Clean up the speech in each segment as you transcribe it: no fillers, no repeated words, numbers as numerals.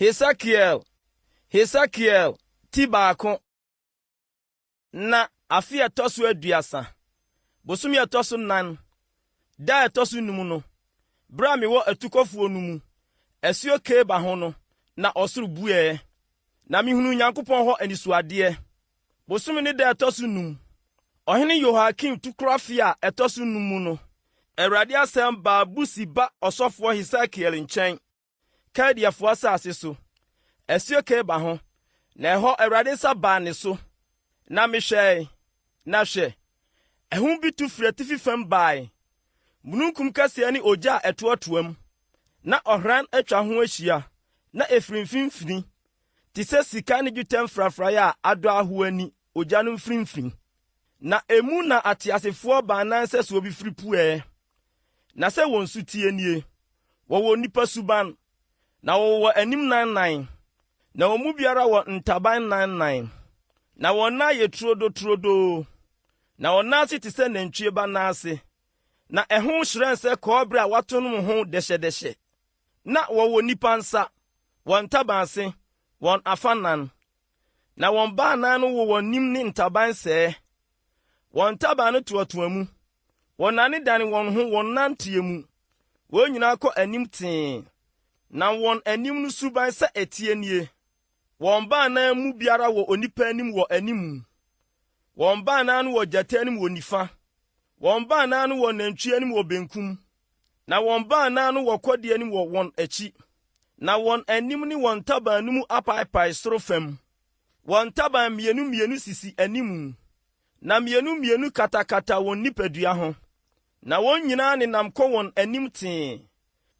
Hesekiel, Hesekiel, ti baako. Na afe a ɛtɔ so aduasa, bosome a ɛtɔ so nan, da a ɛtɔ so num no, bere a mewɔ atukɔfoɔ no mu, asuo Kebar ho no, na ɔsoro bueɛ, na mehunuu Nyankopɔn hɔ anisoadeɛ. Bosome no da a ɛtɔ so num, ɔhene Yehoiakim tukorɔ afe a ɛtɔ so num mu no, Awurade asɛm baa Busi ba ɔsɔfoɔ Hesekiel nkyɛn. Kaldeafoɔ asase so, asuo Kebar ho, na ɛhɔ Awurade nsa baa ne so. Na mehwɛe, na hwɛ, ahum bi tu firi atifi fam bae, mununkum kɛseɛ ne ogya a ɛtoatoam, na ɔhran atwa ho ahyia, na ɛfiri mfimfini, te sɛ sika ne dwetɛ mfrafraeɛ a adɔ ahoa ani ogya no mfimfini. Na emu na ateasefoɔ baanan nsɛsoɔ bi firi pueɛ, na sɛ wɔn su teɛ nie. Wɔwɔ nnipa suban, na wɔwowɔ anim nannan, na wɔn mu biara wɔ ntaban nannan, na wɔn nan yɛ turodoturodoo, na wɔn nan ase te sɛ nantwie ba nan ase, na ɛho hyerɛn sɛ kɔbere a wɔatonom ho dɛhyɛdɛhyɛ. Na wɔwɔ nnipa nsa, wɔn ntaban ase, wɔn afanan, na wɔn baanan no wowɔ nim ne ntaban sɛɛ. Wɔn ntaban no toatoa mu, wɔnnanedane wɔn ho wɔn nanteɛ mu. Wɔn nyinaa kɔ anim tee, na wɔn anim no suban sɛ ɛteɛ nie. Wɔn baanan mu biara wɔ onipa anim wɔ anim. Wɔn baanan no wɔ gyata anim wɔ nifa. Wɔn baanan no wɔ nantwi anim wɔ benkum. Na wɔn baanan no wɔ kɔdeɛ anim wɔ wɔn akyi. Na wɔn anim ne wɔn ntaban no mu apaepae soro fam. Wɔn ntaban mmienu mmienu sisi anim, na mmienu mmienu katakata wɔn nipadua ho, na wɔn nyinaa nenam kɔ wɔn anim tee.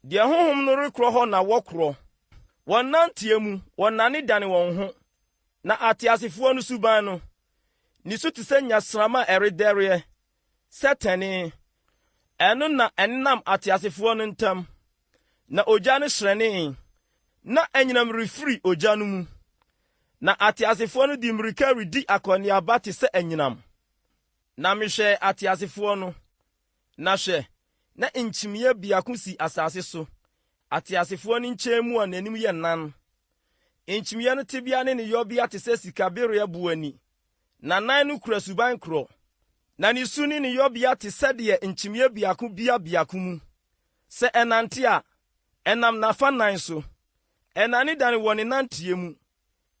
Deɛ honhom no rekorɔ hɔ na wɔkorɔ. Wɔn nanteɛ mu, wɔnnanedane wɔn ho. Na ateasefoɔ no suban no, ne su te sɛ nnyasramma a ɛredɛreɛ, sɛ tɛnee. Ɛno na ɛnenam ateasefoɔ no ntam, na ogya no hyerɛnee, na anyinam refiri ogya no mu. Na ateasefoɔ no de mmirika redi akɔneaba te sɛ anyinam. Na mehwɛɛ ateasefoɔ no, na hwɛ, na nkyimiiɛ biako si asase so, ateasefoɔ no nkyɛn mu a n'anim yɛ nan. Nkyimiiɛ no tebea ne ne yɔbea te sɛ sikabereɛ boɔ ani, Na nan no kura suban korɔ, na ne su ne ne yɔbea te sɛdeɛ nkyimiiɛ biako bia biako mu. Sɛ ɛnante a, ɛnam n'afa nan so, ɛnnanedane wɔ ne nanteɛ mu,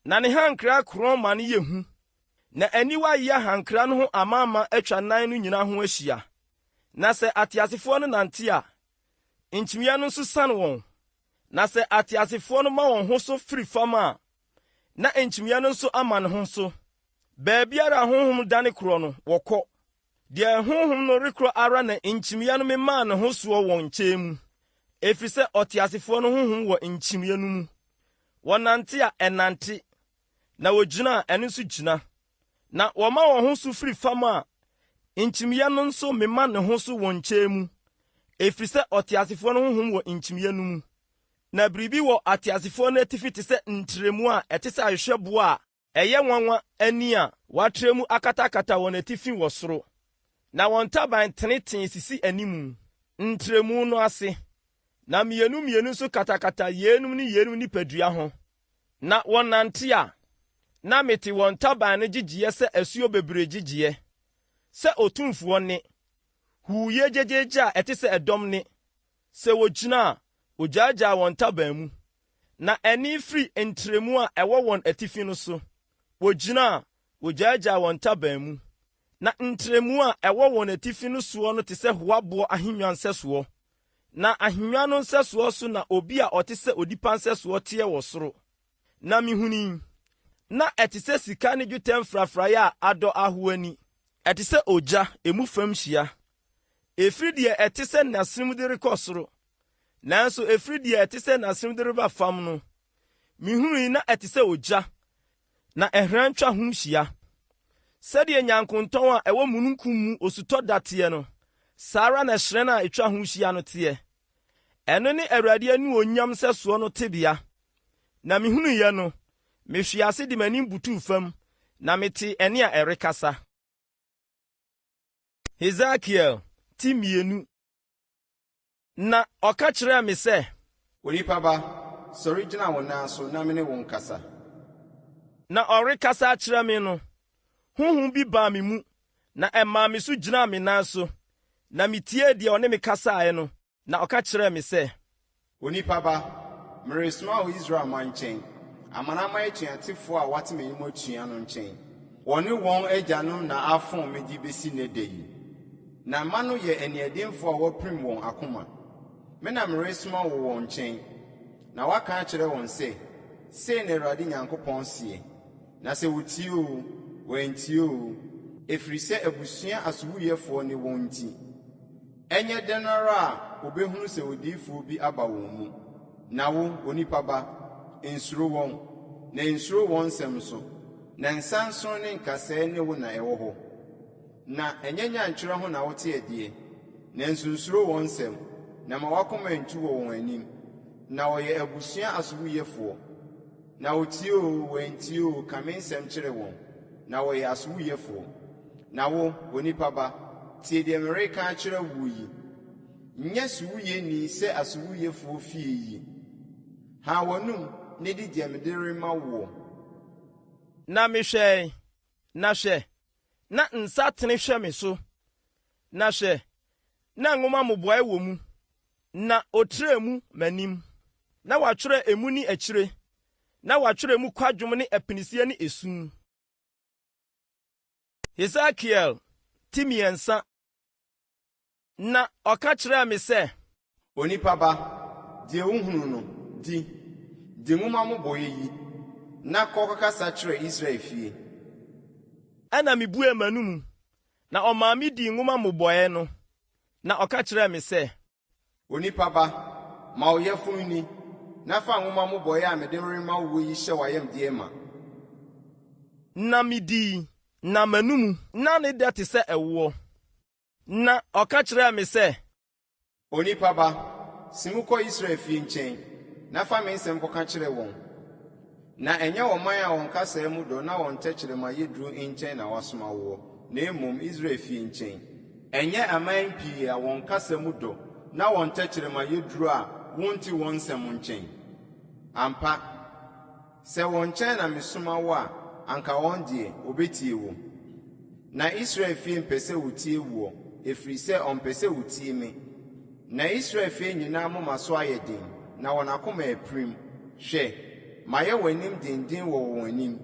na ne hankra korɔn ma no yɛ hu, na aniwa ayeyɛ hankra no ho amaama atwa nan no nyinaa ho ahyia. Na sɛ ateasefoɔ no nante a, nkyimiiɛ no nso siane wɔn, na sɛ ateasefoɔ no ma wɔn ho so firi fam a, na nkyimiiɛ no nso ama ne ho so. Baabiara a honhom dane korɔ no, wɔkɔ. Deɛ honhom no rekorɔ ara na nkyimiiɛ no memaa ne ho soɔ wɔn nkyɛn mu, ɛfiri sɛ ɔteasefoɔ no honhom wɔ nkyimiiɛ no mu. Wɔnante a, ɛnante, na wɔgyina a, ɛno nso gyina. Na wɔma wɔn ho so firi fam a, nkyimiiɛ no nso mema ne ho so wɔn nkyɛn mu, ɛfiri sɛ ɔteasefoɔ no honhom wɔ nkyimiiɛ no mu. Na biribi wɔ ateasefoɔ no atifi te sɛ ntrɛmu a ɛte sɛ ahwehwɛboɔ a ɛyɛ nwanwa ani a wɔatrɛ mu akatakata wɔn atifi wɔ soro. Na wɔn ntaban tenetene sisi anim, ntrɛmu no ase, na mmienu mmienu nso katakata yeinom ne yeinom nipadua ho. Na wɔnante a, na mete wɔn ntaban no gyegyeɛ sɛ asuo bebree gyegyeɛ, sɛ otumfoɔ nne, huuyɛ gyegyeegye a ɛte sɛ ɛdɔm nne, Sɛ wogyina a, wogyaagyaa wɔn ntaban mu, na ɛnne firi ntrɛmu a ɛwɔ wɔn atifi no so. Wogyina a, wogyaagyaa wɔn ntaban mu, na ntrɛmu a ɛwɔ wɔn atifi no soɔ no te sɛ hoaboɔ ahennwa nsɛsoɔ, na ahennwa no nsɛsoɔ so na obi a ɔte sɛ onipa nsɛsoɔ teɛ wɔ soro. Na mihunui, na ɛte sɛ sika ne dwetɛ mfrafraeɛ a adɔ ahoa ani, ɛte sɛ ogya, emu fam hyia, Ɛfiri deɛ ɛte sɛ n'asenem de rekɔ soro, nanso ɛfiri deɛ ɛte sɛ n'asenem de reba fam no, mehunui na ɛte sɛ ogya, na ɛhran twa ho hyia. Sɛdeɛ nyankontɔn a ɛwɔ mununkum mu osutɔ da teɛ no, saa ara na hyerɛn a ɛtwa ho hyia no teɛ. Ɛno ne Awurade anuonyam nsɛsoɔ no tebea. Na mehunuiɛ no, mehwee ase de m'anim butuu fam, na metee ɛnne a ɛrekasa. Hesekiel ti mmienu. Na ɔka kyerɛɛ me sɛ. Onipa ba, sɔre gyina wo nan so na me ne wo nkasa. Na ɔrekasa akyerɛ me no, honhom bi baa me mu, na ɛmaa me so gyinaa me nan so, na mitiee deɛ ɔne me kasaeɛ no, na ɔka kyerɛɛ me sɛ. Onipa ba, meresoma wo Israel man nkyɛn, amanaman atuatefoɔ a wɔate m'anim atua no nkyɛn. Wɔne wɔn agyanom na afom me de bɛsi nnɛ da yi. Na mma no yɛ aniɛdenfoɔ a wɔapirim wɔn akoma. Me na meresoma wo wɔn nkyɛn, na woaka akyerɛ wɔn sɛ, 'Sei na Awurade Nyankopɔn seɛ. Na sɛ wɔtie oo, wɔantie oo, ɛfiri sɛ abusua asowuiɛfoɔ ne wɔn nti, ɛnyɛ dɛn ara a wɔbɛhunu sɛ odiyifoɔ bi aba wɔn mu. Na wo, onipa ba, nsuro wɔn, na nsuro wɔn nsɛm nso, na nsansono ne nkasɛɛ ne wo na ɛwɔ hɔ. Na ɛnyɛ nyankyerɛ ho na wote ɛdeɛ, nanso nsuro wɔn nsɛm, na mma w'akoma nntu wɔ wɔn anim, na wɔyɛ abusua asowuiɛfoɔ. Na wɔtie oo, wɔantie oo, ka me nsɛm kyerɛ wɔn, na wɔyɛ asowuiɛfoɔ. Na wo, onipa ba, tie deɛ mereka akyerɛ woɔ yi. Nyɛ sowuiɛni sɛ asowuiɛfoɔ fie yi. Ha w'anom na di deɛ mede rema woɔ. Na mehwɛe, na hwɛ, na nsa tene hwɛ me so, na hwɛ, na nwoma mmobɔe wɔ mu, na ɔtrɛɛ mu m'anim, na wɔatwerɛ emu ne akyire, na wɔatwerɛ mu kwadwom ne apinisie ne esu. Hesekiel ti mmiɛnsa. Na ɔka kyerɛɛ me sɛ. Onipa ba, deɛ wohunu no, di. Di nwoma mmobɔeɛ yi, na kɔ kɔkasa kyerɛ Israel fie. Ɛnna mibuee m'anom, na ɔmaa midii nwoma mmobɔeɛ no, na ɔka kyerɛɛ me sɛ. Onipa ba, ma wo yafunu nni, na fa nwoma mmobɔeɛ a mede rema woɔ yi hyɛ w'ayamdeɛ ma. Na midii, na m'anom na ne dɛ te sɛ ɛwoɔ. Na ɔka kyerɛɛ me sɛ. Onipa ba, si mu kɔ Israel fie nkyɛn, na fa me nsɛm kɔka kyerɛ wɔn. Na ɛnyɛ ɔman a wɔn kasaa mu dɔ na wɔn tɛkyerɛma yɛ duru nkyɛn na wɔasoma woɔ, na mmom Israel fie nkyɛn. Ɛnyɛ aman pii a wɔn kasa mu dɔ na wɔn tɛkyerɛma yɛ duru a wonte wɔn nsɛm nkyɛn. Ampa, sɛ wɔn nkyɛn na mesoma wo a, anka wɔn deɛ, wɔbɛtie wo. Na Israel fie mpɛ sɛ wɔtie woɔ, ɛfiri sɛ wɔmpɛ sɛ wɔtie me. Na Israel fie nyinaa moma so ayɛ den, na wɔn akoma apirim. Hwɛ, mayɛ w'anim denden wɔ wɔn anim,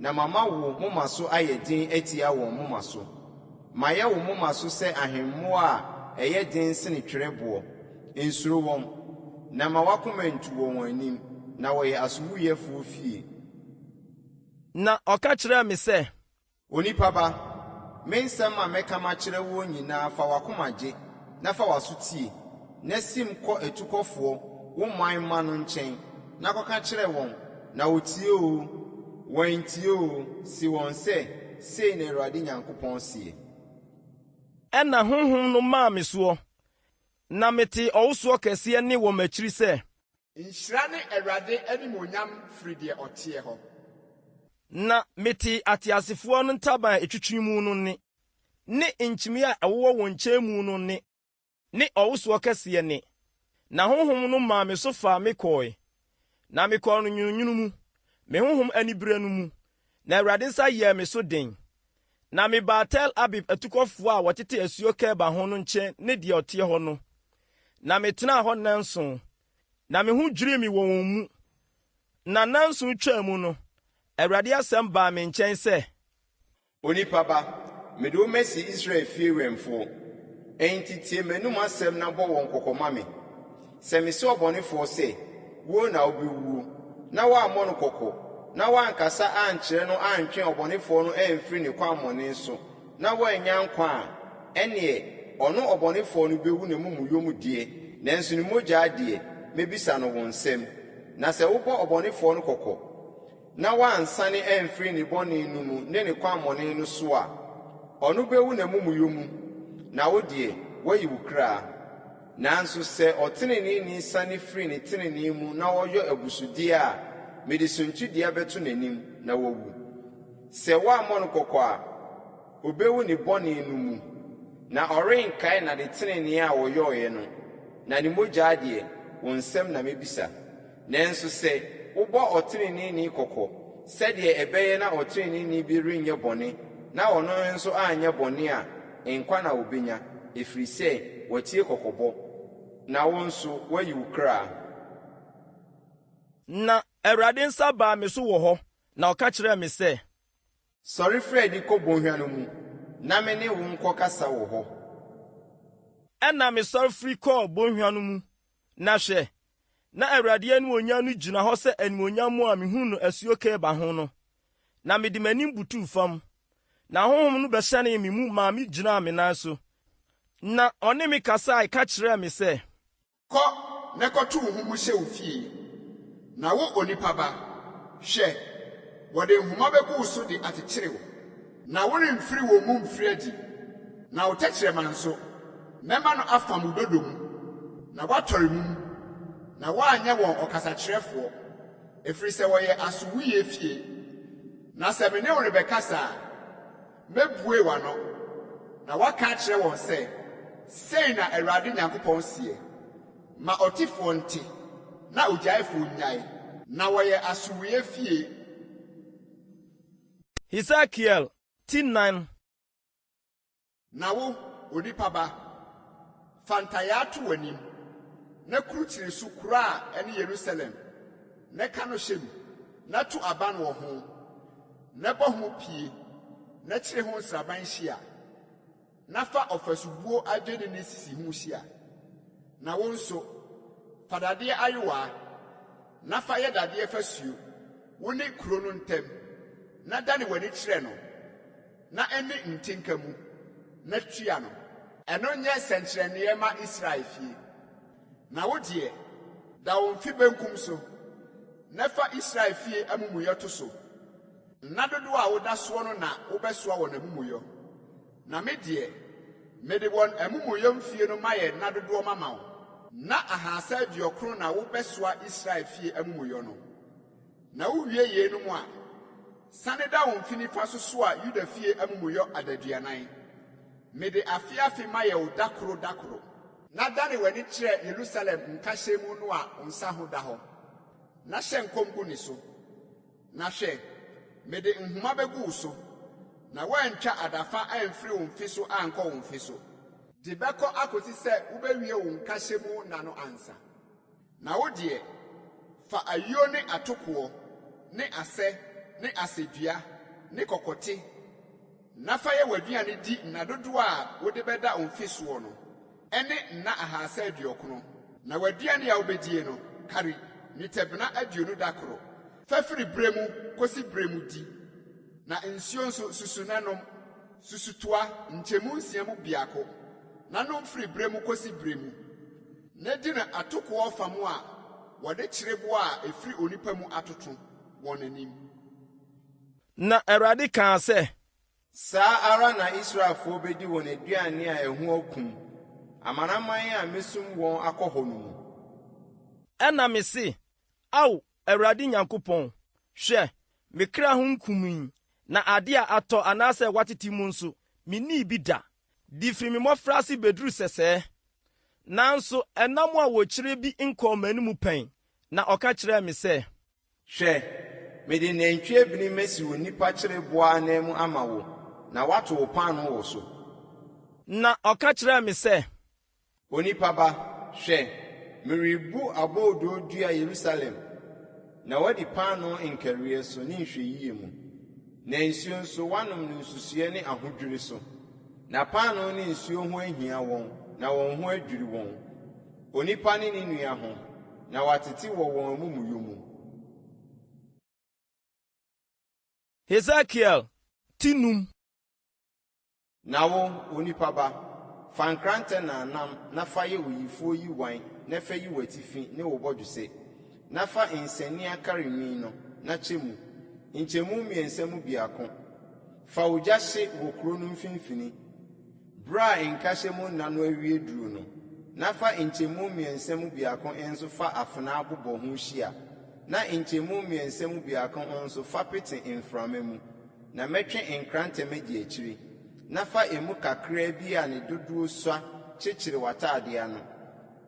na mama wo moma so ayɛ den atia wɔn moma so. Mayɛ wo moma so sɛ ahemmoɔ a ɛyɛ den sene twerɛboɔ. Nsuro wɔn, na mma w'akoma nntu wɔ wɔn anim, na wɔyɛ asowuiɛfoɔ fie. Na ɔka kyerɛɛ me sɛ. Onipa ba, me nsɛm a mɛka makyerɛ woɔ nyinaa fa w'akoma gye, na fa w'aso tie, na sim kɔ atukɔfoɔ, wo man mma no nkyɛn, na kɔka kyerɛ wɔn, na wɔtie oo, wɔantie oo, se wɔn sɛ, Sei na Awurade Nyankopɔn seɛ. Ɛnna Honhom no maa me soɔ, na metee ɔwosoɔ kɛseɛ nne wɔ m'akyiri sɛ. Nhyira ne Awurade animuonyam firi deɛ ɔteɛ hɔ. Na metee ateasefoɔ no ntaban a ɛtwitwi mu no nne, ne nkyimiiɛ a ɛwowɔ wɔn nkyɛn mu no nne, ne ɔwosoɔ kɛseɛ nne. Na Honhom no maa me so faa me kɔɔe, na mekɔɔ no nwononwono mu, me honhom anibereɛ no mu, na Awurade nsa yɛɛ me so den. Na mebaa Tel-Abib atukɔfoɔ a wɔtete asuo Kebar ho no nkyɛn ne deɛ ɔteɛ hɔ no, na metenaa hɔ nnanson. Na me ho dwirii me wɔ wɔn mu. Na nnanson twaa mu no, Awurade asɛm baa me nkyɛn sɛ. Onipa ba, mede wo masi Israel fie wɛmfoɔ. Enti tie m'anom asɛm na bɔ wɔn kɔkɔ ma me. Sɛ mese ɔbɔnefoɔ sɛ, 'Wuo na wobɛwuo', na woammɔ no kɔkɔ, na woankasa ankyerɛ no antwe ɔbɔnefoɔ no amfiri ne kwammɔne so, na wannya nkwa a, ɛnneɛ ɔno ɔbɔnefoɔ no bɛwu n'amumuyɔ mu deɛ, nanso ne mogya deɛ, mɛbisa no wo nsam. Na sɛ wobɔ ɔbɔnefoɔ no kɔkɔ, na wansane amfiri ne bɔne no mu ne ne kwammɔne no so a, ɔno bɛwu n'amumuyɔ mu, na wo deɛ, woayi wo kra. Nanso sɛ ɔteneneeni sane firi ne tenenee mu na ɔyɔ abusudeɛ a, mede suntidua bɛto n'anim, na wawu. Sɛ woammɔ no kɔkɔ a, obewu ne bɔne no mu, na ɔrenkae n'adetenenee a ɔyɔeɛ no, na ne mogya deɛ, wo nsam na mɛbisa. Nanso sɛ wobɔ ɔteneneeni kɔkɔ, sɛdeɛ ɛbɛyɛ na ɔteneneeni bi renyɛ bɔne na ɔno nso anyɛ bɔne a, nkwa na ɔbɛnya, ɛfiri sɛ watie kɔkɔbɔ, na wo nso woayi wo kra. Na Awurade nsa baa me so wɔ hɔ, na ɔka kyerɛɛ me sɛ. Sɔre firi adi kɔ bɔnhwa no mu, na me ne wo nkɔkasa wɔ hɔ. Ɛnna mesɔre firi kɔɔ bɔnhwa no mu, na hwɛ, na Awurade animuonyam no gyina hɔ sɛ animuonyam a mihuu no asuo Kebar ho no, na mede m'anim butuw fam. Na Honhom no bɛhyɛnee me mu maa migyinaa me nan so, na ɔne me kasae ka kyerɛɛ me sɛ. Kɔ na kɔto wo ho mu hyɛ wo fie. Na wo, onipa ba, hwɛ, wɔde nhoma bɛgu wo so de akyekyere wo, na woremfiri wɔn mu mfiri adi, na wo tɛkyerɛma nso, mɛma no afam wo dodo mu, na woatɔre mum, na woanyɛ wɔn ɔkasakyerɛfoɔ, ɛfiri sɛ wɔyɛ asowuiɛ fie. Na sɛ me ne wo rebɛkasa a, mɛbue w'ano, na woaka akyerɛ wɔn sɛ, 'Sei na Awurade Nyankopɔn seɛ. Ma ɔtefoɔ nte, na ogyaefoɔ nnyae. Na wɔyɛ asowuiɛ fie. Hesekiel ti 4. Na wo, onipa ba, fa ntayaa to w'anim, na kurukyire so kuro a ɛne Yerusalem, na ka no hyɛ mu, na to aban wɔ ho, na bɔ ho pie, na kyere ho nsraban hyia, na fa ɔfasubuo adwennini sisi ho hyia. Na wo nso, fa dadeɛ ayowaa, na fa yɛ dadeɛ fasuo, wo ne kuro no ntam, na dane w'ani kyerɛ no, na ɛnni ntinka mu, na tua no. Ɛno nyɛ sɛnkyerɛnneɛ mma Israel fie. Na wo deɛ, da wo mfe benkum so, na fa Israel fie amumuyɔ to so. Nna dodoɔ a woda soɔ no na wobɛsoa wɔn amumuyɔ. Na me deɛ, mede wɔn amumuyɔ mfie no mayɛ nna dodoɔ mama wo. Nna 390 na wobɛsoa Israel fie amumuyɔ no. Na wuwie yeinom a, sane da wo mfe nifa so soa Yuda fie amumuyɔ adaduanan. Mede afe afe mayɛ wo da koro da koro. Na dane w'ani kyerɛ Yerusalem nkahyɛmu no a wo nsa ho da hɔ, na hyɛ nkɔm gu ne so. Na hwɛ, mede nhoma bɛgu wo so, na woantwa adafa amfiri wo mfe so ankɔ wo mfe so. De bɛkɔ akosi sɛ wubewie wo nkahyɛmu nna no ansa. Na wo deɛ, fa ayuo ne atokoɔ ne asɛ ne asɛdua ne kɔkɔte, na fa yɛ w'aduane di nna dodoɔ a wode bɛda wo mfe soɔ no, ɛne nna 390. Na w'aduane a wobɛdie no, kari nnwetɛbena 20 da koro, fa firi berɛ mu kɔsi berɛ mu di, na nsuo nso, susu na nom, susutoa nkyɛmu nsia mu biako, na nom firi berɛ mu kɔsi berɛ mu. Na di no atokoɔ ɔfam a wɔde kyereboɔ a ɛfiri onipa mu atoto, wɔn anim. Na Awurade kaa sɛ. Saa ara na Israelfoɔ bɛdi wɔn aduane a ɛho akum, amanaman a mɛsum wɔn akɔ hɔ no mu. Ɛnna mese, Ao, Awurade Nyankopɔn, hwɛ, me kra ho nkumii, na ade a atɔ anaasɛ wɔatete mu nso, minnii bi da, de firi me mmɔfraase bɛduru sɛsɛɛ. Nanso ɛnam a wɔkyire bi nkɔɔ m'anomu pɛn, na ɔka kyerɛɛ me sɛ. Hwɛ, mede nantwie abini masi wo nnipa kyereboa ananmu ama wo, na woato wo paanoo wɔ so. Na ɔka kyerɛɛ me sɛ. Onipa ba, hwɛ, merebu aboodoo dua Yerusalem, na woadi paanoo nkariiɛ so ne nhwɛyie mu, na nsuo nso, woanom no nsusuiɛ ne ahodwiri so. Na paanoo ne nsuo ho ahia wɔn, na wɔn ho adwiri wɔn, onipa ne ne nua ho, na wɔatete wɔ wɔn amumuyɔ mu. Hesekiel ti num. Na wo, onipa ba, fa nkrantɛ nnamnam na fa yɛ oyifoɔ yiwan na fa yi w'atifi ne wo bɔdwesɛ, na fa nsania kari nwi no, na kyɛ mu, nkyɛmu mmiɛnsa mu biako. Fa ogya hye wɔ kuro no mfimfini, berɛ a nkahyɛ mu nna no awie duro no, na fa nkyɛmu mmiɛnsa mu biako nso fa afenaa bobɔ ho hyia, na nkyɛmu mmiɛnsa mu biako nso fa pete mframa mu. Na mɛtwe nkrantɛ madi akyire, na fa emu kakraa bi a ne dodoɔ sua kyekyere w'atadeɛ ano,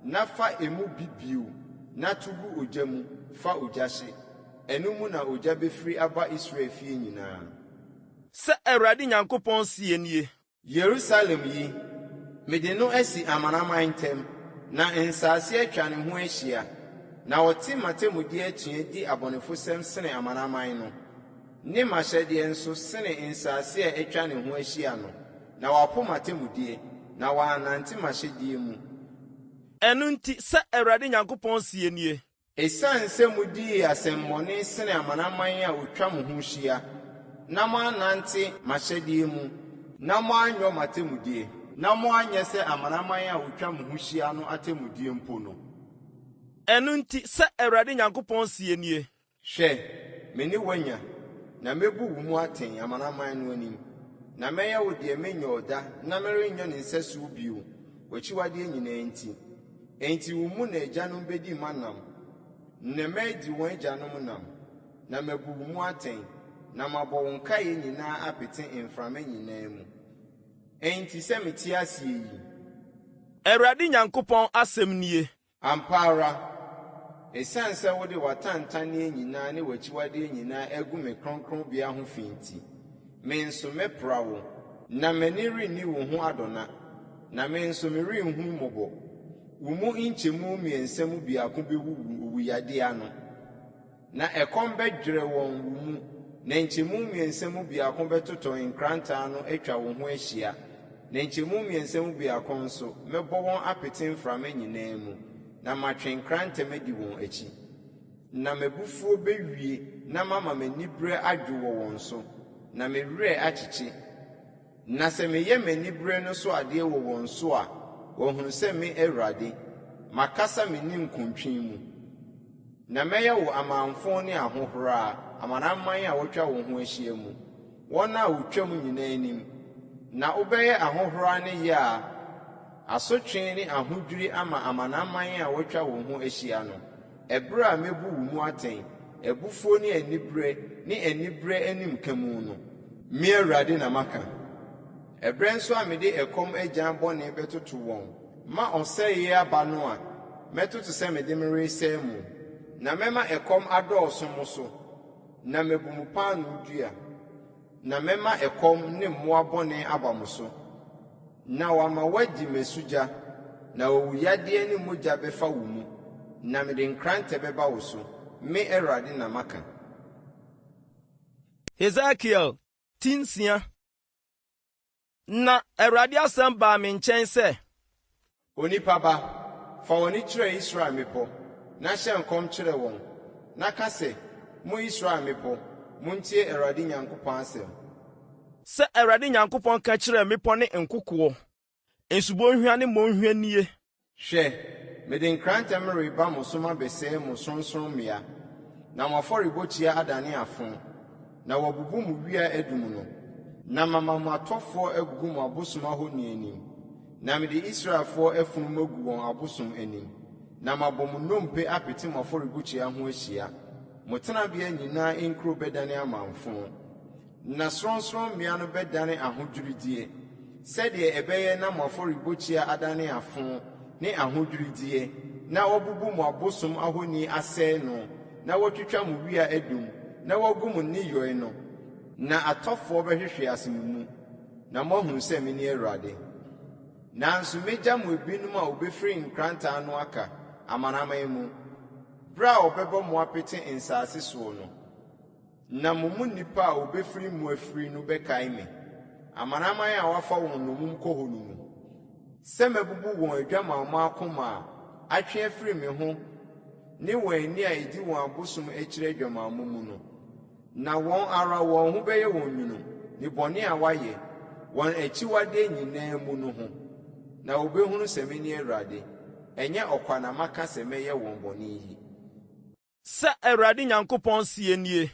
na fa emu bi bio na to gu ogya mu. Fa ogya hye. Ɛno mu na ogya bɛfiri aba Israel fie nyinaa. Sɛ Awurade Nyankopɔn seɛ nie. Yerusalem yi, mede no asi amanaman ntam, na nsase atwa ne ho ahyia, na ɔte m'atemmudeɛ atua di abɔnefosɛm sene amanaman no, ne m'ahyɛdeɛ nso sene nsase a atwa ne ho ahyia no, na wapo m'atemmudeɛ, na wannante m'ahyɛdeɛ mu. Ɛno nti, sɛ Awurade Nyankopɔn seɛ nie. Esiane sɛ mudii asɛmmɔne sene amanaman a wɔatwa mo ho ahyia, na moannante m'ahyɛdeɛ mu, na moanyɔ m'atemmudeɛ, na moanyɛ sɛ amanaman a wɔatwa mo ho hyia no atemmudeɛ mpo no. Ɛno nti, sɛ Awurade Nyankopɔn seɛ nie. Hwɛ, me ne wo anya, na mɛbu wo mu atɛn amanaman no anim, na mɛyɛ wo deɛ menyɔɔ da na merenyɔ ne nsɛsoɔ bio, w'akyiwadeɛ nyinaa nti. Enti wo mu na agyanom bedi mma nam, na mma adi wɔn agyanom nam, na mabu wo mu atɛn, na mabɔ wo nkaeɛ nyinaa apete mframa nyinaa mu. Enti sɛ mete aseɛ yi. Awurade Nyankopɔn asɛm nie. Ampa ara, ɛsiane sɛ wode w'atantanneɛ nyinaa ne w'akyiwadeɛ nyinaa agu me kronkronbea ho fi nti, me nso mɛpra wo, na m'ani renni wo ho adɔna, na me nso merenhu mmɔbɔ. Wo mu nkyɛmu mmiɛnsa mu biako bɛwuwu owuyadeɛ ano, na ɛkɔm bɛdwerɛ wɔn wo mu, na nkyɛmu mmiɛnsa mu biako bɛtotɔ nkrantɛ ano atwa wo ho ahyia, na nkyɛmu mmiɛnsa mu biako nso, mɛbɔ wɔn apete mframa nyinaa mu, na matwe nkrantɛ madi wɔn akyi. Na m'abufuo bɛwie na mama m'aniberɛ adwo wɔ wɔn so, na me werɛ akyekye. Na sɛ meyɛ m'aniberɛ no so adeɛ wɔ wɔn so a, wɔahunu sɛ me Awurade, makasa me ninkuntwe mu. Na mɛyɛ wo amamfõ ne ahohora amanaman a wɔatwa wo ho ahyia mu, wɔn a wɔtwam nyinaa anim. Na wobɛyɛ ahohora ne yea, asotwe ne ahodwiri ama amanaman a wɔatwa wo ho ahyia no. Ɛberɛ a mɛbu wo mu atɛn, abufuo ne aniberɛ ne aniberɛ animka mu no. Me Awurade na maka. Ɛberɛ nso a mede ɛkɔm agyan bɔne bɛtoto wɔn ma ɔsɛeɛ aba no a, mɛtoto sɛ mede meresɛe mo, na mɛma ɛkɔm adɔɔso mo so, na mabu mo paanoo dua. Na mɛma ɛkɔm ne mmoa bɔne aba mo so, na wɔama woadi mmasugya, na owuyadeɛ ne mogya bɛfa wo mu, na mede nkrantɛ bɛba wo so, me Awurade na maka. Hesekiel ti 6. Na Awurade asɛm baa me nkyɛn sɛ. Onipa ba, fa w'ani kyerɛ Israel mmepɔ, na hyɛ nkɔm kyerɛ wɔn, na ka sɛ, 'Mo Israel mmepɔ, montie Awurade Nyankopɔn asɛm. Sɛ Awurade Nyankopɔn ka kyerɛɛ mmepɔ ne nkokoɔ, nsubɔnhwa ne mmɔnhwa nie. Hwɛ, mede nkrantɛ mereba mo so mabɛsɛe mo sorɔnsorɔmmea, na mo afɔrebukyia adane afõ, na wɔabubu mo wia adum no, na mama mo atɔfoɔ agugu mo abosom ahoni anim, na mede Israelfoɔ afunu magu wɔn abosom anim, na mabɔ mo nnompe apete mo afɔrebukyia ho ahyia. Mo tenabea nyinaa nkuro bɛdane amamfõ. Na sorɔnsorɔmmea no bɛdane ahodwirideɛ, sɛdeɛ ɛbɛyɛ na mo afɔrebukyia adane afõ ne ahodwirideɛ, na wɔabubu mo abosom ahoni asɛe no, na wɔatwitwa mo wia adum, na wɔagu mo nneyɔe no. Na atɔfoɔ bɛhwehwe ase mo mu, na moahunu sɛ mene Awurade. Nanso mɛgya mo ebinom a wɔbɛfiri nkrantɛ ano aka, amanaman mu, berɛ a wɔbɛbɔ mo apete nsase soɔ no. Na mo mu nnipa a wobefiri mu afiri no bɛkae me, amanaman a wɔafa wɔn nnommum kɔ hɔ no mu, sɛ mabubu wɔn adwamammɔ akoma a atwe afiri me ho ne wɔn ani a edi wɔn abosom akyiri adwamammɔ mu no. Na wɔn ara wɔn ho bɛyɛ wɔn nwunu, nnebɔne a wɔayɛ, wɔn akyiwadeɛ nyinaa mu no ho, na wobehunu sɛ mene Awurade. Ɛnyɛ ɔkwa na maka sɛ mɛyɛ wɔn bɔne yi. Sɛ Awurade Nyankopɔn seɛ nie.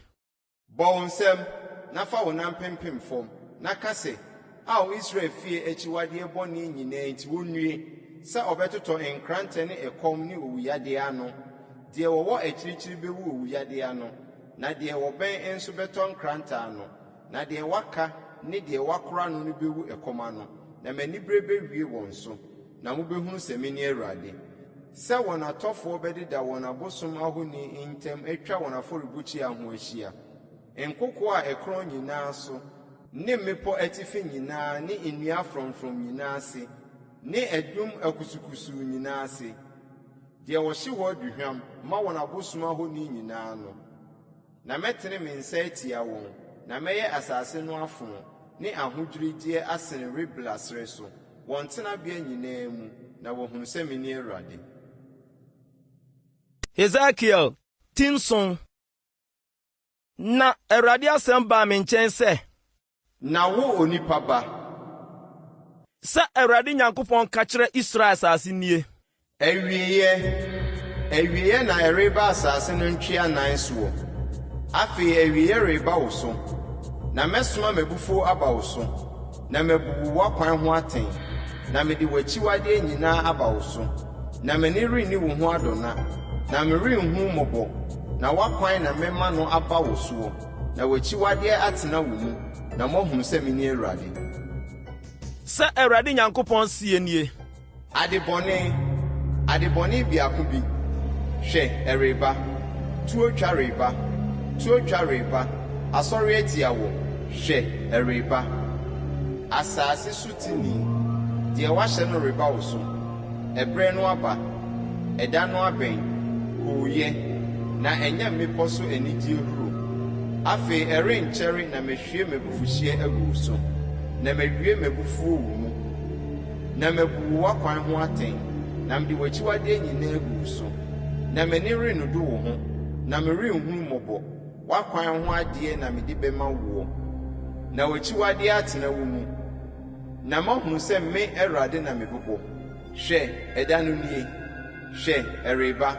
Bɔ wo nsam, na fa wo nan pempem fam, na ka sɛ, 'Ao Israel fie akyiwadeɛ bɔne nyinaa nti wɔnnue, sɛ wɔbɛtotɔ nkrantɛ ne ɛkɔm ne owuyadeɛ ano! Deɛ wɔwɔ akyirikyiri bɛwu owuyadeɛ ano, na deɛ wɔbɛn nso bɛtɔ nkrantɛ ano, na deɛ waka ne deɛ wɔakora no no bɛwu ɛkɔm ano, na m'anibereɛ bɛwie wɔn so, na mobɛhunu sɛ mene Awurade. Sɛ wɔn atɔfoɔ bɛdeda wɔn abosom ahoni ntam atwa wɔn afɔrebukyia ho ahyia, nkokoɔ a ɛkorɔn nyinaa so ne mmepɔ atifi nyinaa ne nnua frɔmfrɔm nyinaa ase ne adum akusukusuu nyinaa ase, deɛ wɔhye hɔ aduhwam ma wɔn abosom ahoni nyinaa no. Na mɛtene me nsa atia wɔn, na mɛyɛ asase no afõ ne ahodwirideɛ asene Ribla serɛ so, wɔn tenabea nyinaa mu, na wɔahunu sɛ mene Awurade. Hesekiel ti nson. Na Awurade asɛm baa me nkyɛn sɛ. Na wo onipa ba. Sɛ Awurade Nyankopɔn ka kyerɛ Israel asase nie. Awieeɛ, awieeɛ na ɛreba asase no ntwea nan soɔ. Afei awieeɛ reba wo so, na mɛsoma m'abufuo aba wo so, na mabu wo w'akwan ho atɛn, na mede w'akyiwadeɛ nyinaa aba wo so. Na m'ani renni wo ho adɔna, na merenhu wo mmɔbɔ, na w'akwan na mɛma no aba wo soɔ, na w'akyiwadeɛ atena wo mu, na moahunu sɛ mene Awurade. Sɛ Awurade Nyankopɔn seɛ nie. Ade bɔne, ade bɔne biako bi, hwɛ, ɛreba, tuotwa reba, tuotwa reba, asɔre atia wo, hwɛ, ɛreba. Asase so teni, deɛ wɔahyɛ no reba wo so. Ɛberɛ no aba, ɛda no abɛn, hooyɛ, na ɛnyɛ mmepɔ so anigyeɛ huro. Afei ɛrenkyɛre na mahwie m'abufuhyeɛ agu wo so, na mawie m'abufuo wo mu, na mabu wo w'akwan ho atɛn, na mede w'akyiwadeɛ nyinaa agu wo so. Na m'ani rennodo wo ho, na merenhunu mmɔbɔ, w'akwan ho adeɛ na mede bɛma woɔ, na w'akyiwadeɛ atena wo mu. Na moahunu sɛ me, Awurade, na mebobɔ. Hwɛ, ɛda no nie! Hwɛ, ɛreba!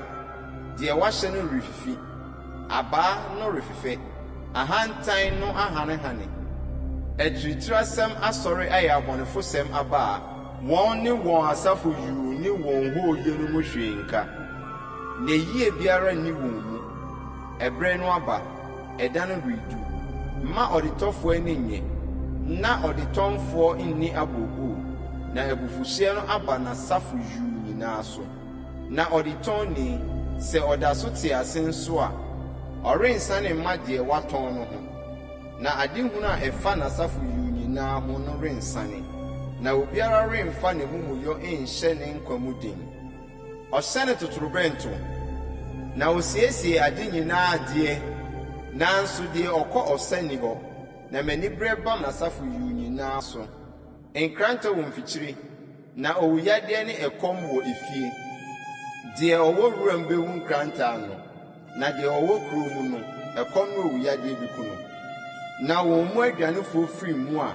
Deɛ wɔahyɛ no refifi, abaa no refefɛ, ahantan no ahanehane. Atiritirasɛm asɔre ayɛ abɔnefosɛm abaa. Wɔn ne wɔn asafo yuu ne wɔn hooyɛ no mu hwee nka, na yie biara nni wɔn mu. Ɛberɛ no aba. Ɛda no redu. Mma ɔdetɔfoɔ ani nnye, na ɔdetɔnfoɔ nni abooboo, na abufuhyeɛ no aba n'asafo yuu nyinaa so. Na ɔdetɔnni, sɛ ɔda so te ase nso a, ɔrensane mma deɛ watɔn no ho, na adehunu a ɛfa n'asafo yuu nyinaa ho no rensane, na obiara remfa n'amumuyɔ nhyɛ ne nkwa mu den. Ɔhyɛne totorobɛnto, na ɔsiesie ade nyinaa deɛ, nanso deɛ ɔkɔ ɔsa nni hɔ, na m'aniberɛ ba n'asafo yuu nyinaa so. Nkrantɛ wɔ mfikyire, na owuyadeɛ ne ɛkɔm wɔ efie. Deɛ ɔwɔ wuram bɛwu nkrantɛ ano, na deɛ ɔwɔ kuro mu no, ɛkɔm ne owuyadeɛ bɛku no. Na wɔn mu adwanefoɔ firi mu a,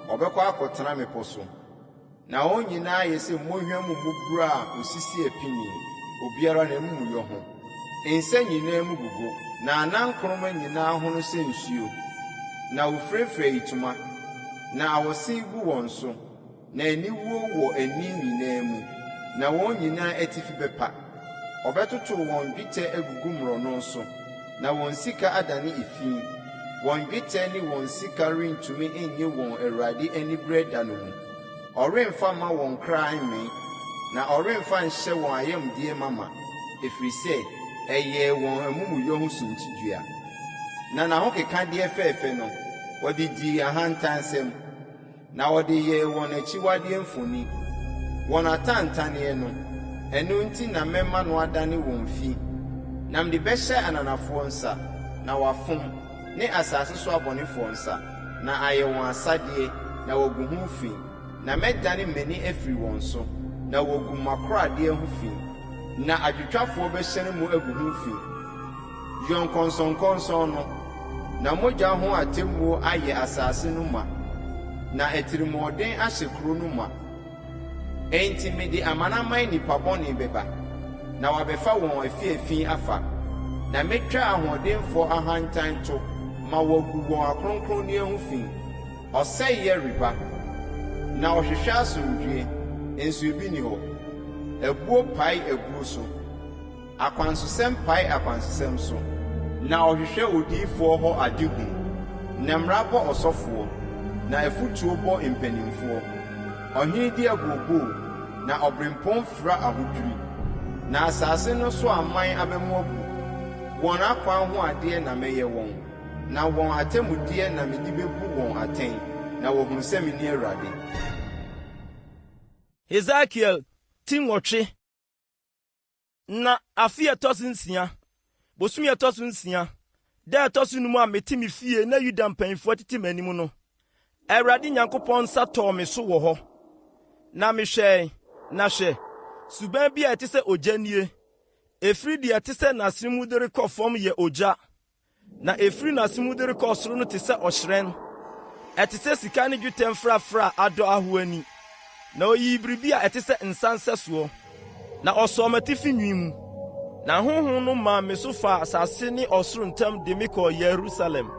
wɔbɛkɔ akɔtena mmepɔ so. Na wɔn nyinaa ayɛ sɛ mmonhwa mu mmuburo a osisi apini, obiara n'amumuyɔ ho. Nsa nyinaa mu gogo, na anankoroma nyinaa hono sɛ nsuo, na wofirafira ayitoma, na awɔse gu wɔn so, na aniwuo wɔ ani nyinaa mu, na wɔn nyinaa atifi bɛpa. Wɔbɛtotow wɔn dwetɛ agugu mmorɔno so, na wɔn sika adane efi. Wɔn dwetɛ ne wɔn sika rentumi nnye wɔn Awurade aniberɛ da no mu. Ɔremfa mma wɔn kra mmee, na ɔremfa nhyɛ wɔn ayamdeɛ mama, ɛfiri sɛ ɛyɛɛ wɔn amumuyɔ ho suntidua. Na n'ahokekadeɛ fɛfɛ no, wɔde dii ahantansɛm. Na wɔde yɛɛ wɔn akyiwadeɛ mfoni, wɔn atantanneɛ no, ɛno nti na mɛma no adane wɔn fi, na mede bɛhyɛ ananafoɔ nsa, na wɔafom, ne asase so abɔnefoɔ nsa, na ayɛ wɔn asadeɛ, na wɔagu ho fi, na mɛdane m'ani afiri wɔn so, na wɔagu m'akoradeɛ ho fi, na adwotwafoɔ bɛhyɛne mu agu ho fi. Yɔ nkɔnsɔnkɔnsɔn no, na mogya ho atemmuo ayɛ asase no ma, na atirimuɔden ahyɛ kuro no ma. Enti mede amanaman nnipa bɔne bɛba, na wɔabɛfa wɔn afiafi afa, na mɛtwa ahoɔdenfoɔ ahantan to ma wɔagu wɔn akronkronneɛ ho fi. Ɔsɛeɛ reba, na ɔhwehwɛ asomdwoeɛ, nso ebi nni hɔ. Abuo pae abuo so. Akwansosɛm pae akwansosɛm so, na ɔhwehwɛ odiyifoɔ hɔ adehunu, na mmara bɔ ɔsɔfoɔ, na afotuo bɔ mpanimfoɔ. Ɔhene di abooboo, na ɔberempɔn fira ahodwiri. Na asase no so aman aba mu abu. Wɔn akwan ho adeɛ na mɛyɛ wɔn, na wɔn atemmudeɛ na mede bebu wɔn atɛn, na wɔahunu sɛ mene Awurade. Hesekiel ti nwɔtwe. Na afe a ɛtɔ so nsia, bosome a ɛtɔ so nsia, da a ɛtɔ so num a mete me fie na Yuda mpanyimfoɔ tete m'anim no, Awurade Nyankopɔn nsa tɔɔ me so wɔ hɔ. Na mehwɛe, na hwɛ, suban bi a ɛte sɛ ogya nie, ɛfiri deɛ ɛte sɛ n'asene mu de rekɔ fam yɛ ogya, Na ɛfiri n'ase mu de rekɔ ɔsoro no te sɛ ɔhyerɛn, ɛte sɛ sika ne dwetɛ mfrafra a adɔ ahoa ani. Na ɔyii biribi a ɛte sɛ nsa nsɛsoɔ, na ɔsɔɔ m'atifi nwi mu. Na Honhom no maa me so faa asase ne ɔsoro ntam de me kɔɔ Yerusalem,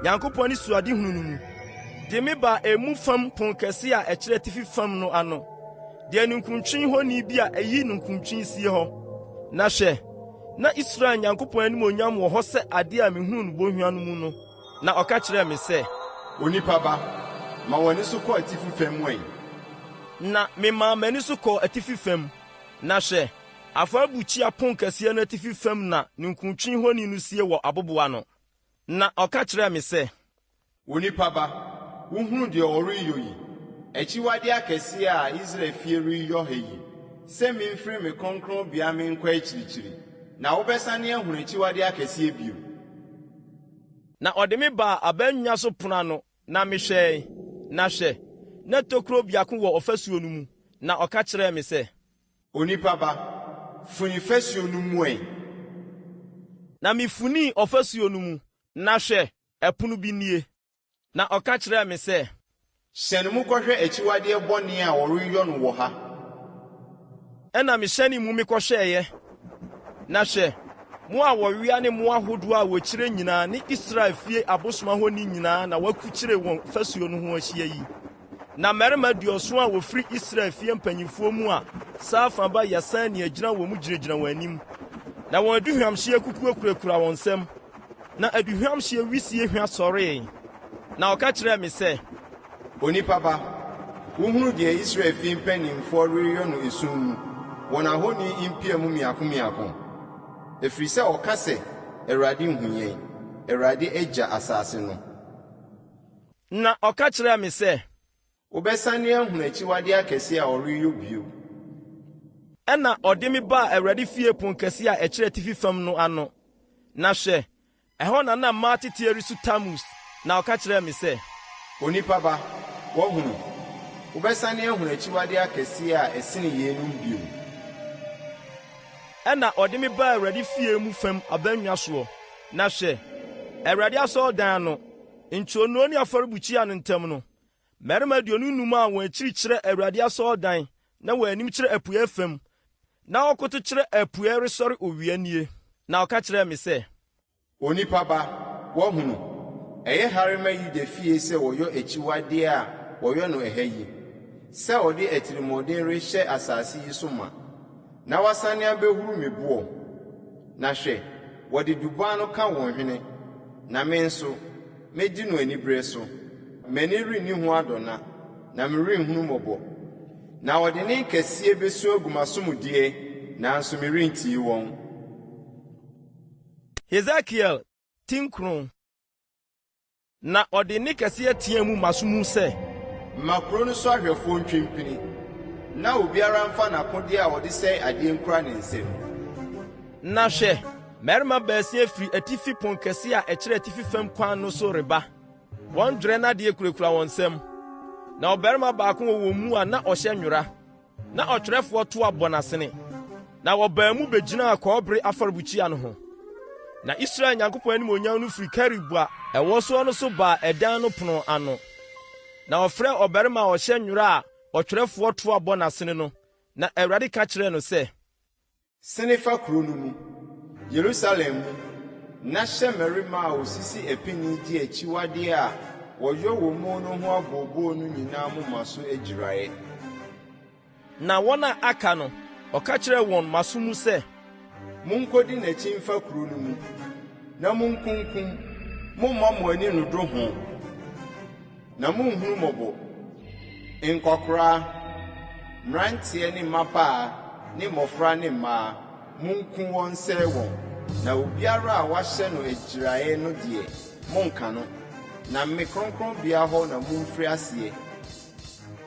Nyankopɔn anisoadehunu no mu, de me baa emu fam ponkɛse a ɛkyerɛ atifi fam no ano, deɛ ninkuntwe honi bi a ɛyi ninkuntwe sie hɔ. Na hwɛ! Na Israel Nyankopɔn animuonyam wɔ hɔ sɛ ade a mihuu no bohua no mu no, na ɔka kyerɛɛ me sɛ. Onipa ba, ma w'ani so kɔ atifi fam ɛ. Na memaa m'ani so kɔɔ atifi fam, na hwɛ, afɔrebukyia ponkɛseɛ no atifi fam na ninkuntwe honi no sie wɔ abobow ano. Na ɔka kyerɛɛ me sɛ. Onipa ba, wohunu deɛ wɔreyɔ yi, akyiwadeɛ akɛseɛ a Israel fie reyɔ ha yi, sɛ memfiri me kronkronbea menkɔ akyirikyiri, na wobɛsane ahunu akyiwadeɛ akɛseɛ bio. Na ɔde me baa abannwa so pono ano, na mehwɛe, na hwɛ, na tokuro biako wɔ ɔfasuo no mu, na ɔka kyerɛɛ me sɛ. Onipa ba, funi fasuo no mu ɛ! Na mefunii ɔfasuo no mu, na hwɛ, Ɛpono bi nie. Na ɔka kyerɛɛ me sɛ. Hyɛne mu kɔhwɛ akyiwadeɛ bɔne a wɔreyɔ no wɔ ha. Ɛnna mehyɛnee mu mekɔhwɛeɛ, na hwɛ, mmoa a wɔwea ne mmoa ahodoɔ a wɔkyire nyinaa ne Israel fie abosom ahoni nyinaa na wɔakukyire wɔn fasuo no ho ahyia yi. Na mmarima aduɔson a wɔfiri Israel fie mpanimfoɔ mu a Safan ba Yaasania gyina wɔn mu gyinagyina wɔn anim, na wɔn aduhwamhyeɛ kukuo kurakura wɔn nsam. Na aduhwamhyeɛ wisie hwa sɔree, na ɔka kyerɛɛ me sɛ. Onipa ba, wohunu deɛ Israel fie mpanimfoɔ reyɔ no esum mu, wɔn ahoni mpia mu mmiako mmiako? Ɛfiri sɛ wɔka sɛ, Awurade nhu yɛn, Awurade agya asase no. Na ɔka kyerɛɛ me sɛ. Wobɛsane ahunu akyiwadeɛ akɛseɛ a wɔreyɔ bio. Ɛnna ɔde me baa Awurade fie ponkɛse a ɛkyerɛ atifi fam no ano, na hwɛ, ɛhɔ na na mmaa tete resu Tamus, na ɔka kyerɛɛ me sɛ. Onipa ba, woahunu? Wobɛsane ahunu akyiwadeɛ akɛseɛ a ɛsene yeinom bio. Ɛnna ɔde me baa Awurade fie mu fam abannwa soɔ, na hwɛ, Awurade asɔredan ano, ntwonoo ne afɔrebukyia no ntam no, Mmarima 25 a wɔn akyiri kyerɛ Awurade asɔredan na wɔn anim kyerɛ apueɛ fam, na wɔkoto kyerɛ apueɛ resɔre owia nie. Na ɔka kyerɛɛ me sɛ. Onipa ba, woahunu? Ɛyɛ hare ma Yuda fie sɛ wɔyɔ akyiwadeɛ a wɔyɔ no ɛha yi, sɛ wɔde atirimuɔden rehyɛ asase yi so ma, na wɔasane abɛhuru me boɔ. Na hwɛ, wɔde dubaa no ka wɔn hwene, na me nso, Mɛdi no anibereɛ so. M'ani renni ho adɔna, na merenhunu mmɔbɔ. Na wɔde nne kɛseɛ bɛsu agu m'aso mu deɛ, nanso merentie wɔn. Hesekiel ti nkron. Na ɔde nne kɛseɛ teaa mu m'aso mu sɛ. Ma kuro no so ahwɛfoɔ ntwe mpini, na obiara mfa n'akodeɛ a ɔde sɛe adeɛ nkura ne nsam. Na hwɛ, mmarima baasia firi atifi ponkɛse a ɛkyerɛ atifi fam kwan no so reba. Wɔn dwerɛ nnadeɛ kurakura wɔn nsam. Na ɔbarima baako wɔ wɔn mu a na ɔhyɛ nwera, na ɔtwerɛfoɔ toa bɔ n'asene. Na wɔbaa mu bɛgyinaa kɔbere afɔrebukyia no ho. Na Israel Nyankopɔn animuonyam no firi kerub a ɛwɔ soɔ no so baa ɛdan no pono ano. Na ɔfrɛɛ ɔbarima a ɔhyɛ nwera a ɔtwerɛfoɔ toa bɔ n'asene no, na Awurade ka kyerɛɛ no sɛ. Sene fa kuro no mu, Yerusalem mu, na hyɛ mmarima a wɔsisi apini di akyiwadeɛ a wɔyɔ wɔ mu no ho abooboo no nyinaa moma so agyiraeɛ. Na wɔn a aka no, ɔka kyerɛɛ wɔn m'aso mu sɛ. Monkɔdi n'akyi mfa kuro no mu, na monkunkum, mommma mo ani nnodwo ho. Na monhunu mmɔbɔ. Nkwakoraa, mmeranteɛ ne mmabaa ne mmɔfra ne mmaa, monku wɔn nsɛe wɔn. Na obiara a wɔahyɛ no agyiraeɛ no deɛ, monnka no. Na me kronkronbea hɔ na momfiri aseɛ.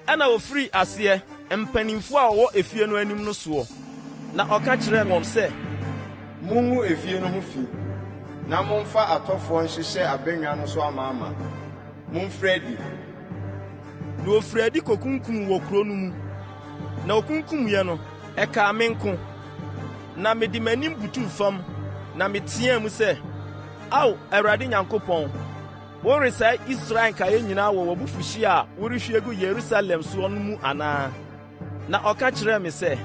Ɛnna wɔfirii aseɛ, mpanimfoɔ a wɔwɔ efie no anim no soɔ, na ɔka kyerɛɛ wɔn sɛ. Mongu efie no ho fi, na momfa atɔfoɔ nhyehyɛ abannwa no so amaama. Momfiri adi. Na wɔfirii adi kɔkunkumm wɔ kuro no mu, na wɔkunkummeɛ no, ɛkaa me nko. Na mede m'anim butuu fam, na meteaa mu sɛ, Ao, Awurade Nyankopɔn! Woresɛe Israel nkaeɛ nyinaa wɔ w'abufuhyeɛ a worehwie agu Yerusalem soɔ no mu anaa? Na ɔka kyerɛɛ me sɛ.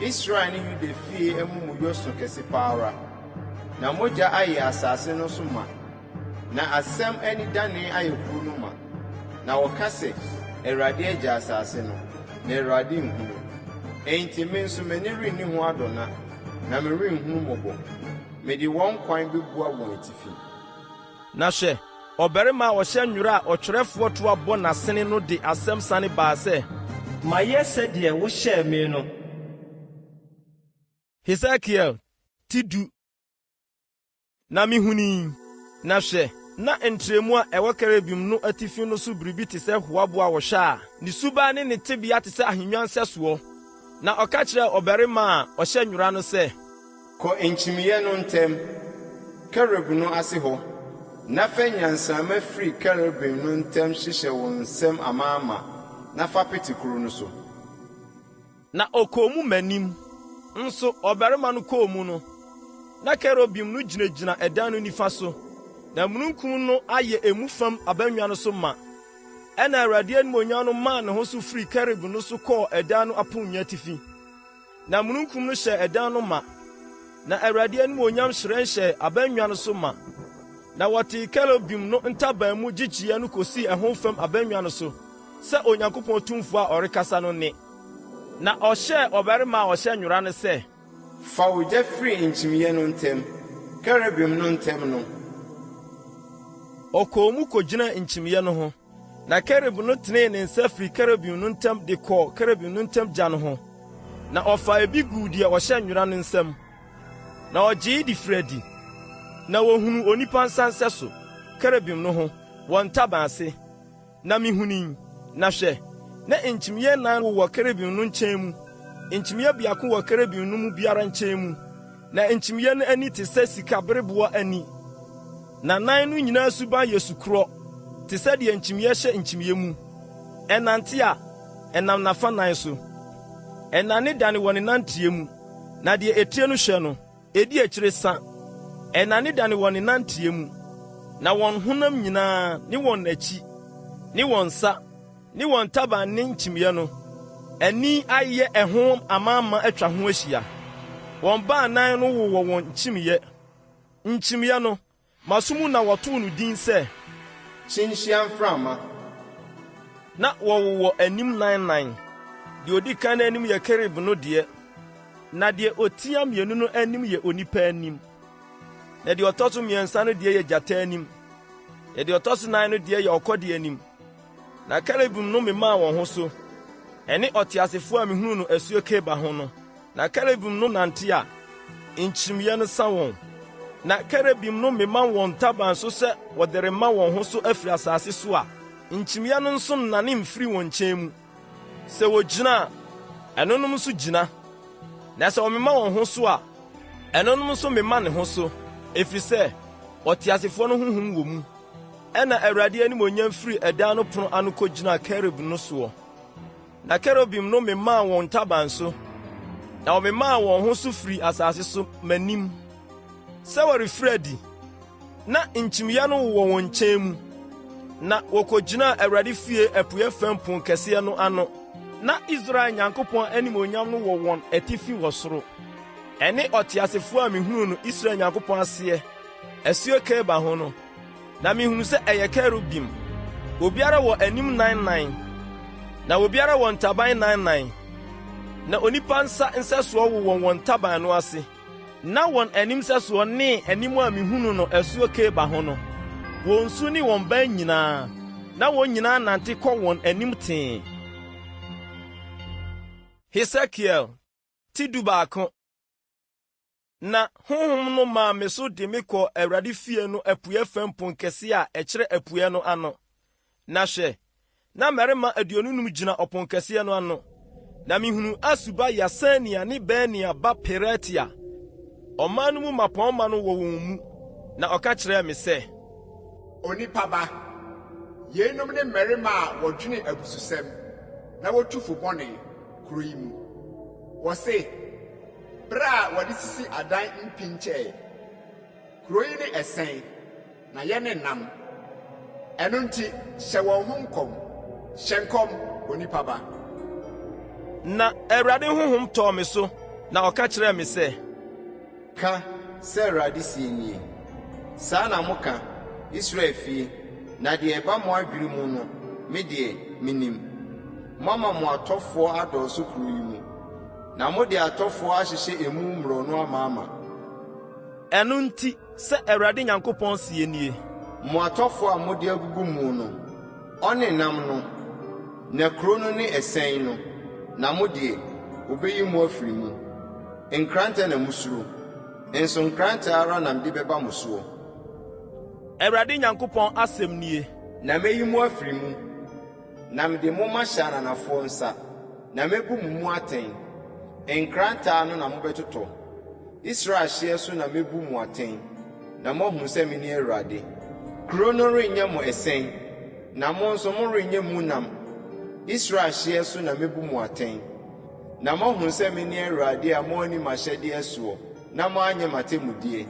Israel ne Yuda fie amumuyɔ so kɛse pa ara, na mogya ayɛ asase no so ma, na asɛm anidanee ayɛ kuro no ma. Na wɔka sɛ, 'Awurade agya asase no, na Awurade nhunu. Enti me nso m'ani renni ho adɔna, na merenhunu mmɔbɔ. Mede wɔn kwan bɛbua wɔn atifi. Na hwɛ, ɔbarima a ɔhyɛ nwera a ɔtwerɛfoɔ toa bɔ n'asene no de asɛm sane baa sɛ. Mayɛ sɛdeɛ wohyɛɛ me no. Hesekiel ti du. Na mihunui, na hwɛ, na ntrɛwmu a ɛwɔ kerubim no atifi no so biribi te sɛ hoaboɔ a wɔhwɛ a, ne suban ne ne tebea te sɛ ahennwa nsɛsoɔ. Na ɔka kyerɛɛ ɔbarima a ɔhyɛ nwera no sɛ. Kɔ nkyimiiɛ no ntam, kerub no ase hɔ, na fa nnyansramma firi kerubim no ntam hyehyɛ wo nsam amaama na fa pete kuro no so. Na ɔkɔɔ mu m'anim. Nso ɔbarima no kɔɔ mu no, na kerubim no gyinagyina ɛdan no nifa so, na mununkum no ayɛ emu fam abannwa no so ma. Ɛnna Awurade animuonyam no maa ne ho so firii kerub no so kɔɔ ɛdan no aponnwa atifi. Na mununkum no hyɛɛ ɛdan no ma, na Awurade animuonyam hyerɛn hyɛɛ abannwa no so ma. Na wɔtee kerubim no ntaban mu gyigyeɛ no kosii ɛho fam abannwa no so sɛ Onyankopɔn Tumfoɔ a ɔrekasa no nne. Na ɔhyɛɛ ɔbarima a ɔhyɛ nwera no sɛ. Fa ogya firi nkyimiiɛ no ntam, kerubim no ntam no. Ɔkɔɔ mu kogyinaa nkyimiiɛ no ho. Na kerub no tenee ne nsa firii kerubim no ntam de kɔɔ kerubim no ntam gya no ho, na ɔfaa ebi guu deɛ ɔhyɛ nwera no nsam, na ɔgyee de firii adi. Na wɔhunuu onipa nsa nsɛso, kerubim no ho, wɔ ntaban ase. Na mihunui, na hwɛ, na nkyimiiɛ nnan wowɔ kerubim no nkyɛn mu, nkyimiiɛ biako wɔ kerubim no mu biara nkyɛn mu. Na nkyimiiɛ no ani te sɛ sikabereboɔ ani, na nan no nyinaa suban yɛ su korɔ, te sɛ deɛ nkyimiiɛ hyɛ nkyimiiɛ mu. Ɛnante a, ɛnam n'afanan so. Ɛnnanedane wɔ ne nanteɛ mu, na deɛ etire no hwɛ no, ɛdi akyire sa. Ɛnnanedane wɔ ne nanteɛ mu, na wɔn honam nyinaa, ne wɔn akyi, ne wɔn nsa, ne wɔn ntaban ne nkyimiiɛ no ani ayɛ ɛho amaama atwa ho ahyia. Wɔn baanan no wowɔ wɔn nkyimiiɛ. Nkyimiiɛ no, m'aso mu na wɔtoo no din sɛ. Kyinhyia mframa. Na wɔwowɔ anim nannan. Deɛ ɔdi kan no anim yɛ kerub no deɛ, na deɛ ɔtia mmienu no anim yɛ onipa anim, na deɛ ɔtɔ so mmiɛnsa no deɛ yɛ gyata anim, na deɛ ɔtɔ so nan no deɛ yɛ ɔkɔdeɛ anim. Na kerubim no memaa wɔn ho so, ɛne ɔteasefo a mihunuu no asuo Kebar ho no. Na kerubim no nante a, nkyimiiɛ no sa wɔn. Na kerubim no mema wɔn ntaban so sɛ wɔde rema wɔn ho so afiri asase so a, nkyimiiɛ no nso nnane mfiri wɔn nkyɛn mu. Sɛ wogyina a, ɛnonom nso gyina, na sɛ wɔmema wɔn ho so a, ɛnonom nso mema ne ho so, ɛfiri sɛ ɔteasefoɔ no honhom wɔ mu. Ɛnna Awurade animuonyam firii ɛdan no pono ano kogyinaa kerub no soɔ. Na kerubim no memaa wɔn ntaban so, na wɔmemaa wɔn ho so firii asase so m'anim sɛ wɔrefiri adi. Na nkyimiiɛ no wowɔ wɔn nkyɛn mu, na wɔkogyinaa Awurade fie apueeɛ fam ponkɛseɛ no ano. Na Israel Nyankopɔn animuonyam no wɔ wɔn atifi wɔ soro. Ɛne ɔteasefoɔ a mehunuu no Israel Nyankopɔn aseɛ, asuo Kebar ho no. Na mihuu sɛ ɛyɛ kerubim. Obiara wɔ anim nan nnan, na obiara wɔ ntaban nan nnan, na onipa nsa nsɛsoɔ wowɔ wɔn ntaban no ase. Na wɔn anim sɛsoɔ ne anim a mihunuu no asuo Kebar ho no, wɔn su ne wɔn ban nyinaa, na wɔn nyinaa nante kɔ wɔn anim tee. Hesekiel. Ti dubaako. Na Honhom no maa me so de me kɔɔ Awurade fie no apueɛ fam ponkɛseɛ a ɛkyerɛ apueɛ no ano. Na hwɛ, na mmarima 25 gyina ɔponkɛseɛ no ano. Na mehunuu Asu ba Yaasania ne Benaia ba Pelatia, ɔman no mu mmapɔmma no wɔ wɔn mu. Na ɔka kyerɛɛ me sɛ. Onipa ba, yeinom ne mmarima a wɔdwene abususɛm na wotu fo bɔne kuro yi mu. Wɔse, Bere a wɔde sisi adan mpinkyɛe. Kurow yi ne ɛsɛn, na yɛne nam. Ɛno nti, hyɛ wɔn ho nkɔm. Hyɛ nkɔm, onipa ba. Na Awurade honhom tɔɔ me so, na ɔka kyerɛɛ me sɛ. Ka sɛ, Awurade seɛ nie, Saa na moka, Israel fie, na deɛ ɛba mo adwene mu no, me deɛ, menim. Moama mo atɔfoɔ adɔɔso kuro yi mu, na mode atɔfoɔ ahyehyɛ emu mmorɔno amaama. Ɛno nti, sɛ Awurade Nyankopɔn seɛ nie. Mo atɔfoɔ a mode agugu mu no, ɔne nam no, na kuro no ne ɛsɛn no, na mo deɛ, wɔbɛyi mo afiri mu. Nkrantɛ na mosuro, nso nkrantɛ ara na mede bɛba mo soɔ. Awurade Nyankopɔn asɛm nie. Na mɛyi mo afiri mu, na mede mo mahyɛ ananafoɔ nsa, na mɛbu mo mu atɛn. Nkrantɛ ano na mobɛtotɔ. Israel hyeɛ so na mɛbu mo atɛn, na moahunu sɛ mene Awurade. Kuro no renyɛ mo ɛsɛn, na mo nso morenyɛ mu nam. Israel hyeɛ so na mɛbu mo atɛn, na moahunu sɛ mene Awurade a moanni m'ahyɛdeɛ soɔ na moanyɛ m'atemmudeɛ,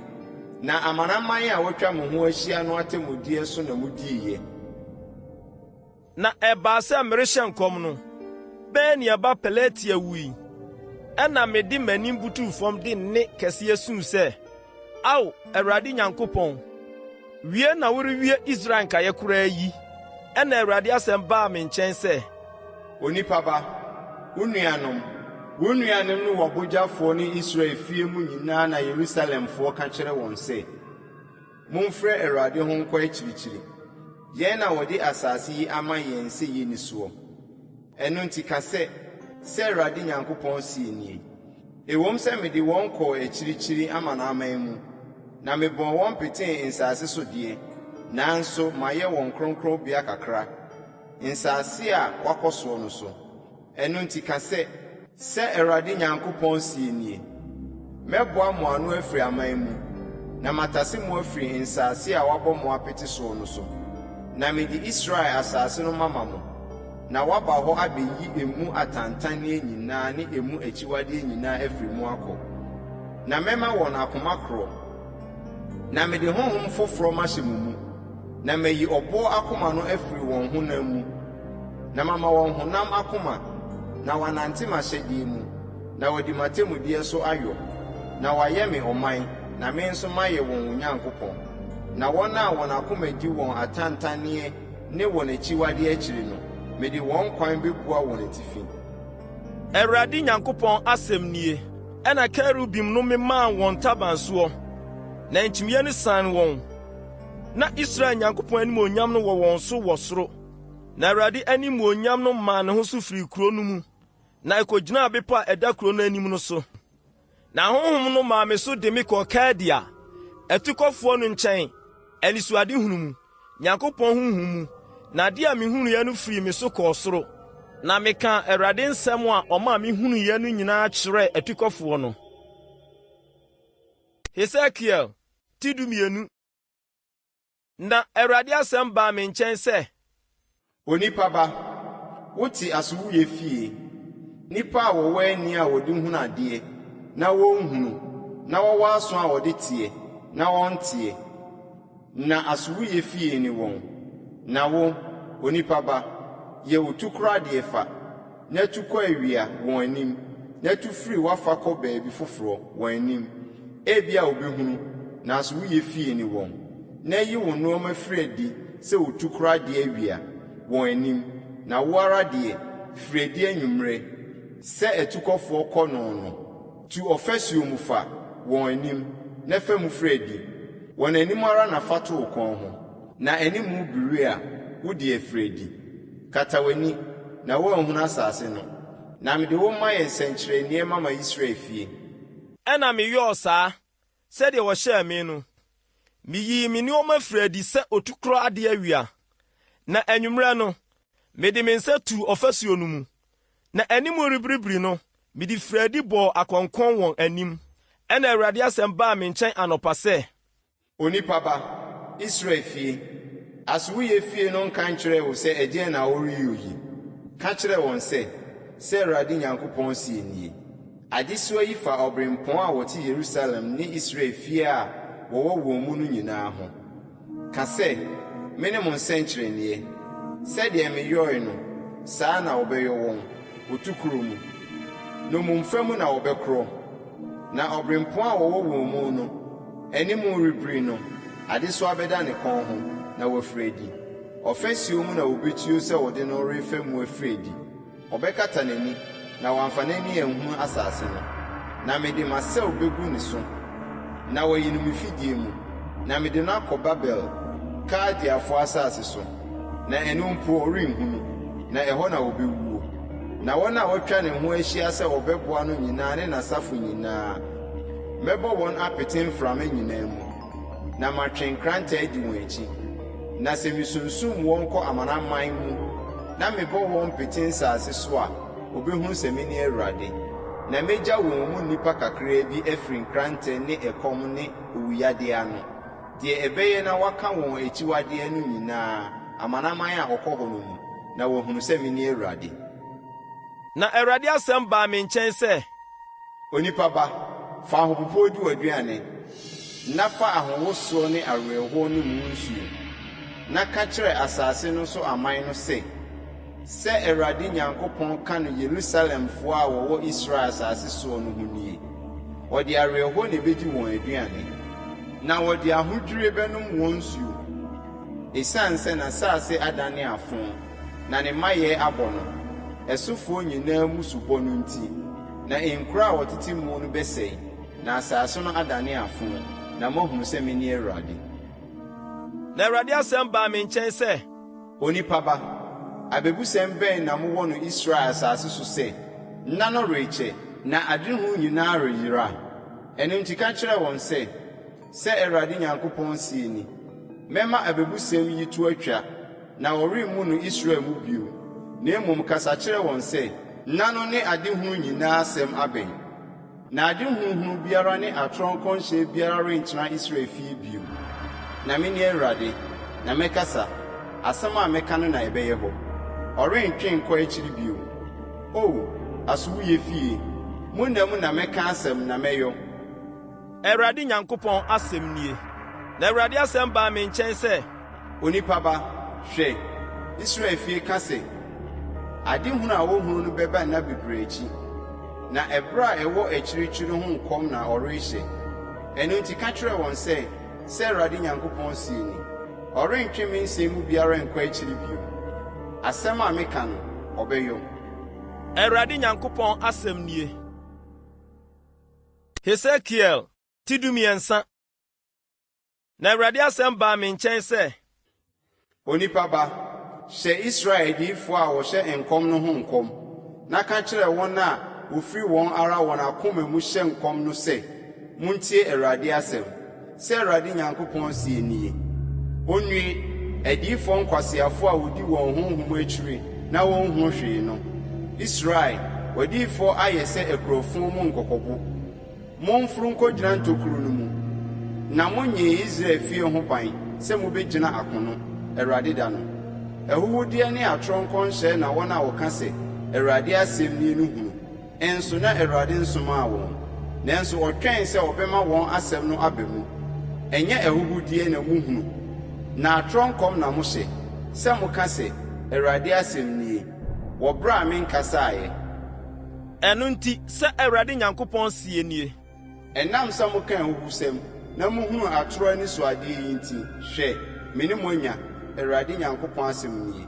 na amanaman a wɔatwa mo ho ahyia no atemmudeɛ so na modiiɛ. Na ɛbaa sɛ merehyɛ nkɔm no, Benaia ba Pelatia wui. Ɛnna mede m'anim butuu fam de nne kɛseɛ suu sɛ, Ao, Awurade Nyankopɔn, wie na worewie Israel nkaeɛ koraa yi? Ɛnna Awurade asɛm baa me nkyɛn sɛ. Onipa ba, wo nuanom, wo nuanom ne w'abogyafoɔ ne Israel fie mu nyinaa na Yerusalemfoɔ ka kyerɛ wɔn sɛ, Momfrɛ Awurade ho nkɔ akyirikyiri. Yɛn na wɔde asase yi ama yɛn sɛ yenni soɔ. Ɛno nti ka sɛ, 'Sɛ Awurade Nyankopɔn seɛ nie, Ɛwom sɛ mede wɔn kɔɔ akyirikyiri amanaman mu, na mebɔɔ wɔn petee nsase so deɛ, nanso mayɛ wɔn kronkronbea kakra, nsase a wɔakɔ soɔ no so. Ɛno nti ka sɛ, Sɛ Awurade Nyankopɔn seɛ nie, Mɛboa mo ano afiri aman mu, na matase mo afiri nsase a wɔabɔ mo apete soɔ no so, na mede Israel asase no mama mo, na woaba hɔ abɛyi emu atantanneɛ nyinaa ne emu akyiwadeɛ nyinaa afiri mu akɔ. Na mɛma wɔn akoma korɔ, na mede honhom foforɔ mahyɛ mo mu, na mayi ɔboɔ akoma no afiri wɔn honam mu, na mama wɔn honam akoma, na wɔanante m'ahyɛdeɛ mu, na wɔadi m'atemmudeɛ so ayɔ, na wɔayɛ me ɔman, na me nso mayɛ wɔn Onyankopɔn. Na wɔn a wɔn akoma di wɔn atantanneɛ ne wɔn akyiwadeɛ akyiri no, mede wɔn kwan bɛbua wɔn atifi. Awurade Nyankopɔn asɛm nie. Ɛnna kerubim no memaa wɔn ntaban soɔ, na nkyimiiɛ no sian wɔn. Na Israel Nyankopɔn animuonyam no wɔ wɔn so wɔ soro. Na Awurade animuonyam no maa ne ho so firii kuro no mu, na ɛkɔgyinaa bepɔ a ɛda kuro no anim no so. Na honhom no maa me so de me kɔɔ Kaldea atukɔfoɔ no nkyɛn, anisoadehunu mu, Nyankopɔn honhom mu, na adeɛ a mehunuiɛ no firii me so kɔɔ soro. Na mekaa Awurade nsɛm a ɔmaa mehunuiɛ no nyinaa kyerɛɛ atukɔfoɔ no. Hesekiel ti 12. Na Awurade asɛm baa me nkyɛn sɛ. Onipa ba, wote asowuiɛ fie, nnipa a wɔwɔ ani a wɔde hunu adeɛ, na wɔnhunu, na wɔwɔ aso a wɔde teɛ, na wɔnteɛ, na asowuiɛ fie ne wɔn. Na wo, onipa ba, yɛ otukorɔ adeɛ fa. Na tu kɔ awia, wɔn anim, na tu firi w'afa kɔ baabi foforɔ, wɔn anim. Ebia wɔbɛhunu, nanso woyɛ fie ne wɔn. Na yi wo nnoɔma firi adi sɛ otukorɔ adeɛ awia, wɔn anim, na wo ara deɛ, firi adi anwummerɛ, sɛ atukɔfoɔ kɔ no no. Tu ɔfasuo mu fa, wɔn anim, na fa mu firi adi. Wɔn anim ara na fa to wo kɔn ho. Na animu biri a, wo deɛ firi adi. Kata w'ani, na woanhunu asase no. Na mede wo mayɛ nsɛnkyerɛnneɛ mama Israel fie. Ɛnna meyɔɔ saa, sɛdeɛ wɔhyɛɛ me no. Miyii me nneɛma firii adi sɛ otukorɔ ade awia, na anwummerɛ no, mede me nsa tuu ɔfasuo no mu, na anim rebiribiri no, mede firii adi bɔɔ akɔnkɔn wɔn anim. Ɛnna Awurade asɛm baa me nkyɛn anɔpa sɛ. Onipa ba, Israel fie, aso woyɛ fie no nka nkyerɛɛ wo sɛ ɛdeɛn na woreyɔ yi? Ka kyerɛ wɔn sɛ, 'Sɛ Awurade Nyankopɔn seɛ nie, Adesoa yi fa ɔberempɔn a wɔte Yerusalem ne Israel fie a wɔwɔ wɔn mu no nyinaa ho. Ka sɛ, 'Mene mo nsɛnkyerɛnneɛ. Sɛdeɛ meyɔe no, saa ara na wɔbɛyɔ wɔn, otukorɔ mu. Nnommumfa mu na wɔbɛkorɔ. Na ɔberempɔn a wɔwɔ wɔn mu no anim rebiri no, adesoa bɛda ne kɔn ho, na wafiri adi. Ɔfasuo mu na wɔbɛtuo sɛ wɔde no refa mu afiri adi. Ɔbɛkata n'ani, na wamfa n'ani anhunu asase no, na mede m'asau begu ne so, na wayi no me fidie mu, na mede no akɔ Babel, Kaldeafoɔ asase so, na ɛno mpo ɔrenhunu, na ɛhɔ na ɔbɛwuo. Na wɔn a wɔatwa ne ho ahyia sɛ wɔbɛboa no nyinaa ne n'asafo nyinaa, mɛbɔ wɔn apete mframa nyinaa mu. na matwe nkrantɛ adi wɔn akyi. Na sɛ misunsum wɔn kɔ amanaman mu na mebɔ wɔn pete nsase so a, wobehunu sɛ mene Awurade. Na megya wɔn mu nnipa kakraa bi afiri nkrantɛ ne ɛkɔm ne owuyadeɛ ano, deɛ ɛbɛyɛ na wɔaka wɔn akyiwadeɛ no nyinaa amanaman a wɔkɔ hɔ no mu, na wɔahunu sɛ mene Awurade. Na Awurade asɛm baa me nkyɛn sɛ. Onipa ba, fa ahopopoɔ di w'aduane, na fa ahowosoɔ ne awerɛhoɔ nom wo nsuo, na ka kyerɛ asase no so aman no sɛ, 'Sɛ Awurade Nyankopɔn ka no Yerusalemfoɔ a wɔwɔ Israel asase soɔ no ho nie, Wɔde awerɛhoɔ na ɛbɛdi wɔn aduane, na wɔde ahodwirie bɛnom wɔn nsuo, ɛsiane sɛ n'asase adane afõ na ne mayɛ abɔ no, ɛsofoɔ nyinaa mmusubɔ no nti. Na nkuro a wɔtete mu no bɛsɛe, na asase no adane afõ, na moahunu sɛ mene Awurade. Na Awurade asɛm baa me nkyɛn sɛ. Onipa ba, abebusɛm bɛn na mowɔ no Israel asase so sɛ, 'Nna no rekyɛ, na adehunu nyinaa reyera'? Ɛno nti ka kyerɛ wɔn sɛ, 'Sɛ Awurade Nyankopɔn seɛ ni, Mɛma abebusɛm yi to atwa, Na wɔremmu no Israel mu bio, na mmom kasa kyerɛ wɔn sɛ, Nna no ne adehunu nyinaa asɛm abɛn. Na adehunuhunu biara ne atorɔ nkɔmhyɛ biara rentena Israel fie bio. Na mene Awurade, na mɛkasa, asɛm a mɛka no na ɛbɛyɛ hɔ. Ɔrentwe nkɔ akyiri bio. O, asowuiɛ fie, mo nna mu na mɛka asɛm na mɛyɔ. Awurade Nyankopɔn asɛm nie. Na Awurade asɛm baa me nkyɛn sɛ. Onipa ba, hwɛ, Israel fie ka sɛ, 'Adehunu a wohunu no bɛba nna bebree akyi, na ɛberɛ a ɛwɔ akyirikyiri ho nkɔm na ɔrehyɛ. Ɛno nti ka kyerɛ wɔn sɛ, 'Sɛ Awurade Nyankopɔn seɛ ni, Ɔrentwe me nsɛm mu biara nkɔ akyiri bio. Asɛm a meka no, ɔbɛyɔ. Awurade Nyankopɔn asɛm nie. Hesekiel ti dumiɛnsa. Na Awurade asɛm baa me nkyɛn sɛ. Onipa ba, hyɛ Israel adiyifoɔ a wɔhyɛ nkɔm no ho nkɔm, na ka kyerɛ wɔn a wɔfiri wɔn ara wɔn akoma mu hyɛ nkɔm no sɛ, 'Montie Awurade asɛm. Sɛ Awurade Nyankopɔn seɛ nie, Ɔnnue, adiyifoɔ nkwaseafoɔ a wɔdi wɔn honhom akyire na wɔnhunu hwee no! Israel, w'adiyifoɔ ayɛ sɛ akurofo mu nkɔkɔbo. Momforo nkɔgyina ntokuro no mu, na monyee Israel fie ho ban sɛ mobɛgyina akono, Awurade da no. Ahuhudeɛ ne atorɔ nkɔnhyɛ na wɔn a wɔka sɛ, Awurade asɛm nie no hunu, nso na Awurade nsomaa wɔn, nanso wɔtwɛn sɛ ɔbɛma wɔn asɛm no aba mu. Ɛnyɛ ahuhudeɛ na mohunu, na atorɔ nkɔm na mohyɛ, sɛ moka sɛ, Awurade asɛm nie, wɔ berɛ a menkasaeɛ. Ɛno nti, sɛ Awurade Nyankopɔn seɛ nie. Ɛnam sɛ moka ahuhusɛm na mohunu atorɔ anisoadeɛ yi nti, hwɛ, me ne mo anya, Awurade Nyankopɔn asɛm nie.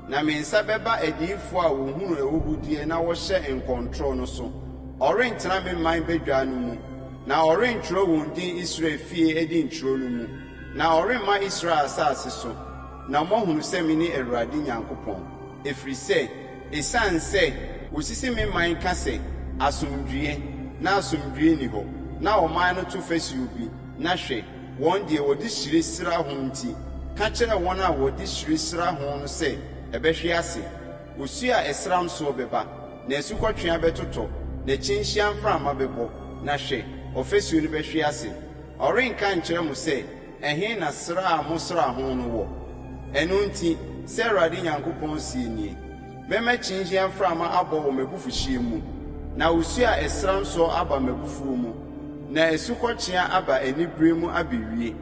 Na me nsa bɛba adiyifoɔ a wɔhunu ahuhudeɛ na wɔhyɛ nkɔntorɔ no so, wɔrentena me man badwa no mu, na wɔrentwerɛ wɔn din Israel fie edintwerɛ no mu, na wɔremma Israel asase so, na moahunu sɛ mene Awurade Nyankopɔn, ɛfiri sɛ ɛsiane sɛ. Wɔsisi me man ka sɛ, 'Asomdwoeɛ! Na asomdwoeɛ nni hɔ, na ɔman no to fasuo bi, na hwɛ, wɔn deɛ, wɔde hyire sra ho nti, ka kyerɛ wɔn a wɔde hyire sra ho no sɛ ɛbɛhwe ase. Osuo a ɛsram soɔ bɛba, na asukɔtweaa bɛtotɔ, na kyinhyia mframa bɛbɔ, na hwɛ, ɔfasuo no bɛhwe ase. Ɔrenka nkyerɛ mo sɛ, 'Ɛhe na sra a mosraa ho no wɔ? Ɛno nti, sɛ Awurade Nyankopɔn seɛ nie, Mɛma kyinhyia mframa abɔ wɔ m'abufuhyeɛ mu, na osuo a ɛsram soɔ aba m'abufuo mu, na asukɔtweaa aba anibereɛ mu abɛwie.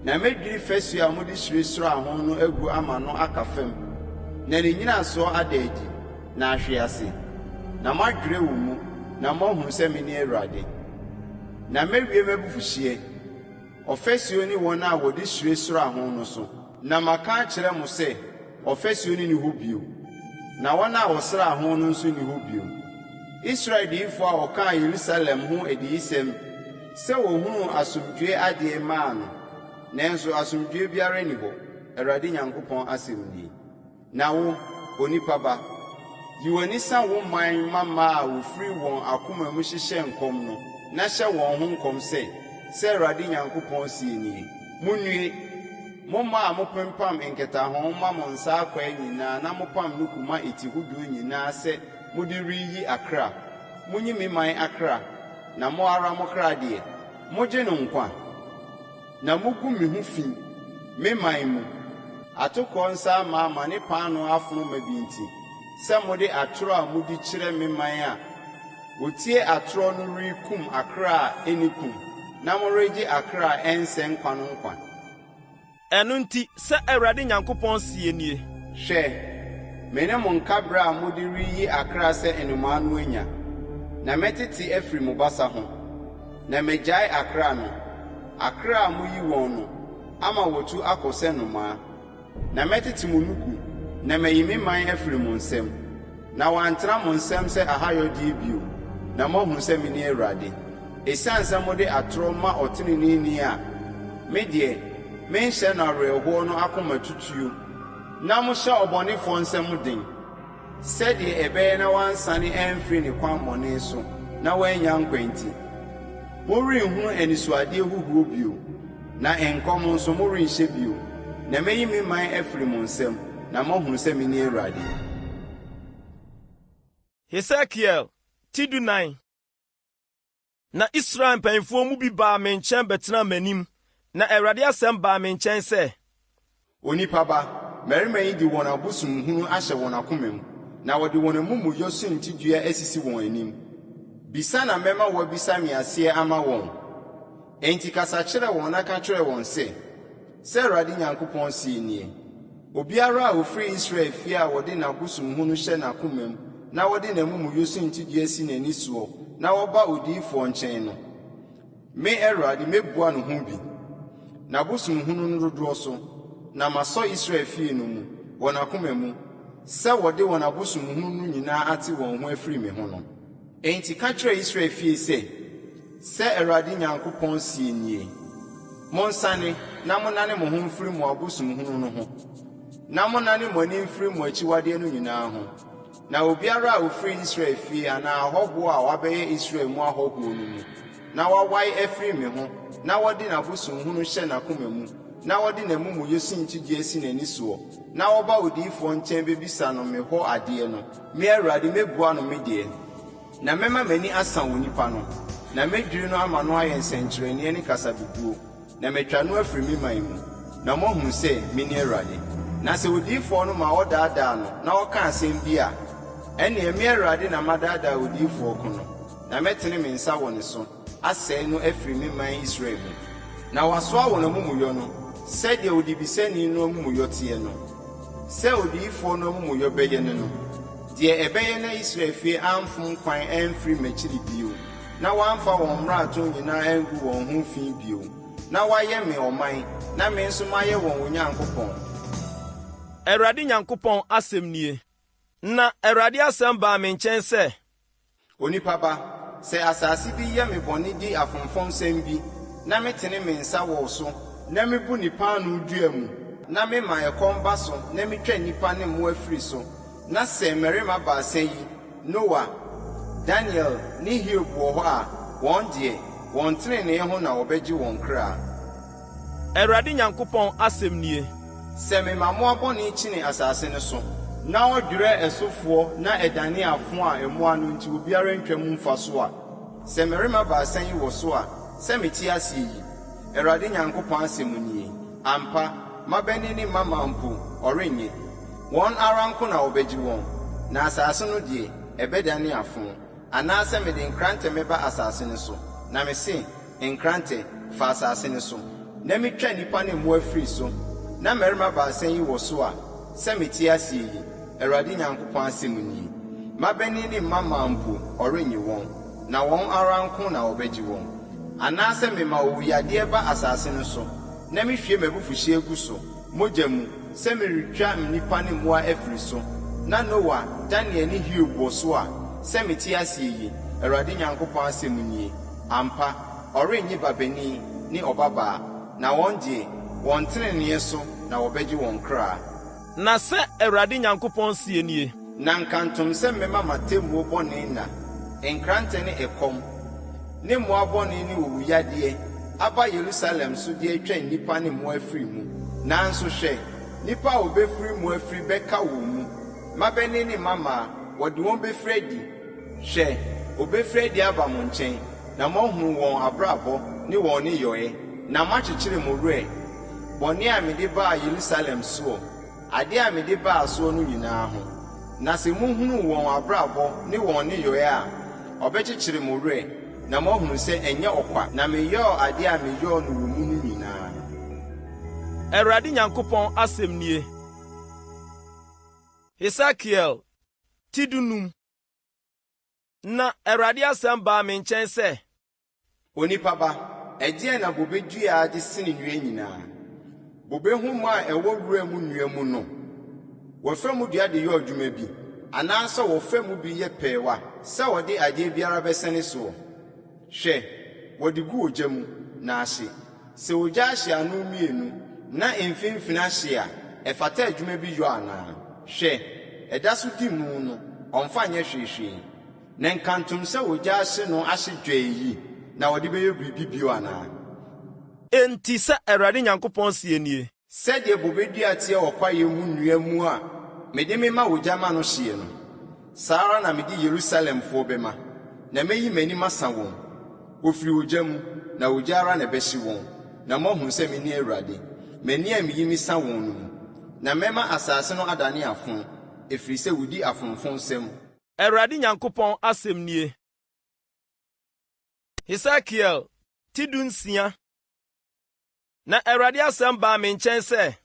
Na mɛdwiri fasuo a mode hyire sraa ho no agu ama no aka fam, na ne nnyinasoɔ ada adi, na ahwe ase. Na moadwerɛ wɔ mu, na moahunu sɛ mene Awurade. Na mɛwie m'abufuhyeɛ, ɔfasuo ne wɔn a wɔde hyire sraa ho no so. Na maka akyerɛ mo sɛ, Ɔfasuo no nni hɔ bio, na wɔn a wɔsraa ho no nso nni hɔ bio. Israel diyifoɔ a ɔkaa Yerusalem ho adiyisɛm sɛ wɔhunuu asomdwoeɛ adeɛ maa no, nanso asomdwoeɛ biara nni hɔ, Awurade Nyankopɔn asɛm nie. Na wo, onipa ba, yi w'ani sa wo man mmammaa a wɔfiri wɔn akoma mu hyehyɛ nkɔm no, na hyɛ wɔn ho nkɔm sɛ, 'Sɛ Awurade Nyankopɔn seɛ nie, Monnue, mo mmaa a mopempam nkɛtɛaho ma mo nsa akwaa nyinaa na mopam nuku ma eti hodoɔ nyinaa sɛ mode reyi akra, monyi me man akra, na mo ara mo kra deɛ, mogye no nkwa? Na mugu me ho fi, me man mu, atokoɔ nsa amaama ne paanoo afono ma bi nti, sɛ mode atorɔ a mudi kyerɛ me man a wɔtie atorɔ no rekum akra a ɛnni kum, na moregye akra a ɛnsɛ nkwa no nkwa. Ɛno nti, sɛ Awurade Nyankopɔn seɛ nie. Hwɛ, me ne mo nkaberɛ a mode reyi akra sɛ nnomaa no anya, na mɛtete afiri mo basa ho, na magyae akra no, akra a moyi wɔn no, ama wɔatu akɔ sɛ nnomaa. Na mɛtete mo nuku, na mayi me man afiri mo nsam, na wɔantena mo nsam sɛ ahayɔdeɛ bio, na moahunu sɛ mene Awurade. Esiane sɛ mode atorɔ ma ɔteneneeni a me deɛ, menhyɛ no awerɛhoɔ no akoma tutuo, na mohyɛ ɔbɔnefoɔ nsam den, sɛdeɛ ɛbɛyɛ na wansane amfiri ne kwammɔne so na wannya nkwa nti, morenhunu anisoadeɛ huhuo bio, na nkɔm nso morenhyɛ bio, na mɛyi me man afiri mo nsam, na moahunu sɛ mene Awurade. Hesekiel ti 14. Na Israel mpanyimfoɔ mu bi baa me nkyɛn bɛtenaa m'anim, na Awurade asɛm baa me nkyɛn sɛ. Onipa ba, mmarima yi de wɔn abosonhunu ahyɛ wɔn akoma mu, na wɔde wɔn amumuyɔ suntidua asisi wɔn anim. Bisa na mɛma wɔabisa me aseɛ ama wɔn. Enti kasa kyerɛ wɔn na ka kyerɛ wɔn sɛ, 'Sɛ Awurade Nyankopɔn seɛ nie, Obiara a ɔfiri Israel fie a wɔde n'abosonhunu hyɛ n'akomam na wɔde n'amumuyɔ suntidua si n'ani soɔ na ɔba odiyifoɔ nkyɛn no, me Awurade mɛbua no ho bi, n'abosonhunu no dodoɔ so, na masɔ Israel fie no mu, wɔn akoma mu, sɛ wɔde wɔn abosonhunu no nyinaa ate wɔn ho afiri me ho no. Enti ka kyerɛ Israel fie sɛ, 'Sɛ Awurade Nyankopɔn seɛ nie, Monsane na monnane mo ho mfiri mo abosomhunu no ho, na monnane mo ani mfiri mo akyiwadeɛ no nyinaa ho, na obiara a ɔfiri Israel fie anaa ahɔhoɔ a wɔabɛyɛ Israel mu ahɔhoɔ no mu, na wawae afiri me ho, na ɔde n'abosonhunu hyɛ n'akoma mu, na ɔde n'amumuyɛ suntidua si n'ani soɔ, na ɔba odiyifoɔ nkyɛn bɛbisa no me hɔ adeɛ no, Me Awurade mɛbua no me deɛ, na mɛma m'ani asa onipa no, na mɛdwiri no ama no ayɛ nsɛnkyerɛnneɛ ne kasabebuo, na matwa no afiri me man mu, na moahunu sɛ mene Awurade. Na sɛ odiyifoɔ no ma wɔdaadaa no na ɔka asɛm bi a, ɛnneɛ me Awurade na madaadaa odiyifoɔ ko no, na mɛtene me nsa wɔ ne so. asɛe no afiri me man Israel mu, na wɔasoa wɔn amumuyɔ no, sɛdeɛ odibisani no amumuyɔ teɛ no, sɛ odiyifoɔ no amumuyɔ bɛyɛ ne no, deɛ ɛbɛyɛ na Israel fie amfom kwan amfiri m'akyiri bio, na wɔamfa wɔn mmarato nyinaa angu wɔn ho fi bio, na wɔayɛ me ɔman, na me nso mayɛ wɔn Onyankopɔn. Awurade Nyankopɔn asɛm nie. Na Awurade asɛm baa me nkyɛn sɛ. Onipa ba, sɛ asase bi yɛ me bɔne di afomfonsɛm bi, na metene me nsa wɔ so, na mebu ne paanoo dua mu, na mema ɛkɔm ba so na metwa nnipa ne mmoa firi so, na sɛ mmarima baasa yi, Noa, Daniel ne Hiob wɔ hɔ a, wɔn deɛ, wɔn tenenee ho na wɔbɛgye wɔn kra. Awurade Nyankopɔn asɛm nie. Sɛ mema mmoa bɔne kyini asase no so, na wɔdwerɛ ɛsofoɔ na ɛdane afõ a mmoa no nti obiara ntwam mfa so a, sɛ mmarima baasa yi wɔ so a, sɛ mete aseɛ yi, Awurade Nyankopɔn asɛm nie, ampa, mmabanin ne mmammaa mpo, ɔrennye. Wɔn ara nko na wɔbɛgye wɔn, na asase no deɛ, ɛbɛdane afõ. Anaasɛ mede nkrantɛ mɛba asase no so, na mese, Nkrantɛ, fa asase no so, na metwa nnipa ne mmoa firi so, na mmarima baasa yi wɔ so a, sɛ mete aseɛ yi, Awurade Nyankopɔn asɛm nie, mmabanin ne mmammaa mpo, ɔrennye wɔn, na wɔn ara nko na wɔbɛgye wɔn. Anaasɛ mema owuyadeɛ ba asase no so, na mehwie m'abufuhyeɛ gu so, mogya mu, sɛ meretwa nnipa ne mmoa afiri so, na Noa, Daniel ne Hiob wɔ so a, sɛ mete aseɛ yi, Awurade Nyankopɔn asɛm nie, ampa, ɔrennye babanin ne ɔbabaa, na wɔn deɛ, wɔn teneneeɛ so na wɔbɛgye wɔn kra. Na sɛ Awurade Nyankopɔn seɛ nie. Na nkantom sɛ mɛma m'atemmuo bɔne nna, nkrantɛ ne ɛkɔm, ne mmoa bɔne ne owuyadeɛ, aba Yerusalem so de atwa nnipa ne mmoa afiri mu. Nanso hwɛ, nnipa a wɔbɛfiri mu afiri bɛka wɔn mu, mmabanin ne mmammaa, wɔde wɔn bɛfiri adi. Hwɛ, wɔbɛfiri adi aba mo nkyɛn, na moahunu wɔn abrabɔ ne wɔn nneyɔeɛ, na moakyekyere mo werɛ, bɔne a mede baa Yerusalem soɔ, adeɛ a mede baa soɔ no nyinaa ho. Na sɛ mohunu wɔn abrabɔ ne wɔn nneyɔeɛ a, ɔbɛkyekyere mo werɛ, na moahunu sɛ ɛnyɛ ɔkwa na meyɔɔ adeɛ a meyɔɔ no wɔ mu no nyinaa. Awurade Nyankopɔn asɛm nie. Hesekiel ti 15. Na Awurade asɛm baa me nkyɛn sɛ. Onipa ba, ɛdeɛn na bobe dua de sene nnua nyinaa, bobe nhoma a ɛwɔ wura mu nnua mu no? Wɔfa mu dua de yɔ adwuma bi, anaasɛ wɔfa mu bi yɛ pɛɛwa sɛ wɔde adeɛ biara bɛsɛne soɔ? Hwɛ, wɔde gu ogya mu, na ahye. Sɛ ogya ahye ano mmienu, na mfimfini ahye a, ɛfata adwuma bi yɔ anaa? Hwɛ, ɛda so di mu no, ɔmfa nyɛ hwee hwee. Na nkantom sɛ ogya ahye no ahye dwɛɛ yi na wɔde bɛyɛ biribi bio anaa? Enti sɛ Awurade Nyankopɔn seɛ nie. Sɛdeɛ bobe dua teɛ wɔ kwaeɛ mu nnua mu a mede mema ogya ma no hyeɛ no, saa ara na mede Yerusalemfoɔ bɛma, na mɛyi m'ani masa wɔn. Wɔfiri ogya mu, na ogya ara na ɛbɛhye wɔn, na moahunu sɛ mene Awurade, m'ani a meyi mesa wɔn no mu. Na mɛma asase no adane afõ, ɛfiri sɛ wɔdi afomfonsɛm. Awurade Nyankopɔn asɛm nie. Hesekiel ti 16. Na Awurade asɛm baa me nkyɛn sɛ.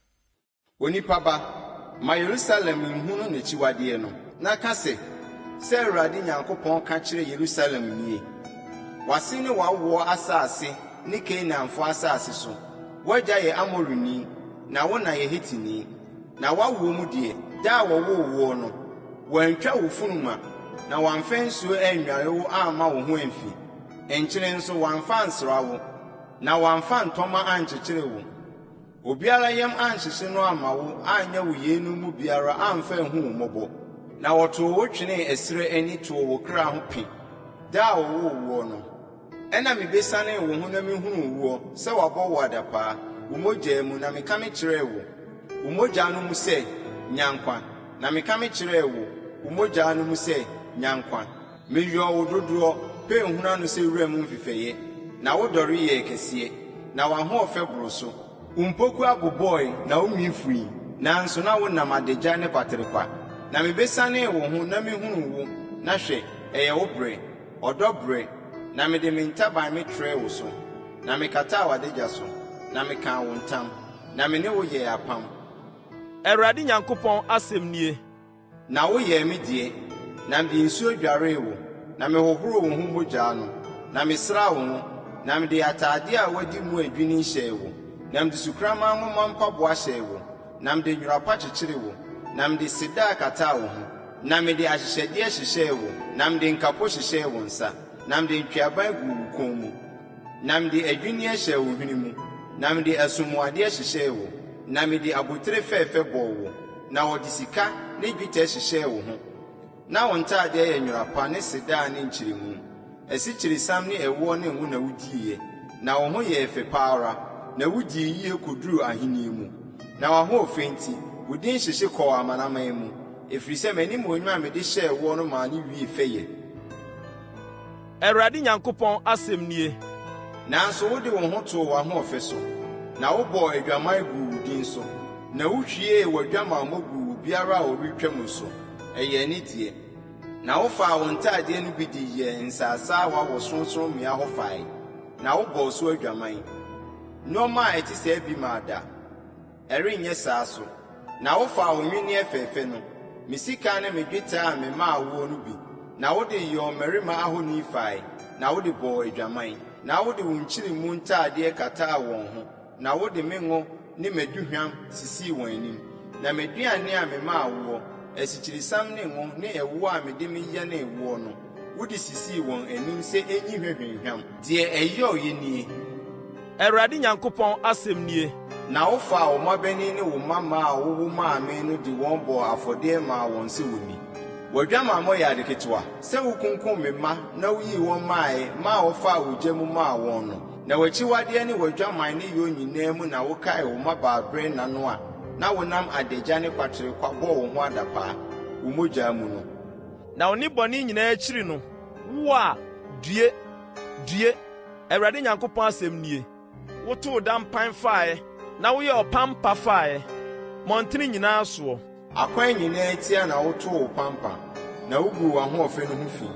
Onipa ba, ma Yerusalem nhunu n'akyiwadeɛ no, na ka sɛ, 'Sɛ Awurade Nyankopɔn ka kyerɛ Yerusalem nie, W'ase ne w'awoɔ asase ne Kanaanfoɔ asase so, w'agya yɛ Amorini, na wo na yɛ Hetini. Na w'awoɔ mu deɛ, da a wɔwoo woɔ no, wɔantwa wo funuma, na wɔamfa nsuo annware wo amma wo ho amfi, nkyene nso wɔamfa ansra wo, na wɔamfa ntɔmma ankyekyere wo. Obiara yam anhyehye no amma wo anyɛ wo yeinom mu biara amfa anhu wo mmɔbɔ. Na wɔtoo wo twenee ɛserɛ ani too wo kra ho pe, da a wɔwoo woɔ no. Ɛnna mibesianee wo ho na mihuu woɔ sɛ wɔabɔ wo adapaa, wo mogya mu, na meka mekyerɛɛ wo, wo mogya no mu sɛ, Nya nkwa! Na meka mekyerɛɛ wo, wo mogya no mu sɛ, Nya nkwa! Meyɔɔ wo dodoɔ, pɛɛ nhunu ano sɛ wuram mfefɛeɛ, na wo dɔre yɛɛ kɛseɛ, na w'ahoɔfɛ boroo so. Wo mpokua bobɔe na wo nwi fui, nanso na wonam adagya ne kwaterekwa. Na mibesianee wo ho na mihunuu wo, na hwɛ, ɛyɛ wo brɛ. Ɔdɔ brɛ, na mede me ntaban metrɛɛ wo so, na mekataa w'adagya so, na mekaa wo ntam, na me ne wo yɛɛ apam. Awurade Nyankopɔn asɛm nie. Na woyɛɛ me deɛ, na mede nsuo dwaree wo, na mehohoroo wo ho mogya no, na mesraa wo ngo, na mede atadeɛ a wɔadi mu adwini hyɛɛ wo, na mede sukraman nwoma mpaboa hyɛɛ wo, na mede nwera pa kyekyeree wo, na mede sedaa kataa wo ho. Na mede ahyehyɛdeɛ hyehyɛɛ wo, na mede nkapo hyehyɛɛ wo nsa, na mede ntweaban guu wo kɔn mu, na mede adwinneɛ hyɛɛ wo hwene mu, na mede asomuadeɛ hyehyɛɛ wo, na mede abotire fɛfɛ bɔɔ wo, na wɔde sika ne dwetɛ hyehyɛɛ wo ho. Na wo ntadeɛ yɛ nwera pa ne sedaa ne nkyeremu. Asikyiresiam ne ɛwoɔ ne ngo na wodiiɛ, na wo ho yɛɛ fɛ pa ara, na wodii yie kɔduruu ahennie mu. Na w'ahoɔfɛ nti, wo din hyehye kɔɔ amanaman mu, ɛfiri sɛ m'animuonyam a mede hyɛɛ woɔ no maa no wiee fɛyɛ. Awurade Nyankopɔn asɛm nie. Nanso wode wo ho too w'ahoɔfɛ so, na wobɔɔ adwaman guu wo din so, na wuhwiee w'adwamammɔ guu obiara a ɔretwam so, ɛyɛɛ ne deɛ. Na wofaa wo ntadeɛ no bi de yɛɛ nsaasaawa wɔ sorɔnsorɔmmea hɔ fae, na wobɔɔ so adwaman. Nneɛma a ɛte saa bi maa da. Ɛrenyɛ saa so. Na wofaa wo nnwenneɛ fɛfɛ no, me sika ne me dwetɛ a memaa woɔ no bi, na wode yɔɔ mmarima ahoni fae, na wode bɔɔ adwaman. Na wode wo nkyeremu ntadeɛ kataa wɔn ho, na wode me ngo ne m'aduhwam sisii wɔn anim. Na m'aduane a memaa woɔ, asikyiresiam ne ngo ne ɛwoɔ a mede meyɛnee woɔ no, wode sisii wɔn anim sɛ enyi hwa hwamhwam. Deɛ ɛyɔeɛ nie. Awurade Nyankopɔn asɛm nie. Na wofaa wo mmabanin ne wo mmammaa a wowo maa me no de wɔn bɔɔ afɔdeɛ maa wɔn sɛ wɔnni. W'adwamammɔ yɛ ade ketewa, sɛ wokunkum me mma na woyii wɔn maeɛ maa wɔfaa ogya mu maa wɔn no. Na w'akyiwadeɛ ne w'adwaman nneyɔɔ nyinaa mu na wokaee wo mmabaaberɛ nna no a na wonam adagya ne kwaterekwa bɔɔ wo ho adapaa, wo mogya mu no. Na wo nnebɔne nyinaa akyiri no, wo a, due, due, Awurade Nyankopɔn asɛm nie, wotoo dampan faeɛ na woyɛɛ ɔpampa faeɛ, mmɔntene nyinaa soɔ. Akwan nyinaa tia na wotoo wo pampa, na wuguu w'ahoɔfɛ no ho fi,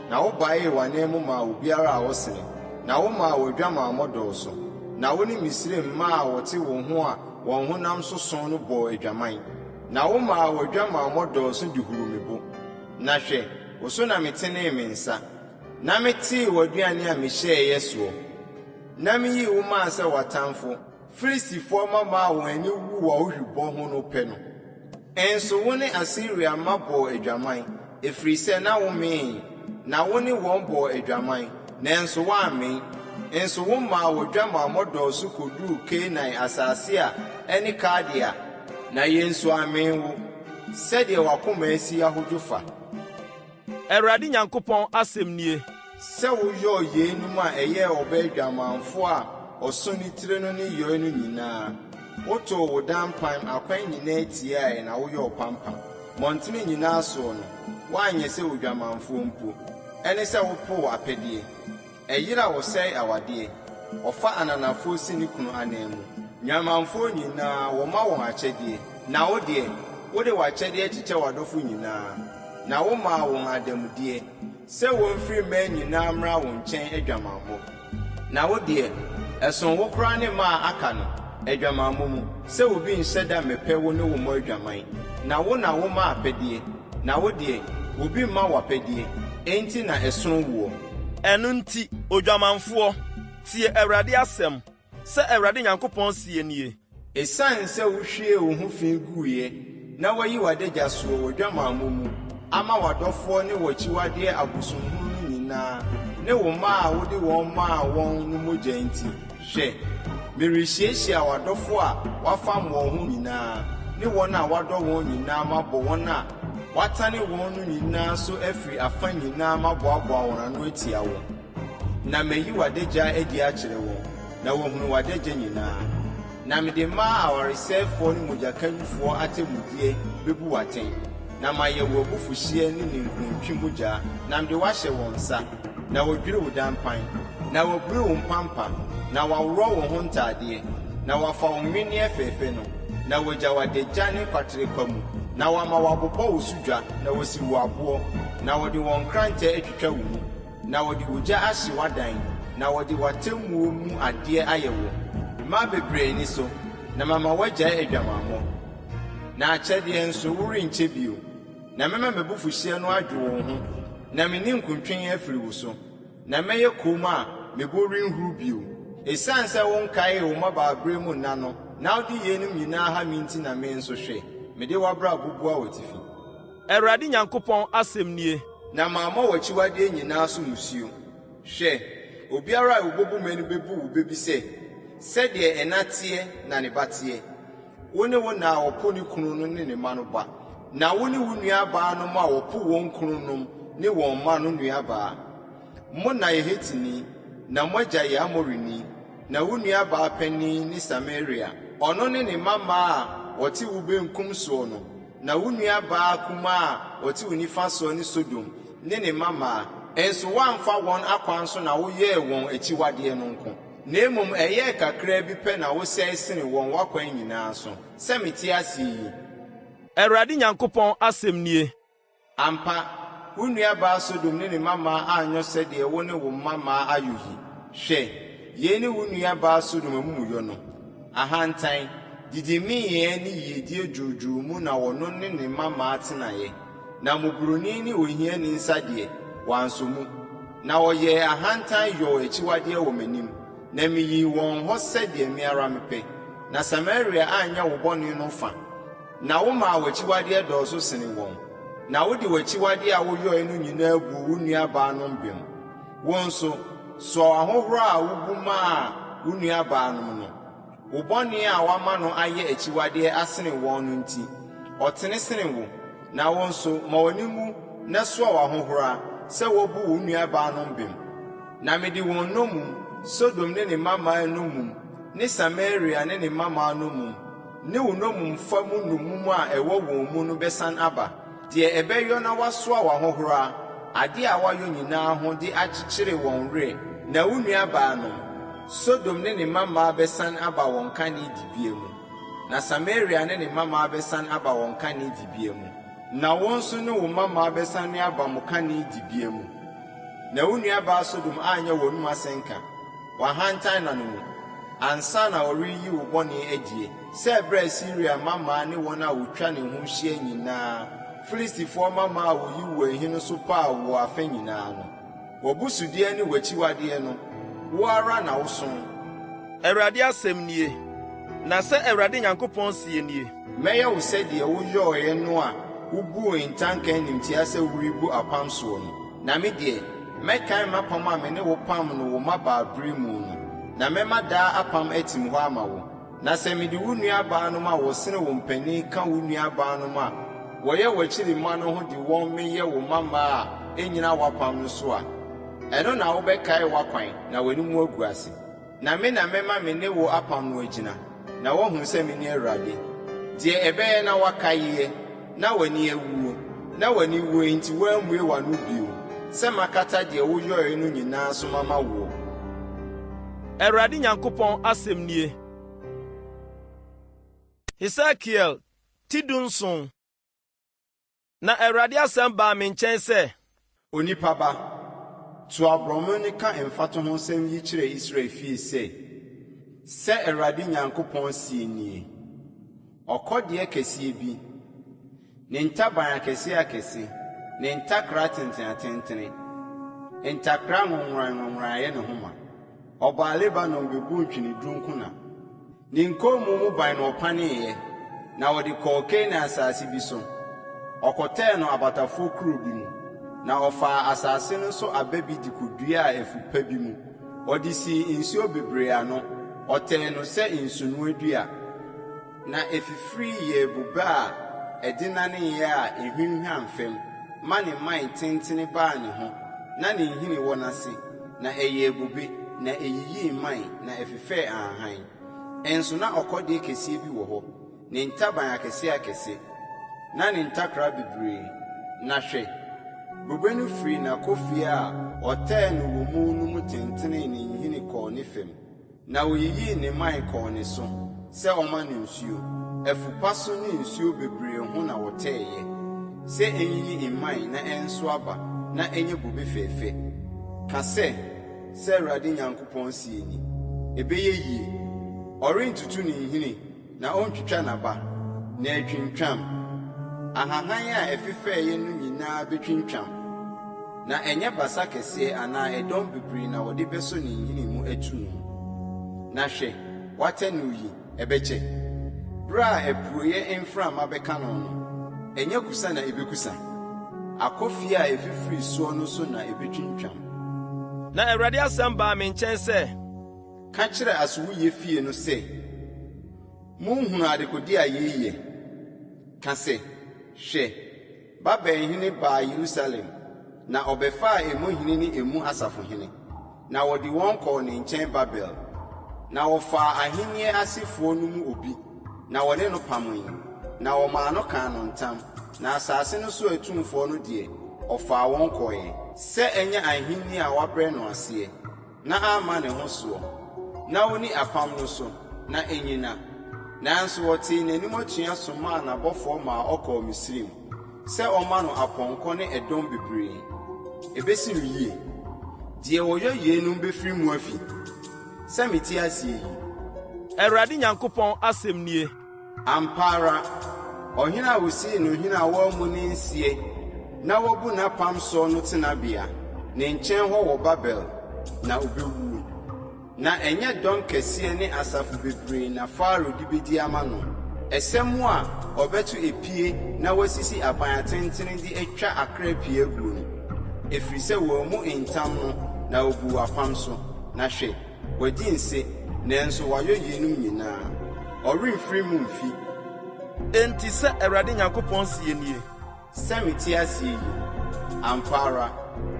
na wobaee w'ananmu maa obiara a ɔsene, na womaa w'adwamammɔ dɔɔso, na wo ne Misraim mmaa a wɔte wo ho a wɔn honam soso no bɔɔ adwaman, na womaa w'adwamammɔ dɔɔso de huruu me bo. Na hwɛ, wo so na metenee me nsa, na metee w'aduane a mehyɛeɛ soɔ, na miyii wo maa sɛ w'atamfo, Filistifoɔ mmammaa a wɔn ani wu w'ahohwibɔ ho no pɛ no. Nso wo ne Asiria mma bɔɔ adwaman, ɛfiri sɛ na wommee, na wo ne wɔn bɔɔ adwaman, nanso woammee. Nso womaa w'adwamammɔ dɔɔso kɔduruu Kanaan asase a ɛne Kaldea, na yɛn nso ammee wo, sɛdeɛ w'akoma asi ahodwo fa. Awurade Nyankopɔn asɛm nie. Sɛ woyɔɔ yeinom a ɛyɛɛ ɔbaa dwamanfoɔ a ɔso ne tiri no nneyɔe no nyinaa, wotoo wo dampan akwan nyinaa tiae na woyɔɔ pampa, mmɔntene nyinaa soɔ no, woanyɛ sɛ odwamanfoɔ mpo, ɛne sɛ wopoo apɛdeɛ. Ɛyere a ɔsɛe awadeɛ, ɔfa ananafoɔ si ne kunu ananmu. Nnwamanfoɔ nyinaa, wɔma wɔn akyɛdeɛ, na wo deɛ, wode w'akyɛdeɛ kyekyɛ w'adɔfo nyinaa, na womaa wɔn adanmudeɛ, sɛ wɔmfiri mmaa nyinaa mmra wo nkyɛn adwamammɔ. Na wo deɛ, ɛsono wo koraa ne mmaa a aka no, adwamammɔ mu, sɛ obi nhyɛ da mmɛpɛ wo ne wo mmɔ adwaman, na wo na woma apɛdeɛ, na wo deɛ, obi mma wo apɛdeɛ, enti na ɛsono woɔ. Ɛno nti, odwamanfoɔ, tie Awurade asɛm! Sɛ Awurade Nyankopɔn seɛ nie. Esiane sɛ wohwiee wo ho fi guiɛ na woayi w'adagya soɔ w'adwamammɔ mu ama w'adɔfoɔ ne w'akyiwadeɛ abosonhunu no nyinaa ne wo mma a wode wɔn maa wɔn no mogya nti, hwɛ, merehyiahyia w'adɔfoɔ a woafam wɔn ho nyinaa ne wɔn a woadɔ wɔn nyinaa mabɔ wɔn a woatane wɔn no nyinaa so afiri afa nyinaa maboaboa wɔn ano atia wo. Na mayi w'adagya adi akyerɛ wɔn, na wɔahunu w'adagya nyinaa. Na mede mmaa awaresɛefoɔ ne mogyakawifoɔ atemmudeɛ bɛbu wo atɛn, na mayɛ wo abufuhyeɛ ne ninkuntwe mogya, na mede wo ahyɛ wɔn nsa, na wɔadwiri wo dampan, na wɔaburi wo mpampa, na wɔaworɔ wo ho ntadeɛ, na wɔafa wo nnwenneɛ fɛfɛ no, na wɔagya wo adagya ne kwaterekwa mu, na wɔama wɔabobɔ wo so dwa, na wɔasi wo aboɔ, na wɔde wɔn nkrantɛ atwitwa wo mu. Na wɔde ogya ahye w'adan, na wɔde w'atemmuo mu adeɛ ayɛ wo, mmaa bebree ani so, na mama woagyae adwamammɔ. Na akyɛdeɛ nso, worenkyɛ bio. Na mɛma m'abufuhyeɛ no adwo wo ho, na me ninkuntwe afiri wo so, na mɛyɛ komm a me bo renhuru bio. Ɛsiane sɛ wonkaee wo mmabaaberɛ mu nna no, na wode yeinom nyinaa ha me nti na me nso, hwɛ, mede w'abrabɔ bua w'atifi. Awurade Nyankopɔn asɛm nie. Na mammɔ w'akyiwadeɛ nyinaa so mmusuo. Hwɛ, obiara a ɔbɛbu mmɛ no bɛbu wo bɛ bi sɛ, Sɛdeɛ ɛna teɛ na ne ba teɛ. Wo ne wo na a ɔpo ne kunu no ne ne mma no ba. Na wo ne wo nuabaanom a wɔpo wɔn kununom ne wɔn mma no nuabaa. Mo na yɛ Hetini, na mo agya yɛ Amorini, na wo nuabaa panin ne Samaria, ɔno ne ne mmammaa a wɔte wo benkum soɔ no, na wo nuabaa kumaa a ɔte wo nifa soɔ ne Sodom ne ne mmammaa. Nso woamfa wɔn akwan so na woyɛɛ wɔn akyiwadeɛ no nko, na mmom ɛyɛɛ kakraa bi pɛ na wosɛe sene wɔn w'akwan nyinaa so, sɛ mete aseɛ yi. Awurade Nyankopɔn asɛm nie. Ampa, wo nuabaa Sodom ne ne mmammaa anyɔ sɛdeɛ wo ne wo mmammaa ayɔ yi. Hwɛ, yei ne wo nuabaa Sodom amumuyɔ no, Ahantan, didimeeɛ ne yiedie dwoodwoo mu na ɔno ne ne mmammaa tenaeɛ, na mmɔborɔni ne ohiani nsa deɛ, wansɔ mu. Na wɔyɛɛ ahantan yɔɔ akyiwadeɛ wɔ m'anim, na meyii wɔn hɔ sɛdeɛ me ara mepɛ. Na Samaria anyɛ wo bɔne no fa. Na womaa w'akyiwadeɛ dɔɔso sene wɔn, na wode w'akyiwadeɛ a woyɔeɛ no nyinaa buu wo nuabaanom bem. Wo nso, soa w'ahohora a wobu maa wo nuabaanom no. Wo bɔne a woama no ayɛ akyiwadeɛ asene wɔn no nti, ɔtene sene wo. Na wo nso, ma w'ani nwu na soa w'ahohora sɛ woabu wo nuabaanom bem. Na mede wɔn nnommum, Sodom ne ne mmammaa nnommum, ne Samaria ne ne mmammaa nnommum, ne wo nnommumfa mu nnommum a ɛwɔ wɔn mu no bɛsan aba, deɛ ɛbɛyɔ na wɔasoa w'ahohora, adeɛ a woayɔ nyinaa ho de akyekyere wɔn werɛ, na wo nuabaanom, Sodom ne ne mmammaa bɛsan aba wɔn kane dibea mu, na Samaria ne ne mmammaa bɛsan aba wɔn kane dibea mu. Na wo nso ne wo mmammaa bɛsane aba mo kane dibea mu. Na wo nuabaa Sodom anyɛ w'anom asɛnka, w'ahantan nna no mu, ansa na ɔreyi wo bɔne adie, sɛ ɛberɛ a Siria mmammaa ne wɔn a wɔtwa ne ho hyia nyinaa, Filistifoɔ mmammaa a wɔyi wo ahi no sopaa wo afa nyinaa no. W'abusudeɛ ne w'akyiwadeɛ no, wo ara na woso. Awurade asɛm nie. Na sɛ Awurade Nyankopɔn seɛ nie. Mɛyɛ wo sɛdeɛ woyɔeɛ no a wobuu ntanka animtia sɛ worebu apam soɔ no. Na me deɛ, mɛkae m'apam a me ne wo pamm no wo mmabaaberɛ mu no, na mɛma daa apam atim hɔ ama wo. Na sɛ mede wo nuabaanom a wɔsene wo mpanin ka wo nuabaanom a wɔyɛ w'akyiri mma no ho de wɔn meyɛ wo mmammaa a ɛnnyina w'apam no so a, ɛno na wobɛkae w'akwan na w'anim agu ase. Na me na mɛma me ne wo apam no agyina, na woahunu sɛ mene Awurade. Deɛ ɛbɛyɛ na woakaeɛ, na w'ani awuo, na w'aniwuo enti woammue w'ano bio, sɛ makata deɛ woyɔeɛ no nyinaa so mama woɔ. Awurade Nyankopɔn asɛm nie. Hesekiel ti dunson. Na Awurade asɛm baa me nkyɛn sɛ. Onipa ba, to aborɔme no ka mfatohosɛm yi kyerɛ Israel fie sɛ, 'Sɛ Awurade Nyankopɔn seɛ nie, Ɔkɔdeɛ kɛseɛ bi, ne ntaban akɛseakɛse, ne ntakra atenteneatentene, ntakra nwonworanwonworan ayɛ ne ho ma. Ɔbaa Lebanon bɛbuu ntweneduro nkona. Ne nkɔnmu mu ban na ɔpaneeɛ, na ɔde kɔɔ Kanaan asase bi so. Ɔkɔtɛɛ no abatafoɔ kuro bi mu, na ɔfaa asase no so aba bi de kɔduaa afu pa bi mu. Ɔde sii nsuo bebree ano, ɔtɛɛ no sɛ nsunoa dua, na ɛfifirii yɛɛ bobe a ɛdennaneeɛ a ɛhwinhwan fam ma ne mman tentene baa ne ho, na ne nhini wɔ n'ase. Na ɛyɛɛ bobe, na eyiyii mman, na ɛfefɛɛ ahahan. Nso na ɔkɔdeɛ kɛseɛ bi wɔ hɔ, ne ntaban akɛseakɛse, na ne ntakra bebree. Na hwɛ, bobe no firii n'akofie a ɔtɛɛ no wɔ mu no mu tentenee ne nhini kɔɔ ne fam. Na oyiyii ne mman kɔɔ ne so sɛ ɔmma no nsuo. Afu pa so ne nsuo bebree ho na wɔtɛeɛ, sɛ ɛnyiyi mman na ɛnso aba na ɛnyɛ bobe fɛfɛ. Ka sɛ, 'Sɛ Awurade Nyankopɔn seɛ ni, Ɛbɛyɛ yie. Ɔrentutu ne nhini Na ontwitwa n'aba, na atwintwam. Ahahan a ɛfefɛeɛ no nyinaa bɛtwintwam. Na ɛnyɛ basa kɛseɛ anaa ɛdɔm bebree na wɔde bɛsɔ ne nhini mu atu no. Na hwɛ, wɔatɛ no yi, ɛbɛkyɛ? Berɛ a apueeɛ mframa bɛka no no, ɛnyɛ kusa na ɛbɛkusa? Akɔ fie a ɛfifirii soɔ no so na ɛbɛtwintwam. Na Awurade asɛm baa me nkyɛn sɛ. Ka kyerɛ asowuiɛ fie no sɛ, 'Monhunu adekodeɛ a yei yɛ? Ka sɛ, Hwɛ, Babel hene baa Yerusalem, na ɔbɛfaa emu hene ne emu asafohene, na wɔde wɔn kɔɔ ne nkyɛn Babel. Na wɔfaa ahenni asefoɔ no mu obi, na wɔne no pamee, na wɔmaa no kaa no ntam, na asase no so atumfoɔ no deɛ, ɔfaa wɔn kɔeɛ. Sɛ ɛnyɛ ahenni a wɔabrɛ no aseɛ, na amma ne ho soɔ, na ɔnni apam no so, na ɛnnyina. Nanso wɔtee n'anim atua somaa n'abɔfoɔ maa ɔkɔɔ Misraim, sɛ ɔmma no apɔnkɔ ne ɛdɔm bebree. Ɛbɛsi no yie. Deɛ ɔyɔ yeinom bɛfiri mu afi, sɛ mete aseɛ yi. Awurade Nyankopɔn asɛm nie. Ampa ara, ɔhene a wosii no hene a wammu ne nseɛ na wabu n'apam soɔ no tenabea, ne nkyɛn hɔ wɔ Babel, na ɔbɛwuo. Na ɛnyɛ dɔm kɛseɛ ne asafo bebree na Farao de bɛdi ama no, ɛsɛ mu a ɔbɛto epie na wasisi aban atentene de atwa akra pii aguo no, ɛfiri sɛ wammu ntam no na ɔbuu apam so. Na hwɛ! Wadi nse, nanso wayɔ yeinom nyinaa. Ɔremfiri mu mfi. Enti sɛ Awurade Nyankopɔn seɛ nie. Sɛ mete aseɛ yi, ampa ara,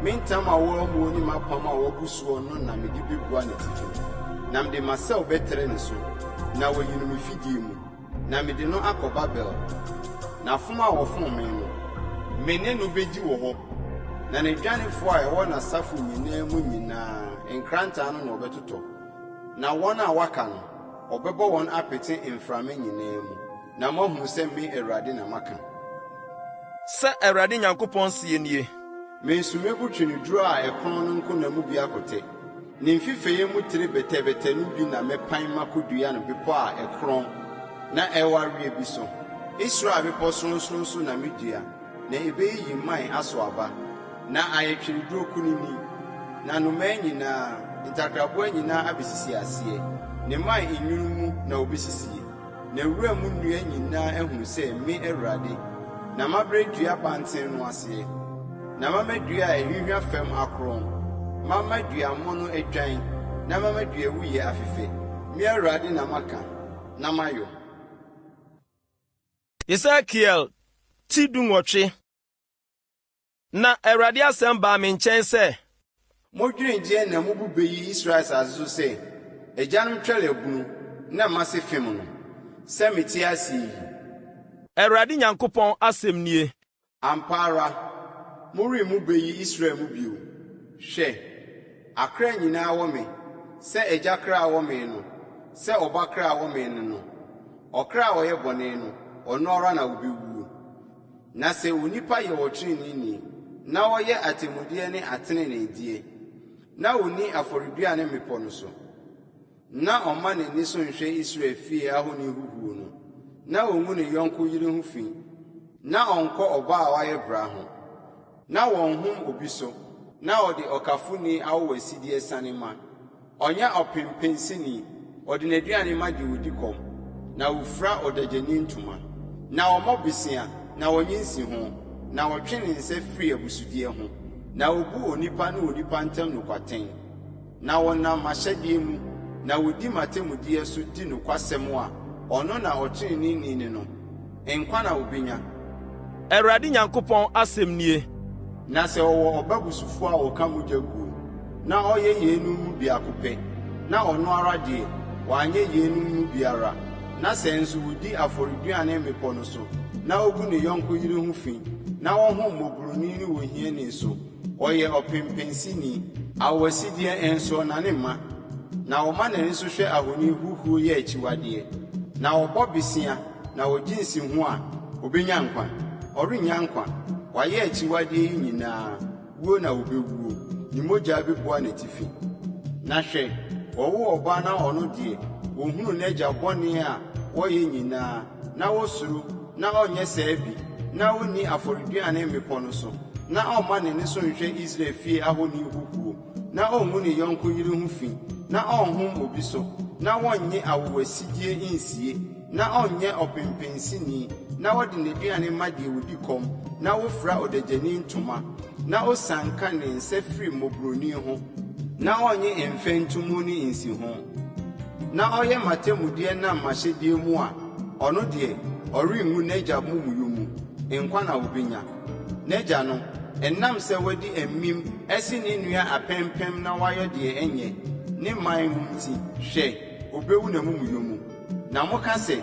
me ntam a wɔammuo ne m'apam a wɔabu soɔ no na mede bɛbua n'atifi, na mede m'asau bɛtrɛ ne so, na wɔayi no me fidie mu. Na mede no akɔ Babel, na fom a wɔfom me no, me ne no bedi wɔ hɔ, na n'adwanefo a ɛwɔ n'asafo nyinaa mu nyinaa, nkrante ano na wɔbɛtotɔ, na wɔn a wɔaka no, wɔbɛbɔ wɔn apete mframa nyinaa mu, na moahunu sɛ me Awurade na maka. Sɛ Awurade Nyankopɔn seɛ nie. Me nso mebu tweneduro a ɛkorɔn no nkona mu bi akotɛ, ne mfefɛeɛ mu tire bɛtɛbɛtɛ no bi na mɛpan makɔdua no bepɔ a ɛkorɔn na ɛwareɛ bi so. Israel bepɔ sorɔnsorɔn so na mɛdua, na ɛbɛyiyi mman aso aba, na ayɛ tweneduro kunini, na nnomaa nyinaa, ntakraboa nyinaa abɛsisi aseɛ, ne mman nwunu mu na wɔbɛsisie. Na wura mu nnua nyinaa ahunu sɛ me Awurade, na mabrɛ dua banten no aseɛ, na mama dua a ɛhwinhwa fam akorɔn, mama dua mono adwan, na mama dua wuiɛ afefɛ. Me Awurade na maka, na mayɔ. Hesekiel ti dunwɔtwe. Na Awurade asɛm baa me nkyɛn sɛ. Modwene gyeɛ na mubu bɛ yi Israel asase so sɛ, 'Agyanom twɛre abunu, na m'ase fem no. Sɛ mete ase yi. Awurade Nyankopɔn asɛm nie. Ampa ara, moremmu bɛ yi Israel mu bio. Hwɛ, akra nyinaa wɔ me, sɛ agya kra wɔ me no, sɛ ɔba kra wɔ me ne no. Ɔkra a ɔyɛ bɔne no, ɔno ara na ɔbɛwuo. Na sɛ onipa yɛ ɔtreneeni, na ɔyɛ atemmudeɛ ne ateneneedeɛ, na ɔnni afɔreduane mmepɔ no so, na ɔmma n'ani so nhwɛ Israel fie ahoni huhuo no, na ɔngu ne yɔnko yere ho fi, na ɔnkɔ ɔbaa a wayɛ bra ho, na wɔnhom obi so, na ɔde ɔkafoni awowasideɛ sane ma, Ɔnyɛ ɔpempensini, ɔde n'aduane ma deɛ ɔdi kɔm, na ɔfira ɔdagyani ntoma. Na ɔmmɔ bosea, na ɔnnye nsiho, na ɔtwe ne nsa firi abusudeɛ ho, na ɔbu onipa ne onipa ntam nokwatɛn. Na wɔnam m'ahyɛdeɛ mu, na wɔdi m'atemmudeɛ so di nokwasɛm a, ɔno na ɔteneneeni ne no. Nkwa na obenya. Awurade Nyankopɔn asɛm nie. Na sɛ ɔwɔ ɔba busufoɔ a ɔka mogya guo, na ɔyɛ yeinom mu biako pɛ, na ɔno ara deɛ, wanyɛ yeinom mu biara, na sɛ nso ɔdi afɔreduane mmepɔ no so, na ɔgu ne yɔnko yere ho fi, na ɔhom mmɔborɔni ne ohiani so, Ɔyɛ ɔpempensini. Awowasideɛ nso ɔnane mma, na ɔma n'ani so hwɛ ahoni huhuo yɛ akyiwadeɛ, na ɔbɔ bosea na ɔgye nsiho a, ɔbɛnya nkwa? Ɔrennya nkwa. Wayɛ akyiwadeɛ yi nyinaa, wuo na ɔbɛwuo, ne mogya bɛbua n'atifi. Na hwɛ, wɔwo ɔba na ɔno deɛ, ɔhunu n'agya bɔne a wɔyɛ nyinaa, na osuro, na ɔnyɛ saa bi, na onni afɔreduane mmepɔ no so, na ɔmma n'ani so nhwɛ Israel fie ahoni huhuo, na onngu ne yɔnko yere ho fi, na ɔnhom obi so, na wɔnnye awowasidie nsie, na ɔnyɛ ɔpempensini, na ɔde n'aduane ma deɛ ɔdi kɔm, na ɔfira ɔdagyani ntoma, na ɔsianka ne nsa firi mmɔborɔni ho, na ɔnnye mfɛntomu ne nsiho, na ɔyɛ m'atemmudeɛ nam m'ahyɛdeɛ mu a, ɔno deɛ, ɔrenwu n'agya amumuyɔ mu. nkwa na obenya. N'agya no, ɛnam sɛ wadi amim asi ne nua apempem na wayɔ deɛ ɛnyɛ, ne man mu nti, hwɛ, obewu n'amumuyɔ mu. Na moka sɛ,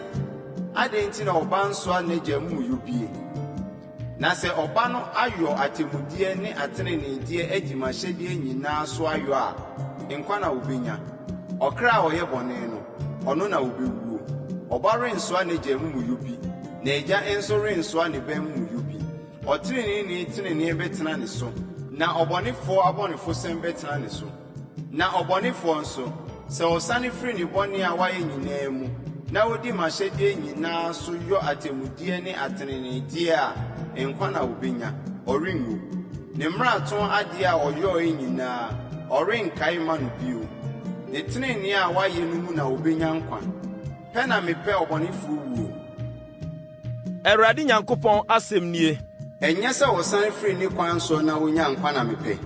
Adɛn nti na ɔba nsoa n'agya amumuyɔ bie? Na sɛ ɔba no ayɔ atemmudeɛ ne ateneneedeɛ adi m'ahyɛdeɛ nyinaa so ayɔ a, nkwa na obenya. Ɔkra a ɔyɛ bɔne no, ɔno na obewuo. Ɔba rensoa n'agya amumuyɔ bi, na agya nso rensoa ne ba amumuyɔ bi. Ɔteneneeni tenenee bɛtena ne so, na ɔbɔnefoɔ abɔnefosɛm bɛtena ne so. Na ɔbɔnefoɔ nso, sɛ ɔsane firi ne bɔne a wayɛ nyinaa mu, na odi m'ahyɛdeɛ nyinaa so yɔ atemmudeɛ ne ateneneedeɛ a, nkwa na obenya, ɔrenwu. Ne mmarato adeɛ a ɔyɔeɛ nyinaa, ɔrenkae mma no bio. Ne tenenee a wayɛ no mu na obenya nkwa. Pɛ na mepɛ ɔbɔnefoɔ wuo. Awurade Nyankopɔn asɛm nie. Ɛnyɛ sɛ ɔsane firi ne kwan soɔ na onya nkwa na mepɛ.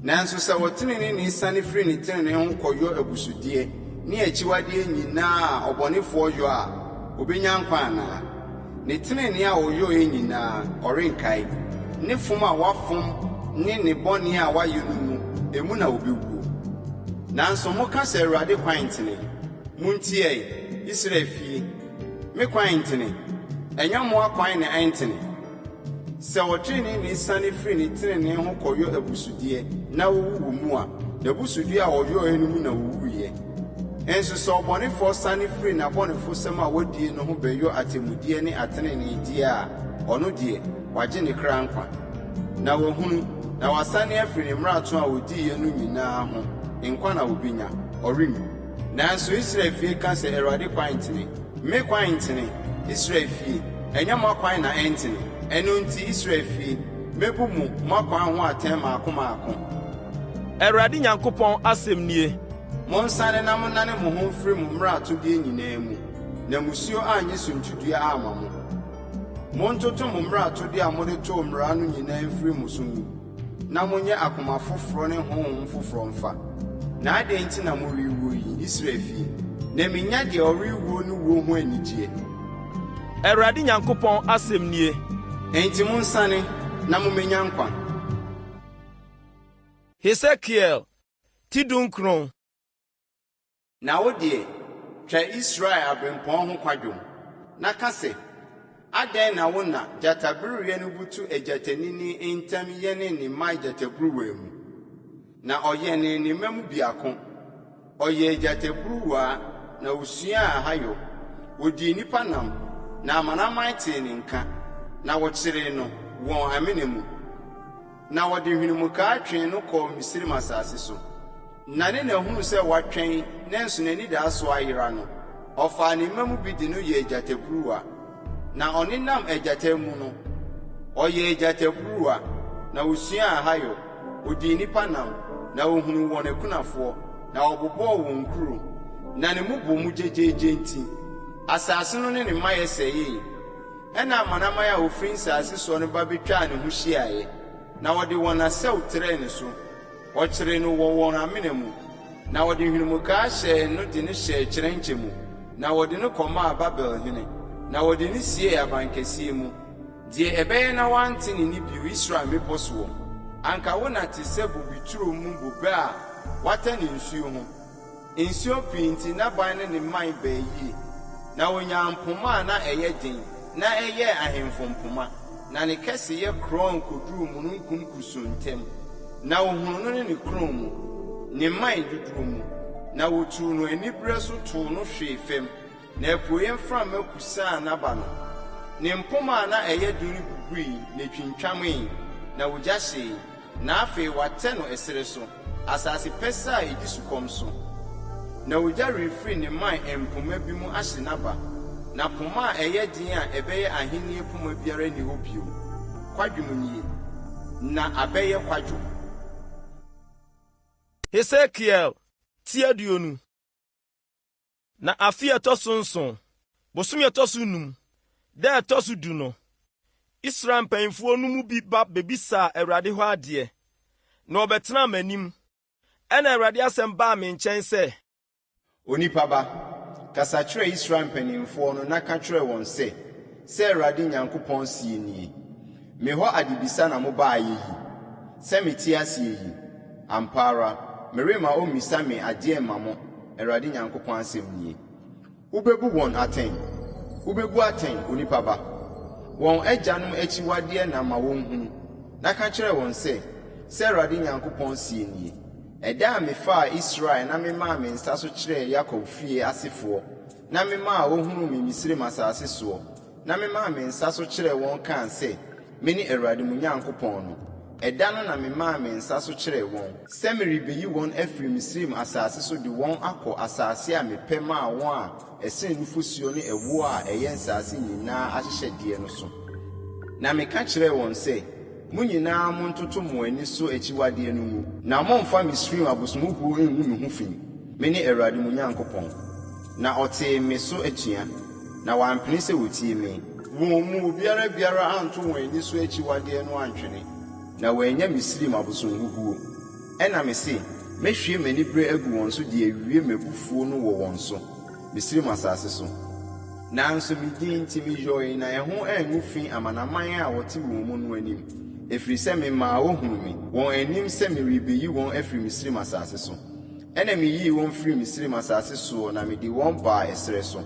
Nanso sɛ ɔteneneeni sane firi ne tenenee ho kɔyɔ abusudeɛ ne akyiwadeɛ nyinaa a ɔbɔnefoɔ yɔ a, obenya nkwa anaa? Ne tenenee a ɔyɔeɛ nyinaa, ɔrenkae. Ne fom a wafom ne ne bɔne a wayɛ no mu, emu na obewuo. Nanso moka sɛ, Awurade kwan ntene. Muntie ɛ, Israel fie, me kwan ntene? Ɛnyɛ mo akwan na ɛntene? Sɛ ɔtreneeni sane firi ne trenee ho kɔyɔ abusudeɛ na owu wɔ mu a, n'abusudeɛ a ɔyɔeɛ no mu na owuiɛ. Nso sɛ ɔbɔnefoɔ sane firi n'abɔnefosɛm a wadie no ho bɛyɔ atemmudeɛ ne ateneneedeɛ a, ɔno deɛ, wagye ne kra nkwa. Na wahunu, na wasane afiri ne mmarato a odiiɛ no nyinaa ho, nkwa na obenya, ɔrenwu. Nanso Israel fie ka sɛ, Awurade kwan ntene. Me kwan ntene, Israel fie, ɛnyɛ mo akwan na ɛntene. Ɛno nti, Israel fie, mebu mo mo akwan ho atɛn mmaako mmaako. Awurade Nyankopɔn asɛm nie. Monsane na monnane mo ho mfiri mo mmaratodeɛ nyinaa mu, na mmusuo annye suntidua amma mo. Montoto mo mmaratodeɛ a mode too mmara no nyinaa mfiri mo so ngu, na monyɛ akoma foforɔ ne honhom foforɔ mfa. Na adɛn nti na morewuo yi, Israel fie? Na minnya deɛ ɔrewuo no wuo ho anigyeɛ. Awurade Nyankopɔn asɛm nie. Enti monsane, na mummenya nkwa. Hesekiel ti 19. Na wo deɛ, twa Israel abirɛmpɔn ho kwadwom, na ka sɛ, 'Adɛn na wo na gyatabereɛ no butu agyatanini ntam yɛnee ne mma gyataburuwa mu? Na ɔyɛnee ne mma mu biako. Ɔyɛɛ gyataburuwa na osuaa ahayɔ. Odii nnipa nam, na amanaman tee ne nka, na wɔkyeree no wɔn amena mu. Na wɔde hwenemukaa twee no kɔɔ Misraim asase so. Na ne na huu sɛ watwɛn nanso n'anidaso ayera no, ɔfaa ne mma mu bi de no yɛɛ gyataburuwa. Na ɔnenam agyata mu no, ɔyɛɛ gyataburuwa, na osuaa ahayɔ. Odii nnipa nam, na ohunuu wɔn akunafoɔ, na ɔbobɔɔ wɔn nkuro. Na ne mu bɔ mu gyegyeegye nti, asase no ne ne mayɛ sɛee. Ɛnna amanaman a wɔfiri nsase soɔ no ba betwaa ne ho hyiaeɛ, na wɔde wɔn asau trɛɛ ne so. Wɔkyeree no wɔ wɔn amena mu, na wɔde hwenemukaa hyɛɛ no de no hyɛɛ kyerɛnkyɛ mu, na wɔde no kɔmaa Babel hene, na wɔde no siee abankɛseɛ mu, deɛ ɛbɛyɛ na wɔante ne nne bio Israel mmepɔ soɔ. Anka wo na te sɛ bobeturo mu bobe a wɔatɛ ne nsuo ho. Nsuo pii nti n'aban ne ne mman baa yie, na ɔnyaa mpoma a na ɛyɛ den na ɛyɛɛ ahemfo mpoma, na ne kɛseyɛ korɔn kɔduruu mununkum kusuu ntam. Na wɔhunuu no ne ne korɔn mu, ne mman dodoɔ mu, na wɔtuu no anibereɛ so too no hwee fam, na apueeɛ mframa kusaa n'aba no. Ne mpoma a na ɛyɛ den no bubui na ɛtwintwamee, na ogya hyee. Na afei wɔatɛ no ɛserɛ so, asase pɛsɛɛ a edi sukɔm so. Na ogya refiri ne mman mpoma bi mu ahye n'aba, na poma a ɛyɛ den a ɛbɛyɛ ahenni poma biara nni hɔ bio. Kwadwom nie, na abɛyɛ kwadwom. Hesekiel ti 20. Na afe a ɛtɔ so nson, bosome a ɛtɔ so num, da a ɛtɔ so du no, Israel mpanyimfoɔ no mu bi ba bebisaa Awurade hɔ adeɛ, na wɔbɛtenaa m'anim. Ɛnna Awurade asɛm baa me nkyɛn sɛ. Onipa ba, kasa kyerɛ Israel mpanimfoɔ no na ka kyerɛ wɔn sɛ, Sɛ Awurade Nyankopɔn seɛ nie, Me hɔ adebisa na mobaeɛ yi? Sɛ mete aseɛ yi, ampa ara, meremma ɔmmisa me adeɛ mma mo, Awurade Nyankopɔn asɛm nie. Wobɛbu wɔn atɛn? Wobɛbu atɛn, onipa ba? Wɔn agyanom akyiwadeɛ na ma wɔnhunu, na ka kyerɛ wɔn sɛ, 'Sɛ Awurade Nyankopɔn seɛ nie, Ɛda a mefaa Israel na memaa me nsa so kyerɛɛ Yakob fie asefoɔ na memaa wɔhunuu me Misraim asase soɔ, na memaa me nsa so kyerɛɛ wɔn kaa sɛ, 'Mene Awurade mo Nyankopɔn' no, ɛda no na memaa me nsa so kyerɛɛ wɔn, sɛ merebɛyi wɔn afiri Misraim asase so de wɔn akɔ asase a mepɛ maa wɔn a ɛsene nufosuo ne ɛwoɔ a ɛyɛ nsase nyinaa ahyehyɛdeɛ no so. Na meka kyerɛɛ wɔn sɛ, Mo nyinaa montoto mo ani so akyiwadeɛ no ngu, na mommfa Misraim abosomhuhuo nngu me ho fi, mene Awurade mo Nyankopɔn. Na ɔtee me so atua, na wampene sɛ wɔtie me. Wɔn mu obiara biara anto wɔn ani so akyiwadeɛ no antwene, na wɔannya Misraim abosonhuhuo. Ɛnna mese, Mɛhwie m'anibereɛ agu wɔn so de awie m'abufuo no wɔ wɔn so, Misraim asase so. Nanso me din nti meyɔe na ɛho angu fi amanaman a wɔte wɔn mu no anim, ɛfiri sɛ memaa wɔhunuu me, wɔn anim sɛ merebɛyi wɔn afiri Misraim asase so. Ɛnna meyii wɔn firii Misraim asase soɔ na mede wɔn baa ɛserɛ so,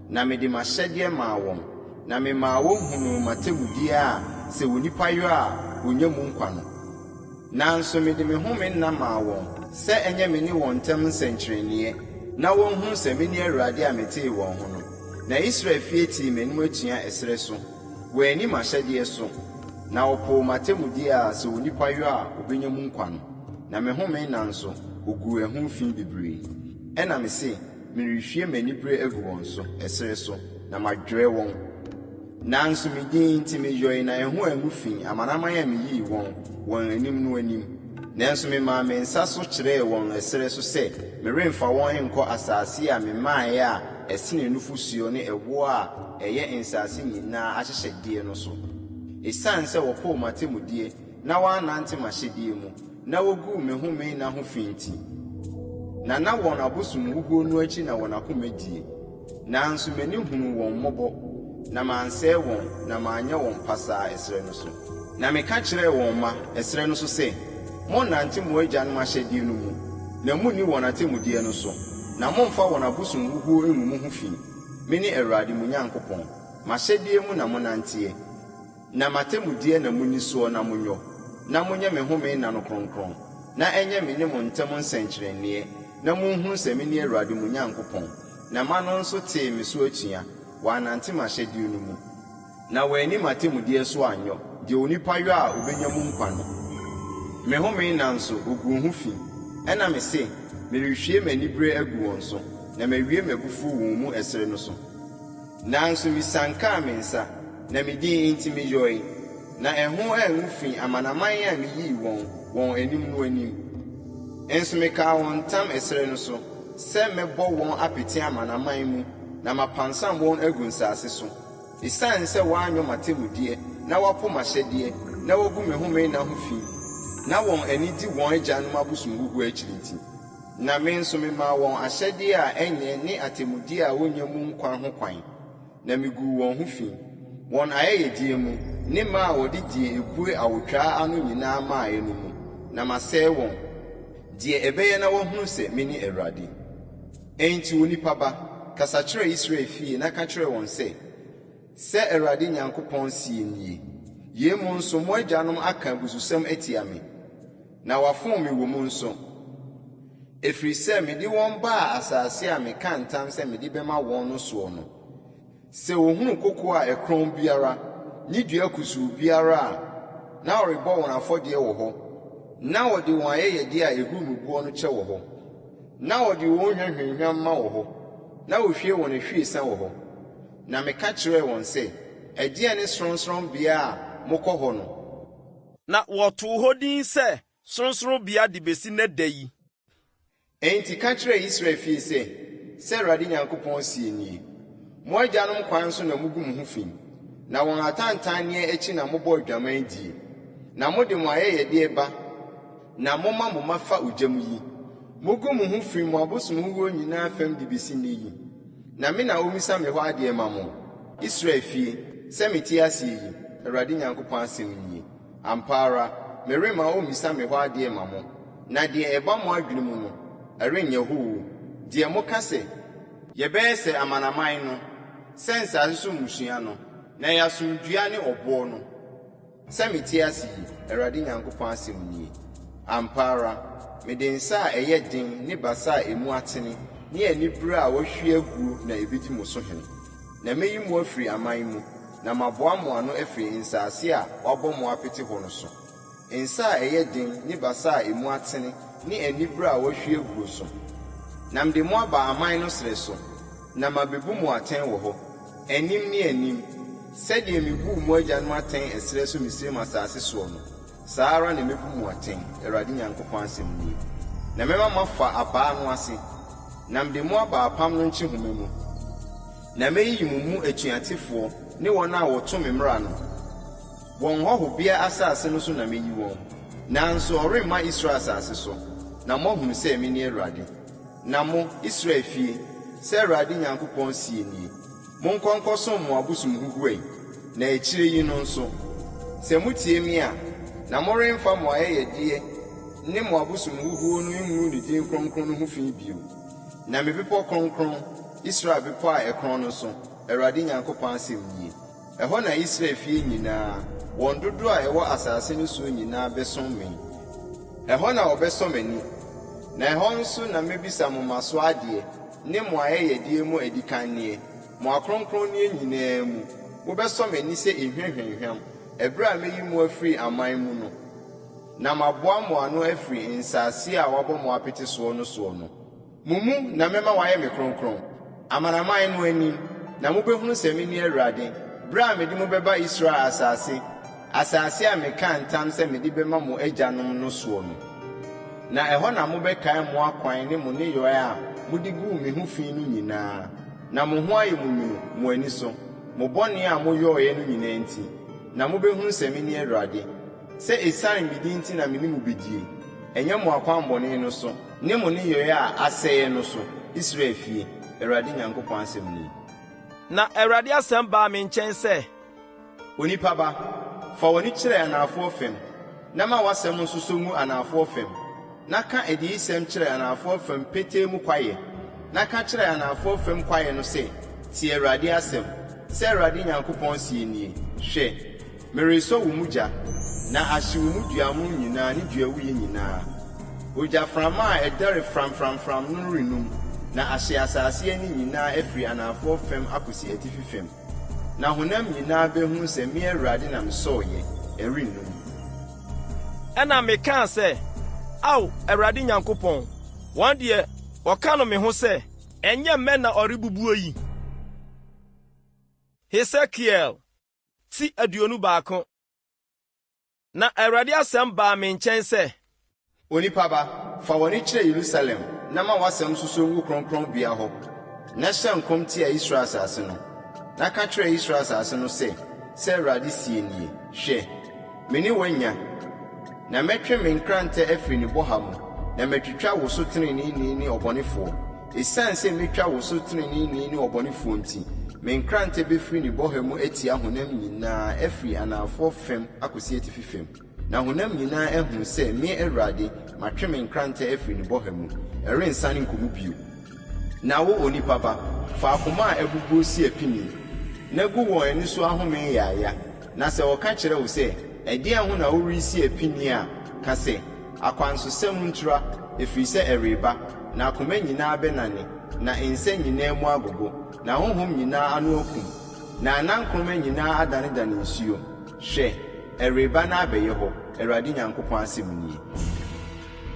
na mede m'ahyɛdeɛ maa wɔn, na memaa wɔhunuu m'atemmudeɛ a sɛ onipa yɔ a, ɔnya mu nkwa no. Nanso mede me home nna maa wɔn sɛ ɛnyɛ me ne wɔn ntam nsɛnkyerɛnneɛ, na wɔnhunu sɛ mene Awurade a metee wɔn ho no. Na Israel fie tee m'anim atua ɛserɛ so. Wɔanni m'ahyɛdeɛ so, na wɔpoo m'atemmudeɛ a sɛ onipa yɔ a ɔbɛnya mu nkwa no, na me home nna nso, wɔguu ɛho fi bebree. Ɛnna mese, Merehwie m'anibereɛ agu wɔn so, ɛserɛ so, na madwerɛ wɔn. Nanso me din nti meyɔe na ɛho angu fi amanaman a miyii wɔn, wɔn anim no anim. Nanso memaa me nsa so kyerɛɛ wɔn ɛserɛ so sɛ meremfa wɔn nkɔ asase a memaeɛ a ɛsene nufosuo ne ɛwoɔ a ɛyɛ nsase nyinaa ahyehyɛdeɛ no so. Esiane sɛ wɔpoo m'atemmudeɛ na wɔannante m'ahyɛdeɛ mu, na woguu me home nna ho fi nti. Na na wɔn abosomhuhuo no akyi na wɔn akoma die. Nanso m'ani hunuu wɔn mmɔbɔ, na mansɛe wɔn na manyɛ wɔn pasaa ɛserɛ no so. Na meka kyerɛɛ wɔn mma ɛserɛ no so sɛ, Monnnante mo agyanom ahyɛdeɛ no mu, na monni wɔn atemmudeɛ no so, na mommfa wɔn abosomhuhuo nngu mo ho fi. Mene Awurade mo Nyankopɔn. M'ahyɛdeɛ mu na monnanteɛ. Na m'atemmudeɛ na monni soɔ na monyɔ, na monyɛ me home nna no kronkron, na ɛnyɛ me ne mo ntam nsɛnkyerɛnneɛ, na monhunu sɛ mene Awurade mo Nyankopɔn. Na mma no nso tee me so atua, wɔannante m'ahyɛdeɛ no mu, na wɔanni m'atemmudeɛ so anyɔ, deɛ onipa yɔ a ɔbɛnya mu nkwa no. Me home nna nso, wɔguu ho fi. Ɛnna mese, Merehwie m'anibereɛ agu wɔn so, na mawie m'abufuo wɔn mu ɛserɛ no so. Nanso misiankaa me nsa, na me din nti meyɔe, na ɛho angu fi amanaman a miyii wɔn, wɔn anim no anim. Nso mekaa wɔn ntam ɛserɛ no so, sɛ mɛbɔ wɔn apete amanaman mu, na mapansam wɔn agu nsase so. Esiane sɛ wɔanyɔ m'atemmudeɛ, na wɔapo m'ahyɛdeɛ, na wɔagu me home nna ho fi, na wɔn ani di wɔn agyanom abosonhuhuo akyiri nti. Na me nso memaa wɔn ahyɛdeɛ a ɛnyɛ ne atemmudeɛ a wɔnnya mu nkwa ho kwan, na meguu wɔn ho fi, wɔn ayɛyɛdeɛ mu, ne mma a wɔde deɛ ɛbue awotwaa ano nyinaa maeɛ no mu, na masɛe wɔn, deɛ ɛbɛyɛ na wɔahunu sɛ mene Awurade. Enti onipa ba, kasa kyerɛ Israel fie na ka kyerɛ wɔn sɛ, 'Sɛ Awurade Nyankopɔn seɛ nie, Yei mu nso mo agyanom aka abususɛm atia me, Na wɔafom me wɔ mu nso, ɛfiri sɛ mede wɔn baa asase a mekaa ntam sɛ mede bɛma wɔn no soɔ no, sɛ wɔhunu kokoɔ a ɛkorɔn biara ne dua kusuu biara a, na wɔrebɔ wɔn afɔdeɛ wɔ hɔ, na wɔde wɔn ayɛyɛdeɛ a ɛhuru me boɔ no kyɛ wɔ hɔ, na wɔde wɔn hwa hwamhwam ma wɔ hɔ, na wɔhwie wɔn ahwiesa wɔ hɔ. Na meka kyerɛɛ wɔn sɛ, Ɛdeɛn ne sorɔnsorɔnbea a mokɔ hɔ no? Na wɔtoo hɔ din sɛ Sorɔnsorɔnbea de besi nnɛ da yi. Enti ka kyerɛ Israel fie sɛ, 'Sɛ Awurade Nyankopɔn seɛ nie, Mo agyanom kwan so na mugu mo ho fi, na wɔn atantanneɛ akyi na mobɔ adwaman die, na mode mo ayɛyɛdeɛ ba na moma mo mma fa ogya mu yi. Mugu mo ho fi mo abosomhuhuo nyinaa fam de besi nnɛ yi, na me na wommisa me hɔ adeɛ mma mo, Israel fie. Sɛ mete aseɛ yi, Awurade Nyankopɔn asɛm nie, ampa ara, meremma wɔmmisa me hɔ adeɛ mma mo, na deɛ ɛba mo adwene mu no, ɛrenyɛ hɔ oo, deɛ moka sɛ, Yɛbɛyɛ sɛ amanaman no, sɛ nsase so mmusua no, na yɛasom dua ne ɔboɔ no. Sɛ mete ase yi, Awurade Nyankopɔn asɛm nie, ampa ara, mede nsa a ɛyɛ den ne basa a emu atene ne anibereɛ a wɔahwie aguo na ɛbɛdi mo so hene. Na mɛyi mo afiri aman mu, na maboa mo ano afiri nsase a wɔabɔ mo apete hɔ no so, nsa a ɛyɛ den ne basa a emu atene ne anibereɛ a wɔahwie aguo so, na mede mo aba aman no serɛ so, na mabebu mo atɛn wɔ hɔ. Anim ne anim, sɛdeɛ mebuu mo agyanom atɛn ɛserɛ so Misraim asase soɔ no, saa ara na mɛbu mo atɛn, Awurade Nyankopɔn asɛm nie. Na mɛma moafa abaa no ase, na mede mo aba apam no nkyehoma mu. Na mɛyiyi mo mu atuatefoɔ ne wɔn a wɔto me mmara no, wɔn hɔhobea asase no so na mɛyi wɔn, nanso wɔremma Israel asase so, na moahunu sɛ mene Awurade. Na mo, Israel fie, sɛ Awurade Nyankopɔn seɛ nie, Monkɔ nkɔsom mo abosom huhuo ɛ, na akyire yi no nso, sɛ motie me a, na moremfa mo ayɛyɛdeɛ ne mo abosom huhuo no ngu ne din kronkron no ho fi bio. Na me bepɔ kronkron, Israel bepɔ a ɛkorɔn no so, Awurade Nyankopɔn asɛm nie, Ɛhɔ na Israel fie nyinaa, wɔn dodoɔ a ɛwɔ asase no soɔ nyinaa bɛsom me. Ɛhɔ na wɔbɛsɔ m'ani, na ɛhɔ nso na mɛbisa mo mmasoɔ adeɛ ne mo ayɛyɛdeɛ mu adikanneɛ, mo akronkronneɛ nyinaa mu. Mobɛsɔ m'ani sɛ ehwa hwamhwam, ɛberɛ a mɛyi mo afiri aman mu no, na maboa mo ano afiri nsase a wɔabɔ mo apete soɔ no soɔ no. Mo mu na mɛma wɔayɛ me kronkron, amanaman no anim, na mobɛhunu sɛ mene Awurade, berɛ a mede mo bɛba Israel asase, asase a mekaa ntam sɛ mede bɛma mo agyanom no soɔ no. Na ɛhɔ na mobɛkae mo akwan ne mo nneyɔɛ a mode guu me ho fi no nyinaa, na mo ho ayɛ mo nwunu mo ani so, mo bɔne a moyɔeɛ no nyinaa nti, na mobɛhunu sɛ mene Awurade, sɛ ɛsiane me din nti na me ne mo bɛdie, ɛnyɛ mo akwammɔne no so. Ne mo nneyɔe a asɛeɛ no so, Israel fie, Awurade Nyankopɔn asɛm nie. Na Awurade asɛm baa me nkyɛn sɛ. Onipa ba, fa w'ani kyerɛ anafoɔ fam, na ma w'asɛm nsosɔ ngu anafoɔ fam, na ka adiyisɛm kyerɛ anafoɔ fam petee mu kwaeɛ, na ka kyerɛ anafoɔ fam kwaeɛ no sɛ, 'Tie Awurade asɛm! Sɛ Awurade Nyankopɔn seɛ nie, Hwɛ! Meresɔ wo mu gya, na ahye wo mu duamono nyinaa ne duawuiɛ nyinaa. Ogyaframa a ɛdɛre framframfram no rennum, na ahye asase ani nyinaa afiri anafoɔ fam akɔsi atifi fam. Na honam nyinaa bɛhunu sɛ me Awurade na mesɔeɛ, ɛrennum. Ɛnna mekaa sɛ, Ao, Awurade Nyankopɔn, wɔn deɛ, wɔka no me ho sɛ, 'Ɛnyɛ mmɛ na ɔrebubuo yi? Hesekiel ti 21. Na Awurade asɛm baa me nkyɛn sɛ. Onipa ba, fa w'ani kyerɛ Yerusalem na ma w'asɛm nsosɔ ngu kronkronbea hɔ, na hyɛ nkɔm tia Israel asase no, na ka kyerɛ Israel asase no sɛ, 'Sɛ Awurade seɛ nie, Hwɛ, me ne wo anya, na mɛtwe me nkrantɛ afiri ne bɔha mu, na matwitwa wo so teneneeni ne ɔbɔnefoɔ. Esiane sɛ metwa wo so teneneeni ne ɔbɔnefoɔ nti, me nkrantɛ bɛfiri ne bɔha mu atia honam nyinaa afiri anafoɔ fam akɔsi atifi fam, na honam nyinaa ahunu sɛ me Awurade matwe me nkrantɛ afiri ne bɔha mu, ɛrensane nkɔ mu bio. Na wo, onipa ba, fa akoma a abubuo si apini, na gu wɔn ani so ahome yaaya, na sɛ wɔka kyerɛ wo sɛ, Ɛdeɛn ho na woresi apini a, ka sɛ, Akwansosɛm ntura, ɛfiri sɛ ɛreba, na akoma nyinaa bɛnane, na nsa nyinaa mu agogo, na honhom nyinaa ano akum, na anankoroma nyinaa adanedane nsuo. Hwɛ, ɛreba na abɛyɛ hɔ, Awurade Nyankopɔn asɛm nie.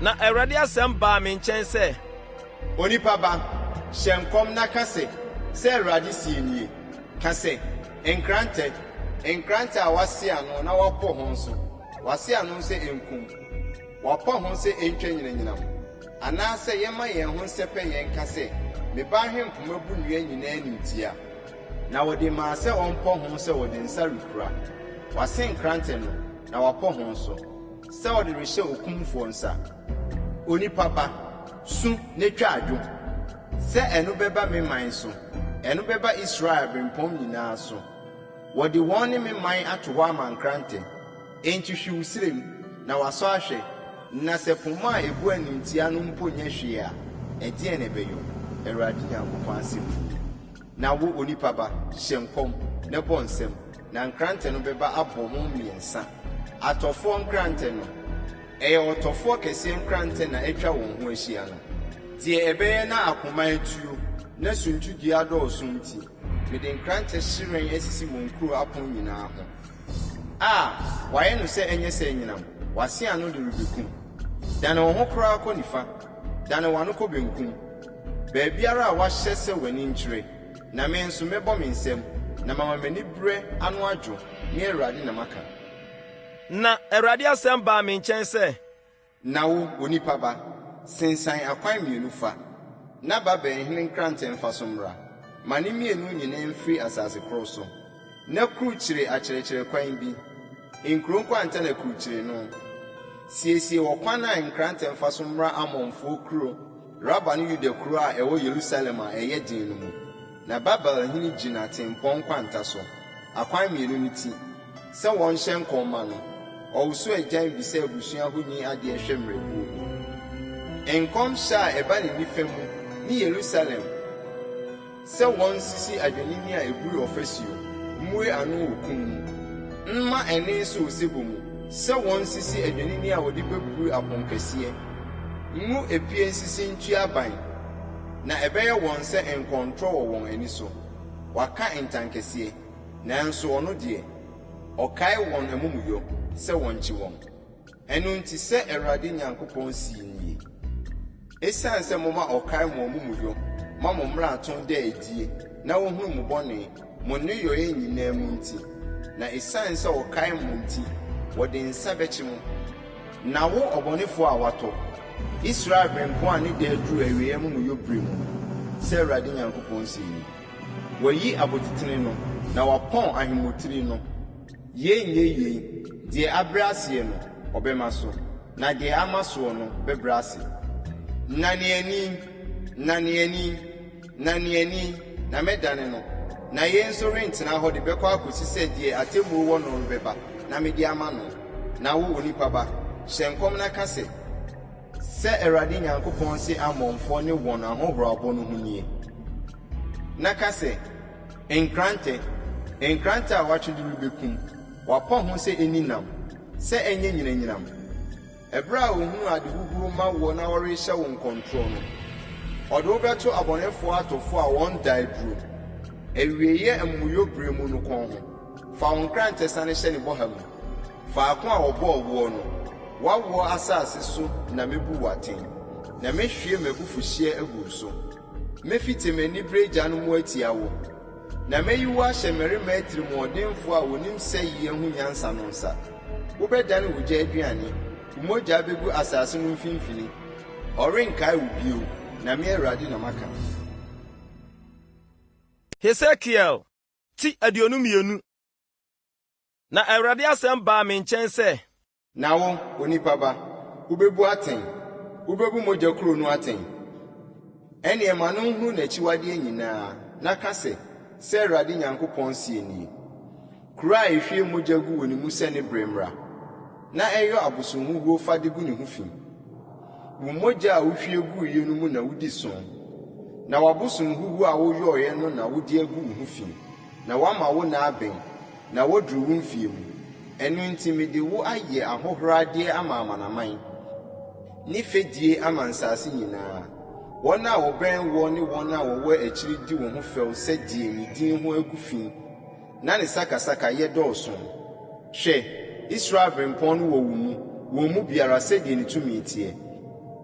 Na Awurade asɛm baa me nkyɛn sɛ. Onipa ba, hyɛ nkɔm na ka sɛ, 'Sɛ Awurade seɛ nie, Ka sɛ, Nkrantɛ, nkrantɛ a wɔase ano na wɔapɔ ho nso, wɔase ano sɛ enkum, wɔapɔ ho sɛ entwa nyinamnyinam, anaasɛ yɛmma yɛn ho nsɛpɛ yɛn nka sɛ, Me ba ahempoma bu nnua nyinaa animtiaa. Na wɔde maa sɛ ɔmpɔ ho sɛ wɔde nsa rekura, wɔase nkrantɛ no, na wɔapɔ ho nso, sɛ wɔde rehyɛ okumfoɔ nsa. Onipa ba, su na twa adwo, sɛ ɛno bɛba me man so, ɛno bɛba Israel aberempɔn nyinaa so. Wɔde wɔn ne me man ato hɔ ama nkrantɛ. Enti hwe wo srɛ mu, na wɔasɔ ahwɛ, na sɛ poma a ebu animtiaa no mpo nyɛ hwee a, ɛdeɛn na ɛbɛyɔ? Awurade Nyankopɔn asɛm nie. Na wo, onipa ba, hyɛ nkɔm, na bɔ nsam, na nkrantɛ no bɛba abɔ ho mmiɛnsa. Atɔfoɔ nkrantɛ no, ɛyɛ ɔtɔfoɔ kɛseɛ nkrantɛ na atwa wɔn ho ahyia no. Deɛ ɛbɛyɛ na akoma atuo, na suntidua adɔɔso nti, mede nkrantɛ hyerɛn asisi wɔn nkuro apono nyinaa ho. A wɔayɛ no sɛ ɛnyɛ sɛ anyinam, wɔase ano de rebekum. Dane wo ho koraa kɔ nifa, dane w'ano kɔ benkum, baabiara a wɔahyɛ sɛ w'ani nkyerɛ. Na me nso mɛbɔ me nsam, na mama m'aniberɛ ano adwo, me Awurade na maka. Na Awurade asɛm baa me nkyɛn sɛ. Na wo, onipa ba, sensan akwan mmienu fa, na Babel hene nkrantɛ mfa so mmra. Ma ne mmienu nyinaa mfiri asase koro so, na kurukyire akyerɛkyerɛkwan bi, nkuro nkwanta na kurukyire no. Siesie ɔkwan a nkrantɛ mfa so mmra Amonfoɔ kuro Raba ne Yuda kuro a ɛwɔ Yerusalem a ɛyɛ den no mu. Na Babel hene gyina tempɔn nkwanta so, akwan mmienu no ti, sɛ wɔnhyɛ nkɔm mma no, ɔwoso agyan bisa abusua honi adeɛ hwɛ mmerɛboɔ mu. Nkɔmhyɛ a ɛba ne nifa mu ne Yerusalem sɛ wɔnsisi adwennini a ɛburi ɔfasuo, mmue ano wɔ kum mu, mma ɛnne nso osebɔ mu, sɛ wɔnsisi adwennini a wɔde bɛburi aponkɛseɛ, ngu epie nsisi ntua aban, na ɛbɛyɛ wɔn sɛ nkɔntorɔ wɔ wɔn ani so. Wɔaka ntankɛseɛ. Nanso ɔno deɛ, ɔkae wɔn amumuyɔ sɛ wɔnkye wɔn. Ɛno nti, sɛ Awurade Nyankopɔn see nie, Esiane sɛ moma ɔkae mo amumuyɔ ma mo mmarato da adie na wɔhunu mo bɔne, mo nneyɔeɛ nyinaa mu nti, na esiane sɛ ɔkae mo nti, wɔde nsa bɛkye mo. Na wo ɔbɔnefoɔ a woatɔ, Israel berempɔn a ne da aduru awieeɛ amumuyɔ berɛ mu no, sɛ Awurade Nyankopɔn see nie. Wayi abotitene no, na wapɔn ahemmotiri no. Yei nyɛ yei, deɛ abrɛ aseɛ no, ɔbɛma so, na deɛ ama soɔ no bɛbrɛ ase. Nane ani, nane ani, nane ani, na mɛdane no, na yei nso rentena hɔ de bɛkɔ akɔsi sɛ deɛ atemmuo wɔ no no bɛba na mede ama no. Na wo, onipa ba, hyɛ nkɔm na ka sɛ, Sɛ Awurade Nyankopɔn se Amonfoɔ ne wɔn ahohorabɔ no ho nie, Na ka sɛ, Nkrantɛ, nkrantɛ a wɔatwe de rebɛkum, wɔapɔ ho sɛ ɛnni nam, sɛ ɛnyɛ nyinamnyinam. Ɛberɛ a ɔhunu ade huhuo ma woɔ na ɔrehyɛ wo nkɔntorɔ no, ɔde wo bɛto abɔnefoɔ atɔfoɔ a wɔn da aduro, awieeɛ amumuyɔ berɛ mu no kɔn ho. Fa wo nkrantɛ sane hyɛ ne bɔha mu. Faako a wɔbɔɔ woɔ no, w'awoɔ asase so na mɛbu wo atɛn, na mɛhwie m'abufuhyeɛ agu wo so. Mɛfite m'anibereɛ gya no mu atia wo, na mɛyi wo ahyɛ mmarima atirimuɔdenfoɔ a wɔnim sɛeɛ ho nyansa no nsa. Wobɛdane ogya aduane, wo mogya bɛgu asase no mfimfini. Ɔrenkae wo bio, na me Awurade na maka. Hesekiel ti 22. Na Awurade asɛm baa me nkyɛn sɛ. Na wo, onipa ba, wobɛbu atɛn, wobɛbu mogya kuro no atɛn. Ɛnneɛ ma no nhunu n'akyiwadeɛ nyinaa, na ka sɛ, 'Sɛ Awurade Nyankopɔn seɛ nie, Kuro a ɛhwie mogya gu wɔ ne mu sɛ ne berɛ mmra, na ɛyɔ abosonhuhuo fa de gu ne ho fi. Wo mogya a wohwie guiɛ no mu na wodi sõ, na w'abosonhuhuo a woyɔeɛ no na wode agu wo ho fi. Na woama wo nna abɛn, na woaduru wo mfeɛ mu. Ɛno nti mede wo ayɛ ahohoradeɛ ama amanaman, ne fɛdie ama nsase nyinaa. Wɔn a wɔbɛn woɔ ne wɔn a wɔwɔ akyiri di wo ho fɛw sɛ deɛ ne din ho agu fi na ne sakasakayɛ dɔɔso. Hwɛ, Israel berempɔn no wɔ wo mu, wɔn mu biara sɛdeɛ ne tumi teɛ,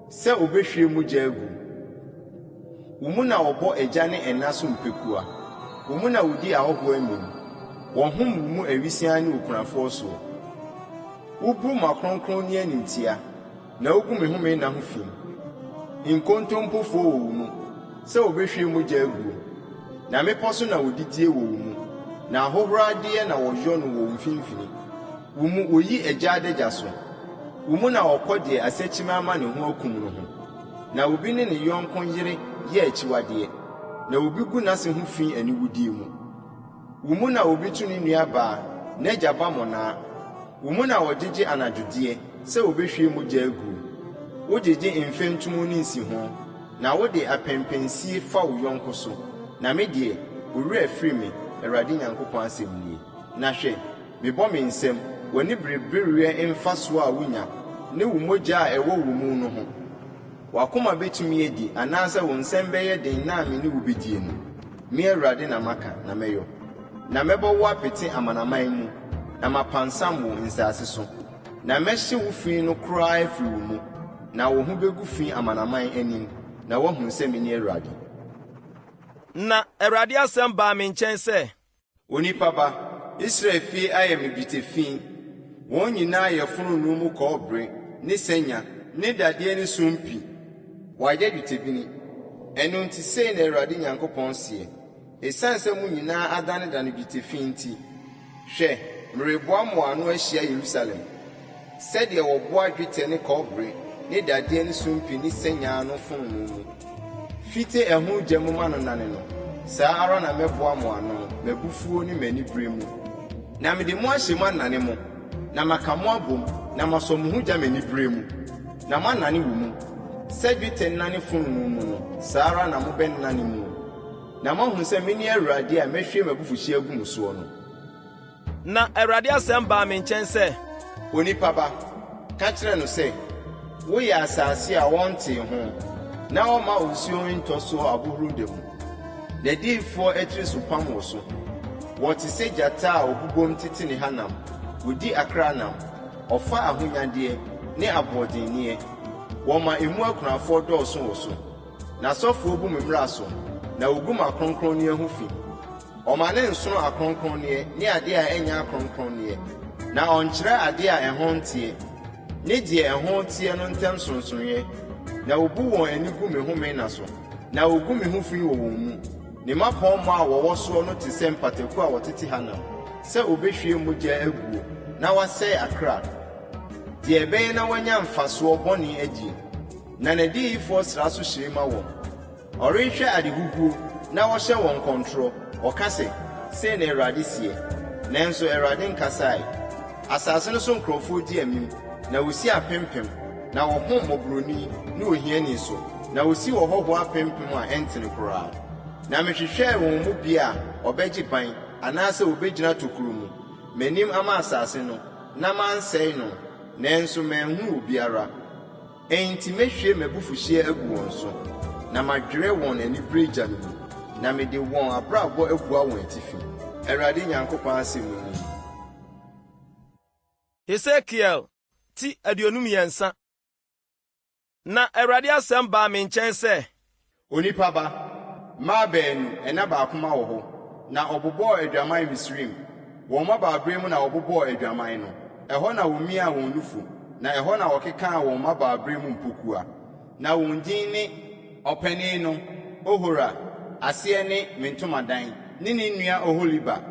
sɛ ɔbɛhwie mogya agu. Wo mu na wɔbɔ agya ne ɛna so mpekua, wo mu na wɔdi ahɔhoɔ amim, wɔhom wo mu awisiaa ne okunafoɔ soɔ. Wobu m'akronkronneɛ animtia, na wogu me home nna ho fi. Nkontompofoɔ wɔ wo mu, sɛ wɔbɛhwie mogya aguo, na mmepɔ so na wɔdidie wɔ wo mu, na ahohoradeɛ na wɔyɔ no wɔ wo mfimfini. Wo mu, wɔyi agya adagya so, wo mu na wɔkɔ deɛ asakyima ama ne ho akum no ho. Na obi ne ne yɔnko yere yɛ akyiwadeɛ, na obi gu n'ase ho fi aniwudie mu. Wo mu na obi to ne nuabaa, n'agya ba mmonnaa. Wo mu na wɔgyegye anadwodeɛ sɛ wɔbɛhwie mogya aguo. Wogyegye mfɛntomu ne nsiho, na wode apempensie fa wo yɔnko so. Na me deɛ, wo werɛ afiri me, Awurade Nyankopɔn asɛm nie. Na hwɛ, mebɔ me nsam, w'aniberebereɛ mfasoɔ a wonya, ne wo mogya a ɛwɔ wo mu no ho. W'akoma bɛtumi adi anaasɛ wo nsam bɛyɛ den nna a me ne wo bɛdie no? Me Awurade na maka, na mɛyɔ. Na mɛbɔ wo apete amanaman mu, na mapansam wo, nsase so. Na mɛhye wo fi no koraa afiri wo mu, na wo ho bɛgu fi amanaman anim, na woahunu sɛ mene Awurade. Na Awurade asɛm baa me nkyɛn sɛ. Onipa ba, Israel fie ayɛ me dwetɛ fi, wɔn nyinaa yɛ fononoo mu kɔbere ne sanya ne dadeɛ ne sumpi, wɔayɛ dwetɛbini. Ɛno nti sei na Awurade Nyankopɔn seɛ, Esiane sɛ mo nyinaa adanedane dwetɛ fi nti, hwɛ, mereboa mo ano ahyia Yerusalem, sɛdeɛ wɔboa dwetɛ ne kɔbere ne dadeɛ ne sumpi ne sanya ano fononoo mu, fite ɛho gya mu ma no nane no, saa ara na mɛboa mo ano m'abufuo ne m'anibereɛ mu. Na mede mo ahyɛ mu anane mo, na maka mo abom, na masɔ mo ho gya m'anibereɛ mu, na moanane wɔ mu. Sɛ dwetɛ nane fononoo mu no, saa ara na mobɛnane mu, na moahunu sɛ mene Awurade a mɛhwie m'abufuhyeɛ agu mo soɔ no. Na Awurade asɛm baa me nkyɛn sɛ. Onipa ba, ka kyerɛ no sɛ, 'Woyɛ asase a wɔntee ho na wɔmma osuo ntɔ soɔ abohuro da mu. N'adiyifoɔ atirisopam wɔ so. Wɔte sɛ gyata a ɔbobom tete ne hanam, ɔdi akra nam, ɔfa ahonyadeɛ ne aboɔdenneɛ. Wɔma emu akunafoɔ dɔɔso wɔ so. N'asɔfoɔ bu me mmara so, na wɔgu m'akronkronneɛ ho fi. Ɔma ne nsono akronkronneɛ ne adeɛ a ɛnyɛ akronkronneɛ, na ɔnkyerɛ adeɛ a ɛho nteɛ ne deɛ ɛho teɛ no ntam nsonsonoeɛ, na wɔbu wɔn ani gu me home nna so, na wɔgu me ho fi wɔ wɔn mu. Ne mmapɔmma a wɔwɔ soɔ no te sɛ mpataku a wɔtete hanam, sɛ wɔbɛhwie mogya aguo na wɔasɛe akra, deɛ ɛbɛyɛ na wɔanya mfasoɔ bɔne adie. Na n'adiyifoɔ sra so hyire ma wɔn. Ɔrehwɛ ade huhuo na ɔhyɛ wɔn nkɔntorɔ, ɔka sɛ, 'Sei na Awurade seɛ, nanso Awurade nkasae. Asase no so nkurɔfoɔ di amim, na wɔsi apempem, na wɔhom mmɔborɔni ne ohiani so, na wɔsi ɔhɔhoɔ apempem a ɛntene koraa. Na mehwehwɛɛ wɔn mu bi a ɔbɛgye ban anaasɛ ɔbɛgyina tokuro mu, m'anim ama asase no, na mansɛe no, nanso manhunu obiara. Enti mɛhwie m'abufuhyeɛ agu wɔn so, na madwerɛ wɔn anibereɛ gya no mu, na mede wɔn abrabɔ abua wɔn atifi, Awurade Nyankopɔn asɛm nie. Hesekiel ti 23. Na Awurade asɛm baa me nkyɛn sɛ. Onipa ba, mmaa baanu, ɛna baako mma wɔ hɔ, na wɔbobɔɔ adwaman Misraim. Wɔn mmabaaberɛ mu na wɔbobɔɔ adwaman no, ɛhɔ na wɔmiaa wɔn nufu, na ɛhɔ na wɔkekaa wɔn mmabaaberɛ mu mpokua. Na wɔn din ne, ɔpanin no, Ohola, aseɛ ne, Me ntomadan, ne ne nua Oholiba,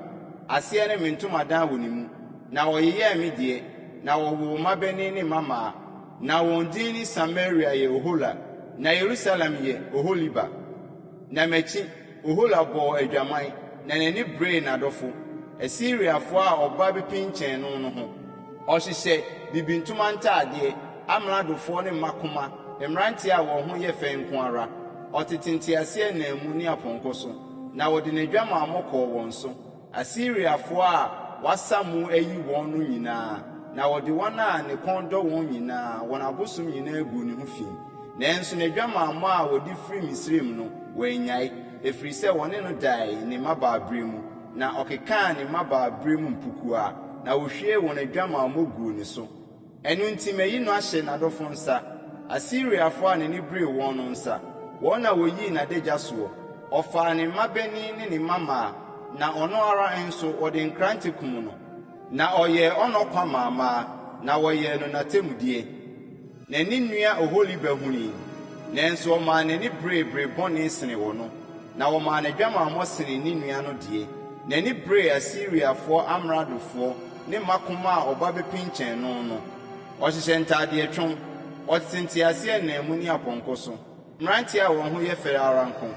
aseɛ ne, Me ntomadan wɔ ne mu. Na wɔyeyɛɛ me deɛ, na wɔwoo mmabanin ne mmammaa. Na wɔn din ne Samaria yɛ Ohola, na Yerusalem yɛ Oholiba. Na m'akyi, Ohola bɔɔ adwaman, na n'ani beree n'adɔfo, Asiriafoɔ a ɔba bɛpinkyɛn no no ho. Ɔhyehyɛ bibintoma ntadeɛ, amradofoɔ ne mmakoma, mmeranteɛ a wɔn ho yɛ fɛ nko ara. Ɔtete nteaseɛnam mu ne apɔnkɔ so, na wɔde n'adwamammɔ kɔɔ wɔn so. Asiriafoɔ a wɔasa mu ayi wɔn no nyinaa, na wɔde wɔn a ne kɔn dɔ wɔn nyinaa, wɔn abosom nyinaa guu ne ho fi. Nanso n'adwamammɔ a wɔde firi Misraim no, wannyae, ɛfiri sɛ wɔne no dae ne mmabaaberɛ mu, na ɔkekaa ne mmabaaberɛ mu mpukua, na wɔhwiee wɔn adwamammɔ guu ne so. Ɛno nti mayi no ahyɛ n'adɔfo nsa, Asiriafo a n'ani beree wɔn no nsa. Wɔn na woyii n'adagya soɔ. Ɔfaa ne mmabanin ne ne mmammaa, na ɔno ara nso, wɔde nkrante kum no. Na ɔyɛɛ ɔnɔ kwa maa mmaa, na wɔyɛɛ no n'atemmudeɛ. Na ne nua Oholiba hunui, nanso ɔmaa n'ani beree bere bɔne senee ɔno, na wɔmaa n'adwamammɔ senee ne nua no deɛ. N'ani beree Asiriafoɔ amradofoɔ ne mmakoma a ɔba bɛpinkyɛn no no. Ɔhyehyɛ ntadeɛ twom, ɔtete nteaseɛnam mu ne apɔnkɔ so, mmeranteɛ a wɔn ho yɛ fɛ ara nko.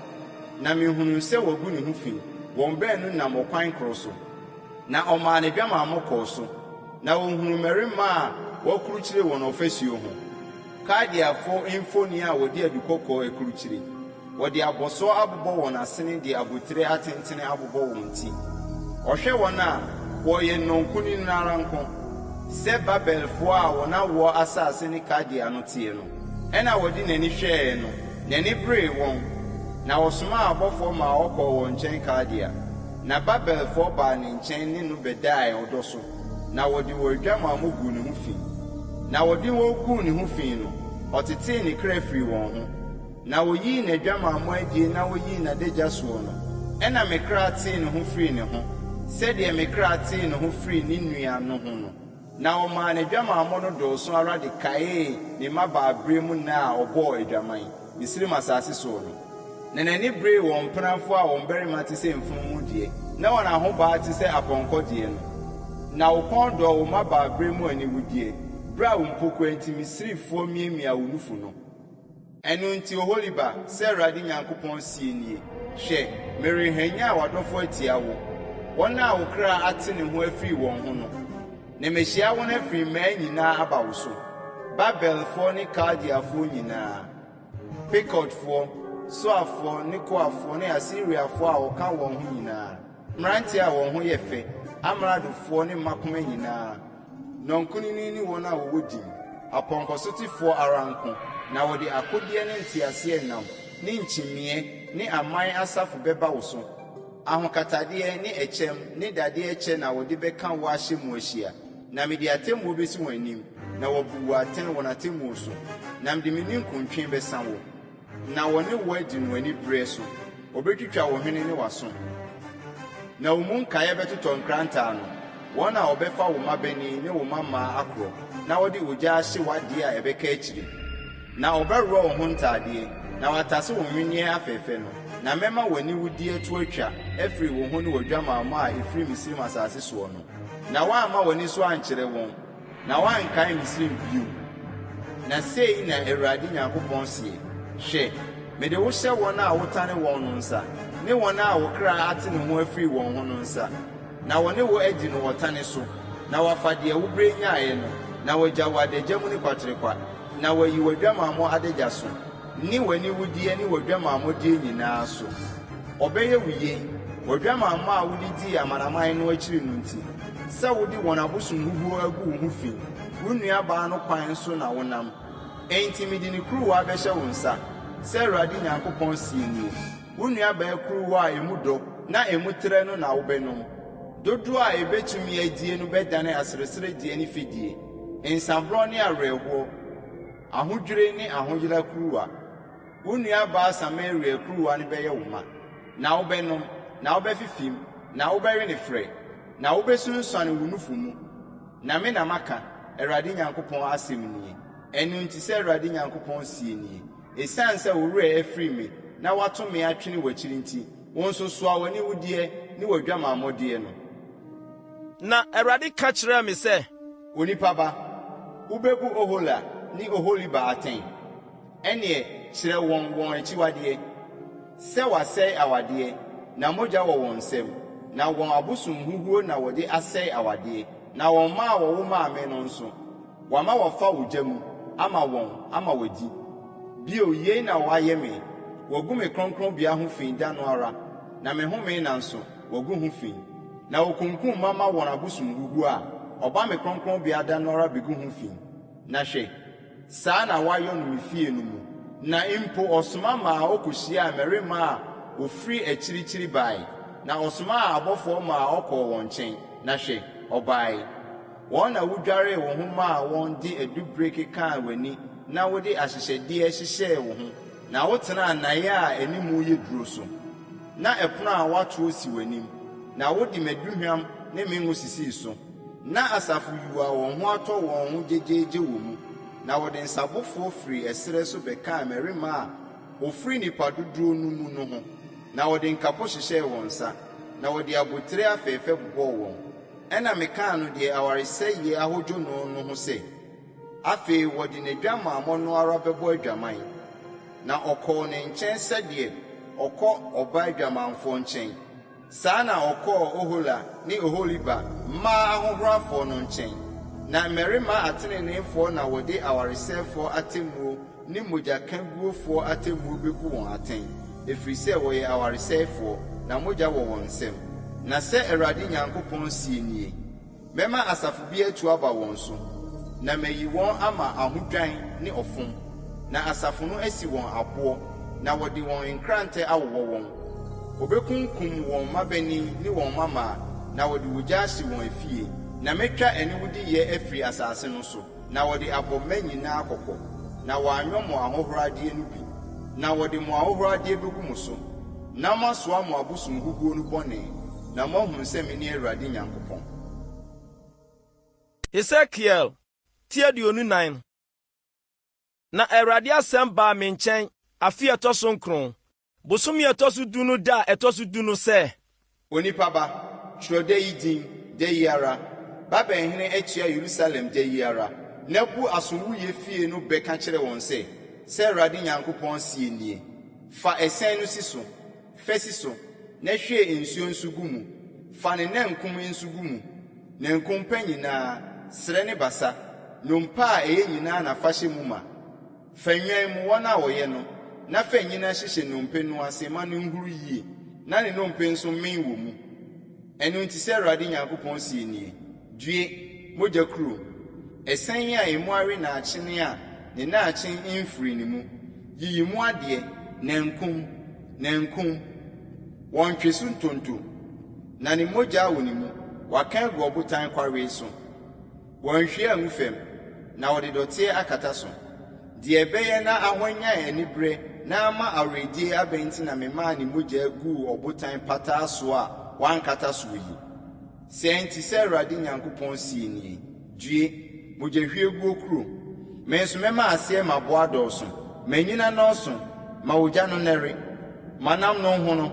Na mehunuu sɛ wagu ne ho fi. Wɔn baanu nam ɔkwan koro so. Na ɔmaa n'adwamammɔ kɔɔ so, na ɔhunuu mmarima a wɔakurukyire wɔn ɔfasuo ho, Kaldeafoɔ mfoni a wɔde adukɔkɔɔ akurukyire. Wɔde abɔsoɔ abobɔ wɔn asene de abotire atentene abobɔ wɔn ti. Ɔhwɛ wɔn a, wɔyɛ nnɔnkunini ara nko, sɛ Babelfoɔ a wɔn awoɔ asase ne Kaldea no teɛ no. Ɛnna ɔde n'ani hwɛeɛ no, n'ani beree wɔn, na ɔsomaa abɔfoɔ maa wɔkɔɔ wɔn nkyɛn Kaldea. Na Babelfoɔ baa ne nkyɛn ne no bɛdae ɔdɔ so, na wɔde wɔn adwamammɔ guu ne ho fi. Na wɔde wɔn guu ne ho fi no, ɔtetee ne kra firii wɔn ho. Na oyii n'adwamammɔ adie na oyii n'adagya soɔ no, ɛnna me kra tee ne ho firii ne ho, sɛdeɛ me kra tee ne ho firii ne nua no ho no. Na ɔmaa n'adwamammɔ no dɔɔso ara de kaee ne mmabaaberɛ mu nna a ɔbɔɔ adwaman, Misraim asase soɔ no. Na n'ani beree wɔn mpenafoɔ a wɔn barima te sɛ mfunumu deɛ, na wɔn ahobaa te sɛ apɔnkɔ deɛ no. Na wo kɔn dɔɔ wo mmabaaberɛ mu aniwudeɛ, berɛ a wo mpokua nti Misrifoɔ miamiaa wo nufu no. Ɛno nti, Oholiba, sɛ Awurade Nyankopɔn seɛ nie, Hwɛ, merehwanyan w'adɔfoɔ atia wo, wɔn a wo kra ate ne ho afiri wɔn ho no, na mahyia wɔn afiri mmaa nyinaa aba wo so, Babelfoɔ ne Kaldeafoɔ nyinaa, Pekodfoɔ, Soafoɔ ne Koafoɔ ne Asiriafoɔ a wɔka wɔn ho nyinaa, mmeranteɛ a wɔn ho yɛ fɛ, amradofoɔ ne mmakoma nyinaa, Nnɔnkunini ne wɔn a wɔwɔ din, apɔnkɔsotefoɔ ara nko, na wɔde akodeɛ ne nteaseɛnam ne nkyimiiɛ ne aman asafo bɛba wo so. Ahokatadeɛ ne ɛkyɛm ne dadeɛ kyɛ na wɔde bɛka wo ahyɛ mu ahyia, na mede atemmuo bɛsi wɔn anim, na wɔabu wo atɛn wɔn atemmuo so, na mede me ninkuntwe bɛsa wo. Na wɔne wo adi no anibereɛ so, wɔbɛtwitwa wo hwene ne w'aso, na wo mu nkaeɛ bɛtotɔ nkrantɛ ano, wɔn na wɔbɛfa wo mmabanin ne wo mmammaa akorɔ, na wɔde ogya ahye w'adeɛ a ɛbɛka akyire. Na wɔbɛworɔ wo ho ntadeɛ, na wɔatase wo nnwenneɛ afɛfɛ no, na mɛma w'aniwudeɛ to atwa afiri wo ho ne w'adwamammɔ a ɛfiri Misraim asase soɔ no, na woamma w'ani so ankyerɛ wɔn. Na woankae Misraim bio. Na sei na Awurade Nyankopɔn seɛ, Hwɛ, mede wo hyɛ wɔn a wotane wɔn no nsa, ne wɔn a wo kra ate ne ho afiri wɔn ho no nsa, na wɔne wo adi no ɔtane so, na wɔafa deɛ wobrɛ nyaeɛ no, na wɔagya wo adagya mu ne kwaterekwa, na wɔayi w'adwamammɔ adagya so, ne w'aniwudeɛ ne w'adwamammɔdeɛ nyinaa so. Wɔbɛyɛ wo yei, w'adwamammɔ a wode dii amanaman no akyiri no nti, sɛ wode wɔn abosonhuhuo agu wo ho fi, wo nuabaa no kwan so na wonam. Enti mede ne kuruwa bɛhyɛ wo nsa, sɛ Awurade Nyankopɔn seɛ nie, wo nuabaa kuruwa a emu dɔ na emu trɛ no na wobɛnom. Dodoɔ a ɛbɛtumi adie no bɛdane asereseredeɛ ne fɛdie, nsaborɔ ne awerɛhoɔ, ahodwire ne ahoyera kuruwa. Wo nuabaa Samaria kuruwa no bɛyɛ wo ma, na wobɛnom, na wobɛfefem, na wobɛwe no frɛ, na wobesunsuane wo nufu mu. Na me na maka, Awurade Nyankopɔn asɛm nie. Ɛno nti sɛ Awurade Nyankopɔn seɛ nie, Esiane sɛ wo werɛ afiri me na woato me atwene w'akyiri nti, wo nso soa w'aniwudeɛ ne w'adwamammɔdeɛ no. Na Awurade ka kyerɛɛ me sɛ. Onipa ba, wubebu Ohola ne Oholiba atɛn? Ɛnneɛ kyerɛ wɔn wɔn akyiwadeɛ, sɛ wɔasɛe awadeɛ, na mogya wɔ wɔn nsam, na wɔn abosonhuhuo na wɔde asɛe awadeɛ, na wɔn mma a wɔwo maa me no nso, wɔama wɔafa ogya mu ama wɔn ama wɔadi. Bio, yei na wɔayɛ me, wɔagu me kronkronbea ho fi da no ara, na me home nna nso, wɔagu ho fi. Na wɔkunkum mma ma wɔn abosonhuhuo a, wɔba me kronkronbea da no ara bɛgu ho fi. Na hwɛ! Saa na wɔayɔ no me fie no mu. Na mpo ɔsoma maa ɔkɔhyiaa mmarima a wɔfiri akyirikyiri bae, na ɔsomaa abɔfoɔ maa ɔkɔɔ wɔn nkyɛn, na hwɛ, ɔbae. Wɔn na wodwaree wo ho maa wɔn de adubire kekaa w'ani na wode ahyehyɛdeɛ hyehyɛɛ wo ho, na wotenaa nnaeɛ a animu yɛ duro so. Na ɛpono a wɔatoɔ si w'anim, na wode m'aduhwam ne me ngo sisii so. Ná asafo yuu a wɔn ho atɔ wɔn ho gyegyeegye wɔ mu, na wɔde nsabofoɔ firii ɛserɛ so bɛkaa mmarima a wɔfiri nnipa dodoɔ no mu no ho, na wɔde nkapo hyehyɛɛ wɔn nsa, na wɔde abotire afɛɛfɛ bobɔɔ wɔn. Ɛnna mekaa no deɛ awaresɛeɛ ahodwo no no ho sɛ, Afei wɔde n'adwamammɔ no ara bɛbɔ adwaman. Na ɔkɔɔ ne nkyɛn sɛdeɛ ɔkɔ ɔbaa dwamanfoɔ nkyɛn. Saa na ɔkɔɔ Ohola ne Oholiba mmaa ahohorafoɔ no nkyɛn. Na mmarima ateneneefoɔ na wɔde awaresɛefoɔ atemmuo ne mogyakaguofoɔ atemmuo bɛbu wɔn atɛn, ɛfiri sɛ wɔyɛ awaresɛefoɔ, na mogya wɔ wɔn nsam. Na sɛ Awurade Nyankopɔn seɛ nie, Mɛma asafo bi atu aba wɔn so, na mayi wɔn ama ahodwan ne ɔfom, na asafo no asi wɔn aboɔ, na wɔde wɔn nkrantɛ awowɔ wɔn. Wɔbɛkunkum wɔn mmabanin ne wɔn mmammaa, na wɔde ogya ahye wɔn afie. Na mɛtwa aniwudeyɛ afiri asase no so, na wɔde abɔ mma nyinaa kɔkɔ, na wɔanyɔ mo ahohoradeɛ no bi, na wɔde mo ahohoradeɛ bɛgu mo so, na moasoa mo abosonhuhuo no bɔne, na moahunu sɛ mene Awurade Nyankopɔn. Hesekiel ti 24. Na Awurade asɛm baa me nkyɛn afe a ɛtɔ so nkron, bosome a ɛtɔ so du no da a ɛtɔ so du no sɛ. Onipa ba, twerɛ da yi din, da yi ara, Babel hene atua Yerusalem da yi ara, na bu asowuiɛ fie no bɛ ka kyerɛ wɔn sɛ, 'Sɛ Awurade Nyankopɔn seɛ nie, Fa ɛsɛn no si so, fa si so, na hwie nsuo nso gu mu, fa ne nankum nso gu mu, nankum pa nyinaa, srɛ ne basa, nnompe a ɛyɛ nyinaa na fa hyɛ mu ma. Fa nnwan mu wɔn a wɔyɛ no, na fa nnyina hyehyɛ nnompe no ase ma no nhuru yie, na ne nnompe nso mmen wɔ mu. Ɛno nti sɛ Awurade Nyankopɔn seɛ nie, Due, mogya kuro! Ɛsɛn a emu awe naakyene a ne naakye mfirii ne mu, yiyi mu adeɛ, nankum, nankum! Wɔntwe so ntonto, na ne mogya wɔ ne mu, wɔaka agu ɔbotan kwawee so. Wɔanhwie angu fam, na wɔde dɔteɛ akata so. Deɛ ɛbɛyɛ na ahwanyan aniberɛ na ama awerɛdie aba nti na memaa ne mogya guu ɔbotan pataa soɔ a wɔankata soɔ yi. Saa nti sɛ Awurade Nyankopɔn seɛ nie, Due, mogyahwieguo kuro! Me nso mɛma aseɛ mmaboa adɔɔso, ma nnyina nnɔɔso, ma ogya no nnɛre, ma nam no nhono,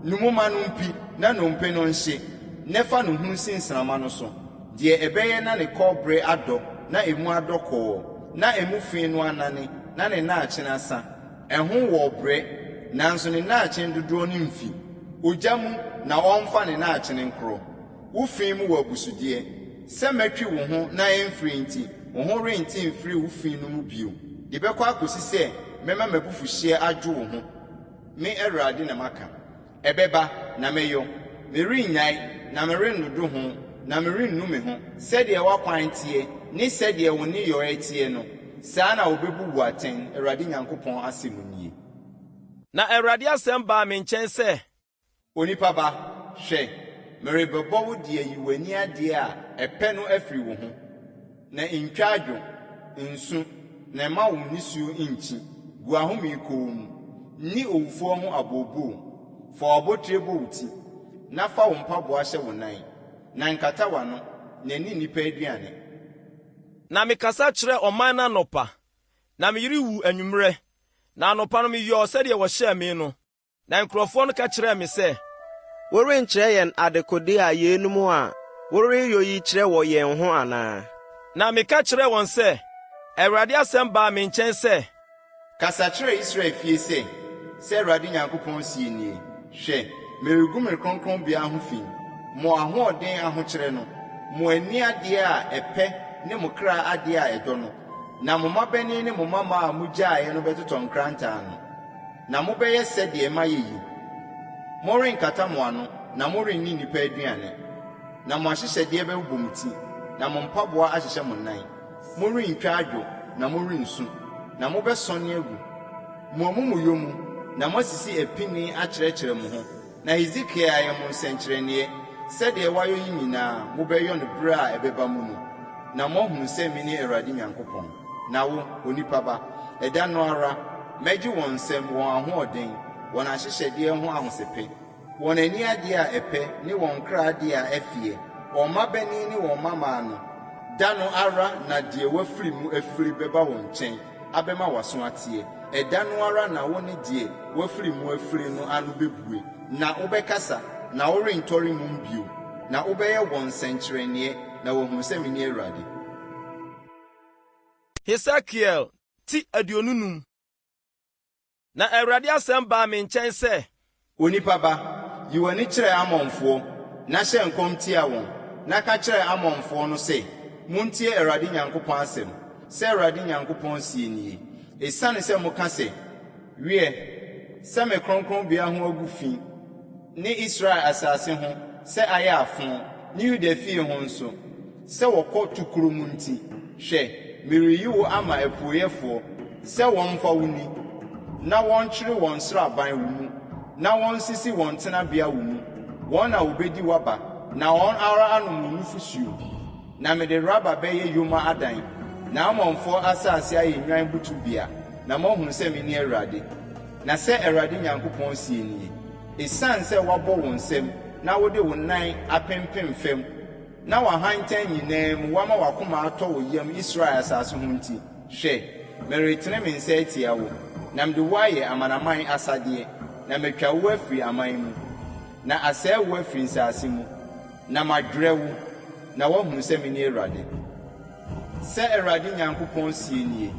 nu mu ma no mpi na nnompe no nhye, na fa no hunu si nsramma no so. Deɛ ɛbɛyɛ na ne kɔbere adɔ na emu adɔ kɔɔ, na emu fi no anane na ne nnaakyen asa. Ɛho wɔ ɔbrɛ, nanso ne nnaakyen dodoɔ no mfi. Ogya mu na ɔmfa ne nnaakyen nkorɔ. Wo fi mu wɔ abusudeɛ. Sɛ mɛtwi wo ho na ɛmfiri nti, wo ho rente mfiri wo fi no mu bio, de bɛkɔ akɔsi sɛ mɛma m'abufuhyeɛ adwo wo ho. Me Awurade na maka. Ɛbɛba, na mɛyɔ. Merennyae, na merennodo ho, na merennu me ho. Sɛdeɛ w'akwan teɛ ne sɛdeɛ wo nneyɔeɛ teɛ no, saa na wɔbɛbu wo atɛn, Awurade Nyankopɔn asɛm nie. Na Awurade asɛm baa me nkyɛn sɛ. Onipa ba, hwɛ, merebɛbɔ wo de ayi w'ani adeɛ a ɛpɛ no afiri wo ho. Na ntwa adwo, nsu, na mma wo nisuo nnkyi, gu ahome komm, nni owufoɔ ho abooboo, fa w'abotire bɔ wo ti, na fa wo mpaboa hyɛ wo nan, na nkata w'ano, na nni nnipa aduane. Na mekasa kyerɛɛ ɔman no anɔpa, na me yere wuu anwummerɛ, na anɔpa no meyɔɔ sɛdeɛ wɔhyɛɛ me no. Na nkurɔfoɔ no ka kyerɛɛ me sɛ. Worenkyerɛ yɛn dekode a yeinom a woreyɔ yi kyerɛ wɔ yɛn ho anaa? Na meka kyerɛɛ wɔn sɛ, Awurade asɛm baa me nkyɛn sɛ. Kasa kyerɛ Israel fie sɛ, 'Sɛ Awurade Nyankopɔn seɛ nie, Hwɛ, meregu me kronkronbea ho fi, mo ahoɔden ahokyerɛ no, mo ani adeɛ a ɛpɛ ne mo kra adeɛ a ɛdɔ no, na mo mmabanin ne mo mmammaa a mogyaeɛ no bɛtotɔ nkrantɛ ano. Na mobɛyɛ sɛdeɛ mayɛ yi, Morenkata mo ano na morenni nnipa aduane, na mo ahyehyɛdeɛ bɛbobɔ mo ti, na mo mpaboa ahyehyɛ mo nan. Morentwa adwo na morensu, na mobɛsɔne agu mo amumuyɔ mu, na moasisi apini akyerɛkyerɛ mo ho. Na Hesekiel ayɛ mo nsɛnkyerɛnneɛ, sɛdeɛ wayɔ yi nyinaa mobɛyɔ no berɛ a ɛbɛba mu no, na moahunu sɛ mene Awurade Nyankopɔn. Na wo, onipa ba, ɛda no ara mɛgye wɔn nsam wɔn ahoɔden, wɔn ahyehyɛdeɛ ho ahosɛpɛ, wɔn ani adeɛ a ɛpɛ ne wɔn kra adeɛ a ɛfeɛ, wɔn mmabanin ne wɔn mmammaa no, da no ara na deɛ wafiri mu afiri bɛba wo nkyɛn abɛma w'aso ateɛ, ɛda no ara na wo ne deɛ wafiri mu afiri no ano bɛbue, na wobɛkasa, na worentɔre mum bio, na wobɛyɛ wɔn nsɛnkyerɛnneɛ, na wɔahunu sɛ mene Awurade. Hesekiel ti 25. Na Awurade asɛm baa me nkyɛn sɛ. Onipa ba, yi w'ani kyerɛ Amonfoɔ, na hyɛ nkɔm tia wɔn, na ka kyerɛ Amonfoɔ no sɛ, 'Montie Awurade Nyankopɔn asɛm, Sɛ Awurade Nyankopɔn seɛ nie, Esiane sɛ moka sɛ, Wiɛ, sɛ me kronkronbea ho agu fi, ne Israel asase ho sɛ ayɛ afõ, ne Yuda fie ho nso, sɛ wɔkɔ tukorɔ mu nti, hwɛ, mereyi wo ama apueeɛfoɔ sɛ wɔmfa wo nni, na wɔnkyere wɔn nsraban wo mu, na wɔnsisi wɔn tenabea wo mu. Wɔn na wɔbɛdi w'aba, na wɔn ara anom wo nufosuo. Na mede Raba bɛyɛ yoma adan, na Amonfoɔ asase ayɛ nnwan butubea, na moahunu sɛ mene Awurade. Na sɛ Awurade Nyankopɔn seɛ nie, Esiane sɛ woabɔ wo nsam na wode wo nan apempem fam, na w'ahantan nyinaa mu woama w'akoma atɔ wo yam Israel asase ho nti, hwɛ, meretene me nsa atia wo, na mede wo ayɛ amanaman asadeɛ, na matwa wo afiri aman mu, na asɛe wo afiri nsase mu. Na madwerɛ wo, na woahunu sɛ mene Awurade. Sɛ Awurade Nyankopɔn seɛ nie,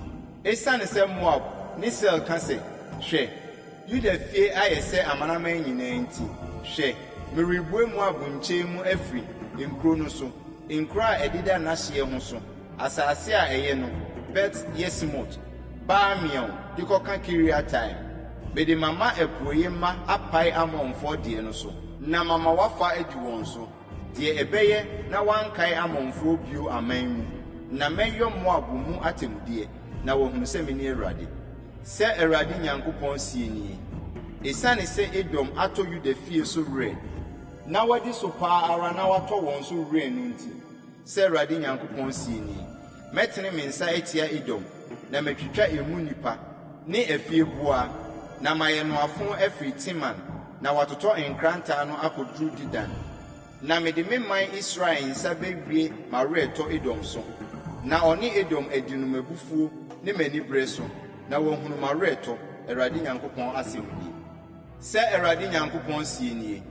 Esiane sɛ Moab ne Seir ka sɛ, Hwɛ, Yuda fie ayɛ sɛ amanaman nyinaa nti, hwɛ, merebue Moab nkyɛn mu afiri nkuro no so, nkuro a ɛdeda n'ahyeɛ ho so, asase a ɛyɛ no, Bet-Yesimot, Baal-Meon de kɔka Kiriataim. Mede mama apueeɛ mma apae Amonfoɔ deɛ no so. Na mama wɔafa adi wɔn so, deɛ ɛbɛyɛ na wɔankae Amonfoɔ bio aman mu, na mɛyɔ Moab mu atemmudeɛ, na wɔahunu sɛ mene Awurade. Sɛ Awurade Nyankopɔn seɛ nie, Esiane sɛ Edom atɔ Yuda fie so werɛ, na wadi so pa ara na watɔ wɔn so werɛ no nti, sɛ Awurade Nyankopɔn seɛ nie, Mɛtene me nsa atia Edom, na matwitwa emu nnipa ne afieboa, na mayɛ no afõ afiri Teman, na watotɔ nkrantɛ ano akɔduru Dedan. Na mede me man Israel nsa bɛwie m'aweretɔ Edom so, na ɔne Edom adi no m'abufuo ne m'anibereɛ so, na wahunu m'aweretɔ, Awurade Nyankopɔn asɛm nie. Sɛ Awurade Nyankopɔn seɛ nie,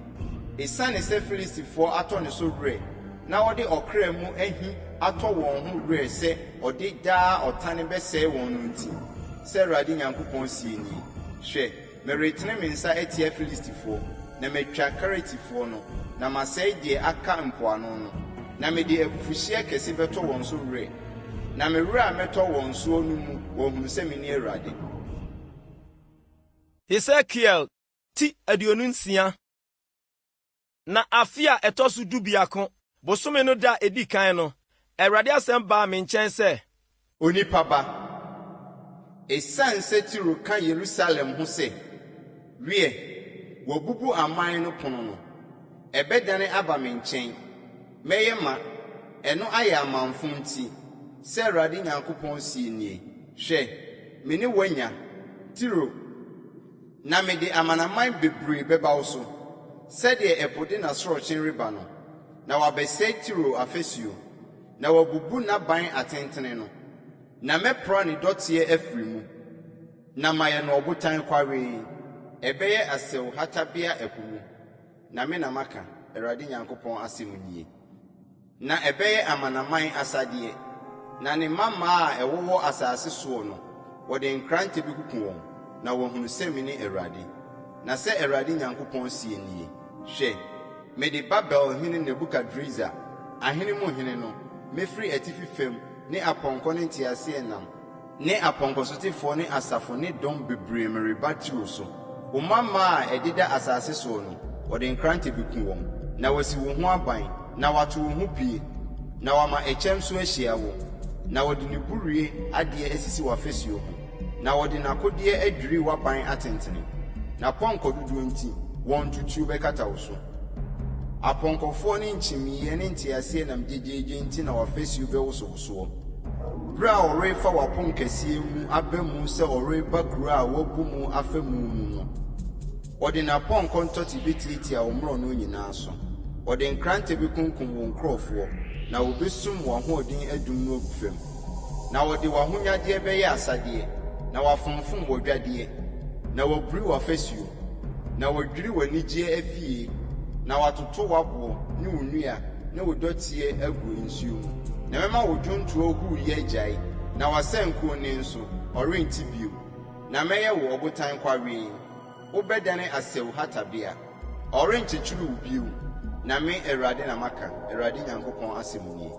Esiane sɛ Filistifoɔ atɔ ne so werɛ na wɔde ɔkra mu ahi atɔ wɔn ho werɛ sɛ ɔde daa ɔtane bɛsɛe wɔn no nti, sɛ Awurade Nyankopɔn seɛ nie, Hwɛ, meretene me nsa atia Filistifoɔ, na matwa Keretifoɔ no, na masɛe deɛ aka mpoano no, na mede abufuhyeɛ kɛse bɛtɔ wɔn so werɛ, na me werɛ a mɛtɔ wɔn soɔ no mu wɔahunu sɛ mene Awurade. Hesekiel ti 26. Na afe a ɛtɔ so dubiako, bosome no da a edi kan no, Awurade asɛm baa me nkyɛn sɛ. Onipa ba, esiane sɛ Tiro ka Yerusalem ho sɛ, Wiɛ, wɔabubu aman no pono no, ɛbɛdane aba me nkyɛn, mɛyɛ ma ɛno ayɛ amamfo nti, sɛ Awurade Nyankopɔn seɛ nie, Hwɛ, me ne wo anya, Tiro, na mede amanaman bebree bɛba wo so, sɛdeɛ ɛpo de n'asorɔkye reba no, na wɔabɛsɛe Tiro afasuo, na wɔabubu n'aban atentene no, na mɛpra ne dɔteɛ afiri mu, na mayɛ no ɔbotan kwawee, ɛbɛyɛ asau hatabea ɛpo mu, na me na maka, Awurade Nyankopɔn asɛm nie. Na ɛbɛyɛ amanaman asadeɛ, na ne mmammaa a ɛwowɔ asase soɔ no, wɔde nkrantɛ bɛkuku wɔn, na wɔahunu sɛ mene Awurade. Na sɛ Awurade Nyankopɔn seɛ nie, Hwɛ, mede Babel hene Nebukadresar, ahene mu hene no, mɛfiri atifi fam ne apɔnkɔ ne nteaseɛnam, Ne apɔnkɔsotefoɔ ne asafo ne dɔm bebree mereba Tiro so. Wo mmammaa a ɛdeda asase soɔ no, wɔde nkrantɛ bɛku wɔn, na wɔasi wo ho aban, na wɔato wo ho pie, na wɔama ɛkyɛm so ahyia wo, na wɔde ne burie adeɛ asisi w'afasuo ho, na wɔde n'akodeɛ adwiri w'aban atentene. N'apɔnkɔ dodoɔ nti, wɔn ntutuo bɛkata wo so. Apɔnkɔfoɔ ne nkyimiiɛ ne nteaseɛnam gyegyeegye nti na w'afasuo bɛwosowosoɔ. Berɛ a ɔrefa w'aponkɛseɛ mu aba mu sɛ ɔreba kuro a wɔabu mu afa mu mu no, ɔde n'apɔnkɔ ntɔte bɛtiatia wo mmorɔno nyinaa so. Ɔde nkrantɛ bɛkunkum wo nkurɔfoɔ, na wɔbɛsum w'ahoɔden adum no agu fam. Na wɔde w'ahonyadeɛ bɛyɛ asadeɛ, na wɔafomfom w'adwadeɛ, na wɔaburi w'afasuo, na wɔadwiri w'anigyeɛ afie, na wɔatoto w'aboɔ ne wo nnua ne wo dɔteɛ agu nsuo mu. Na mɛma wo dwontoɔ huuyɛ agyae, na w'asankuo nne nso, ɔrente bio. Na mɛyɛ wo ɔbotan kwawee, wobɛdane asau hatabea. Ɔrenkyekyere wo bio, na me Awurade na maka, Awurade Nyankopɔn asɛm nie.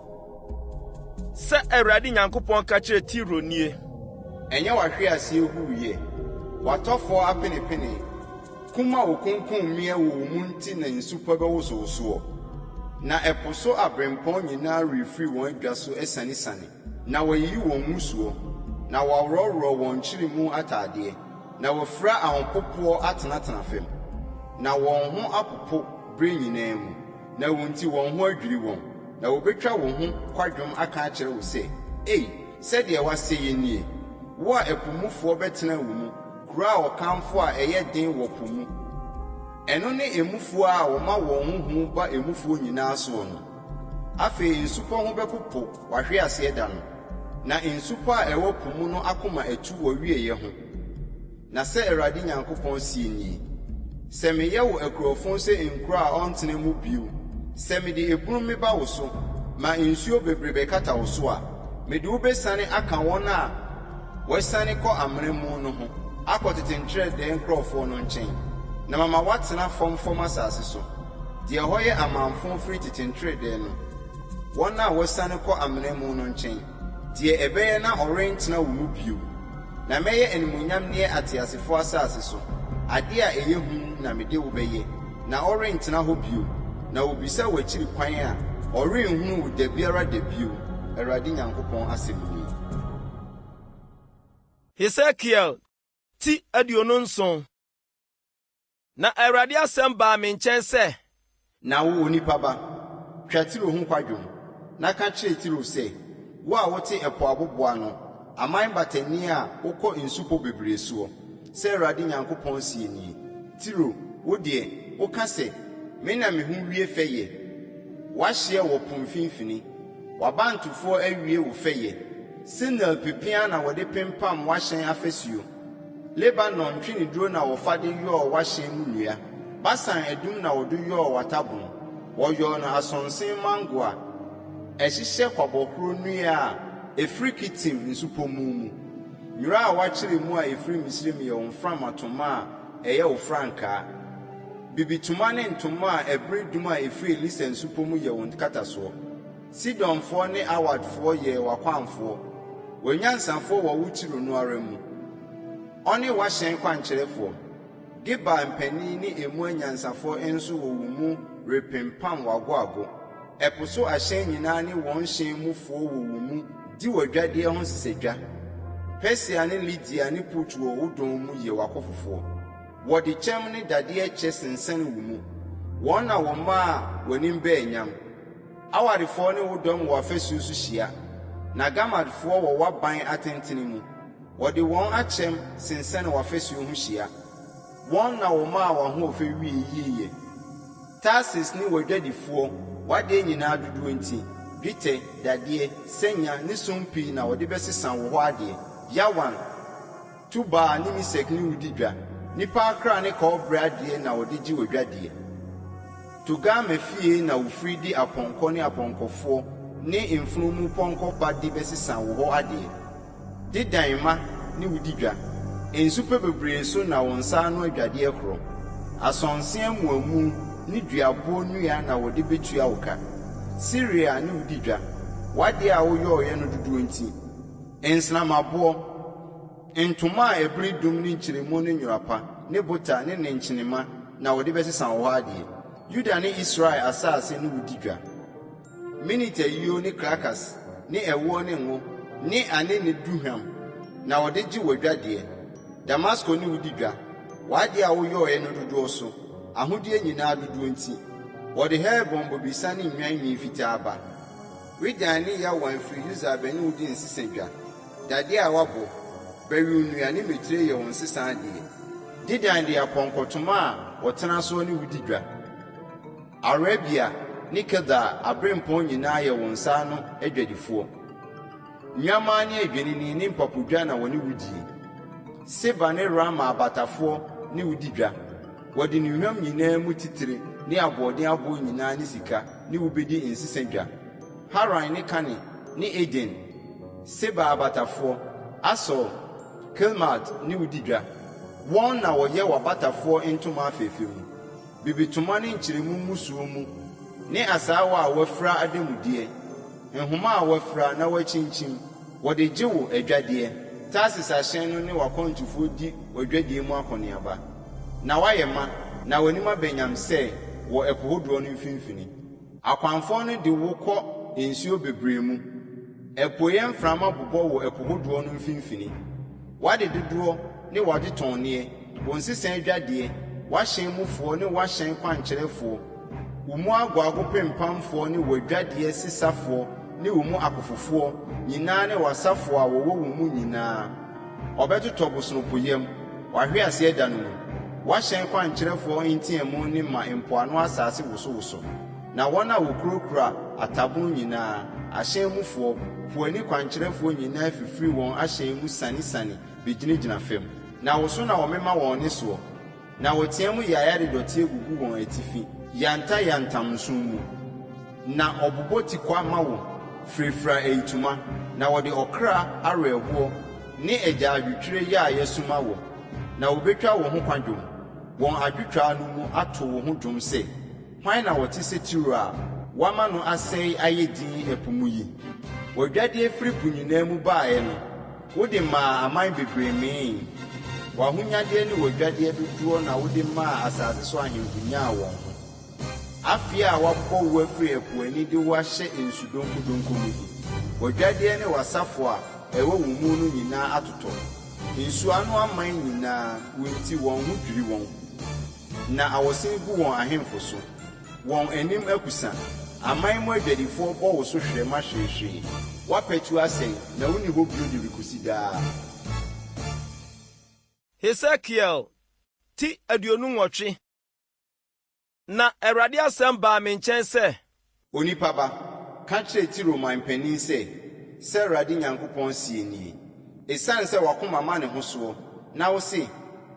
Sɛ Awurade Nyankopɔn ka kyerɛ Tiro nie. Ɛnyɛ w'ahweaseɛ huuyɛ, w'atɔfoɔ apenepene, kum a wɔkunkum mmea wɔ wo mu nti na nsupɔ bɛwoso wo soɔ? Na ɛpo so aberempɔn nyinaa refiri wɔn adwa so asianesiane, na wɔayiyi wɔn ngusoɔ, na wɔaworɔworɔ wɔn nkyeremu atadeɛ, na wɔafira ahopopoɔ atenatena fam. Na wɔn ho apopo berɛ nyinaa mu, na wo nti wɔn ho adwiri wɔn, na wɔbɛtwa wo ho kwadwom aka akyerɛ wo sɛ, Ei, sɛdeɛ woasɛeɛ nie, wo a ɛpo mufoɔ bɛtenaa wo mu, kuro a wɔkamfo a ɛyɛ den wɔ po mu! Ɛno ne emufoɔ a wɔma wɔn ho hu ba emufoɔ nyinaa soɔ no. Afei nsupɔ ho bɛpopo w'ahweaseɛ da no, na nsupɔ a ɛwɔ po mu no akoma atu w'awieeɛ ho. Na sɛ Awurade Nyankopɔn seɛ nie, Sɛ meyɛ wo akurofo sɛ nkuro a ɔntena mu bio, sɛ mede ebunu meba wo so, ma nsuo bebree bɛkata wo so a, mede wo bɛsiane aka wɔn a wɔasiane kɔ amena mu no ho akɔ tete ntwerɛdɛɛ nkurɔfoɔ no nkyɛn, na mama woatena famfam asase so, deɛ ɛhɔ yɛ amamfõ firi tete ntwerɛdɛɛ no, wɔn a wɔasiane kɔ amena mu no nkyɛn, deɛ ɛbɛyɛ na ɔrentena wo mu bio. Na mɛyɛ animuonyamneɛ ateasefoɔ asase so, adeɛ a ɛyɛ hu na mede wo bɛyɛ, na worentena hɔ bio, na wɔbisa w'akyiri kwan a, wɔrenhunu wo da biara da bio, Awurade Nyankopɔn asɛm nie. Hesekiel ti 27. Na Awurade asɛm baa me nkyɛn sɛ. Na wo, onipa ba, twa Tiro ho kwadwom, na ka kyerɛ Tiro sɛ, 'Wo a wote ɛpo aboboano, aman batani a wokɔ nsupɔ bebree soɔ, sɛ Awurade Nyankopɔn seɛ nie, Tiro, wo deɛ, woka sɛ, Me na me ho wie fɛ yɛ. W'ahyeɛ wɔ po mfimfini, w'abantofoɔ awie wo fɛ yɛ. Senir pepeaa na wɔde pempam w'ahyɛn afasuo. Lebanon ntweneduro na wɔfa de yɔɔ w'ahyɛn mu nnua, Basan adum na wɔde yɔɔ w'atabono. Wɔyɔɔ no asonse mmango a ɛhyehyɛ kwabɔhorɔ nnua a ɛfiri Kitim nsupɔ mu mu. Nwera a wɔakyere mu a ɛfiri Misraim yɛ wo mframatoma a ɛyɛ wo frankaa. Bibitoma ne ntoma a ɛbere dum a ɛfiri Elisa nsupɔ mu yɛ wo nkatasoɔ. Sidonfoɔ ne Arwadfoɔ yɛɛ w'akwanfoɔ, w'anyansafoɔ wɔ wo Tiro no ara mu. Ɔne w'ahyɛn kwankyerɛfoɔ. Gebal mpanin ne emu anyansafoɔ nso wɔ wo mu repempam w'agoago. Ɛpo so ahyɛn nyinaa ne wɔn hyɛn mufoɔ wɔ wo mu di w'adwadeɛ ho nsesadwa. Persia ne Lidia ne Put wɔ wo dɔn mu yɛ w'akofofoɔ. Wɔde kyɛm ne dadeɛ kyɛ sensɛne wo mu. Wɔn na wɔmaa w'anim bɛɛ nyam. Awadefoɔ ne wo dɔm wɔ afasuo so hyia, na Gamadfoɔ wɔ w'aban atentene mu. Wɔde wɔn akyɛm sensɛne w'afasuo ho hyia. Wɔn na wɔmaa w'ahoɔfɛ wiee yieyɛ. Tarsis ne w'adwadifoɔ, w'adeɛ nyinaa dodoɔ nti, dwetɛ, dadeɛ, sanya ne sompii na wɔde bɛsesa wo hɔ adeɛ. Yawan, Tubal ne Mesek ne wo di dwa, nnipa akra ne kɔbere adeɛ na wɔde gye w'adwadeɛ. Togarma fie na wofiri de apɔnkɔ ne apɔnkɔfoɔ ne mfunumupɔnkɔ ba de bɛsesa wo hɔ adeɛ. Dedan mma ne wo di dwa, nsupɛ bebree so na wo nsa ano adwadeɛ korɔ. Asonse amuamu ne duaboɔ nnua na wɔde bɛtua wo ka. Siria ne wo di dwa, w'adeɛ a woyɔeɛ no dodoɔ nti. Nsrammaboɔ, ntoma a ɛbere dum ne nkyeremu ne nwera pa, ne bota ne nnenkyenema na wɔde bɛsesa wo hɔ adeɛ. Yuda ne Israel asase ne wo di dwa. Minit ayuo ne krakas ne ɛwoɔ ne ngo ne ane ne duhwam na wɔde gye w'adwadeɛ. Damasko ne wo di dwa, w'adeɛ a woyɔeɛ no dodoɔ so, ahodeɛ nyinaa dodoɔ nti. Wɔde Helbon bobesa ne nnwan nwi fitaa ba. Wedan ne Yawan firi Usal bɛne wo di nsesa dwa, dadeɛ a wɔabɔ, bɛwew nnua ne mmetire yɛ wo nsesa adeɛ. Dedan de apɔnkɔtoma a wɔtena soɔ ne wo di dwa. Arabia ne Kedar aberempɔn nyinaa yɛ wo nsa ano adwadifoɔ. Nnwammaa ne adwennini ne mpapodwa na wɔne wo die. Seba ne Raama abatafoɔ ne wo di dwa. Wɔde nnuhwam nyinaa mu titire ne aboɔden aboɔ nyinaa ne sika ne wo bedi nsesa dwa. Haran ne Kane ne Eden, Seba abatafoɔ, Asur, Kilmad ne wo di dwa. Wɔn na wɔyɛ w'abatafoɔ ntoma afɛfɛ mu. bibitoma ne nkyeremu ngusoɔ mu ne asaawa a wɔafira ademudeɛ, nhoma a wɔafira na wɔakyinkyim, wɔde gye wo adwadeɛ. Tarsis ahyɛn no ne w'akwantufoɔ di w'adwadie mu akɔneaba, na woayɛ ma, na w'anim aba nyam sɛ wɔ ɛpo hodoɔ no mfimfini. Akwanfoɔ no de wo kɔ nsuo bebree mu, apueeɛ mframa bobɔ wo ɛpo hodoɔ no mfimfini. W'ade dodoɔ ne w'adetɔnneɛ, wo nsesa adwadeɛ, w'ahyɛn mufoɔ ne w'ahyɛn kwankyerɛfoɔ, wo mu agoago pempamfoɔ ne w'adwadeɛ sesafoɔ ne wo mu akofofoɔ nyinaa ne w'asafo a wɔwɔ wo mu nyinaa, wɔbɛtotɔ bosonopo yam, w'ahweaseɛ da no mu. W'ahyɛn kwankyerɛfoɔ nteamu nne ma mpoano asase wosowoso, na wɔn a wɔkurakura atabono nyinaa, ahyɛn mufoɔ, po ani kwankyerɛfoɔ nyinaa fifiri wɔn ahyɛn mu sianesiane bɛgyinagyina fam. Na wo so na wɔmema wɔn nne soɔ, na wɔtea mu yaya de dɔteɛ gugu wɔn atifi, yantayantam nso mu. Na wɔbobɔ tikwa ma wo, firafira ayitoma, na wɔde ɔkra awerɛhoɔ ne agyaadwotwirɛ yaayɛ suma wo, na wɔbɛtwa wo ho kwadwom, wɔn adwotwaa no mu ato wo ho dwom sɛ, Hwan na ɔte sɛ Tiro a wɔama no asɛe ayɛ dinn ɛpo mu yi? W'adwadeɛ firi po nyinaa mu baeɛ no, wode maa aman bebree mee. W'ahonyadeɛ ne w'adwadeɛ dodoɔ na wode maa asase so ahemfo nyaa wɔn ho. Afei a wɔabobɔ wo afiri ɛpo ani de wo ahyɛ nsu donkodonko mu yi, w'adwadeɛ ne w'asafo a ɛwɔ wo mu no nyinaa atotɔ. Nsuano aman nyinaa, wo nti wɔn ho dwiri wɔn. Na awɔsen gu wɔn ahemfo so. Wɔn anim akusa. Aman mu adwadifoɔ bɔ wo so hwerɛma hweehwee. Woapatu asɛe, na wonni hɔ bio de rekosi daa. Hesekiel ti 28. Na Awurade asɛm baa me nkyɛn sɛ. Onipa ba, ka kyerɛ Tiro man panin sɛ, 'Sɛ Awurade Nyankopɔn seɛ nie, Esiane sɛ w'akoma ma ne ho soɔ, na wose,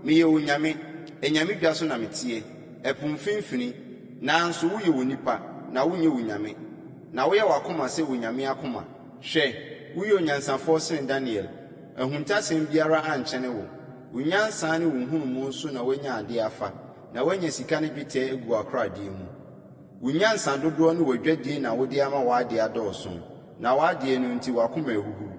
Meyɛ onyame, anyame dwa so na meteɛ, ɛpo mfimfini, nanso woyɛ onipa, na wonyɛ onyame, na woyɛ w'akoma sɛ onyame akoma. Hwɛ, woyɛ onyansafoɔ sene Daniel, ahuntasɛm biara ankyɛne wo. Wo nyansa ne wo nhunumu so na woanya adeɛ afa, na woanya sika ne dwetɛ agu w'akoradeɛ mu. Wo nyansa dodoɔ ne w'adwadie na wode ama w'adeɛ adɔɔso, na w'adeɛ no nti w'akoma ahuhuru.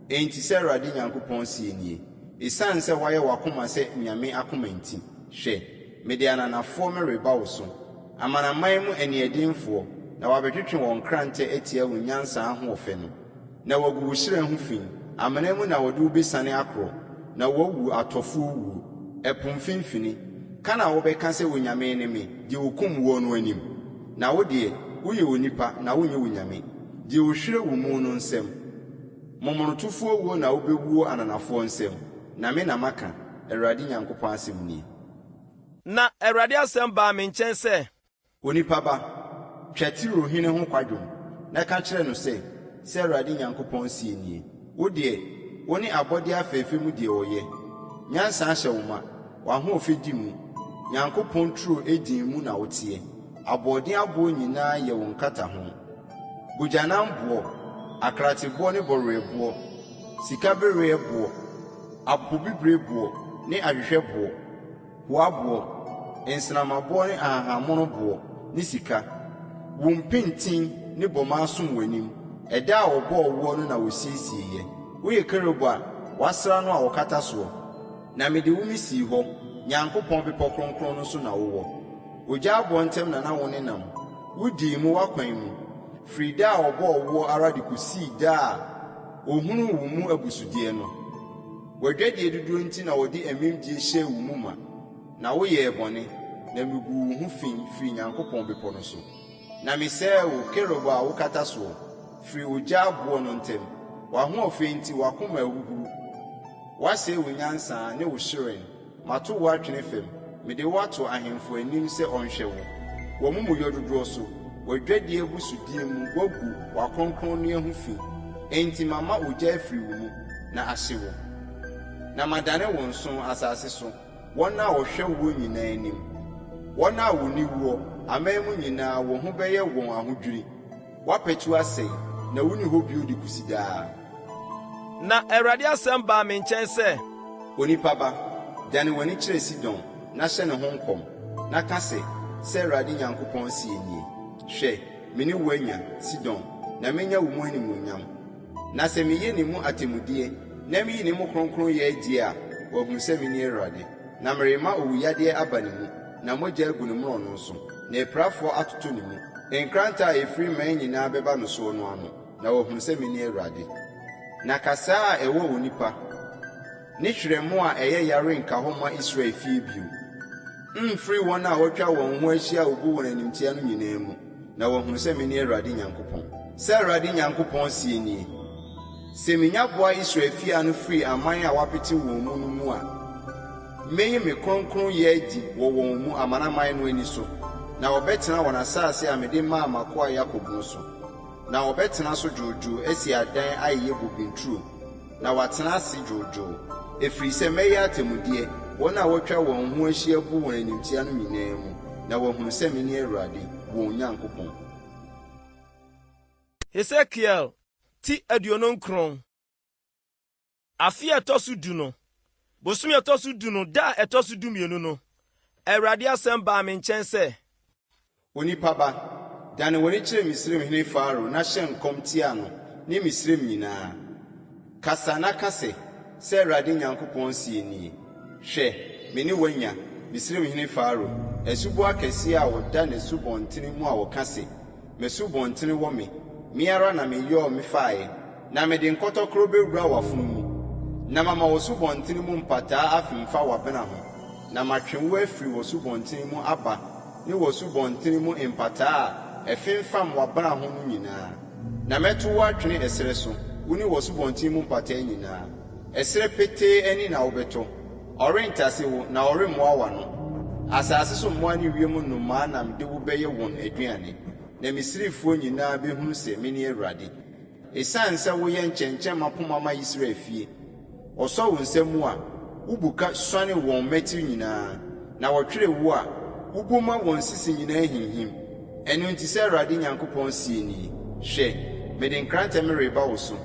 Enti sɛ Awurade Nyankopɔn seɛ nie, Esiane sɛ woayɛ w'akoma sɛ nyame akoma nti, hwɛ, mede ananafoɔ mereba wo so, amanaman mu aniɛdenfoɔ, na wɔabɛtwetwe wɔn nkrantɛ atia wo nyansa ahoɔfɛ no. Na wɔagu wo hyerɛn ho fi, amena mu na wɔde wo besiane akorɔ, na woawu atɔfoɔ wuo, ɛpo mfimfini. Ka na wobɛka sɛ, Onyame ne me, deɛ ɔkum woɔ no anim? Na wo deɛ, woyɛ onipa, na wonyɛ onyame, deɛ ɔhwire wo mu no nsam. Momonotofoɔ wuo na wobɛwuo ananafoɔ nsam, na me na maka, Awurade Nyankopɔn asɛm nie. Na Awurade asɛm baa me nkyɛn sɛ. Onipa ba, twa Tiro hene ho kwadwom, na ka kyerɛ no sɛ, 'Sɛ Awurade Nyankopɔn seɛ nie, Wo deɛ, wo ne abɔdeɛ afɛɛfɛ mu deɛ ɔyɛ. Nyansa ahyɛ wo ma, w'ahoɔfɛ di mu, Nyankopɔn turo Eden mu na woteɛ, aboɔden aboɔ nyinaa yɛ wo nkataho, bogyanamboɔ, akrateboɔ ne bɔwerɛboɔ, sikabereɛboɔ, apopobibireboɔ ne ahwehwɛboɔ. Hoaboɔ, nsrammaboɔ ne ahahammonoboɔ ne sika. Wo mpintin ne bɔmmaa som w'anim, ɛda a wɔbɔɔ woɔ no na wɔsiesieeɛ. Woyɛ kerub a wɔasra no a wɔkata soɔ, na mede wo mesii hɔ, Nyankopɔn bepɔ kronkron no so na wowɔ. Ogya aboɔ ntam na na wonenam, wodii mu w'akwan mu, firi da a wɔbɔɔ woɔ ara de kɔsii da a wɔhunuu wo mu abusudeɛ no. W'adwadie dodoɔ nti na wɔde amimdie hyɛɛ wo mu ma, na woyɛɛ bɔne, na meguu wo ho fi firii Nyankopɔn bepɔ no so. Na mesɛee wo, kerub a wokata soɔ, firii ogya aboɔ no ntam. W'ahoɔfɛ nti w'akoma ahuhuru, woasɛe wo nyansa ne wo hyerɛn. Mato wo atwene fam, mede wo ato ahemfo anim sɛ ɔnhwɛ wo. W'amumuyɔ dodoɔ so, w'adwadie abusudeɛ mu woagu w'akronkronneɛ ho fi, enti mama ogya afiri wo mu, na ahye wo. Na madane wo nsõ asase so, wɔn a wɔhwɛ woɔ nyinaa anim. Wɔn a wɔnni woɔ, aman mu nyinaa, wo ho bɛyɛ wɔn ahodwiri. Woapatu asɛe, na wonni hɔ bio de kosi daa. Na Awurade asɛm baa me nkyɛn sɛ. Onipa ba, dane w'ani kyerɛ Sidon na hyɛ ne ho nkɔm, na ka sɛ. Sɛ Awurade Nyankopɔn seɛ nie, Hwɛ, me ne wo anya, Sidon, na mɛnya wo mu animuonyam. Na sɛ meyɛ ne mu atemmudeɛ, na meyi ne mu kronkronyɛ adie a, wɔahunu sɛ mene Awurade. Na merema owuyadeɛ aba ne mu, na mogya agu ne mmorɔno so, na apirafoɔ atotɔ ne mu. Nkrantɛ a ɛfiri mmaa nyinaa bɛba no soɔ no ano, na wɔahunu sɛ mene Awurade. Na kasaa a ɛwɔ onipa, ne hwerɛmo a ɛyɛ ya renka hɔ mma Israel fie bio, mfiri wɔn a wɔatwa wɔn ho ahyia a wobu wɔn animtia no nyinaa mu, na wɔahunu sɛ mene Awurade Nyankopɔn. Sɛ Awurade Nyankopɔn seɛ nie, Sɛ minya boa Israel fie ano firi aman a wɔapete wɔn mu no mu a, meyi me kronkronyɛ adi wɔ wɔn mu amanaman no ani so, na wɔbɛtena wɔn asase a mede maa m'akoa Yakob no so, na wɔbɛtena so dwoodwoo asi adan ayeyɛ bobe nturo, na wɔatena ase dwoodwoo, ɛfiri sɛ mɛyɛ atemmudeɛ, wɔn a wɔatwa wɔn ho ahyia bu wɔn animtia no nyinaa mu, na wɔahunu sɛ mene Awurade, wɔn Nyankopɔn. Hesekiel ti 29. Afe a ɛtɔ so du no, bosome a ɛtɔ so du no da a ɛtɔ so 12 no, Awurade asɛm baa me nkyɛn sɛ. Onipa ba, dane w'ani kyerɛ Misraimhene Farao na hyɛ nkɔm tia no ne Misraim nyinaa. Kasa na ka sɛ, 'Sɛ Awurade Nyankopɔn seɛ nie, Hwɛ, me ne wo anya, Misraimhene Farao, asuboa kɛseɛ a ɔda n'asubɔntene mu a ɔka sɛ, M'asubɔntene wɔ me, me ara na meyɔɔ mefaeɛ, na mede nkɔtɔkorɔ bɛwura w'afono mu, na mama w'asubɔntene mu mpataa afemfa w'abena ho, na matwe wo afiri w'asubɔntene mu aba ne w'asubɔntene mu mpataa a ɛfemfam w'abena ho no nyinaa. Na mɛto wo atwene ɛserɛ so, wo ne w'asubɔnten mu mpataa nyinaa. Ɛserɛ petee ani na wobɛtɔ. Ɔrentase wo, na ɔremmoa w'ano. Asase so mmoa ne wiem nnomaa na mede wo bɛyɛ wɔn aduane, na Misrifoɔ nyinaa bɛhunu sɛ mene Awurade. Esiane sɛ woyɛ nkyɛnkyɛmma poma ma Israel fie, wɔsɔ wo nsa mu a, wobuka suane wɔn mmatiri nyinaa, na wɔtwere wo a, wubu ma wɔn sisi nyinaa hinhim. Ɛno nti sɛ Awurade Nyankopɔn seɛ nie, Hwɛ, mede nkrantɛ mereba wo so,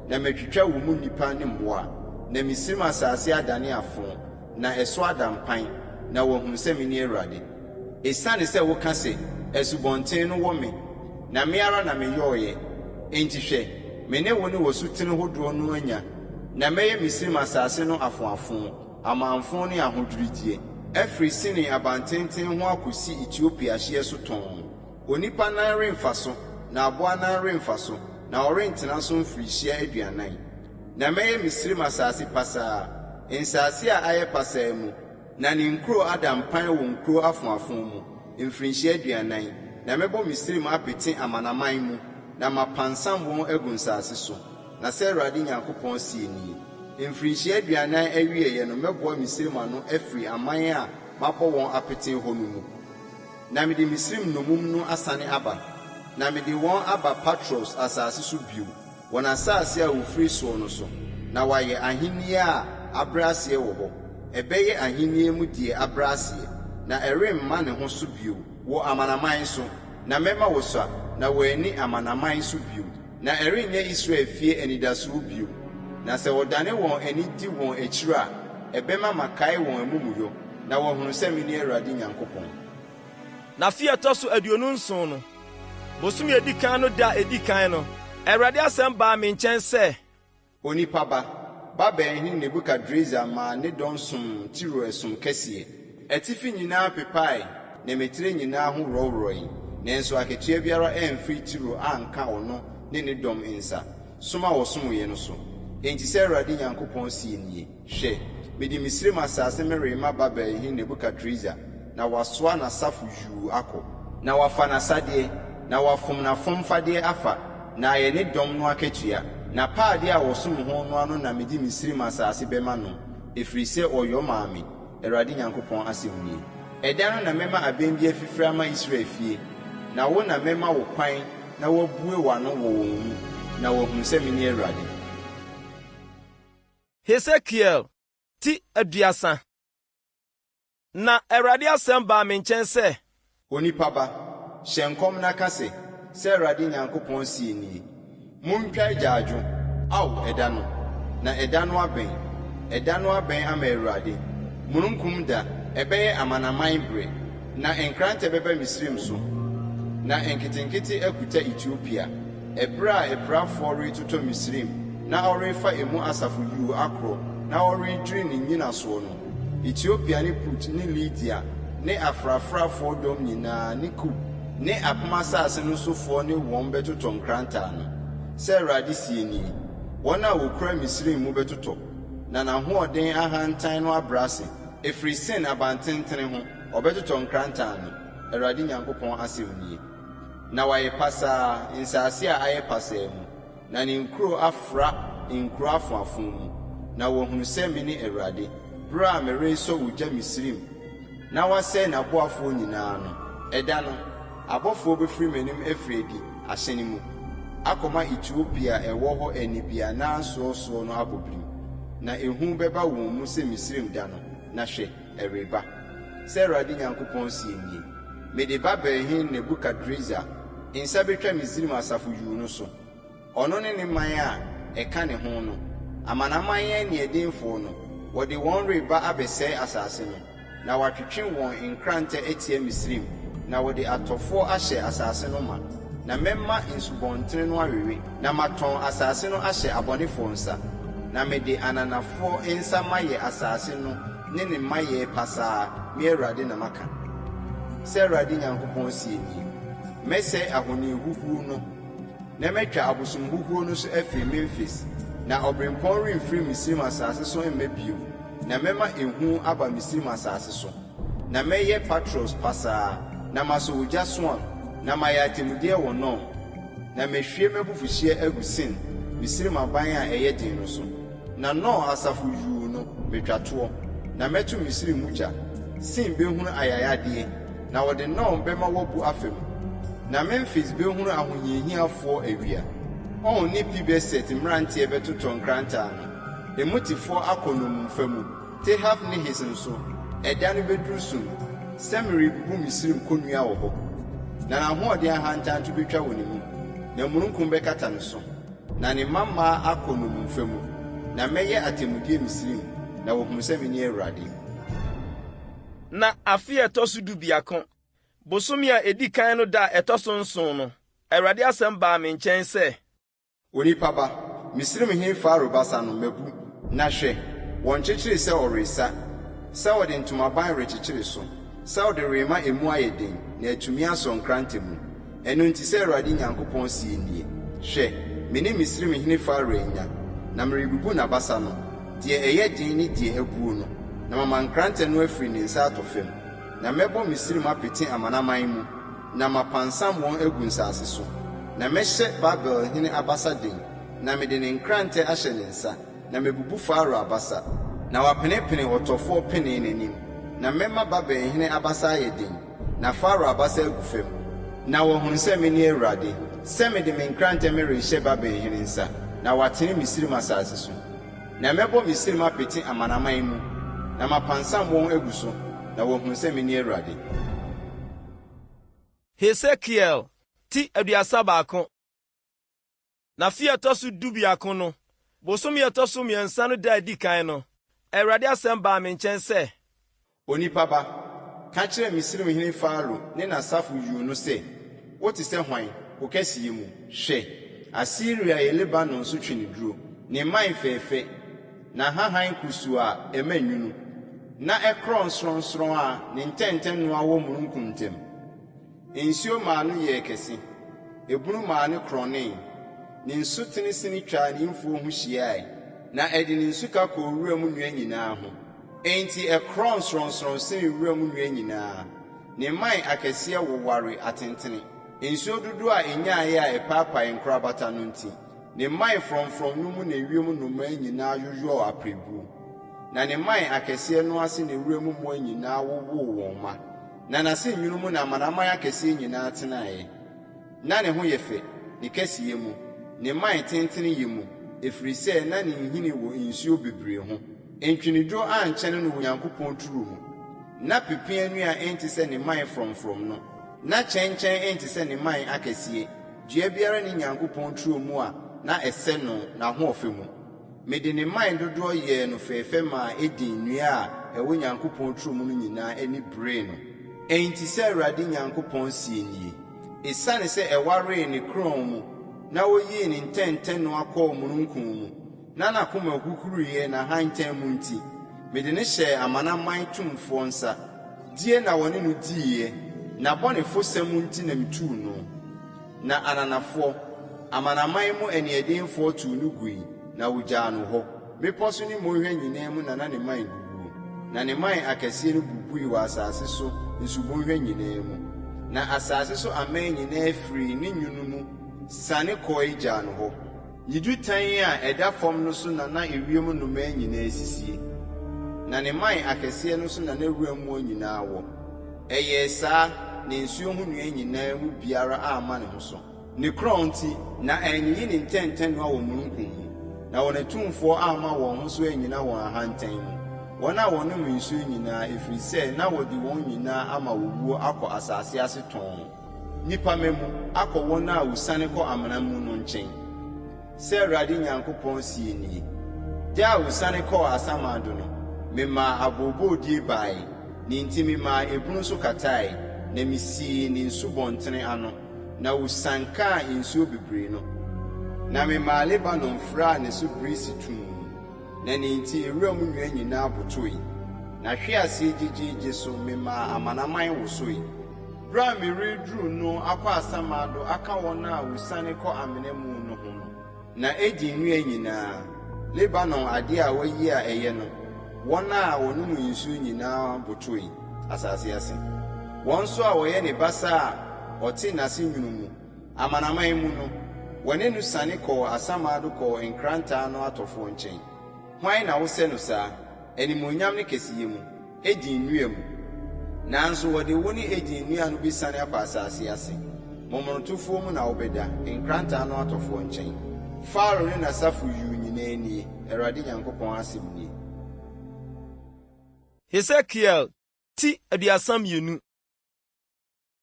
na matwitwa wo mu nnipa ne mmoa, na Misraim asase adane afõ, na ɛso ada mpan, na wɔahunu sɛ mene Awurade. Esiane sɛ woka sɛ, 'Asubɔnten no wɔ me, na me ara na meyɔeɛ, enti hwɛ, me ne wo ne w'asutene hodoɔ no anya, na mɛyɛ Misraim asase no afoafo, amamfõ ne ahodwirideɛ, afiri Sinai abantenten ho akɔsi Etiopia hyeɛ so tɔnn. Onipa nan remfa so, na aboa nan remfa so, na wɔrentena so mfirihyia 40. Na mɛyɛ Misraim asase pasaa, nsase a ayɛ pasaa mu, Na ne nkuro ada mpan wɔ nkuro afoafo mu mfirinhyia 40, na mɛbɔ Misraim apete amanaman mu, na mapansam wɔn agu nsase so. Na sɛ Awurade Nyankopɔn seɛ nie, Mfirinhyia 40 awieeɛ no mɛboa Misraim ano afiri aman a mabɔ wɔn apete hɔ no mu, na mede Misraim nnommum no asane aba, na mede wɔn aba Patros asase so bio, wɔn asase a wɔfiri soɔ no so, na wɔayɛ ahennie a abrɛ aseɛ wɔ hɔ, ɛbɛyɛ ahennie mu deɛ abrɛ aseɛ, na ɛremma ne ho so bio wɔ amanaman so, na mɛma wɔasua, na wɔanni amanaman so bio, na ɛrenyɛ Israel fie anidasoɔ bio. Na sɛ wɔdane wɔn ani di wɔn akyiri a, ɛbɛma makae wɔn amumuyɔ, na wɔahunu sɛ mene Awurade Nyankopɔn. N'afe a ɛtɔ so 27 no, bosome a edi kan no da a edi kan no, Awurade asɛm baa me nkyɛn sɛ. Onipa ba, Babel hene Nebukadresar maa ne dɔm som Tiro ɛsom kɛseɛ. Atifi nyinaa pepae, na mmetire nyinaa ho worɔworɔe, nanso akatua biara amfiri Tiro anka ɔno ne ne dɔm nsa, som a wɔsomeeɛ no so. Enti sɛ Awurade Nyankopɔn seɛ nie. Hwɛ, mede Misraim asase merema Babel hene Nebukadresar, na wasoa n'asafo yuu akɔ. Na wafa n'asadeɛ, na wafom n'afomfadeɛ afa, na ayɛ ne dɔm no akatua. N'apaadeɛ a wɔsom ho no ano na mede Misraim asase bɛma no, ɛfiri sɛ ɔyɔ maa me, Awurade Nyankopɔn asɛm nie. Ɛda no na mɛma abɛn bi afifiri ama Israel fie, na wo na mɛma wo kwan na woabue w'ano wɔ wɔn mu, na wɔahunu sɛ mene Awurade. Hesekiel ti 30. Na Awurade asɛm baa me nkyɛn sɛ. Onipa ba, hyɛ nkɔm na ka sɛ, 'Sɛ Awurade Nyankopɔn seɛ nie, Montwa agyaadwo, Ao ɛda no! Na ɛda no abɛn, ɛda no abɛn ama Awurade, mununkum da, ɛbɛyɛ amanaman berɛ. Na nkrantɛ bɛba Misraim so, na nketenkete akuta Etiopia, ɛberɛ a apirafoɔ retotɔ Misraim na ɔrefa emu asafo yuu akorɔ na ɔredwiri ne nnyinasoɔ no, Etiopia ne Put ne Lidia ne afrafrafoɔ dɔm nyinaa ne Kub ne apem asase no sofoɔ ne wɔn bɛtotɔ nkrantɛ ano. Sɛ Awurade seɛ nie, Wɔn a wɔkura Misraim mu bɛtotɔ, na n'ahoɔden ahantan no abrɛ ase, ɛfiri Sin abantentene ho, ɔbɛtotɔ nkrantɛ ano, Awurade Nyankopɔn asɛm nie. Na wayɛ pasaa, nsase a ayɛ pasaa mu, na ne nkuro afra nkuro afoafo mu, na wɔahunu sɛ mene Awurade, berɛ a meresɔ ogya Misraim na wasɛe n'aboafoɔ nyinaa no. Ɛda no, abɔfoɔ bɛfiri m'anim afiri adi ahyɛne mu akɔma Etiopia a ɛwɔ hɔ anibiannasoɔ soɔ no abɔ birim, na ehu bɛba wɔn mu sɛ Misraim da no, na hwɛ, ɛreba. Sɛ Awurade Nyankopɔn seɛ nie, Mede Babelhene Nebukadresar nsa bɛtwa Misraim asafo yuu no so, ɔno ne ne man a ɛka ne ho no, amanaman aniɛdenfoɔ no, wɔde wɔn reba abɛsɛe asase no, na wɔatwetwe wɔn nkrantɛ atia Misraim, na wɔde atɔfoɔ ahyɛ asase no ma. Na mɛma nsubɔntene no awewe, na matɔn asase no ahyɛ abɔnefoɔ nsa, na mede ananafoɔ nsa mayɛ asase no ne ne mayɛ pasaa, me Awurade na maka. Sɛ Awurade Nyankopɔn seɛ nie, Mɛsɛe ahoni huhuo no, na mɛtwa abosomhuhuo no so afiri Memfis, na ɔberempɔn remfiri Misraim asase so mma bio, na mɛma ehu aba Misraim asase so. Na mɛyɛ Patros pasaa, na masɔ ogya Soan, na mayɛ atemmudeɛ wɔ Non, na mahwie m'abufuhyeɛ agu Sin, Misraim aban a ɛyɛ den no so. Na No asafo yuu no, metwa toɔ, na mɛto Misraim mu gya. Sin bɛhunu ayayadeɛ, na wɔde No bɛma wabu afa mu. Na Memfis bɛhunu ahohiahiafoɔ awia. On ne Pibeset mmeranteɛ bɛtotɔ nkrantɛ ano, emutefoɔ akɔ nnommumfa mu. Tehafnehes nso, ɛda no bɛduru sum, sɛ merebubu Misraim kɔnnua wɔ hɔ. Na n'ahoɔden ahantan to bɛtwa wɔ ne mu, na mununkum bɛkata ne so. Na ne mmammaa akɔ nnommumfa mu, na mɛyɛ atemmudeɛ Misraim, na wɔahunu sɛ mene Awurade. Na afe a ɛtɔ so dubiako, bosome a edi kan no da a ɛtɔ so nson no, Awurade asɛm baa me nkyɛn sɛ. Onipa ba, Misraimhene Farao basa no, mabu, na hwɛ, wɔnkyekyeree sɛ ɔresa, sɛ ɔde ntomaban rekyekyere so, sɛ ɔde rema emu ayɛ den na atumi asɔ nkrante mu. Ɛno nti sɛ Awurade Nyankopɔn seɛ nie, Hwɛ, me ne Misraimhene Farao anya, na merebubu n'abasa no, deɛ ɛyɛ den ne deɛ abuo no, na mama nkrantɛ no afiri ne nsa atɔ fam. Na mɛbɔ Misraim apete amanaman mu, na mapansam wɔn agu nsase so. Na mɛhyɛ Babel hene abasa den, na mede ne nkrantɛ ahyɛ ne nsa, na mabubu Farao abasa, na wapenepene ɔtɔfoɔ penee n'anim. Na mɛma Babel hene abasa ayɛ den, na Farao abasa agu fam. Na wɔahunu sɛ mene Awurade, sɛ mede me nkrantɛ merehyɛ Babel hene nsa, na watene Misraim asase so. Na mɛbɔ Misraim apete amanaman mu, na mapansam wɔn agu so, na wɔahunu sɛ mene Awurade. Hesekiel ti 31. Na afe a ɛtɔ so dubiako no, bosome a ɛtɔ so mmiɛnsa no da a edi kan no, Awurade asɛm baa me nkyɛn sɛ. Onipa ba, ka kyerɛ Misraimhene Farao ne n'asafo yuu no sɛ, 'Wote sɛ hwan, wo kɛseyɛ mu? Hwɛ! Asiria yɛ Lebanon so tweneduro, ne mman fɛfɛ, n'ahahan kusuu a ɛma nwunu, na ɛkorɔn sorɔnsorɔn a ne ntɛntɛnoa wɔ mununkum ntam. Nsuo maa no yɛɛ kɛse, ebunu maa no korɔnee, ne nsutene sene twaa ne mfuo ho hyiae, na ɛde ne nsuka kɔɔ wuram nnua nyinaa ho. Enti ɛkorɔn sorɔnsorɔn sene wuram nnua nyinaa, ne mman akɛseɛ woware atentene. Nsuo dodoɔ a ɛnyaeɛ a ɛpaapaee nkorabata no nti, ne mman frɔmfrɔm no mu na ewiem nnomaa nyinaa yoyɔɔ apirebuo, na ne mman akɛseɛ no ase na wuram mmoa nyinaa wowoo wɔn mma. Na n'ase nwunu mu na amanaman akɛseɛ nyinaa tenaeɛ. Ná ne ho yɛ fɛ, ne kɛseyɛ mu, ne mman tenteneyɛ mu, ɛfiri sɛ na ne nhini wɔ nsuo bebree ho. Ntweneduro ankyɛne no wɔ Nyankopɔn turo mu. Ná pepeaa nnua nte sɛ ne mman frɔmfrɔm no, na kyɛnkyɛn nte sɛ ne mman akɛseɛ, dua biara nni Nyankopɔn turo mu a na ɛsɛ no n'ahoɔfɛ mu. Mede ne mman dodoɔ yɛɛ no fɛɛfɛ maa Eden nnua a ɛwɔ Nyankopɔn turo mu no nyinaa ani beree no. Enti sɛ Awurade Nyankopɔn seɛ nie, Esiane sɛ ɛwaree ne korɔn mu na oyii ne ntɛntɛnoa kɔɔ mununkum mu, na n'akoma huhuruiɛ n'ahantan mu nti, mede no hyɛɛ amanaman tumfoɔ nsa, die na wɔne no diiɛ, n'abɔnefosɛm nti na metuu no. Na ananafoɔ, amanaman mu aniɛdenfoɔ tuu no gui, na wɔgyaa no hɔ. Mmepɔ so ne mmonhwa nyinaa mu na na ne mman guguo, na ne mman akɛseɛ no bubui wɔ asase so nsubɔnhwa nyinaa mu. Na asase so aman nyinaa firii ne nwunu mu siane kɔe gyaa no hɔ. Ne dutan a ɛda fam no so na na ewiem nnomaa nyinaa sisie, na ne mman akɛseɛ no so na na wuram mmoa nyinaa wɔ. Ɛyɛɛ saa, na nsuo ho nnua nyinaa mu biara amma ne ho so. Ne korɔn nti, na anyiyi ne ntɛntɛnoa wɔ mununkum mu, na wɔn atumfoɔ amma wɔn ho so annyina wɔn ahantan mu, wɔn a wɔnom nsuo nyinaa, ɛfiri sɛ na wɔde wɔn nyinaa ama owuo akɔ asase ase tɔnn, nnipa mma mu, akɔ wɔn a wɔsiane kɔ amena mu no nkyɛn. Sɛ Awurade Nyankopɔn seɛ nie, Da a wosiane kɔɔ asamando no, memaa abooboodie baeɛ, ne nti memaa ebunu so kataeɛ, na mesii ne nsubɔntene ano, na wosiankaa nsuo bebree no. Na memaa Lebanon firaa ne so birisi tumm, na ne nti ewuram nnua nyinaa botoe. N'ahweaseɛ gyegyeegye so memaa amanaman wosoe. Berɛ a mereduru no akɔ asamando aka wɔn a wɔsiane kɔ amena mu no ho no. Na Eden nnua nyinaa, Lebanon adeɛ a wɔayi a ɛyɛ no, wɔn a wɔnom nsuo nyinaa botoe, asase ase. Wɔn nso a wɔyɛ ne basa a ɔte n'ase nwunu mu, amanaman mu no, wɔne no siane kɔɔ asamando kɔɔ nkrantɛ ano atɔfoɔ nkyɛn. Hwan na wosɛ no saa, animuonyam ne kɛseyɛ mu, Eden nnua mu? Nanso wɔde wo ne Eden nnua no besiane akɔ asase ase, momonotofoɔ mu na wobɛda, nkrantɛ ano atɔfoɔ nkyɛn. Farao ne n'asafo yuu nyinaa nie, Awurade Nyankopɔn asɛm nie. Hesekiel ti 32.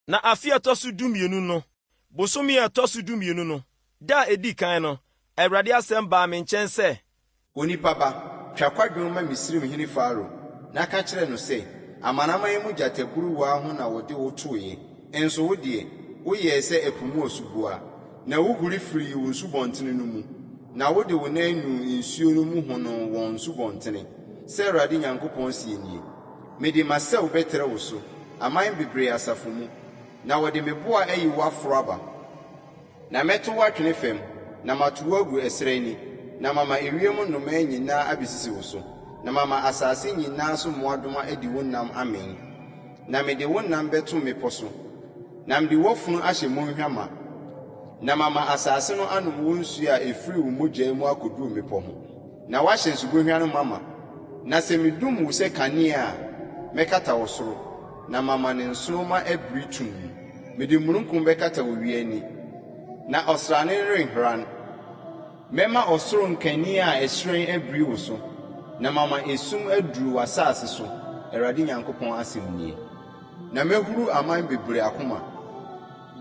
Na afe a ɛtɔ so dumienu no, bosome a ɛtɔ so dumienu no, da a edi kan no, Awurade asɛm baa me nkyɛn sɛ. Onipa ba, twa kwadwom ma Misraimhene Farao, na ka kyerɛ no sɛ, 'Amanaman mu gyataburuwa ho na wɔde wo toeɛ, nso wo deɛ, woyɛɛ sɛ ɛpo mu asuboa, na wuhuri firii wo nsubɔntene no mu, na wode wo nan nuu nsuo no mu honoo wɔn nsubɔntene. Sɛ Awurade Nyankopɔn seɛ nie. Mede m'asau bɛtrɛ wo so, aman bebree asafo mu, na wɔde me boa ayi wo aforo aba. Na mɛto wo atwene fam, na mato wo agu ɛserɛ ani, na mama ewiem nnomaa nyinaa abesisi wo so, na mama asase nyinaa so mmoadoma adi wo nam amee. Na mede wo nam bɛto mmepɔ so, na mede w'afunu ahyɛ mmonhwa ma, na mama asase no anom wo nsuo a ɛfiri wo mogya mu akɔduru mmepɔ ho. Na woahyɛ nsubɔnhwa no mama. Na sɛ midum wo sɛ kanea a, mɛkata ɔsoro, na mama ne nsoromma abiri tumm. Mede mununkum bɛkata owia ani, na ɔsrane renharan. Mɛma ɔsoro nkanea a ɛhyerɛn abiri wo so, na mama esum aduru w'asase so, Awurade Nyankopɔn asɛm nie. Na mɛhuru aman bebree akoma.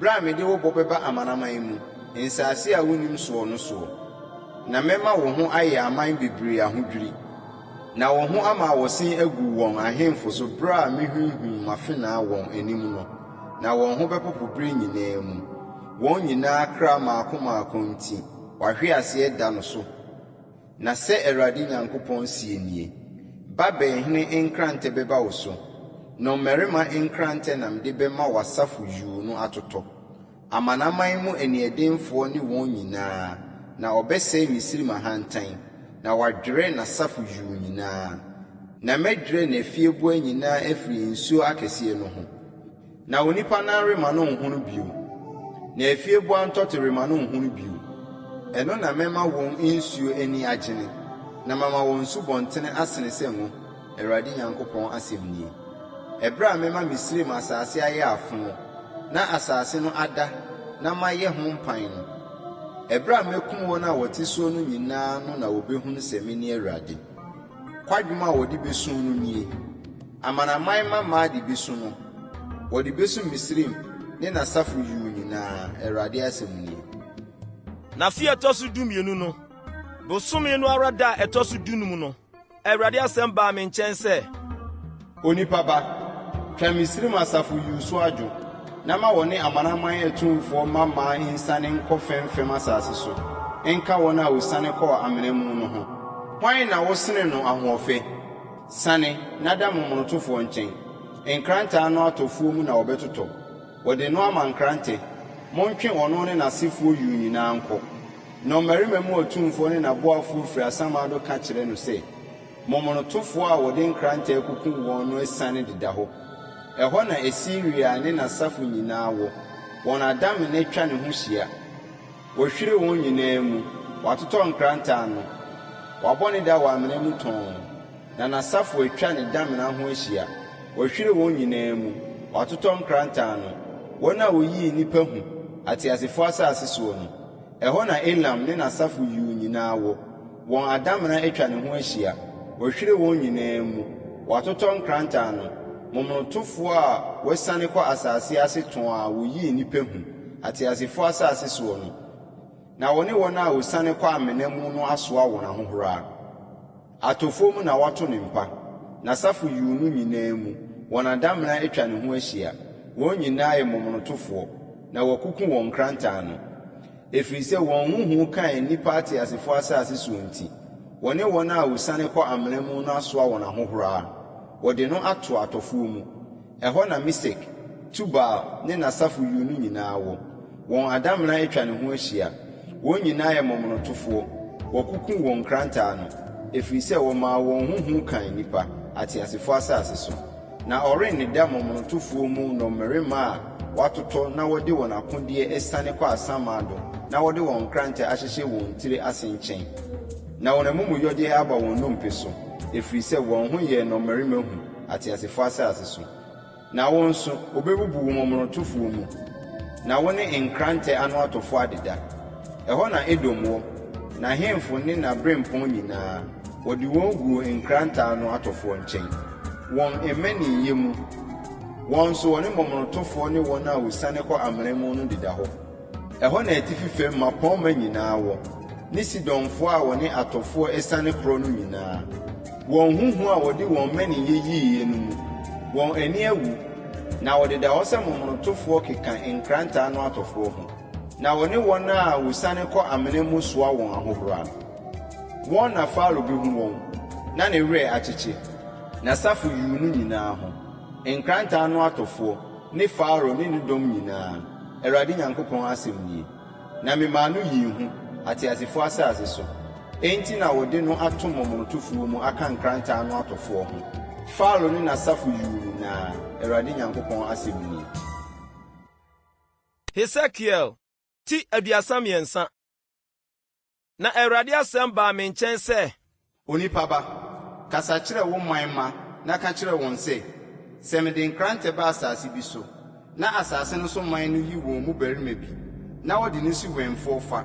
Berɛ a mede wo bɔ bɛba amanaman mu, nsase a wonnim soɔ no soɔ, na mɛma wo ho ayɛ aman bebree ahodwiri, na wo ho ama awɔsen agu wɔn ahemfo so berɛ a mehwinhwim m'afenaa wɔn anim no, na wɔn ho bɛpopo berɛ nyinaa mu, wɔn nyinaa kra mmaako mmaako nti, w'ahweaseɛ da no so. Na sɛ Awurade Nyankopɔn seɛ nie, Babel hene nkrantɛ bɛba wo so, nnɔmmarima nkrantɛ na mede bɛma w'asafo yuu no atotɔ, amanaman mu aniɛdenfoɔ ne wɔn nyinaa, na ɔbɛsɛe Misraim ahantan, na wadwerɛ n'asafo yuu nyinaa. Na mɛdwerɛ n'afieboa nyinaa afiri nsuo akɛseɛ no ho. Na onipa nan remma no nhono bio, na afieboa ntɔte remma no nhono bio. Ɛno na mɛma wɔn nsuo ani agyene, na mama wɔn nsubɔntene asene sɛ ngo, Awurade Nyankopɔn asɛm nie. Ɛberɛ a mɛma Misraim asase ayɛ afo, na asase no ada na mayɛ ho mpan no, ɛberɛ a mɛkum wɔn a wɔte soɔ no nyinaa no na wɔbɛhunu sɛ mene Awurade. Kwadwom a wɔde besu no nie. Amanaman mmammaa de besu no, wɔde besu Misraim ne n'asafo yuu nyinaa, Awurade asɛm nie. Na afe a ɛtɔ so dumienu no, bosome no ara da a ɛtɔ so dunum no, Awurade asɛm baa me nkyɛn sɛ. Onipa ba, Twa Misraim asafo yuu so adwo, na ma wɔne amanaman atumfoɔ mmammaa nsiane nkɔ fɛmfɛm asase so, nka wɔn a wɔsiane kɔɔ amena mu no ho. Hwan na wosene no ahoɔfɛ? Siane, na da momonotofoɔ nkyɛn. Nkrantɛ ano atɔfoɔ mu na wɔbɛtotɔ. Wɔde no ama nkrantɛ. Montwe ɔno ne n'asefoɔ yuu nyinaa nkɔ. Nnɔmmarima mu atumfoɔ ne n'aboafoɔ firi asamando ka kyerɛ no sɛ, Momonotofoɔ a wɔde nkrantɛ akukum wɔn no asiane deda hɔ. Ɛhɔ na Asiria ne n'asafo nyinaa wɔ, wɔn adamena twa ne ho hyia. Wɔahwire wɔn nyinaa mu, wɔatotɔ nkrantɛ ano. Wabɔ ne da wɔ amena mu tɔnn, na n'asafo atwa ne damena ho ahyia. Wɔahwire wɔn nyinaa mu, wɔatotɔ nkrantɛ ano, wɔn a wɔyii nnipa hu, ateasefoɔ asase soɔ no. Ɛhɔ na Elam ne n'asafo yuu nyinaa wɔ, wɔn adamena atwa ne ho ahyia, wɔahwire wɔn nyinaa mu, wɔatotɔ nkrantɛ ano, momonotofoɔ a wɔasiane kɔ asase ase tɔnn a wɔyii nnipa hu, ateasefoɔ asase soɔ no, na wɔne wɔn a wɔsiane kɔ amena mu no asoa wɔn ahohora. Atɔfoɔ mu na wɔato no mpa, n'asafo yuu no nyinaa mu, wɔn adamena atwa ne ho ahyia, wɔn nyinaa yɛ momonotofoɔ, na wɔakuku wɔn nkrantɛ ano. Ɛfiri sɛ wɔn ho hu kaa nnipa ateasefoɔ asase soɔ nti, wɔne wɔn a wɔsiane kɔ amena mu no asoa wɔn ahohora, wɔde no ato atɔfoɔ mu. Ɛhɔ na Mesek, Tubal ne n'asafo yuu no nyinaa wɔ. Wɔn adamena atwa ne ho ahyia. Wɔn nyinaa yɛ momonotofoɔ. Wɔakuku wɔn nkrantɛ ano, ɛfiri sɛ wɔmaa wɔn ho hu kaa nnipa, ateasefoɔ asase so. Na ɔrenneda momonotofoɔ mu nnɔmmarima a wɔatotɔ na wɔde wɔn akodeɛ asiane kɔ asamando na wɔde wɔn nkrantɛ ahyehyɛ wɔn tiri ase nkyɛn. Na wɔn amumuyɔdeɛ aba wɔn nnompe so, ɛfiri sɛ wɔn ho yɛɛ nnɔmmarima hu. Ateasefo asase so. Na wo nso, wobebubu wo momonotofoɔ mu, na wo ne nkrantɛ ano atɔfoɔ adeda. Ɛhɔ na Edom wɔ, n'ahemfo ne n'aberempɔn nyinaa, wɔde wɔn guu nkrantɛ ano atɔfoɔ nkyɛn. Wɔn mmaninyɛ mu, wɔn nso wɔne momonotofoɔ ne wɔn a wɔsiane kɔ amena mu no deda hɔ. Ɛhɔ na atifi fam mmapɔmma nyinaa wɔ, ne Sidonfoɔ a wɔne atɔfoɔ asiane korɔ no nyinaa. Wɔn ho hu a wɔde wɔn mmaninyɛ yiiɛ no mu, wɔn ani awu, na wɔdeda hɔ sɛ momonotofoɔ keka nkrantɛ ano atɔfoɔ ho, na wɔne wɔn a wɔsiane kɔ amena mu soa wɔn ahohora. Wɔn na Farao bɛhu wɔn, na ne werɛ akyekye, n'asafo yuu no nyinaa ho, nkrantɛ ano atɔfoɔ, ne Farao ne ne dɔm nyinaa, Awurade Nyankopɔn asɛm nie. Na memaa no yii hu, ateasefoɔ asase so. Enti na wɔde no ato momonotofoɔ mu aka nkrantɛ ano atɔfoɔ ho, Farao ne n'asafo yuu nyinaa, Awurade Nyankopɔn asɛm nie. Hesekiel ti 33. Na Awurade asɛm baa me nkyɛn sɛ. Onipa ba, kasa kyerɛ wo man mma na ka kyerɛ wɔn sɛ, 'Sɛ mede nkrantɛ ba asase bi so, na asase no so man no yi wɔn mu barima bi, na wɔde no si wɛmfoɔ fa,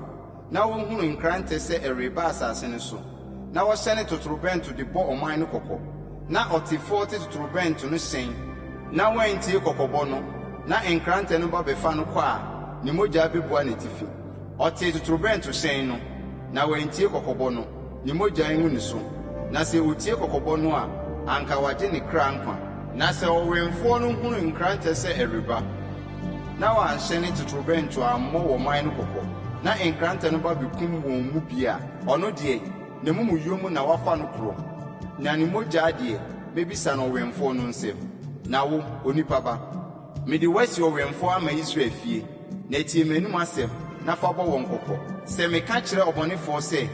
na wɔhunu nkrantɛ sɛ ɛreba asase no so, na wɔhyɛne totorobɛnto de bɔ ɔman no kɔkɔ, na ɔtefoɔ te totorobɛnto no hyɛn, na wantie kɔkɔbɔ no, na nkrantɛ no ba bɛfa no kɔ a, ne mogya bɛbua n'atifi. Ɔtee totorobɛnto hyɛn no, na wantie kɔkɔbɔ no, ne mogya ngu ne so. Na sɛ otie kɔkɔbɔ no a, anka wagye ne kra nkwa. Na sɛ ɔwɛmfoɔ no hunu nkrantɛ sɛ ɛreba, na wanhyɛne totorobɛnto ammɔ ɔman no kɔkɔ, na nkrantɛ no ba bɛkum wɔn mu bi a, ɔno deɛ, n'amumuyɔ mu na wɔafa no korɔ, na ne mogya deɛ, mɛbisa no ɔwɛmfoɔ no nsam. Na wo, onipa ba, Mede wo asi ɔwɛmfoɔ ama Israel fie, na tie m'anom asɛm na fa bɔ wɔn kɔkɔ. Sɛ meka kyerɛ ɔbɔnefoɔ sɛ,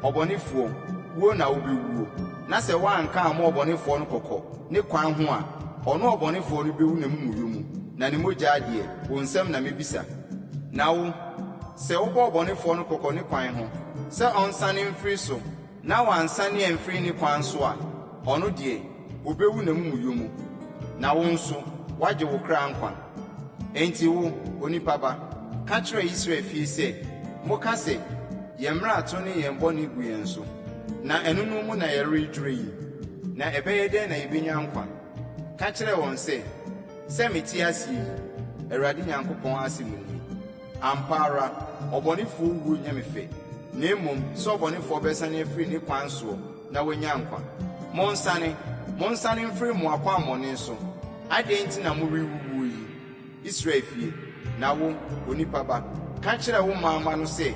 'Ɔbɔnefoɔ, wuo na wobɛwuo', na sɛ woanka ammɔ ɔbɔnefoɔ no kɔkɔ ne kwan ho a, ɔno ɔbɔnefoɔ no bɛwu n'amumuyɔ mu, na ne mogya deɛ, wo nsam na mɛbisa. Na wo, sɛ wobɔ ɔbɔnefoɔ no kɔkɔ ne kwan ho, sɛ ɔnsane mfiri so, na wansane amfiri ne kwan so a, ɔno deɛ, obewu n'amumuyɔ mu, na wo nso, woagye wo kra nkwa. Enti wo, onipa ba, ka kyerɛ Israel fie sɛ, 'Moka sɛ, Yɛn mmarato ne yɛn bɔne gu yɛn so, na ɛnonom mu na yɛredwerɛ yi, na ɛbɛyɛ dɛn na yebenya nkwa? Ka kyerɛ wɔn sɛ, 'Sɛ mete ase yi, Awurade Nyankopɔn asɛm nie, Ampa ara, ɔbɔnefoɔ wuo nyɛ me fɛ, na mmom sɛ ɔbɔnefoɔ bɛsane afiri ne kwan soɔ na wanya nkwa. Monsane, monsane mfiri mo akwammɔne so. Adɛn nti na morewuwuo yi, Israel fie? Na wo, onipa ba, ka kyerɛ wo man mma no sɛ,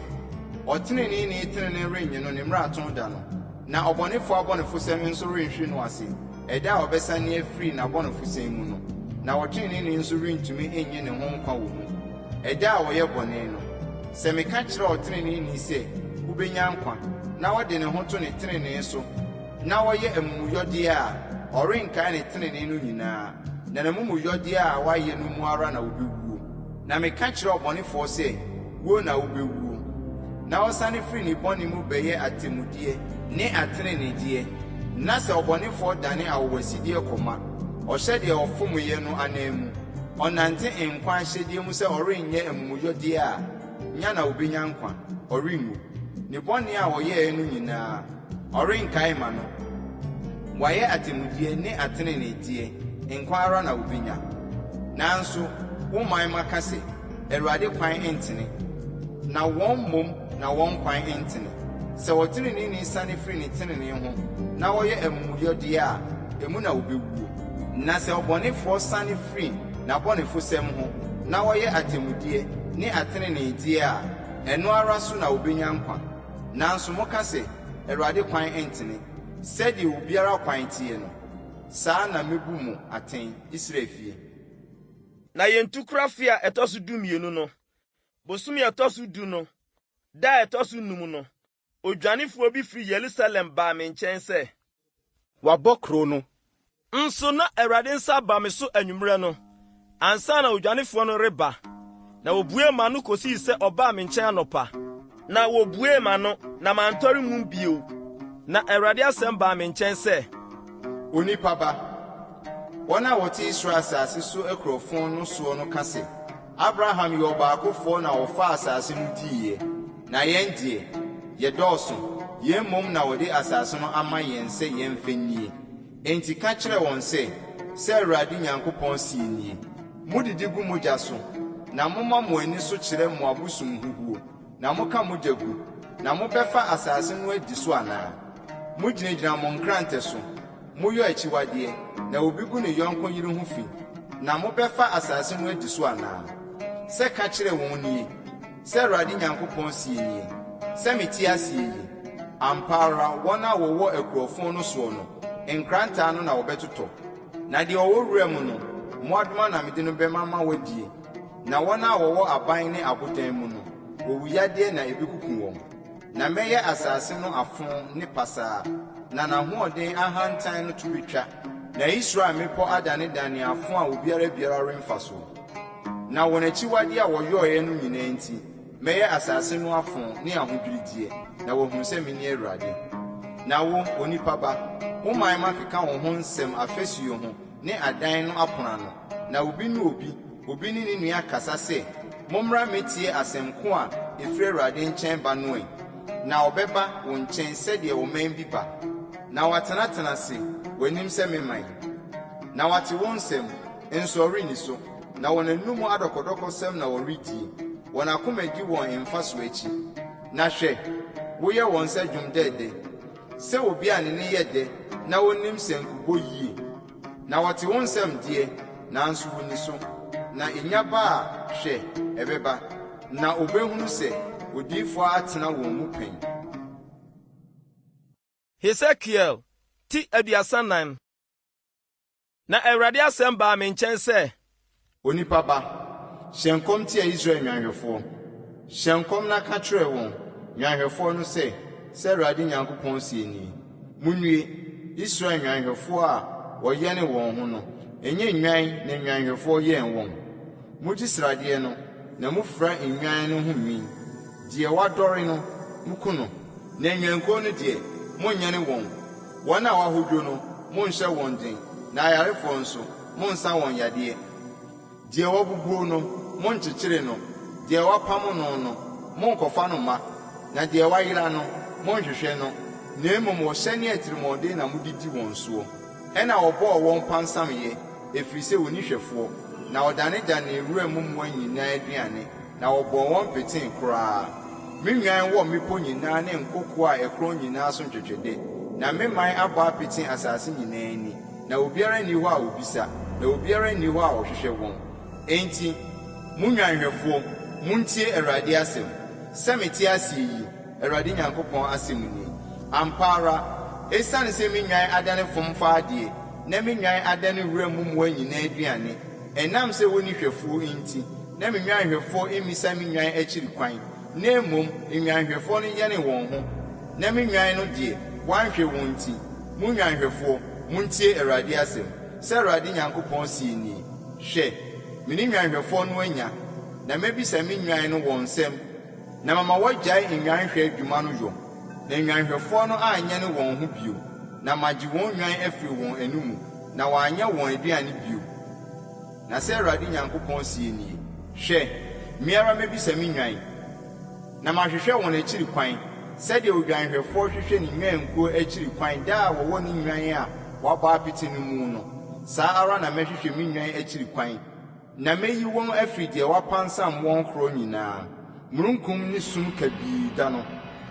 'Ɔteneneeni tenenee rennye no ne mmarato da no, na ɔbɔnefoɔ abɔnefosɛm nso renhwe no ase ɛda a ɔbɛsane afiri n'abɔnefosɛm mu no, na ɔteneneeni nso rentumi nnye ne ho nkwa wɔ mu, ɛda a ɔyɛ bɔne no. Sɛ meka kyerɛ ɔteneneeni sɛ, 'Wubenya nkwa, na ɔde ne ho to ne trenee so na ɔyɛ amumuyɔdeɛ a, ɔrenkae ne trenee no nyinaa, na n'amumuyɔdeɛ a wayɛ no mu ara na ɔbɛwuo. Na meka kyerɛ ɔbɔnefoɔ sɛ, Wuo na wobɛwuo, na ɔsane firi ne bɔne mu bɛyɛ atemmudeɛ ne ateneneedeɛ, na sɛ ɔbɔnefoɔ dane awowasideɛ kɔma, ɔhyɛ deɛ ɔfomeeɛ no ananmu, ɔnante nkwa ahyɛdeɛ mu sɛ ɔrenyɛ amumuyɔdeɛ a, nya na ɔbɛnya nkwa, ɔrenwu. Ne bɔne a ɔyɛeɛ no nyinaa, ɔrenkae mma no. Wayɛ atemmudeɛ ne ateneneedeɛ, nkwa ara na ɔbɛnya. Nanso wo man mma ka sɛ, 'Awurade kwan ntene. Na wɔn mmom na wɔn kwan ntene. Sɛ ɔteneneeni sane firi ne tenenee ho na ɔyɛ amumuyɔdeɛ a, emu na ɔbɛwuo. Na sɛ ɔbɔnefoɔ sane firi n'abɔnefosɛm ho na ɔyɛ atemmudeɛ ne ateneneedeɛ a, ɛno ara so na ɔbɛnya nkwa. Nanso moka sɛ, 'Awurade kwan ntene. Sɛdeɛ obiara kwan teɛ no, saa na mɛbu mo atɛn, Israel fie. Na yɛn tukorɔ afe a ɛtɔ so dumienu no, bosome a ɛtɔ so du no, da a ɛtɔ so num no, odwanefoɔ bi firi Yerusalem baa me nkyɛn sɛ. Wɔabɔ kurow no. Nso na Awurade nsa aba me so anwummerɛ no, ansa na odwanefoɔ no reba, na wɔbuee m'ano kɔsii sɛ ɔbaa me nkyɛn anɔpa. Na wɔbuee m'ano, na mantɔre mum bio. Na Awurade asɛm baa me nkyɛn sɛ. Onipa ba, wɔn a wɔte Israel asase so akurofo no soɔ no ka sɛ, 'Abraham yɛ ɔbaakofoɔ na ɔfaa asase no diiɛ, na yɛn deɛ, yɛdɔɔso, yɛn mmom na wɔde asase no ama yɛn sɛ yɛmfa nnie. Enti ka kyerɛ wɔn sɛ, 'Sɛ Awurade Nyankopɔn seɛ nie, Modidi gu mogya so, na moma mo ani so kyerɛ mo abosomhuhuo, na moka mogya gu, na mobɛfa asase no adi so anaa? Mogyinagyina mo nkrantɛ so, moyɔ akyiwadeɛ, na obi gu ne yɔnko yere ho fi, na mobɛfa asase no adi so anaa? Sɛ ka kyerɛ wɔn nie, Sɛ Awurade Nyankopɔn seɛ nie, Sɛ mete aseɛ yi, ampa ara wɔn a wɔwɔ akurofo no soɔ no, nkrantɛ ano na wɔbɛtotɔ, na deɛ ɔwɔ wuram no, mmoadoma na mede no bɛma ma wɔadie, na wɔn a wɔwɔ aban ne abodan mu no, owuyadeɛ na ɛbɛkuku wɔn. Na mɛyɛ asase no afõ ne pasaa, na n'ahoɔden ahantan no to betwa, na Israel mmepɔ adanedane afõ a obiara biara remfa so. Na wɔn akyiwadeɛ a wɔyɔeɛ no nyinaa nti, mɛyɛ asase no afõ ne ahodwirideɛ, na wɔahunu sɛ mene Awurade. Na wo, onipa ba, wo man mma keka wo ho nsɛm afasuo ho ne adan no apono ano, na obi ne obi, obi ne ne nua kasa sɛ, 'Mommra mmɛtie asɛm ko a ɛfiri Awurade nkyɛn ba no ɛ! Na wɔbɛba wo nkyɛn sɛdeɛ ɔman bi ba, na wɔatenatena ase w'anim sɛ me man, na wɔate wo nsɛm, nso wɔrenni so, na wɔn anomu adɔkɔdɔkɔsɛm na wɔredie, wɔn akoma di wɔn mfasoɔ akyi. Na hwɛ, woyɛ wɔn sɛ dwom dɛdɛ, sɛ obi a ne nne yɛ dɛ na ɔnim sankubɔ yie. Na wɔte wo nsɛm deɛ, nanso wɔnni so, na ɛnya ba a, hwɛ, ɛbɛba, na wɔbɛhunu sɛ odiyifoɔ atena wɔn mu pɛn. Hesekiel ti 34. Na Awurade asɛm baa me nkyɛn sɛ. Onipa ba, hyɛ nkɔm tia Israel nnwanhwɛfoɔ. Hyɛ nkɔm na ka kyerɛ wɔn, nnwanhwɛfoɔ no sɛ, 'Sɛ Awurade Nyankopɔn seɛ nie, Monnue, Israel nnwanhwɛfoɔ a wɔyɛne wɔn ho no, ɛnyɛ nnwan na nnwanhwɛfoɔ yɛn wɔn? Mogye sradeɛ no, na mofira nnwan no ho nwi. Deɛ wadɔre no, moku no, na nnwankuo no deɛ, monnyɛne wɔn. Wɔn a wɔahodwo no, monhyɛ wɔn den, na ayarefoɔ nso, monsa wɔn yadeɛ. Deɛ wabubuo no, monkyekyere no, deɛ wɔapamo no no, monnkɔfa no mma, na deɛ wayera no, monnhwehwɛ no, na mmom ɔhyɛ ne atirimuɔden na mode di wɔn soɔ. Ɛnna wɔbɔɔ wɔn pansameeɛ, ɛfiri sɛ wɔnni hwɛfoɔ, na wɔdanedanee wuram mmoa nyinaa aduane, na wɔbɔɔ wɔn petee koraa. Me nnwan wɔ mmepɔ nyinaa ne nkokoɔ a ɛkorɔn nyinaa so ntwɛtwɛdɛ, na me man abɔ apete asase nyinaa ani. Na obiara nni hɔ a obisa, na obiara nni hɔ a ɔhwehwɛ wɔn. Enti, mo nnwanhwɛfoɔ, montie Awurade asɛm, Sɛ mete aseɛ yi, Awurade Nyankopɔn asɛm nie, ampa ara, ɛsiane sɛ me nnwan adane fomfa adeɛ, na me nnwan adane wuram mmoa nyinaa aduane, ɛnam sɛ wɔnni hwɛfoɔ nti, na me nnwanhwɛfoɔ mmisa me nnwan akyiri kwan, na mmom nnwanhwɛfoɔ no yɛne wɔn ho, na me nnwan no deɛ, wɔanhwɛ wɔn nti, mo nnwanhwɛfoɔ, montie Awurade asɛm. Sɛ Awurade Nyankopɔn seɛ nie, Hwɛ, me ne nnwanhwɛfoɔ no anya, na mɛbisa me nnwan no wɔn nsam, na mama wɔagyae nnwanhwɛ adwuma no yɔ, na nnwanhwɛfoɔ no anyɛne wɔn ho bio, na magye wɔn nnwan afiri wɔn anomu, na wɔanyɛ wɔn aduane bio. Na sɛ Awurade Nyankopɔn seɛ nie, Hwɛ, me ara mɛbisa me nnwan, na mahwehwɛ wɔn akyiri kwan, sɛdeɛ odwanhwɛfoɔ hwehwɛ ne nnwankuo akyiri kwan da a wɔwɔ ne nnwan a wɔabɔ apete no mu no, saa ara na mɛhwehwɛ me nnwan akyiri kwan, na mɛyi wɔn afiri deɛ wɔapansam wɔn korɔ nyinaa, mununkum ne sum kabii da no,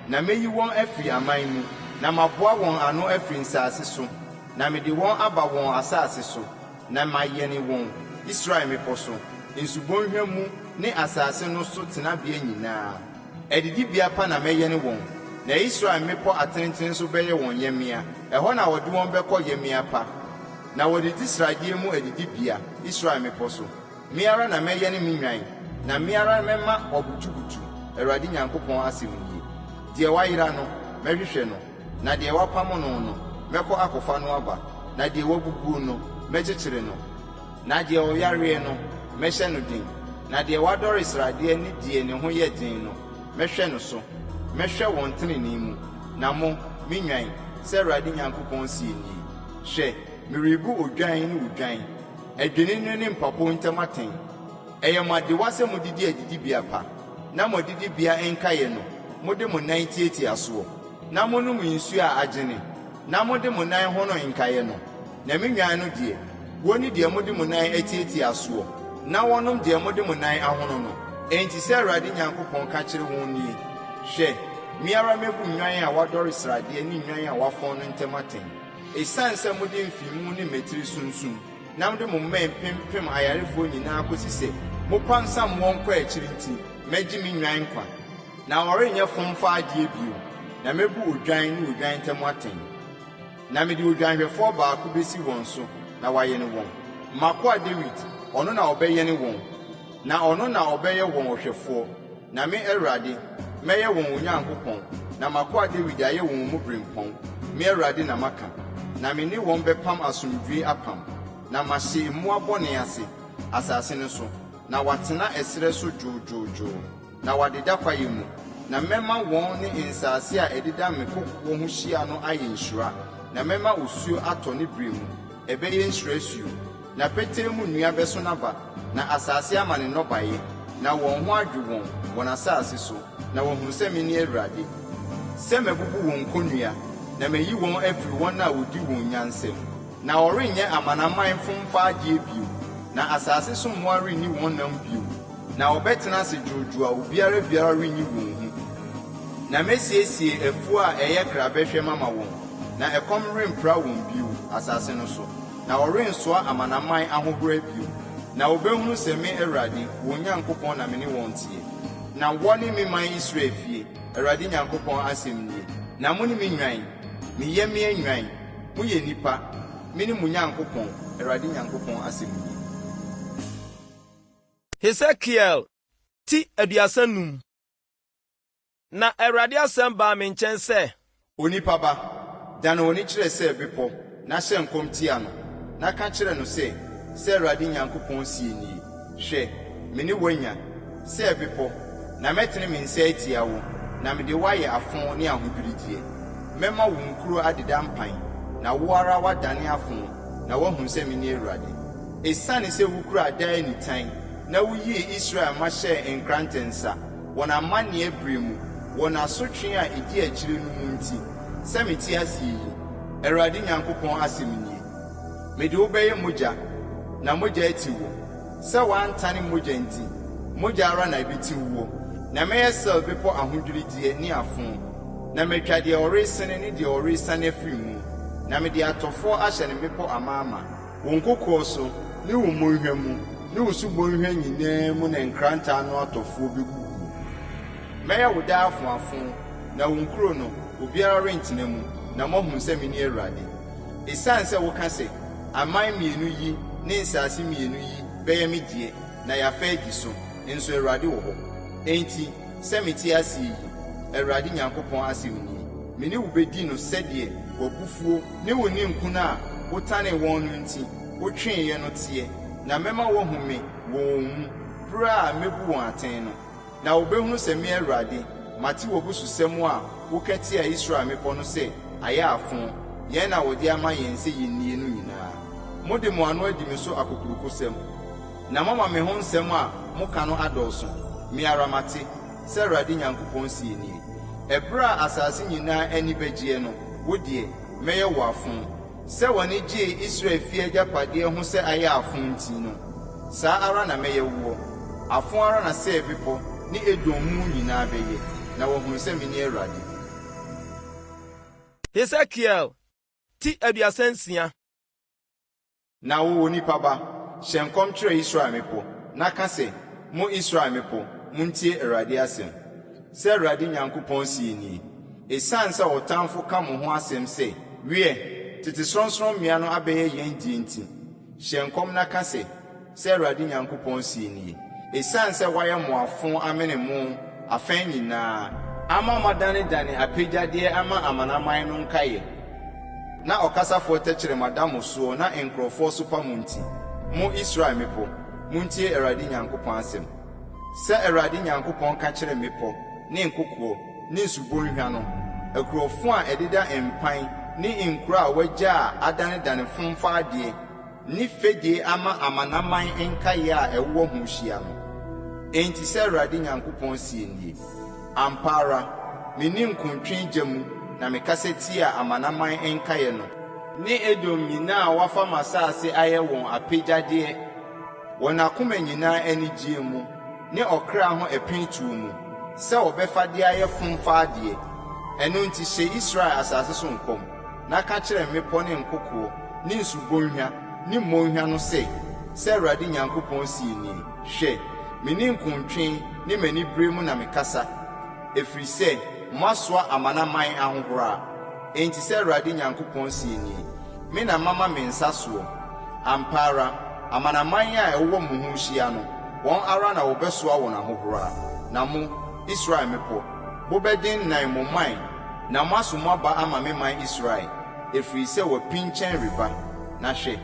na mɛyi wɔn afiri aman mu, na maboa wɔn ano afiri nsase so, na mede wɔn aba wɔn asase so. Na mayɛne wɔn, Israel mmepɔ so, nsubɔnhwa mu ne asase no so tenabea nyinaa. Adidibea pa na mɛyɛne wɔn, na Israel mmepɔ atentene so bɛyɛ wɔn yɛmmea, ɛhɔ na wɔde wɔn bɛkɔ yɛmmea pa, na wɔadidi sradeɛ mu adidibea, Israel mmepɔ so. Me ara na mɛyɛne me nnwan, na me ara mɛma wɔabutubutu, Awurade Nyankopɔn asɛm nie. Deɛ wayera no, mɛhwehwɛ no. Na deɛ wɔapamo no no, mɛkɔ akɔfa no aba, na deɛ wabubuo no, mɛkyekyere no. Na deɛ ɔyareɛ no, mɛhyɛ no den, na deɛ wadɔre sradeɛ ne deɛ ne ho yɛ den no, mɛhwɛ no so. Mɛhwɛ wɔn tenenee mu. Na mo, me nnwan, sɛ Awurade Nyankopɔn seɛ nie, Hwɛ, merebu odwan ne odwan, adwennini ne mpapo ntam atɛn. Ɛyɛ mo adewa sɛ modidi adidibea pa, na mo adidibea nkaeɛ no, mode mo nan tiatia soɔ, na monom nsuo a agyene, na mode mo nan hono nkaeɛ no. Na me nnwan no deɛ, wɔnni deɛ mode mo nan atiatia soɔ, na wɔnnom deɛ mode mo nan ahono no. Enti sɛ Awurade Nyankopɔn ka kyerɛ wɔn nie, Hwɛ, me ara mɛbu nnwan a wɔadɔre sradeɛ ne nnwan a wɔafɔn no ntam atɛn. Ɛsiane sɛ mode mfemu ne mmatiri sunsum, na mode mo mmɛn pempem ayarefoɔ nyinaa kɔsi sɛ mopansam wɔn kɔ akyiri nti, mɛgye me nnwan nkwa. Na wɔrenyɛ fomfa adeɛ bio, na mɛbu odwan ne odwan ntam atɛn. Na mede odwanhwɛfoɔ baako bɛsi wɔn so na wayɛne wɔn, m'akoa Dawid, ɔno na ɔbɛyɛne wɔn, na ɔno na ɔbɛyɛ wɔn ɔhwɛfoɔ. Na me Awurade, mɛyɛ wɔn Onyankopɔn, na m'akoa Dawid ayɛ wɔn mu birɛmpɔn. Me Awurade na maka. Na me ne wɔn bɛpam asomdwoe apam, na mahye mmoa bɔne ase, asase no so, na wɔatena ɛserɛ so dwoodwoodwoo, na wɔadeda kwaeɛ mu. Na mɛma wɔn ne nsase a ɛdeda me kokoɔ ho hyia no ayɛ nhyira, na mɛma osuo atɔ ne berɛ mu, ɛbɛyɛ nhyira asuo. Na petee mu nnua bɛso n'aba, na asase ama ne nnɔbaeɛ, na wɔn ho adwo wɔn, wɔn asase so, na wɔahunu sɛ mene Awurade, sɛ mabubu wɔn kɔnnua, na mayi wɔn afiri wɔn a wɔdi wɔn nya nsam. Na wɔrenyɛ amanaman fomfa adeɛ bio, na asase so mmoa renni wɔn nam bio, na wɔbɛtena ase dwoodwoo a obiara biara renyi wɔn hu. Na mɛsiesie afuo a ɛyɛ krabɛhwɛ mama wɔn, na ɛkɔm rempra wɔn bio, asase no so. Na wɔrensoa amanaman ahohora bio, na wɔbɛhunu sɛ me Awurade, wɔn Nyankopɔn na me ne wɔn teɛ. Na wɔne me man Israel fie, Awurade Nyankopɔn asɛm nie, na mone me nnwan, me yɛmmea nnwan, moyɛ nnipa, mene mo Nyankopɔn, Awurade Nyankopɔn asɛm nie. Hesekiel ti 35. Na Awurade asɛm baa me nkyɛn sɛ. Onipa ba, dane w'ani kyerɛ Seir bepɔ na hyɛ nkɔm tia no, na ka kyerɛ no sɛ, 'Sɛ Awurade Nyankopɔn seɛ nie, Hwɛ, me ne wo anya, Seir bepɔ, na mɛtene me nsa atia wo, na mede wo ayɛ afõ ne ahodwirideɛ. Mɛma wo nkuro adeda mpan, na wo ara woadane afõ, na woahunu sɛ mene Awurade. Esiane sɛ wukuraa daa nitan, na wuyii Israel mma hyɛɛ nkrante nsa, wɔn amanneɛ bere mu, wɔ n'asotwe a edi akyire no mu nti, sɛ mete ase yi, Awurade Nyankopɔn asɛm nie, mede wo bɛyɛ mogya, na mogya atiw wo. Sɛ woantane mogya nti, mogya ara na ebetiw woɔ. Na mɛyɛ Seir bepɔ ahodwirideɛ ne afõ, na matwa deɛ ɔresene ne deɛ ɔresiane afiri mu. Na mede atɔfoɔ ahyɛ ne mmepɔ amaama. Wo nkokoɔ so, ne wo mmonhwa mu, ne wo subonhwa nyinaa mu na nkrantɛ ano atɔfoɔ bɛguguo. Mɛyɛ wo daa afoafo, na wo nkuro no, obiara rentena mu, na moahunu sɛ mene Awurade. Esiane sɛ woka sɛ, 'Aman mmienu yi ne nsase mmienu yi bɛyɛ me deɛ na yɛafa adi so, nso Awurade wɔ hɔ. Enti, sɛ mete ase yi, Awurade Nyankopɔn asɛm nie, me ne wo bɛdi no sɛdeɛ w'abufuo ne wo ninkunu a wotanee wɔn no nti wotweeɛ no teɛ, na mɛma wɔahu me wɔ wɔn mu, berɛ a mɛbu wɔn atɛn no. Na wɔbɛhunu sɛ me Awurade, mate w'abususɛm a woka tiaa Israel mmepɔ no sɛ, 'Ayɛ afõ, yɛn na wɔde ama yɛn sɛ yennie' no nyinaa. Mode mo ano adi me so akokurokosɛm, na moama me ho nsɛm a moka no adɔɔso, me ara mate, sɛ Awurade Nyankopɔn seɛ nie. Ɛberɛ a asase nyinaa ani bɛgyeɛ no, wo deɛ, mɛyɛ wo afõ. Sɛ w'ani gyee Israel fie agyapadeɛ ho sɛ ayɛ afõ nti no, saa ara na mɛyɛ woɔ. Afõ ara na Seir bepɔ ne Edom mu nyinaa bɛyɛ, na wɔahunu sɛ mene Awurade. Hesekiel ti 36. Na wo, onipa ba, hyɛ nkɔm kyerɛ Israel mmepɔ, na ka sɛ, 'Mo Israel mmepɔ, muntie Awurade asɛm. Sɛ Awurade Nyankopɔn seɛ nie, Esiane sɛ ɔtamfo ka mo ho asɛm sɛ, Wiɛ, tete sorɔnsorɔmmea no abɛyɛ yɛn deɛ nti, hyɛ nkɔm na ka sɛ, Sɛ Awurade Nyankopɔn seɛ nie, Esiane sɛ wɔayɛ mo afõ amene mo afã nyinaa, ama moadanedane apɛgyadeɛ ama amanaman no nkaeɛ, na ɔkasafoɔ tɛkyerɛma da mo soɔ na nkurɔfoɔ sopa mo nti, mo Israel mmepɔ, montie Awurade Nyankopɔn asɛm. Sɛ Awurade Nyankopɔn ka kyerɛ mmepɔ ne nkokoɔ ne nsubɔnhwa no, akurofo a ɛdeda mpan ne nkuro a wɔagya a adanedane fomfa adeɛ, ne fɛdie ama amanaman nkaeɛ a ɛwowɔ ho hyia no. Enti sɛ Awurade Nyankopɔn seɛ nie, Ampa ara, me ninkuntwe gya mu na mekasa tiaa amanaman nkaeɛ no, ne Edom nyinaa a wɔafa m'asase ayɛ wɔn apɛgyadeɛ, wɔn akoma nyinaa anigyeɛ mu, ne ɔkra ho apiretuo mu, sɛ wɔbɛfa de ayɛ fomfa adeɛ. Ɛno nti hyɛ Israel asase so nkɔm, na ka kyerɛ mmepɔ ne nkokoɔ ne nsubɔnhwa ne mmonhwa no sɛ, 'Sɛ Awurade Nyankopɔn seɛ nie, Hwɛ, me ninkuntwe ne m'anibereɛ mu na mekasa, ɛfiri sɛ moasoa amanaman ahohora. Enti sɛ Awurade Nyankopɔn seɛ nie, Me na mama me nsa soɔ. Ampa ara, amanaman a ɛwowɔ mo ho rehyia no, wɔn ara na wɔbɛsoa wɔn ahohora. Na mo, Israel mmepɔ, mobɛdennan mo mman na moaso mo aba ama me man Israel, ɛfiri sɛ wɔapinkyɛn reba, na hwɛ,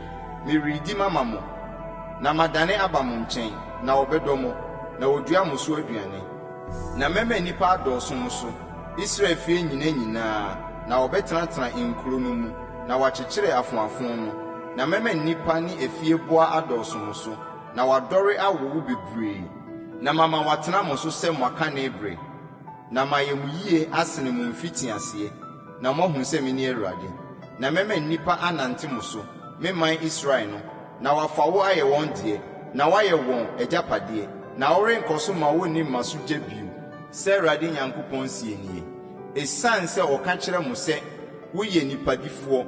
meredi mama mo, na madane aba mo nkyɛn, na wɔbɛdɔ mo, na wɔadua mo so aduane. Na mɛma nnipa adɔɔso mo so, Israel fie nnyina nyinaa, na wɔbɛtenatena nkuro no mu, na wɔakyekyere afoafo no. Na mɛma nnipa ne afieboa adɔɔso mo so, na wɔadɔre awowo bebree, na mama wɔatena mo so sɛ mo akane bere, na mayɛ mo yie asene mo mfitiaseɛ, na moahunu sɛ mene Awurade. Na mɛma nnipa anante mo so, me man Israel no, na wɔafa wo ayɛ wɔn deɛ, na woayɛ wɔn agyapadeɛ, na worenkɔ so mma wonni mmasugya bio. Sɛ Awurade Nyankopɔn seɛ nie, Esiane sɛ wɔka kyerɛ mo sɛ, 'Woyɛ nnipadifoɔ,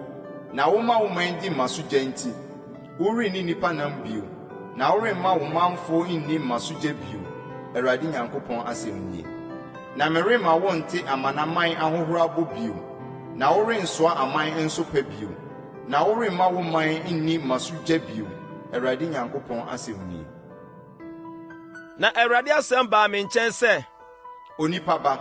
na woma wo man di mmasugya nti, worenni nnipa nam bio, na woremma wo manfoɔ nni mmasugya bio, Awurade Nyankopɔn asɛm nie. Na meremma wonte amanaman ahohorabɔ bio, na worensoa aman nsopa bio, na woremma wo man nni mmasugya bio, Awurade Nyankopɔn asɛm nie. Na Awurade asɛm baa me nkyɛn sɛ. Onipa ba,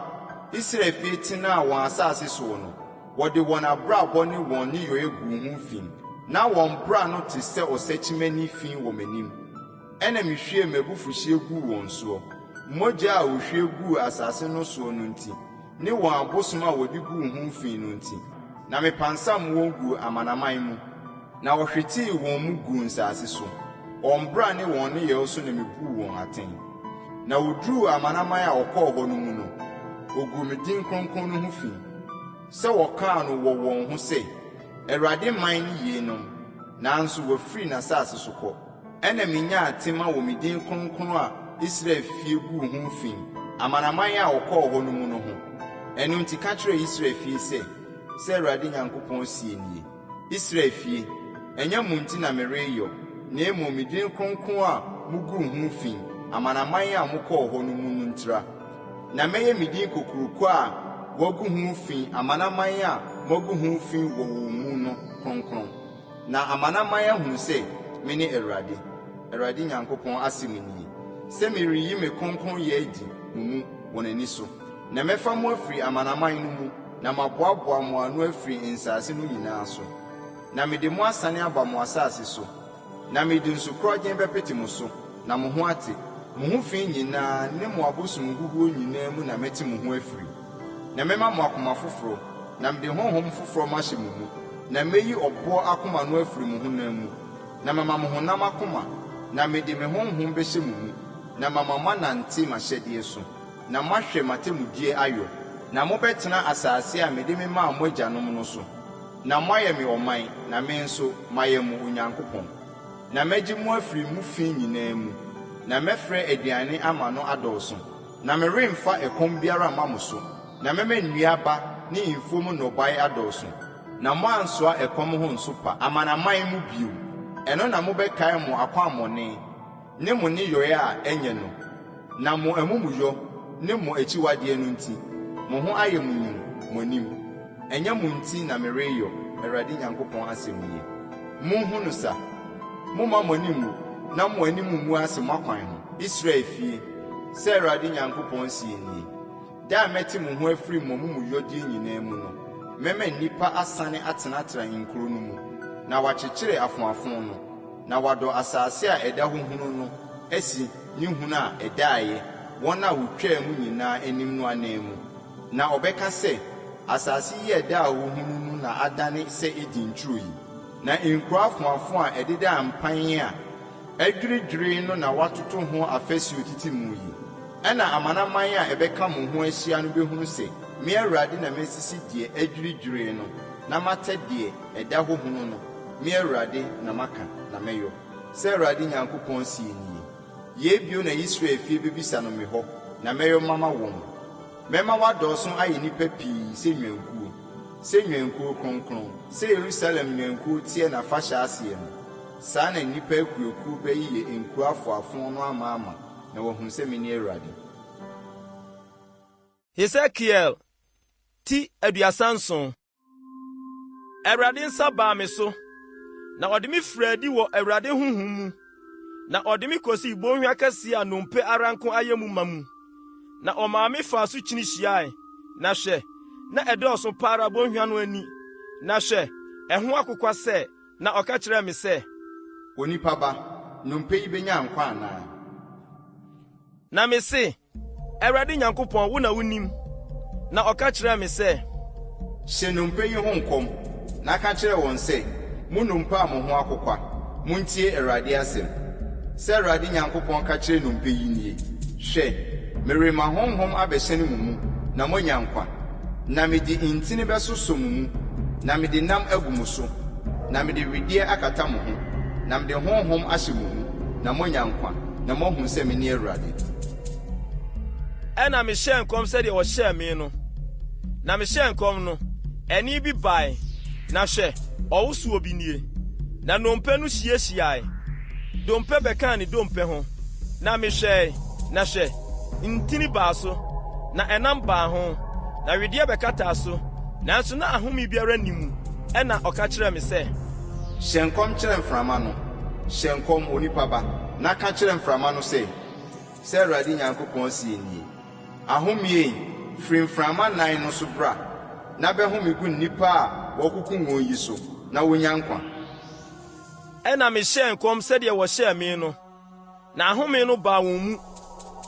Israel fie tenaa wɔn asase soɔ no, wɔde wɔn abrabɔ ne wɔn nneyɔeɛ guu ho fi. Ná wɔn bra no te sɛ ɔsakyimani fi wɔ m'anim. Ɛnna mehwiee m'abufuhyeɛ guu wɔn soɔ, mogya a wɔhwie guu asase no soɔ no nti, ne wɔn abosom a wɔde guu ho fi no nti, na mepansam wɔn guu amanaman mu, na wɔhwetee wɔn mu guu nsase so. Wɔn bra ne wɔn nneyɛe so na mibuu wɔn atɛn. Na woduruu amanaman a wɔkɔɔ hɔ no mu no, woguu me din kronkron no ho fi, sɛ wɔkaa no wɔ wɔn ho sɛ, 'Awurade man ne yeinom, nanso wɔafiri n'asase so kɔ. Ɛnna minyaa tema wɔ me din kronkron a Israel fie guu ho fi amanaman a wɔkɔɔ hɔ no mu no ho. Ɛno nti ka kyerɛ Israel fie sɛ, 'Sɛ Awurade Nyankopɔn seɛ nie. Israel fie, ɛnyɛ mo nti na mereyɔ, na mmom me din kronkron a muguu ho fi amanaman a mokɔɔ hɔ no mu no ntira. Na mɛyɛ me din kokuroko a wɔagu ho fi amanaman a moagu ho fi wɔ wɔn mu no kronkron, na amanaman ahunu sɛ mene Awurade, Awurade Nyankopɔn asɛm nie, sɛ mereyi me kronkronyɛ adi mo mu wɔn ani so. Na mɛfa mo afiri amanaman no mu na maboaboa mo ano afiri nsase no nyinaa so, na mede mo asane aba mo asase so. Na mede nsu korɔgyenn bɛpete mo so, na mo ho ate. Mo ho fi nyinaa ne mo abosonhuhuo nyinaa mu na mɛte mo ho afiri. Na mɛma mo akoma foforɔ, na mede honhom foforɔ mahyɛ mo mu, na mɛyi ɔboɔ akoma no afiri mo honam mu, na mama mo honam akoma, na mede me honhom bɛhyɛ mo mu, na mama moanante m'ahyɛdeɛ so, na moahwɛ m'atemmudeɛ ayɔ. Na mobɛtena asase a mede memaa mo agyanom no so. Na moayɛ me ɔman, na me nso, mayɛ mo Onyankopɔn. Na mɛgye mo afiri mo fi nyinaa mu, na mɛfrɛ aduane ama no adɔɔso, na meremfa ɛkɔm biara mma mo so, na mɛma nnuaba ne mfuo mu nnɔbaeɛ adɔɔso, na moansoa ɛkɔm ho nsopa amanaman mu bio. Ɛno na mobɛkae mo akwammɔne ne mo nneyɔe a ɛnyɛ no, na mo amumuyɔ ne mo akyiwadeɛ no nti, mo ho ayɛ mo nwunu mo anim. Ɛnyɛ mo nti na mereyɔ, Awurade Nyankopɔn asɛm nie. Monhu no sa! Momma mo ani nnwu na mo anim ngu ase mo akwan ho, Israel fie, sɛ Awurade Nyankopɔn seɛ nie, Da a mɛte mo ho afiri mo amumuyɔdeɛ nyinaa mu no, mɛma nnipa asane atenatena nkuro no mu, na wɔakyekyere afoafo no. Na wɔadɔ asase a ɛda hɔ hunu no asi ne hunu a ɛdaeɛ wɔn a wɔtwaa mu nyinaa anim no ananmu. Na wɔbɛka sɛ, 'Asase yi a ɛdaa hɔ hunu no na adane sɛ Eden turo yi, na nkuro afoafo a ɛdedaa mpan a adwiridwirie no na wɔatoto ho afasuo tete mu yi. Ɛnna amanaman a ɛbɛka mo ho ahyia no bɛhunu sɛ me Awurade na masisi deɛ adwiridwirie no na matɛ deɛ ɛda hɔ hunu no. Me Awurade na maka, na mɛyɔ. Sɛ Awurade Nyankopɔn seɛ nie, Yei bio na Israel fie bɛbisa no me hɔ, na mɛyɔ mama wɔn. Mɛma wɔadɔɔso ayɛ nnipa pii sɛ nnwankuo, sɛ nnwankuo kronkron, sɛ Yerusalem nnwankuo teɛ n'afahyɛ aseɛ no, saa na nnipa akuakuo bɛyeyɛ nkuro afoafo no amaama na wɔahunu sɛ mene Awurade. Hesekiel ti 37. Awurade nsa baa me so, na ɔde me firii adi wɔ Awurade honhom mu, na ɔde me kosii bɔnhwa kɛse a nnompe ara nko ayɛ mu ma mu. Na ɔmaa me faa so kyini hyiae, na hwɛ, na ɛdɔɔso pa ara bɔnhwa no ani, na hwɛ, ɛho akokwa sɛ, na ɔka kyerɛɛ me sɛ. Onipa ba, nnompe yi benya nkwa anaa? Na mise, Awurade Nyankopɔn, wo na wunim. Na ɔka kyerɛɛ me sɛ. Hyɛ nnompe yi ho nkɔm, na ka kyerɛ wɔn sɛ, 'Mo nnompe a mo ho akokwa, muntie Awurade asɛm. Sɛ Awurade Nyankopɔn ka kyerɛ nnompe yi nie, Hwɛ, merema honhom abɛhyɛne mo mu, na moanya nkwa, na mede ntini bɛsosɔ mo mu, na mede nam agu mo so, na mede wedeɛ akata mo ho, na mede honhom ahyɛ mo mu, na moanya nkwa, na moahunu sɛ mene Awurade. Ɛnna mehyɛɛ nkɔm sɛdeɛ wɔhyɛɛ me no. Na mehyɛɛ nkɔm no, ɛnne bi bae, na hwɛ, ɔwosoɔ bi nie, na nnompe no hyiahyiae, dompe bɛkaa ne dompe ho. Na mehwɛe, na hwɛ, ntini baa so, na ɛnam baa ho, na wedeɛ bɛkataa so, nanso na ahome biara nni mu. Ɛnna ɔka kyerɛɛ me sɛ. Hyɛ nkɔm kyerɛ mframa no, hyɛ nkɔm, onipa ba, na ka kyerɛ mframa no sɛ, 'Sɛ Awurade Nyankopɔn seɛ nie, Ahome ei, firi mframa nnan no so bra, na bɛhome gu nnipa a wɔrekoko wɔn yi so, na wɔnnya nkwa. Ɛnna mehyɛɛ nkɔm sɛdeɛ wɔhyɛɛ me no, na ahome no baa wɔn mu,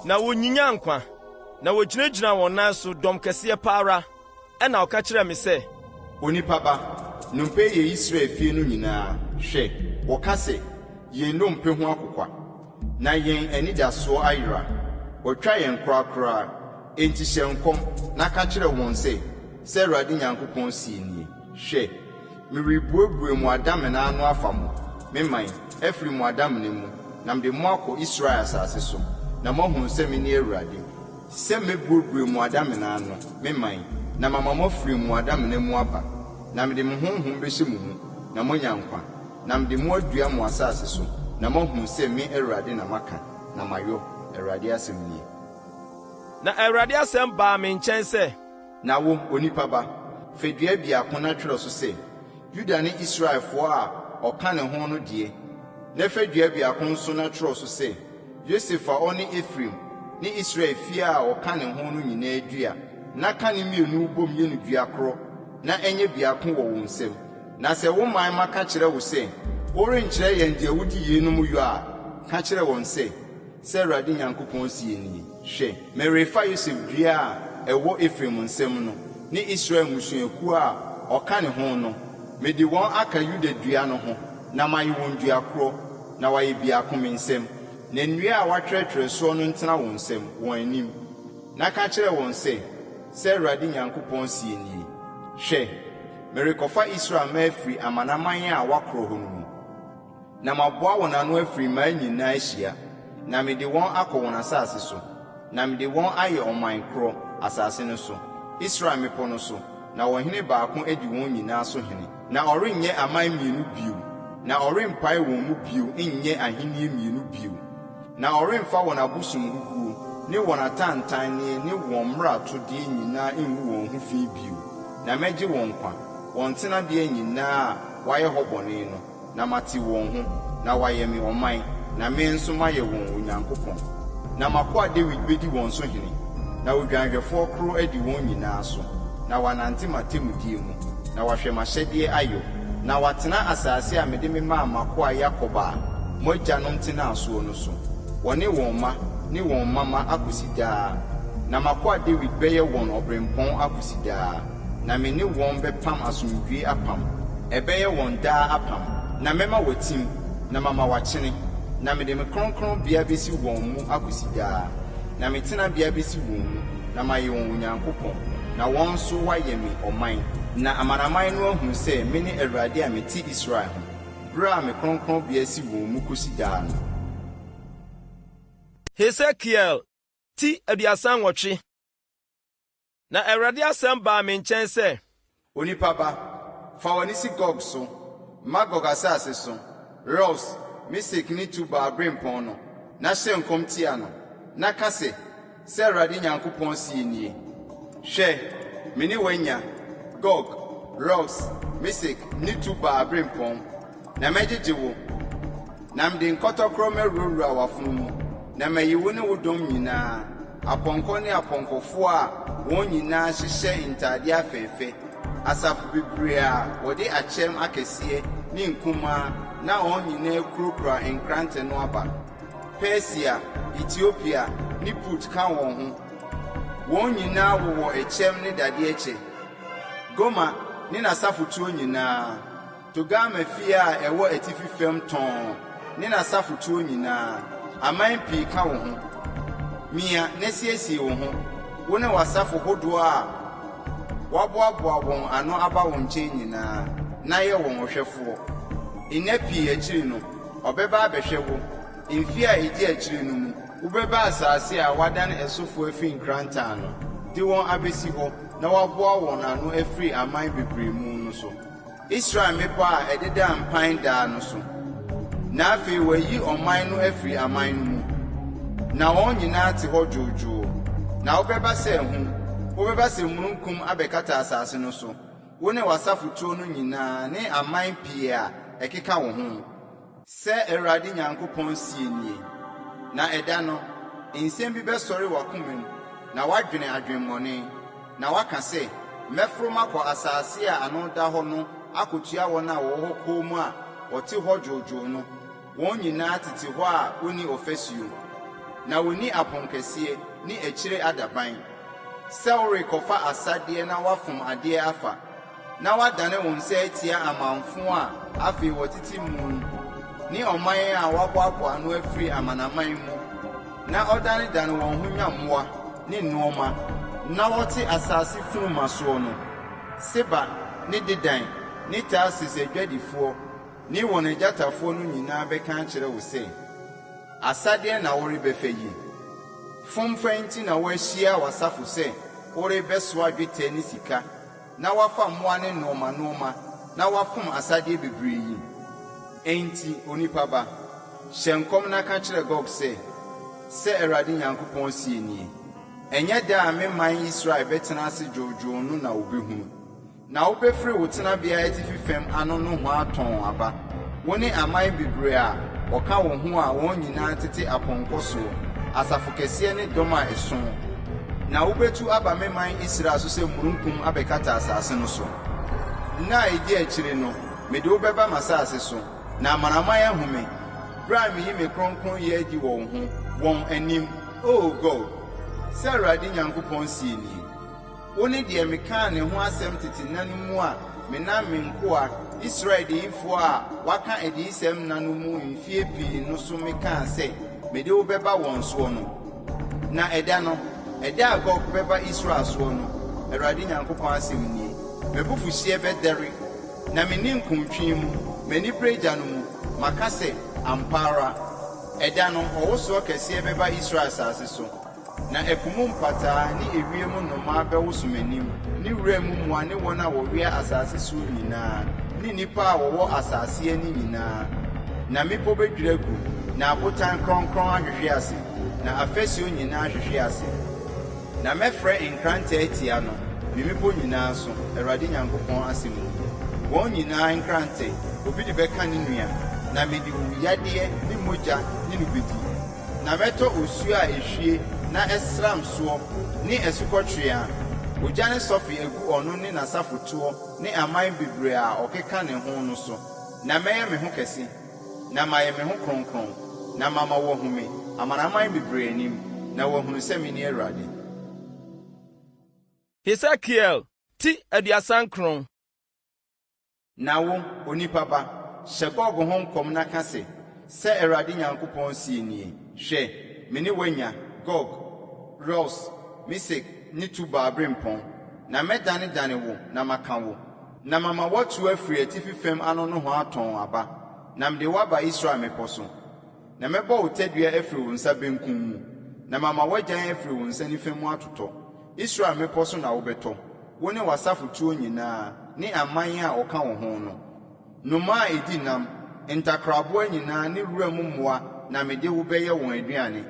na wɔnyinyaa nkwa, na wɔgyinagyinaa wɔn nan so, dɔm kɛseɛ pa ara. Ɛnna ɔka kyerɛɛ me sɛ. Onipa ba, nnompe yɛ Israel fie no nyinaa, hwɛ, wɔka sɛ, 'Yɛn nnompe ho akokwa, na yɛn anidasoɔ ayera, wɔatwa yɛn korakora. Enti hyɛ nkɔm na ka kyerɛ wɔn sɛ, 'Sɛ Awurade Nyankopɔn seɛ nie, Hwɛ, merebuebue mo adamena ano afa mo, me man, afiri mo adamena mu, na mede mo akɔ Israel asase so, na moahunu sɛ mene Awurade. Sɛ mɛbuebue mo adamena ano, me man, na mama moafiri mo adamena mu aba, na mede me honhom bɛhyɛ mo mu. na moanya nkwa, na mede mo adua mo asase so, na moahunu sɛ me Awurade na maka, na mayɔ, Awurade asɛm nie. Na Awurade asɛm baa me nkyɛn sɛ. Na wo, onipa ba, fa dua biako na twerɛ so sɛ, 'Yuda ne Israelfoɔ a ɔka ne ho no deɛ, na fa dua biako nso na twerɛ so sɛ, 'Yosef a ɔne Efraim ne Israel fie a ɔka ne ho no nyinaa dua, na ka ne mmienu bom yɛ no dua korɔ, na ɛnyɛ biako wɔ wo nsam. Na sɛ wo man mma ka kyerɛ wo sɛ, 'Worenkyerɛ yɛn deɛ wode yeinom yɔ a, ka kyerɛ wɔn sɛ, 'Sɛ Awurade Nyankopɔn seɛ nie, Hwɛ, merefa Yosef dua a ɛwɔ Efraim nsam no, ne Israel mmusuakuo a ɔka ne ho no, mede wɔn aka Yuda dua no ho, na mayɛ wɔn dua korɔ, na wɔayɛ biako me nsam. Na nnua a wɔatwerɛtwerɛ soɔ no ntena wo nsam, wɔn anim. Na ka kyerɛ wɔn sɛ, 'Sɛ Awurade Nyankopɔn seɛ nie, Hwɛ, merekɔfa Israel mma afiri amanaman a wɔakorɔ hɔ no mu, na maboa wɔn ano afiri mmaa nyinaa ahyia, na mede wɔn akɔ wɔn asase so, na mede wɔn ayɛ ɔman korɔ, asase no so, Israel mmepɔ no so, na ɔhene baako adi wɔn nyinaa so hene. Na ɔrenyɛ aman mmienu bio, na ɔrempae wɔn mu bio nyɛ ahennie mmienu bio, na ɔremfa wɔn abosomhuhuo ne wɔn atantanneɛ ne wɔn mmaratodeɛ nyinaa ngu wɔn ho fi bio, na mɛgye wɔn nkwa, wɔn tenabea nyinaa a wɔayɛ hɔ bɔne no. na mate wɔn ho, na wɔayɛ me ɔman, na me nso mayɛ wɔn Onyankopɔn. Na m'akoa Dawid bɛdi wɔn so hene, na odwanhwɛfoɔ koro adi wɔn nyinaa so, na wɔanante m'atemmudeɛ mu, na wɔahwɛ m'ahyɛdeɛ ayɔ, na wɔatena asase a mede memaa m'akoa Yakob a mo agyanom tenaa soɔ no so, wɔne wɔn mma ne wɔn mma mma akɔsi daa. Na m'akoa Dawid bɛyɛ wɔn ɔberempɔn akɔsi daa. Na me ne wɔn bɛpam asomdwoe apam, ɛbɛyɛ wɔn daa apam, na mɛma wɔatim, na mama wɔakyene, na mede me kronkronbea besi wɔn mu akosi daa, na me tenabea besi wɔn mu, na mayɛ wɔn Onyankopɔn, na wɔn nso wɔayɛ me ɔman. Na amanaman no ahunu sɛ mene Awurade a mete Israel ho, bere a me kronkronbea si wɔn mu kosi daa no. Hesekiel ti 38. Na Awurade asɛm baa me nkyɛn sɛ. Onipa ba, fa w'ani si Gog so, Magog asase so, Ros, Mesek ne Tubal aberempɔn no, na hyɛ nkɔm tia no, na ka sɛ, 'Sɛ Awurade Nyankopɔn seɛ nie, Hwɛ, me ne wo anya, Gog, Ros, Mesek ne Tubal aberempɔn, na mɛgyegye wo, na mede nkɔtɔkorɔ mawurawura w'afono mu, na mayi wo ne wo dɔm nyinaa, Apɔnkɔ ne apɔnkɔfoɔ a wɔn nyinaa hyehyɛ ntadeɛ afɛɛfɛ, asafo bebree a wɔde akyɛm akɛseɛ ne nkumaa na wɔn nyinaa kurakura nkrantɛ no aba. Persia, Etiopia ne Put ka wɔn ho. Wɔn nyinaa wowɔ ɛkyɛm ne dadeɛ kyɛ. Gomer ne n'asafotuo nyinaa. Togarma fie a ɛwɔ atifi fam tɔnn ne n'asafotuo nyinaa, aman pii ka wo ho. Mia na siesie wo ho, wo ne w'asafo hodoɔ a wɔaboaboa wɔn ano aba wo nkyɛn nyinaa, na yɛ wɔn ɔhwɛfoɔ. Nna pii akyiri no, ɔbɛba abɛhwɛ wo, mfeɛ a ɛdi akyire no mu, wobɛba asase a wɔadane ɛsofoɔ afiri nkrantɛ ano de wɔn abɛsi hɔ na wɔaboa wɔn ano afiri aman bebree mu no so. Israel mmepɔ a ɛdedaa mpan daa no so, na afei wɔayi ɔman no afiri aman no mu, na wɔn nyinaa te hɔ dwoodwoo. Na wobɛba sɛ ahum, wobɛba sɛ mununkum abɛkata asase no so, wo ne w'asafotuo no nyinaa ne aman pii a ɛkeka wo ho. Sɛ Awurade Nyankopɔn seɛ nie, Na ɛda no, nsɛm bi bɛsɔre w'akoma mu, na woadwene adwemmɔne, na woaka sɛ, 'Mɛforo makɔ asase a ano da hɔ no akɔtua wɔn a wɔwɔ hɔ komm a wɔte hɔ dwoodwoo no, wɔn nyinaa tete hɔ a wonni ɔfasuo, na wɔnni aponkɛseɛ ne akyire adaban, sɛ worekɔfa asadeɛ na woafom adeɛ afa. na woadane wo nsa atia amamfo a afei wɔtete mu ne ɔman a wɔaboaboa ano afiri amanaman mu na ɔdanedane wɔn ho nyammoa ne nnoɔma na wɔte asase funuma soɔ no, Seba ne Dedan ne Tarsis adwadifoɔ ne wɔn agyatafoɔ no nyinaa bɛka akyerɛ wo sɛ, Asadeɛ na worebɛfa yi? Fomfa nti na woahyia w'asafo sɛ worebɛsoa dwetɛ ne sika na wɔafa mmoa ne nnoɔma nnoɔma. na woafom asadeɛ bebree yi? Enti, onipa ba, hyɛ nkɔm na ka kyerɛ Gog sɛ, 'Sɛ Awurade Nyankopɔn seɛ nie, Ɛnyɛ da a me man Israel bɛtena ase dwoodwoo no na wɔbɛhunu. Na wobɛfiri wo tenabea atifi fam ano nohoa tɔnn aba, wo ne aman bebree a wɔka wo ho a wɔn nyinaa tete apɔnkɔ soɔ, asafo kɛseɛ ne dɔm a ɛsõ. Na wobɛtu aba me man Israel so sɛ mununkum abɛkata asase no so. Nna a ɛdi akyire no, mede wo bɛba m'asase so, na amanaman ahu me, berɛ a meyi me kronkronyɛ adi wɔ wo ho, wɔn anim, O Gog, sɛ Awurade Nyankopɔn seɛ nie. Wone deɛ mekaa ne ho asɛm tete nna no mu a menam me nkoa, Israel adiyifoɔ a wɔaka adiyisɛm nna no mu mfeɛ pii no so mekaa sɛ mede wo bɛba wɔn soɔ no. Na ɛda no, ɛda a Gog bɛba Israel soɔ no, Awurade Nyankopɔn asɛm nie, m'abufuhyeɛ bɛdɛre, na me ninkuntwe mu, m'anibereɛ gya no mu, maka sɛ, Ampa ara, ɛda no, ɔwosoɔ kɛseɛ bɛba Israel asase so. Na ɛpo mu mpataa ne ewiem nnomaa bɛwoso m'anim, ne wuram mmoa ne wɔn a wɔwea asase so nyinaa, ne nnipa a wɔwɔ asase ani nyinaa. Na mmepɔ bedwiri agu, na abotan korɔnkorɔn ahwehwe ase, na afasuo nyinaa ahwehwe ase. Na mɛfrɛ nkrantɛ atia no, me mmepɔ nyinaa so, Awurade Nyankopɔn asɛm ni. Wɔn nyinaa nkrantɛ, obi de bɛka ne nua, na mede owuyadeɛ ne mogya ne no bedi. Na mɛtɔ osuo a ehwie na ɛsram soɔ ne asukɔtweaa, ogya ne sɔfe agu ɔno ne n'asafotoɔ ne aman bebree a ɔkeka ne ho no so, na mɛyɛ me ho kɛse, na mayɛ me ho kronkron, na mama wɔahu me, amanaman bebree anim, na wɔahunu sɛ mene Awurade. Hesekiel ti 39. Na wo, onipa ba, hyɛ Gog ho nkɔm na ka se, 'Sɛ Awurade Nyankopɔn seɛ nie, Hwɛ, me ne wo anya, Gog, Ros, Mesek ne Tubal aberempɔn, na mɛdanedane wo na maka wo, na mama woatu afiri atifi fam ano nohoa tɔnn aba, na mede wo aba Israel mmepɔ so. Na mɛbɔ wo tadua afiri wo nsa benkum mu, na mama w'agyan afiri wo nsa nifa mu atotɔ. Israel mmepɔ so na wobɛtɔ, wo ne w'asafotuo nyinaa, ne aman a wɔka wo ho no. Nnomaa a ɛdi nam, ntakraboa nyinaa ne wuram mmoa na mede wo bɛyɛ wɔn aduane.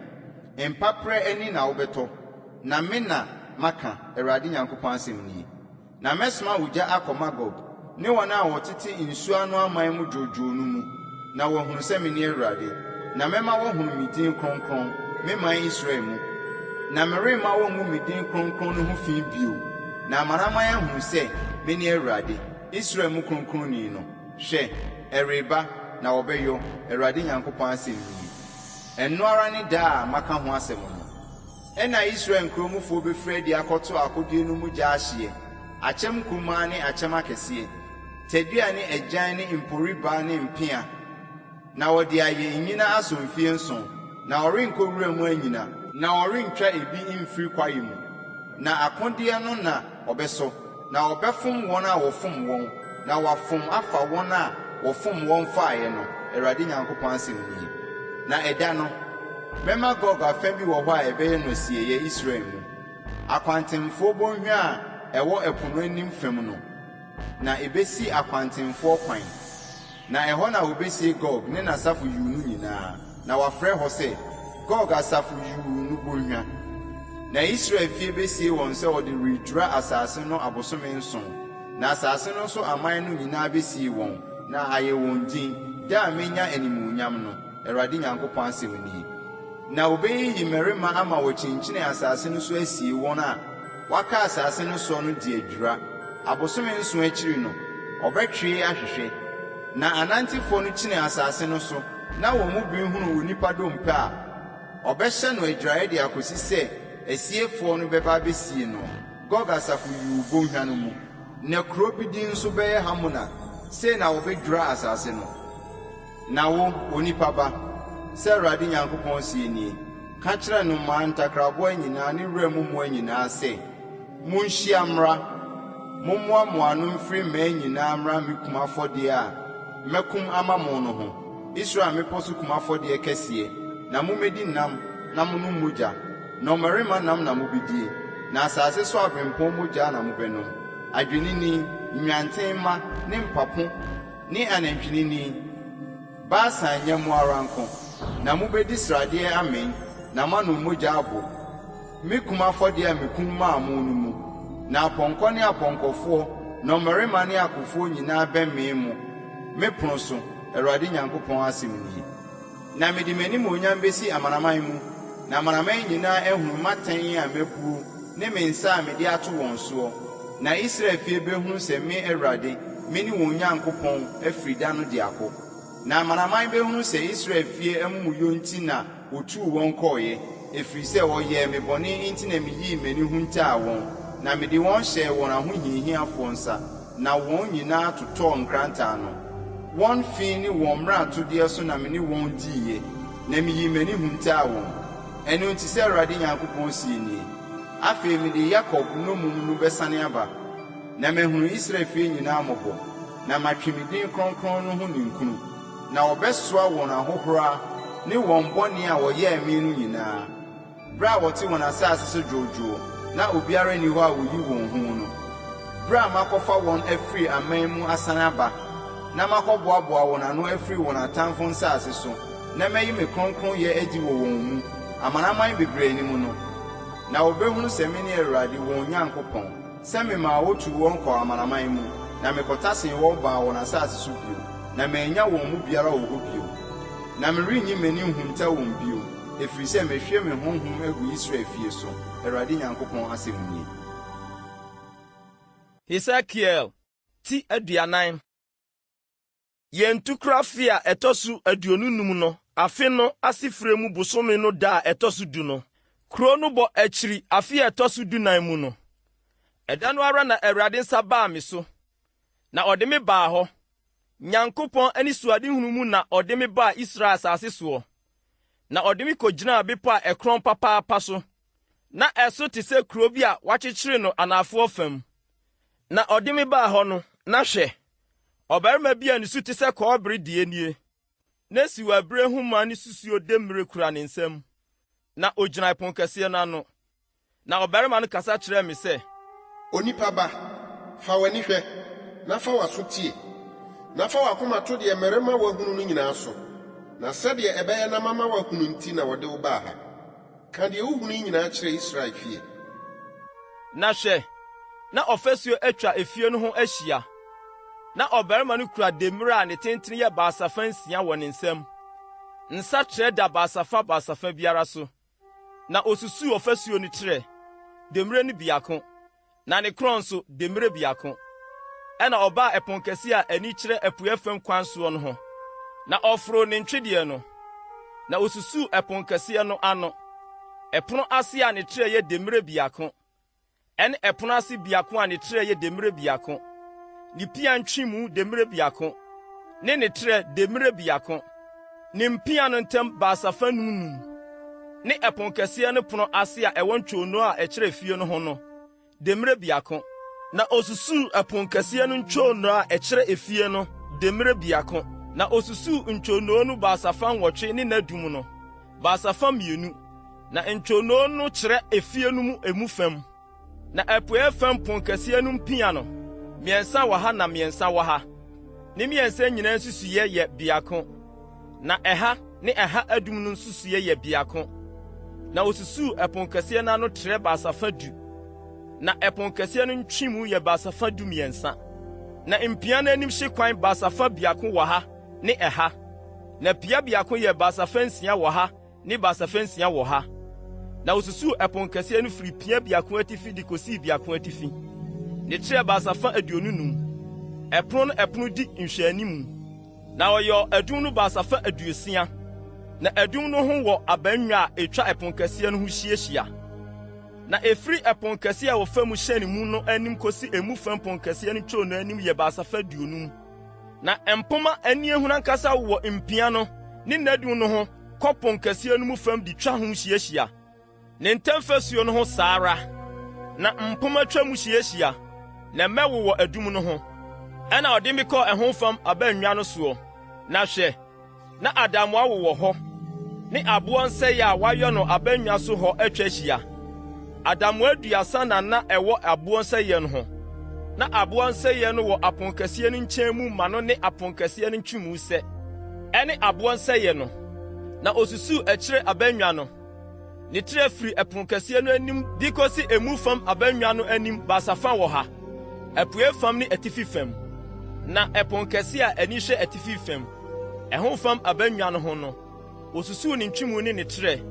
Mpaperɛ ani na wobɛtɔ, na me na maka, Awurade Nyankopɔn asɛm nie. Na mɛsoma ogya akɔ Magog ne wɔn a wɔtete nsu ano aman mu dwoodwoo no mu, na wɔahunu sɛ mene Awurade. Na mɛma wɔahunu me din kronkron, me man Israel mu. Na meremma wongu me din kronkron no ho fi bio, na amanaman ahunu sɛ mene Awurade, Israel mu Kronkronni no. Hwɛ, ɛreba, na wɔbɛyɔ, Awurade Nyankopɔn asɛm nie. Ɛno ara ne da a maka ho asɛm no. Ɛnna Israel nkuro mufoɔ bɛfiri adi akɔto akodeɛ no mu gya ahyeɛ, akyɛm nkumaa ne akyɛm akɛseɛ, tadua ne agyan ne mporibaa ne mpea, na wɔde ayɛ nnyina asɔ mfeɛ nson, na wɔrenkɔ wura mu anyina, na wɔrentwa ebi mfiri kwaeɛ mu, na akodeɛ no na wɔbɛsɔ, na wɔbɛfom wɔn a wɔfom wɔn, na wɔafom afa wɔn a wɔfom wɔn faeɛ no, Awurade Nyankopɔn asɛm nie. Na ɛda no, mɛma Gog afa bi wɔ hɔ a ɛbɛyɛ no asieeɛ Israel mu, akwantemfoɔ bɔnhwa a ɛwɔ ɛpo no anim fam no, na ɛbɛsi akwantemfoɔ kwan. Na ɛhɔ na wɔbɛsie Gog ne n'asafo yuu no nyinaa, na wɔafrɛ hɔ sɛ, Gog asafo yuu no bɔnhwa. Na Israel fie bɛsie wɔn sɛ wɔde redwira asase no abosome nson, na asase no so aman no nyinaa bɛsie wɔn, na ayɛ wɔn din, da a mɛnya animuonyam no, Awurade Nyankopɔn asɛm nie. Na wɔbɛyiyi mmarima ama wɔakyinkyini asase no so asie wɔn a wɔaka asase no soɔ no de adwira. Abosome nson akyiri no, wɔbɛtwee ahwehwɛ. Na anantefoɔ no kyini asase no so na wɔn mu bi hunu onipa dompe a, ɔbɛhyɛ no agyiraeɛ de akɔsi sɛ asiefoɔ no bɛba abɛsie no Gog asafo yuu bɔnhwa no mu. Na kuro bi din nso bɛyɛ Hamona. Sei na wɔbɛdwira asase no. Na wo, onipa ba, sɛ Awurade Nyankopɔn seɛ nie, Ka kyerɛ nnomaa, ntakraboa nyinaa ne wuram mmoa nyinaa sɛ, Monhyia mmra, mommoa mo ano mfiri mmaa nyinaa mmra me kum afɔdeɛ a mɛkum ama mo no ho, Israel mmepɔ so kum afɔdeɛ kɛseɛ, na mommɛdi nam na monnom mogya. Nnɔmmarima nam na mobɛdie, na asase so aberempɔn mogya na mobɛnom. adwennini, nnwanten mma ne mpapo ne anantwinini, Basan nyɛmmoa ara nko, na mubedi sradeɛ amee na moanom mogya abow, me kum afɔdeɛ a mikum maa mo no mu. Na apɔnkɔ ne apɔnkɔfoɔ, nnɔmmarima ne akofoɔ nyinaa bɛmee mo, me pono so, Awurade Nyankopɔn asɛm nie. Na mede m'animuonyam besi amanaman mu, na amanaman nyinaa ahunu m'atɛn a mabuo ne me nsa a mede ato wɔn soɔ. Na Israel fie bɛhunu sɛ me Awurade, mene wɔn Nyankopɔn afiri da no de akɔ. Na amanaman bɛhunu sɛ Israel fie amumuyɔ nti na wɔtuu wɔn kɔeɛ, ɛfiri sɛ wɔyɛɛ me bɔne nti na meyii m'ani huntaa wɔn, na mede wɔn hyɛɛ wɔn ahohiahiafoɔ nsa, na wɔn nyinaa totɔɔ nkrantɛ ano. Wɔn fi ne wɔn mmaratodeɛ so na me ne wɔn diiɛ, na meyii m'ani huntaa wɔn. Ɛno nti sɛ Awurade Nyankopɔn seɛ nie, Afei mede Yakob nnommum no bɛsane aba, na mahunu Israel fie nyinaa mmɔbɔ, na matwe me din kronkron no ho ninkunu, na wɔbɛsoa wɔn ahohora ne wɔn bɔne a wɔyɛɛ me no nyinaa, bere a wɔte wɔn asase so dwoodwoo na obiara nni hɔ a oyi wɔn hu no, bere a makɔfa wɔn afiri aman mu asan aba, na makɔboaboa wɔn ano afiri wɔn atamfo nsase so, na mayi me kronkronyɛ adi wɔ wɔn mu, amanaman bebree anim no. Na wobehunu sɛ mene Awurade, wɔn Nyankopɔn, sɛ memaa wotuu wɔn kɔɔ amanaman mu, na mekɔtasee wɔn baa wɔn asase so bio, na mannya wɔn mu biara wɔ hɔ bio. Na merenyi m'ani nhunta wɔn bio, ɛfiri sɛ mahwie me honhom agu Israel fie so, Awurade Nyankopɔn asɛm nie. Hesekiel ti 40. Yɛn ntukora afe a ɛtɔ so 25 no, afe no asefire mu bosome no da a ɛtɔ so du no, kurow no bɔ akyiri afe a ɛtɔ so dunan mu no, ɛda no ara na Awurade nsa baa me so, na ɔde me baa hɔ. Nyankopɔn anisoadehunu mu na ɔde me baa Israel asase soɔ, na ɔde me kogyinaa bepɔ a ɛkorɔn papaapa so. Na ɛso te sɛ kurow bi a wɔakyekyere no anafoɔ fam. Na ɔde me baa hɔ no, na hwɛ, ɔbarima bi a ne su te sɛ kɔbere deɛ nie, na siwabire nhoma ne susuo demmire kura ne nsam, na ogyina ɛponkɛseɛ no ano. Na ɔbarima no kasa kyerɛɛ me sɛ. Onipa ba, fa w'ani hwɛ, na fa w'aso tie, na fa w'akoma to deɛ merema woahunu no nyinaa so, na sɛdeɛ ɛbɛyɛ na mama woahunu nti na wɔde wo baa ha. Ka deɛ wohunu yi nyinaa kyerɛ Israel fie. Na hwɛ, na ɔfasuo atwa efie no ho ahyia. Na ɔbarima no kura demmire a ne tentene yɛ basafa nsia wɔ ne nsam. Nsa trɛ da basafa basafa biara so. Na osusuw ɔfasuo no trɛ, demmire no biako, na ne korɔn nso, demmire biako. Ɛnna ɔbaa ɛpon kɛse a ani kyerɛ apuei fam kwan soɔ no ho, na ɔforoo ne ntwedeɛ no, na osusuw ɛpon kɛseɛ no ano, ɛpono ase a ne trɛ yɛ demmire biako, ɛne ɛpono ase biako a ne trɛ yɛ demmire biako, ne pia ntwemu demmire biako, ne ne trɛ demmire biako, ne mpia no ntam basafa num num, ne ɛpon kɛseɛ no pono ase a ɛwɔ ntwonoo a ɛkyerɛ fie no ho no demmire biako. Na osusuw ɛpon kɛseɛ no ntwonoo a ɛkyerɛ efie no demmire biako, na osusuw ntwonoo no basafa nwɔtwe ne n'adum no basafa mmienu, na ntwonoo no kyerɛ efie no mu emu fam. Na apueeɛ fam ponkɛseɛ no mpia no, mmiɛnsa wɔ ha na mmiɛnsa wɔ ha. Ne mmiɛnsa nyinaa nsusuiɛ yɛ biako, na ɛha ne ɛha adum no nsusuiɛ yɛ biako. Na osusuu ɛponkɛseɛ no ano trɛ basafa du, na ɛponkɛseɛ no ntwemu yɛ basafa 13. Na mpia no anim hyekwan basafa biako wɔ ha ne ɛha, na pia biako yɛ basafa nsia wɔ ha ne basafa nsia wɔ ha. Na osusuw ɛpon kɛseɛ no firi pia biako atifi de kosii biako atifi. Ne trɛ basafa 25. Ɛpono no ɛpono di nhwɛanimu. Na ɔyɔɔ adum no basafa 60. Na adum no ho wɔ abannwa a etwa ɛpon kɛseɛ no ho hyiahyia. Na efiri ɛpon kɛseɛ a wɔfa mu hyɛne mu no anim kosi emu fam ponkɛseɛ no ntwonoo anim yɛ basafa 50. Na mpomma aniɛhunu ankasa wowɔ mpia no ne n'adum no ho kɔ ponkɛseɛ no mu fam de twa ho hyiahyia, ne ntam fasuo no ho saa ara, na mpomma twa mu hyiahyia, na mmɛ wowɔ adum no ho. Ɛnna ɔde me kɔɔ ɛho fam abannwa no soɔ, na hwɛ, na adamoa wowɔ hɔ, ne aboɔ nsɛeɛ a wɔayɔ no abannwa so hɔ atwa ahyia. Adamoa 30 na na ɛwɔ aboɔ nsɛeɛ no ho. Na aboɔ nsɛeɛ no wɔ aponkɛseɛ no nkyɛn mu ma no ne aponkɛseɛ no ntwemu sɛ, ɛne aboɔ nsɛeɛ no. Na osusuw akyire abannwa no. Ne trɛ firi ɛpono kɛseɛ no anim de kosi emu fam abannwa no anim basafa 100, apuei fam ne atifi fam. Na ɛpono kɛse a ani hwɛ atifi fam, ɛho fam abannwa no ho no, wosusuw ne ntwemu ne ne trɛ,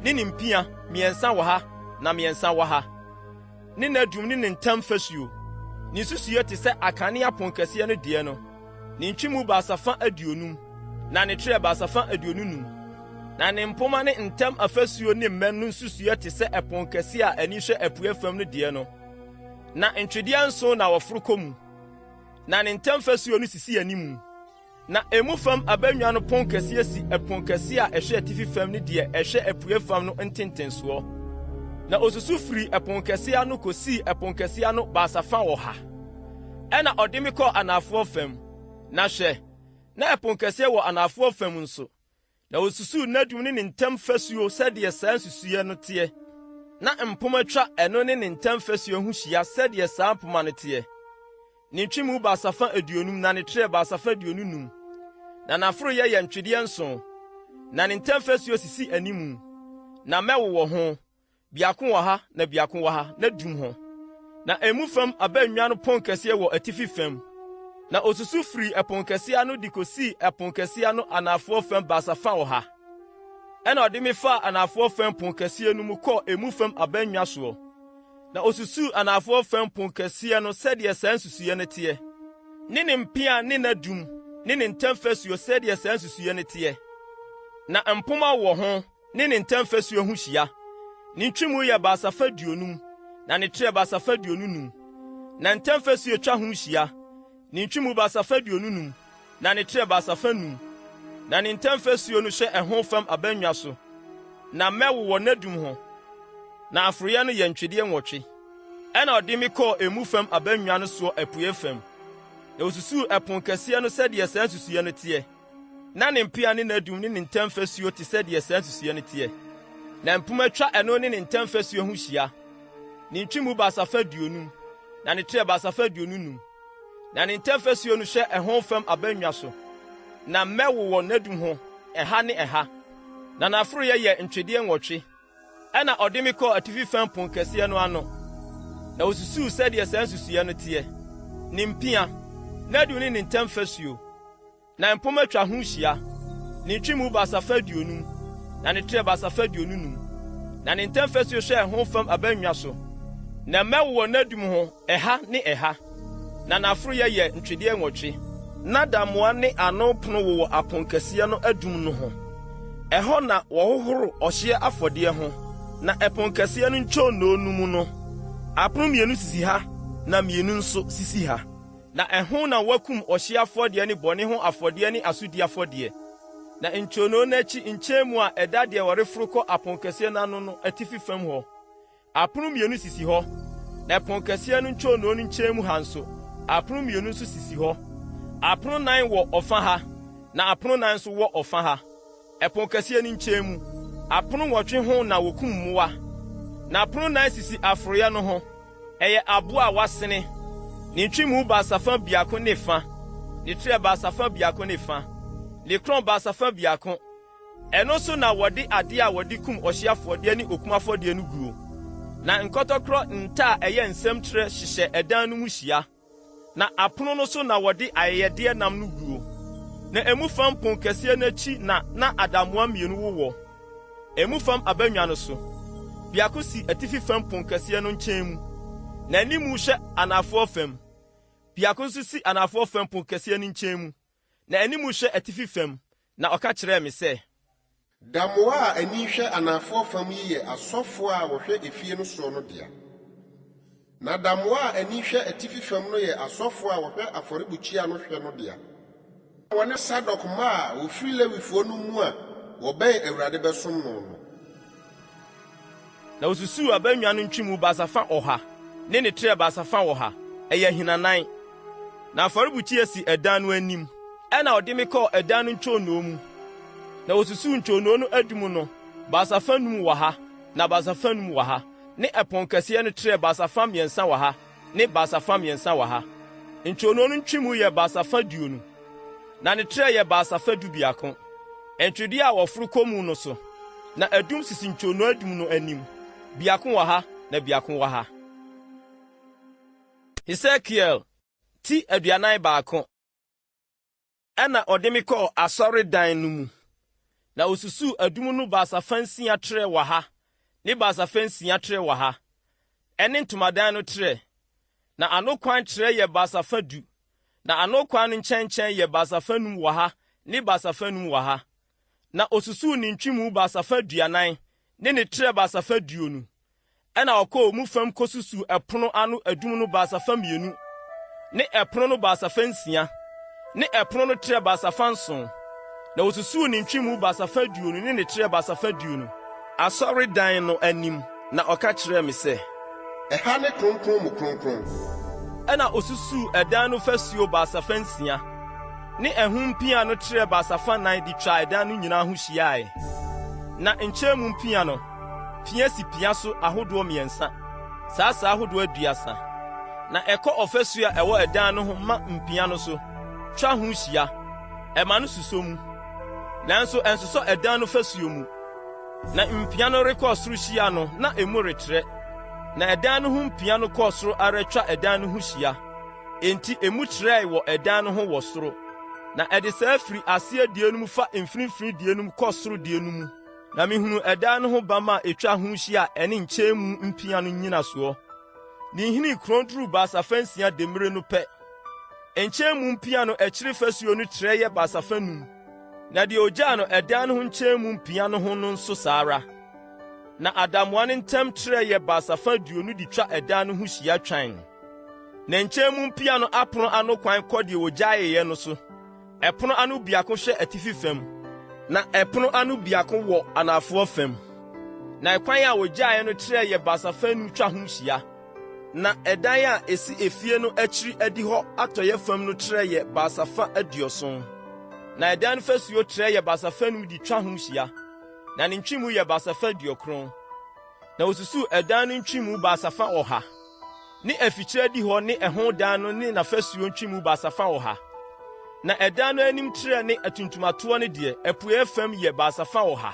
ne ne mpia, mmiɛnsa wɔ ha na mmiɛnsa wɔ ha, ne n'adum ne ne ntam fasuo. Ne nsusuiɛ te sɛ akane aponkɛseɛ no deɛ no. Ne ntwemu basafa 50, na ne trɛ basafa 25. Na ne mpomma ne ntam afasuo ne mmɛn no nsusuiɛ te sɛ ɛpon kɛse a ani hwɛ apuei fam no deɛ no. Na ntwedeɛ nson na wɔforo kɔ mu, na ne ntam fasuo no sisi anim. Na emu fam abannwa no pon kɛseɛ si ɛpon kɛse a ɛhwɛ atifi fam ne deɛ ɛhwɛ apuei fam no ntentensoɔ. Na osusu firii ɛpon kɛseɛ ano kosii ɛpon kɛseɛ ano basafa 100. Ɛnna ɔde me kɔɔ anafoɔ fam, na hwɛ, na ɛpono kɛseɛ wɔ anafoɔ fam nso. Na osusuw n'adum ne ne ntam fasuo sɛdeɛ saa nsusuiɛ no teɛ, na mpomma twa ɛno ne ne ntam fasuo ho hyia sɛdeɛ saa mpomma no teɛ. Ne ntwemu basafa 50 na ne trɛ basafa 25, na n'aforoeɛ yɛ ntwedeɛ nson, na ne ntam fasuo sisi animu, na mmɛ wowɔ ho. Biako wɔ ha na biako wɔ ha n'adum ho. Na emu fam abannwa no ponkɛseɛ wɔ atifi fam. Na osusu firii ɛponkɛseɛ ano de kosii ɛponkɛseɛ ano anafoɔ fam basafa 100. Ɛnna ɔde me faa anafoɔ fam ponkɛseɛ no mu kɔɔ emu fam abannwa soɔ. Na osusuu anafoɔ fam ponkɛseɛ no sɛdeɛ saa nsusuiɛ no teɛ, ne ne mpea ne n'adum ne ne ntam fasuo sɛdeɛ saa nsusuiɛ no teɛ. Na mpomma wɔ ho ne ne ntam fasuo ho hyia. Ne ntwemu yɛ basafa 50, na ne trɛ basafa 25. Na ntam fasuo twa ho hyia, ne ntwemu basafa 25, na ne trɛ basafa 5. Na ne ntam fasuo no hyɛ ɛho fam abannwa so, na mmɛ wowɔ n'adum ho, na aforoeɛ no yɛ ntwedeɛ 8. Ɛnna ɔde me kɔɔ emu fam abannwa no soɔ apueeɛ fam, na osusuw ɛpon kɛseɛ no sɛdeɛ saa nsusuiɛ no teɛ. Na ne mpea ne n'adum ne ne ntam fasuo te sɛ deɛ saa nsusuiɛ no teɛ. Na mpomma twa ɛno ne ne ntam fasuo ho hyia. Ne ntwemu basafa 50, na ne trɛ basafa 25. Na ne ntam fasuo no hwɛ ɛho fam abannwa so, na mmɛ wowɔ n'adum ho ɛha ne ɛha. Na n'aforoeɛ yɛ ntwedeɛ 8. Ɛnna ɔde me kɔɔ atifi fam ponkɛseɛ no ano, na osusuw sɛdeɛ saa nsusuiɛ no teɛ, ne mpia, n'adum ne ne ntam fasuo. Na mpomma twa ho hyia, ne ntwemu basafa 50, na ne trɛ basafa 25. Na ne ntam fasuo hwɛ ɛho fam abannwa so, na mmɛ wowɔ n'adum ho ɛha ne ɛha, na n'aforoeɛ yɛ ntwedeɛ 8. Na dammoa ne ano pono wowɔ aponkɛseɛ no adum no ho. Ɛhɔ na wɔhohoro ɔhyeɛ afɔdeɛ ho, na ɛponkɛseɛ no ntwonoo no mu no, apono mmienu sisi ha na mmienu nso sisi ha. Na ɛho na wɔakum ɔhyeɛ afɔdeɛ ne bɔne ho afɔdeɛ ne asodi afɔdeɛ. Na ntwonoo no akyi nkyɛn mu a ɛda deɛ wɔreforo kɔ aponkɛseɛ no ano no atifi fam hɔ, apono mmienu sisi hɔ, na ɛponkɛseɛ no ntwonoo no nkyɛn mu ha nso, apono mmienu nso sisi hɔ. Apono nnan wɔ ɔfa ha, na apono nnan nso wɔ ɔfa ha. Ɛpon kɛseɛ no nkyɛn mu, apono 8 ho na wokum mmoa, na apono nnan sisi aforoeɛ no ho. Ɛyɛ aboa a wɔasene, ne ntwemu basafa 1 ne fa, ne trɛ basafa 1 ne fa, ne korɔn basafa 1. Ɛno so na wɔde ade a wɔde kum ɔhyeɛ afɔdeɛ ne okum afɔdeɛ no guo. Na nkɔtɔkorɔ nta a ɛyɛ nsam trɛ hyehyɛ ɛdan no mu hyia. Na apono no so na wɔde ayɛyɛdeɛ nam no guo. Na emu fam ponkɛseɛ no akyi na na adamoa mmienu wowɔ, emu fam abannwa no so. Biako si atifi fam ponkɛseɛ no nkyɛn mu, na animu hwɛ anafoɔ fam. Biako nso si anafoɔ fam ponkɛseɛ no nkyɛn mu, na animu hwɛ atifi fam. Na ɔka kyerɛɛ me sɛ, Damoa a ani hwɛ anafoɔ fam yi yɛ asɔfoɔ a wɔhwɛ efie no soɔ no dea. Na damoa a ani hwɛ atifi fam no yɛ asɔfoɔ a wɔhwɛ afɔrebukyia no hwɛ no dea. Wɔne Sadok mma a wɔfiri Lewifoɔ no mu a wɔbɛn Awurade bɛsom no no. Na osusuw abannwa no ntwemu basafa 100 ne ne trɛ basafa 100, ɛyɛ ahinanan. Na afɔrebukyia si ɛdan no anim. Ɛnna ɔde me kɔɔ ɛdan no ntwonoo mu, na osusuw ntwonoo no adum no, basafa 5 wɔ ha, na basafa 5 wɔ ha, ne ɛpon kɛseɛ no trɛ basafa 3 wɔ ha, ne basafa mmiɛnsa wɔ ha. Ntwonoo no ntwemu yɛ basafa 20, na ne trɛ yɛ basafa 11. Ntwedeɛ a wɔforo kɔ mu no so, na adum sisi ntwonoo adum no anim, biako wɔ ha na biako wɔ ha. Hesekiel ti 41. Ɛnna ɔde me kɔɔ asɔredan no mu, na osusuw adum no basafa nsia trɛɛ wɔ ha ne basafa nsia trɛɛ wɔ ha, ɛne ntomadan no trɛ. Na ano kwan trɛ yɛ basafa 10, na ano kwan no nkyɛnkyɛn yɛ basafa 5 wɔ ha ne basafa 5 wɔ ha. Na osusuw ne ntwemu basafa 40 ne ne trɛ basafa 20. Ɛnna ɔkɔɔ mu fam kosusuw ɛpono ano adum no basafa 2, ne ɛpono no basafa 6, ne ɛpono no trɛ basafa 7. Na osusuw ne ntwemu basafa 20 ne ne trɛ basafa 20. Asɔredan no anim, na ɔka kyerɛɛ me sɛ. Ɛha ne Kronkron mu Kronkron. Ɛnna osusuw ɛdan no fasuo basafa 6, ne ɛho mpia no trɛ basafa 4 de twaa ɛdan no nyinaa ho hyiae. Na nkyɛn mu mpia no, pia si pia so ahodoɔ mmiɛnsa, saa saa ahodoɔ 30. Na ɛkɔ ɔfasuo a ɛwɔ ɛdan no ho ma mpia no so, twa ho hyia, ɛma no susɔ mu, nanso ɛnsosɔ ɛdan no fasuo mu. Na mpia no rekɔ soro hyia no na emu retrɛ, na ɛdan no ho mpia no kɔɔ soro ara twa ɛdan no ho hyia. Enti emu trɛe wɔ ɛdan no ho wɔ soro. Na ɛde saa firi aseɛ deɛ no mu fa mfimfini deɛ no mu kɔ soro deɛ no mu. Na mihunuu ɛdan no ho bamma a etwa ho hyia a ɛne nkyɛn mu mpia no nnyinasoɔ. Ne nhini korɔn duruu basafa 6 demmire no pɛ. Nkyɛn mu mpia no akyiri fasuo no trɛ yɛ basafa 5, na deɛ ogyaa no ɛdan no ho nkyɛn mu mpia no ho no nso saa ara. Na adamoa no ntam trɛ yɛ basafa 20 de twa ɛdan no ho hyia twann. Na nkyɛn mu mpia no apono ano kwan kɔ deɛ ogyaeɛ no so. Ɛpono ano biako hwɛ atifi fam, na ɛpono ano biako wɔ anafoɔ fam. Na ɛkwan a wogyaeɛ no trɛ yɛ basafa 5 twa ho hyia. Na ɛdan a esi efie no akyiri adihɔ atɔeɛ fam no trɛ yɛ basafa 70. Na ɛdan no fasuo trɛ yɛ basafa 5 de twa ho hyia, na ne ntwemu yɛ basafa 90. Na osusuw ɛdan no ntwemu basafa 100. Ne afikyiri adihɔ ne ɛho dan no ne n'afasuo ntwemu basafa 100. Na ɛdan no anim trɛ ne atuntumatoɔ no deɛ, apueeɛ fam yɛ basafa 100.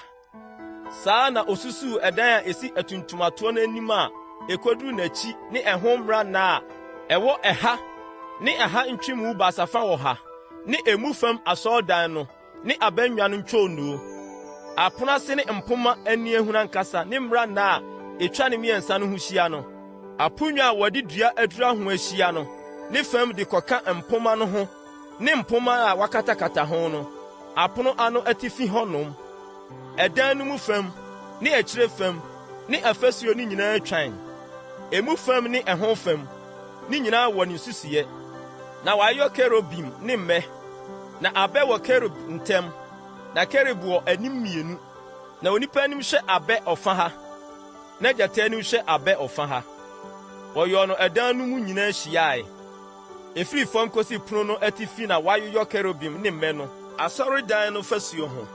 Saa na osusuw ɛdan a esi atuntumatoɔ no anim a ekoduru n'akyi ne ɛho mmrannaa a ɛwɔ ɛha ne ɛha ntwemu basafa 100 ne emu fam asɔredan no ne abannwa no ntwonoo, apono ase ne mpomma aniɛhunu ankasa ne mmrannaa a etwa ne mmiɛnsa no ho hyia no, aponnwa a wɔde dua adura ho ahyia no ne fam de kɔka mpomma no ho ne mpomma a wɔakatakata ho no, apono ano atifi hɔnom, ɛdan no mu fam ne akyire fam ne afasuo no nyinaa twan, emu fam ne ɛho fam, ne nyinaa wɔ ne nsusuiɛ. Na wɔayɔ kerubim ne mmɛ, na abɛ wɔ kerub ntam, na kerub wɔ anim mmienu, na onipa anim hwɛ abɛ ɔfa ha, na gyata anim hwɛ abɛ ɔfa ha. Wɔyɔɔ no ɛdan no mu nyinaa hyiae. Efiri fam kosi pono no atifi na wɔayoyɔ kerubim ne mmɛ no. Asɔredan no fasuo ho.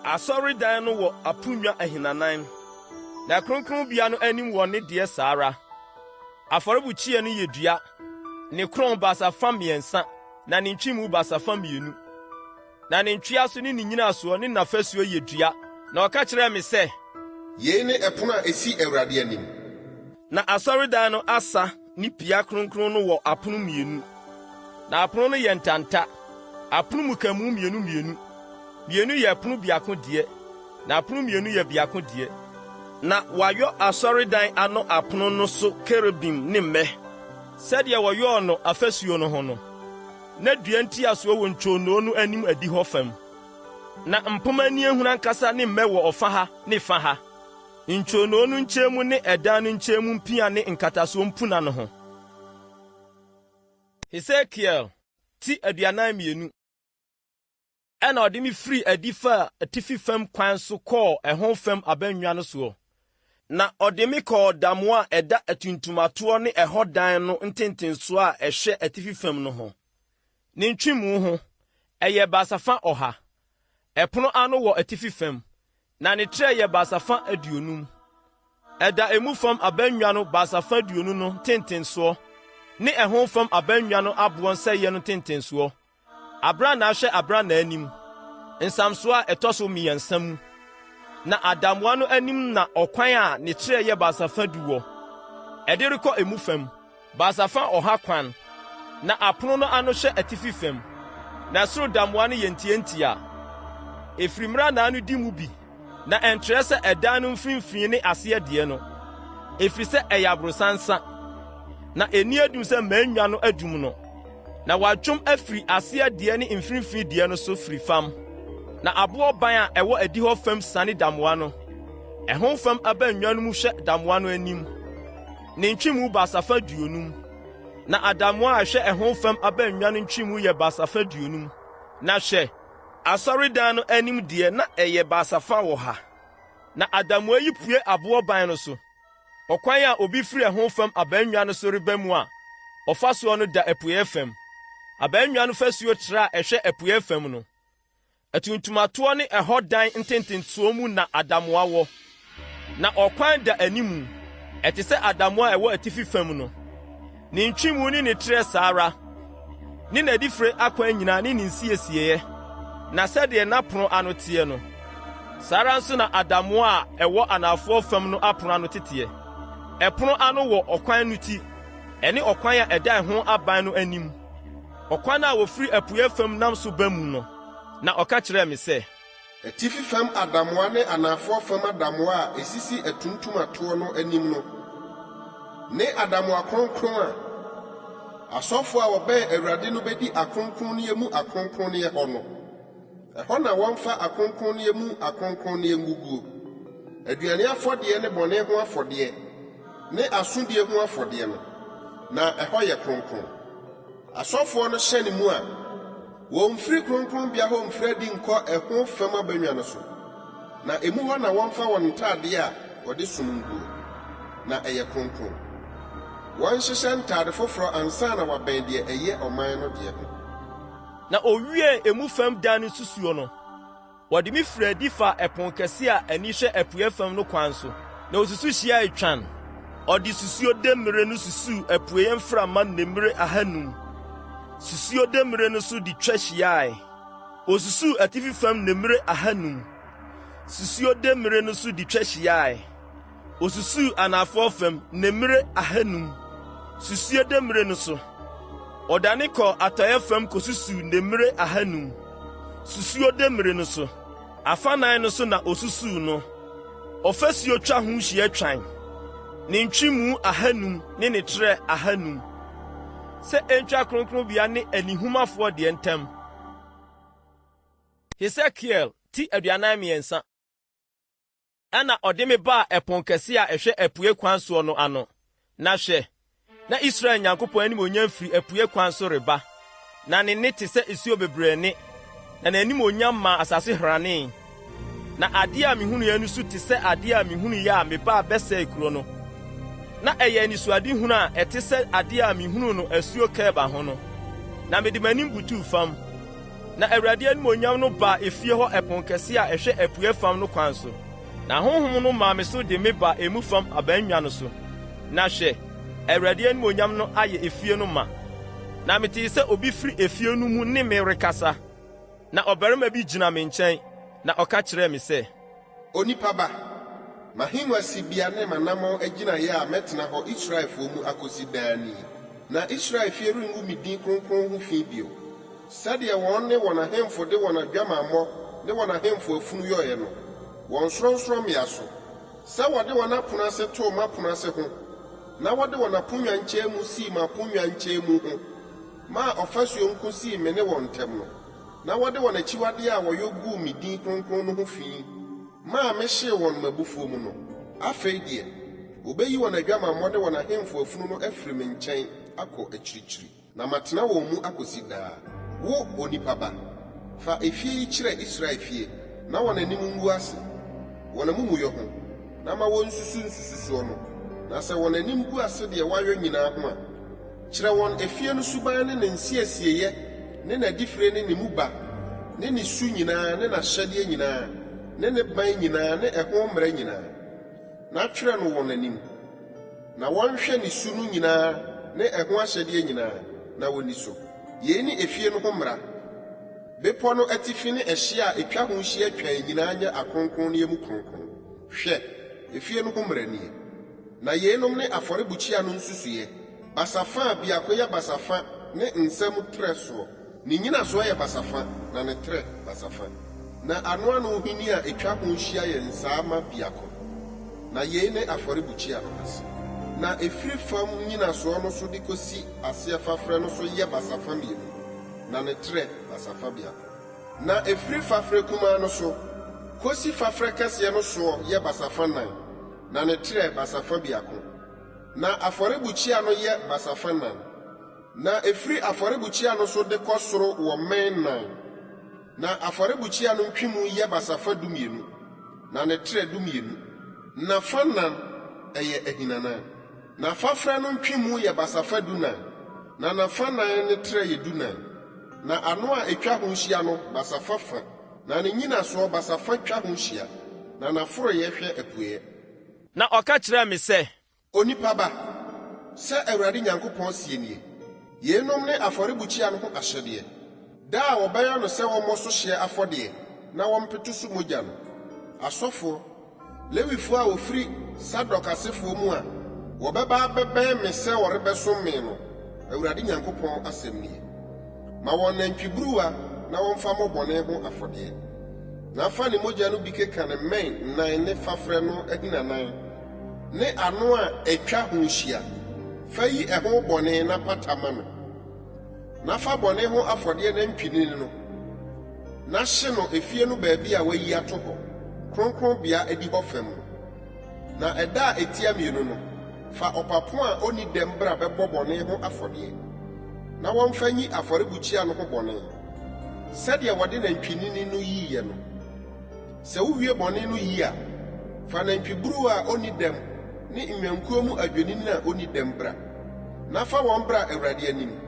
Asɔredan no wɔ aponnwa ahinanan, na kronkronbea no anim wɔ ne deɛ saa ara. Afɔrebukyia no yɛ dua, ne korɔn basafa 3 na ne ntwemu basafa 2. Na ne ntweaso ne ne nnyinasoɔ ne n'afasuo yɛ dua. Na ɔka kyerɛɛ me sɛ. Yei ne ɛpono a ɛsi Awurade anim. Na asɔredan no asa ne pia kronkron no wɔ apono mmienu. Na apono no yɛ ntanta, apono mmukamu mmienu mmienu, mmienu yɛ ɛpono biako deɛ, na apono mmienu yɛ biako deɛ. Na wɔayɔ asɔredan ano apono no so kerubim ne mmɛ, sɛdeɛ wɔyɔɔ no afasuo no ho no. Na dua ntiasoɔ wɔ ntwonoo no anim adihɔ fam. Na mpomma aniɛhunu ankasa ne mmɛ wɔ ɔfa ha ne fa ha, ntwonoo no nkyɛn mu ne ɛdan no nkyɛn mu mpia ne nkatasoɔ mpuna no ho. Hesekiel ti 42. Ɛnna ɔde me firii adi faa atifi fam kwan so kɔɔ ɛho fam abannwa no soɔ, na ɔde me kɔɔ damoa a ɛda atuntumatoɔ ne ɛhɔ dan no ntentensoɔ a ɛhwɛ atifi fam no ho. Ne ntwemu ho, ɛyɛ basafa 100. Ɛpono ano wɔ atifi fam, na ne trɛ yɛ basafa 50. Ɛda emu fam abannwa no basafa 20 no ntentensoɔ. Ne ɛho fam abannwa no aboɔ nsɛeɛ no ntentensoɔ. Abrannaa hwɛ abrannaa anim, nsamsoɔ a ɛtɔ so mmiɛnsa mu. Na adamoa no anim na ɔkwan a ne trɛ yɛ basafa du wɔ, ɛde rekɔ emu fam, basafa ɔha kwan, na apono no ano hwɛ atifi fam. Na soro damoa no yɛ ntiantia. Ɛfiri mmrannaa no di mu bi. Na ɛnkyerɛ sɛ ɛdan no mfimfini ne aseɛ deɛ no, ɛfiri sɛ ɛyɛ aborosansa, na ɛnni adum sɛ mmannwa no adum no. Na wɔatwom afiri aseɛ deɛ ne mfimfini deɛ no so firi fam. Na aboɔ ban a ɛwɔ adihɔ fam siane damoa no, ɛho fam abannwa no mu hwɛ damoa no anim, ne ntwemu basafa 50. Na adamoa a ɛhwɛ ɛho fam abannwa no ntwemu yɛ basafa 50. Na hwɛ, Asɔredan no anim deɛ, na ɛyɛ basafa wɔ ha, na adamoa yi pue aboɔ ban no so. Ɔkwan a obi firi ɛho fam abannwa no so reba mu a ɔfa soɔ no da apueeɛ fam. Abannwa no fasuo trɛ a ɛhwɛ apueeɛ fam no, atuntumatoɔ ne ɛhɔ dan ntentensoɔ mu na adamoa wɔ. Na ɔkwan da animu, ɛte sɛ adamoa a ɛwɔ atifi fam no. Ne ntwemu ne ne trɛ saa ara, ne n'adifire akwan nyinaa ne ne nsiesieeɛ. Na sɛdeɛ n'apono ano teɛ no, saa ara nso na adamoa a ɛwɔ anafoɔ fam no apono ano teteɛ. Ɛpono ano wɔ ɔkwan no ti, ɛne ɔkwan a ɛda ɛho aban no anim, ɔkwan a wɔfiri apueeɛ fam nam so ba mu no. Na ɔka kyerɛɛ me sɛ. Atifi fam adamoa ne anafoɔ fam adamoa a ɛsisi atuntum atoɔ no anim no ne adamoa kronkron a asɔfoɔ a wɔbɛn Awurade no bɛdi akronkronneɛ mu akronkronneɛ hɔ no. Ɛhɔ na wɔmfa akronkronneɛ mu akronkronneɛ nguguo, aduane afɔdeɛ ne bɔne ho afɔdeɛ ne asodie ho afɔdeɛ no, na ɛhɔ yɛ kronkron. Asɔfoɔ no hyɛne mu a, wɔmfiri kronkronbea hɔ mfiri adi nkɔ ɛho fam abannwa no so, na emu hɔ na wɔmfa wɔn ntadeɛ a wɔde som nguo, na ɛyɛ kronkron. Wɔnhyehyɛ ntade foforɔ ansa na wɔabɛn deɛ ɛyɛ ɔman no deɛ ho. Na owiee emu fam dan no nsusuo no, Wɔde me firii adi faa ɛpon kɛse a ani hwɛ apuei fam no kwan so, na osusu hyiae twann. Ɔde susuo demmire no susuu apueeɛ mframa nnemmire ahannum, susuo demmire no so de twa hyiae. Osusuu atifi fam nnemmire ahannum, susuo demmire no so de twa hyiae. Osusuu anafoɔ fam nnemmire ahannum, susuo demmire no so. Ɔdane kɔɔ atɔeɛ fam kɔsusuu nnemmire ahannum, susuo demmire no so. Afanan no so na osusuu no. Ɔfasuo twa ho hyia twan, ne ntwemu ahannum ne ne trɛ ahannum, sɛ ɛntwa kronkronbea ne anihumafoɔ deɛ ntam. Hesekiel ti 43. Ɛnna ɔde me baa ɛpon kɛse a ɛhwɛ apuei kwan soɔ no ano, na hwɛ, na Israel Nyankopɔn animuonyam firi apuei kwan so reba, na ne nne te sɛ nsuo bebree nne, na n'animuonyam maa asase hranee. Na adeɛ a mehunuiɛ no su te sɛ adeɛ a mehunuiɛ a mebaa bɛsɛee kuro no. Na ɛyɛ anisoadehunu a ɛte sɛ adeɛ a mehunuu no asuo Kebar ho no. Na mede m'anim butuu fam. Na Awurade animuonyam no baa efie hɔ ɛpon kɛse a ɛhwɛ apuei fam no kwan so. Na Honhom no maa me so de me baa emu fam abannwa no so. Na hwɛ, Awurade animuonyam no ayɛ efie no ma. Na metee sɛ obi firi efie no mu ne me rekasa. Na ɔbarima bi gyina me nkyɛn, na ɔka kyerɛɛ me sɛ. Onipa ba, m'ahengua sibea ne m'anammɔn agyinaeɛ a mɛtena hɔ Israelfoɔ mu akɔsi daa nie. Na Israel fie rengu me din kronkron ho fi bio, sɛdeɛ wɔn ne wɔn ahemfo de wɔn adwamammɔ ne wɔn ahemfo afunu yɔeɛ no, wɔn sorɔnsorɔmmea so, sɛ wɔde wɔn apono ase too m'apono ase ho, na wɔde wɔn aponnwa nkyɛn mu sii m'aponnwa nkyɛn mu ho, maa ɔfasuo nko sii me ne wɔn ntam no. Na wɔde wɔn akyiwadeɛ a wɔyɔ guu me din kronkron no ho fi maa mehyee wɔn m'abufuo mu no, afei deɛ, wɔbɛyi wɔn adwamammɔ ne wɔn ahemfo afunu no afiri me nkyɛn akɔ akyirikyiri, na matena wɔn mu akɔsi daa. Wo, onipa ba, fa efie yi kyerɛ Israel fie, na wɔn anim ngu ase, wɔn amumuyɔ ho, na ma wɔnsusu nsususoɔ no, na sɛ wɔn anim gu ase deɛ wɔayɔ nyinaa ho a, Kyerɛ wɔn efie no suban ne ne nsiesieeɛ ne n'adifire ne ne mu ba ne ne su nyinaa ne n'ahyɛdeɛ nyinaa ne ne ban nyinaa ne ɛho mmara nyinaa, na twerɛ no wɔn anim, na wɔnhwɛ ne su no nyinaa. ne ɛho ahyɛdeɛ nyinaa, na wɔnni so. Yei ne efie no ho mmara. Bepɔ no atifi ne ɛhyeɛ a ɛtwa ho hyia twann nyinaa nyɛ akronkronneɛ mu kronkron. Hwɛ, efie no ho mmara nie. Na yeinom ne afɔrebukyia no nsusuiɛ, basafa a biako yɛ basafa ne nsa mu trɛ soɔ. Ne nnyinasoɔ yɛ basafa, na ne trɛ basafa. Na anoano hini a ɛtwa ho hyia yɛ nsaama biako. Na yei ne afɔrebukyia no ase. Na ɛfiri fam nnyinasoɔ no so de kɔsi aseɛ faferɛ no so yɛ basafa mmienu, na ne trɛ basafa biako. Na ɛfiri faferɛ kumaa no so kɔsi faferɛ kɛseɛ no soɔ yɛ basafa nnan, na ne trɛ basafa biako. Na afɔrebukyia no yɛ basafa nnan. Na ɛfiri afɔrebukyia no so de kɔ soro wɔ mmɛn nnan. Na afɔrebukyia no ntwemu yɛ basafa dumienu, na ne trɛ dumienu. Na fa nnan, ɛyɛ ahinanan. Na faferɛ no ntwemu yɛ basafa dunan, na n'afa nnan ne trɛ yɛ dunan. Na ano a ɛtwa ho hyia no basafa fa, na ne nnyinasoɔ basafa twa ho hyia, na n'aforoeɛ hwɛ apueeɛ. Na ɔka kyerɛɛ me sɛ, Onipa ba, sɛ Awurade Nyankopɔn seɛ nie, Yeinom ne afɔrebukyia no ho ahyɛdeɛ, Da a wɔbɛyɔ no sɛ wɔmmɔ so hyeɛ afɔdeɛ na wɔmpeto so mogya no, asɔfoɔ, Lewifoɔ a wɔfiri Sadok asefoɔ mu a wɔbɛba abɛbɛn me sɛ wɔrebɛsom me no, Awurade Nyankopɔn asɛm nie, ma wɔn nantwiburuwa na wɔmfa mmɔ bɔne ho afɔdeɛ. Na fa ne mogya no bi keka ne mmɛn nnan ne faferɛ no ahinanan ne ano a ɛtwa ho hyia, fa yi ɛho bɔne na pata ma no. Na fa bɔne ho afɔdeɛ nantwinini no, na hye no efie no baabi a wɔayi ato hɔ, kronkronbea adihɔ fam no. Na ɛda a ɛtia mmienu no, fa ɔpapo a ɔnni dɛm bra bɛbɔ bɔne ho afɔdeɛ, na wɔmfa nyi afɔrebukyia no ho bɔne, sɛdeɛ wɔde nantwinini no yiiɛ no. Sɛ wowie bɔne no yi a, fa nantwiburuwa a onni dɛm ne nnwankuo mu adwennini a onni dɛm bra, na fa wɔn bra Awurade anim.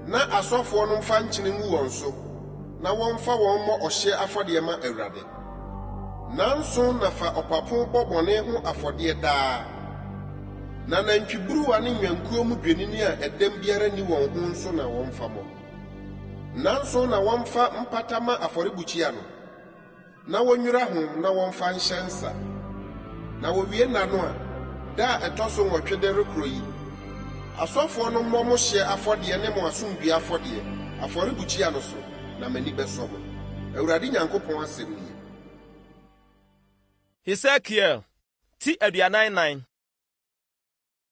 Na asɔfoɔ no mfa nkyene ngu wɔn so na wɔmfa wɔn mmɔ ɔhyeɛ afɔdeɛ mma Awurade. Nnanson na fa ɔpapo bɔ bɔne ho afɔdeɛ daa, na nantwiburuwa ne nnwankuo mu dwennini a ɛdɛm biara nni wɔn ho nso na wɔmfa mmɔ. Nnanson na wɔmfa mpata mma afɔrebukyia no, na wonnwira ho na wɔmfa nhyɛ nsa. Na wɔwie nna no a, da a ɛtɔ so nwɔtwe de rekorɔ yi, asɔfoɔ no mmɔ mo hyeɛ afɔdeɛ ne mo asomdwoeɛ afɔdeɛ, afɔrebukyia no so, na m'ani bɛsɔ mo, Awurade Nyankopɔn asɛm nie. Hesekiel ti 44.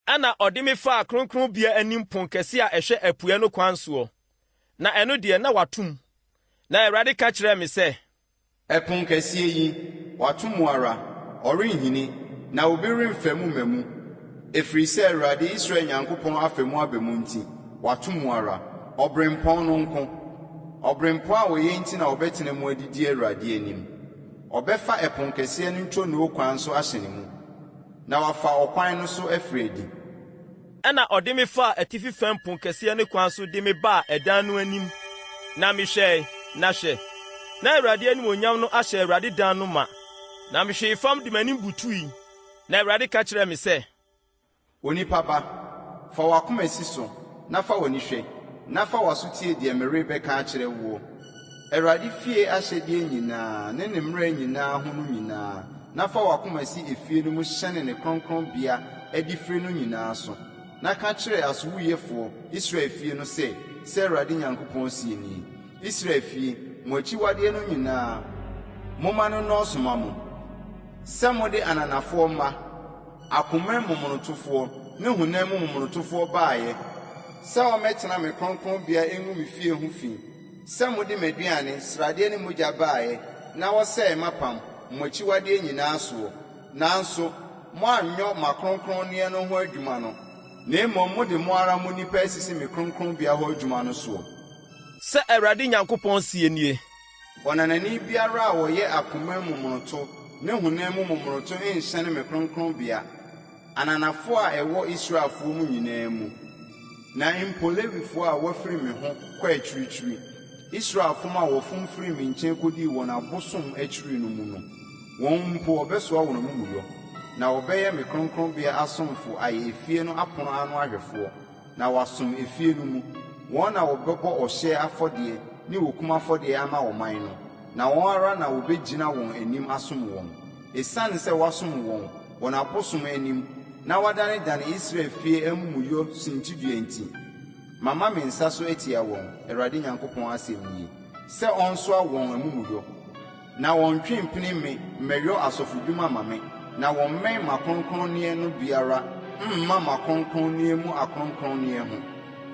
Ɛnna ɔde me faa kronkronbea anim ponkɛse a ɛhwɛ apueɛ no kwan soɔ, na ɛno deɛ, na wɔato mu. Na Awurade ka kyerɛɛ me sɛ. Ɛponkɛseɛ yi, wɔato mu ara, ɔrenhini, na obi remfa mu mma mu, ɛfiri sɛ Awurade, Israel Nyankopɔn afa mu aba mu nti, wɔato mu ara. Ɔberempɔn no nko, ɔberempɔn a ɔyɛ nti na ɔbɛtena mu adidi Awurade anim. Ɔbɛfa ɛponkɛseɛ no ntwonoo kwan so ahyɛne mu. Na wafa ɔkwan no so afiri adi. Ɛnna ɔde me faa atifi fam ponkɛseɛ no kwan so de me baa ɛdan no anim, na mehwɛe, na hwɛ, na Awurade animuonyam no ahyɛ Awurade dan no ma, na mehwee fam de m'anim butui. Na Awurade ka kyerɛɛ me sɛ. Onipa ba, fa w'akoma si so, na fa w'ani hwɛ, na fa w'aso tie deɛ merebɛka akyerɛ woɔ, Awurade fie ahyɛdeɛ nyinaa ne ne mmara nyinaa ho no nyinaa, na fa w'akoma si efie no mu hyɛne ne kronkronbea adifire no nyinaa so, na ka kyerɛ asowuiɛfoɔ, Israel fie no sɛ, 'Sɛ Awurade Nyankopɔn seɛ nie, Israel fie, mo akyiwadeɛ no nyinaa, momma no nnɔɔso mma mo, sɛ mode ananafoɔ mma, Akoma momonotofoɔ ne honam mu momonotofoɔ baeɛ sɛ wɔmmɛtena me kronkronbea ngu me fie ho fi, sɛ mode m'aduane, sradeɛ ne mogya baeɛ na wɔsɛee m'apam, mo akyiwadeɛ nyinaa soɔ. Nanso moanyɔ m'akronkronneɛ no ho adwuma no, na mmom mode mo ara mo nnipa asisi me kronkronbea hɔ adwuma no soɔ. Sɛ Awurade Nyankopɔn seɛ nie. Ɔnanani biara a ɔyɛ akoma mu momonoto ne honam mu momonoto nhyɛne me kronkronbea, ananafoɔ a ɛwɔ Israelfoɔ mu nyinaa mu, na mpo Lewifoɔ a wɔafiri me ho kɔ akyirikyiri, Israel fom a wɔfom firii me nkyɛn kɔdii wɔn abosom akyiri no mu no, wɔn mpo wɔbɛsoa wɔn amumuyɔ, na wɔbɛyɛ me kronkronbea asomfo ayɛ efie no apono ano ahwɛfoɔ. na wɔasom efie no mu. Wɔn na wɔbɛbɔ ɔhyeɛ afɔdeɛ ne okum afɔdeɛ ama ɔman no, na wɔn ara na wɔbɛgyina wɔn anim asom wɔn. Esiane sɛ wɔasom wɔn, wɔn abosom anim, na wɔadanedane Israel fie amumuyɔ suntidua nti, mama me nsa so atia wɔn, Awurade Nyankopɔn asɛm nie, sɛ ɔnsoa wɔn amumuyɔ. Na wɔntwe mpini me mmɛyɔ asɔfodwuma mma me, na wɔmmɛn m'akronkronneɛ no biara mma m'akronkronneɛ mu akronkronneɛ ho,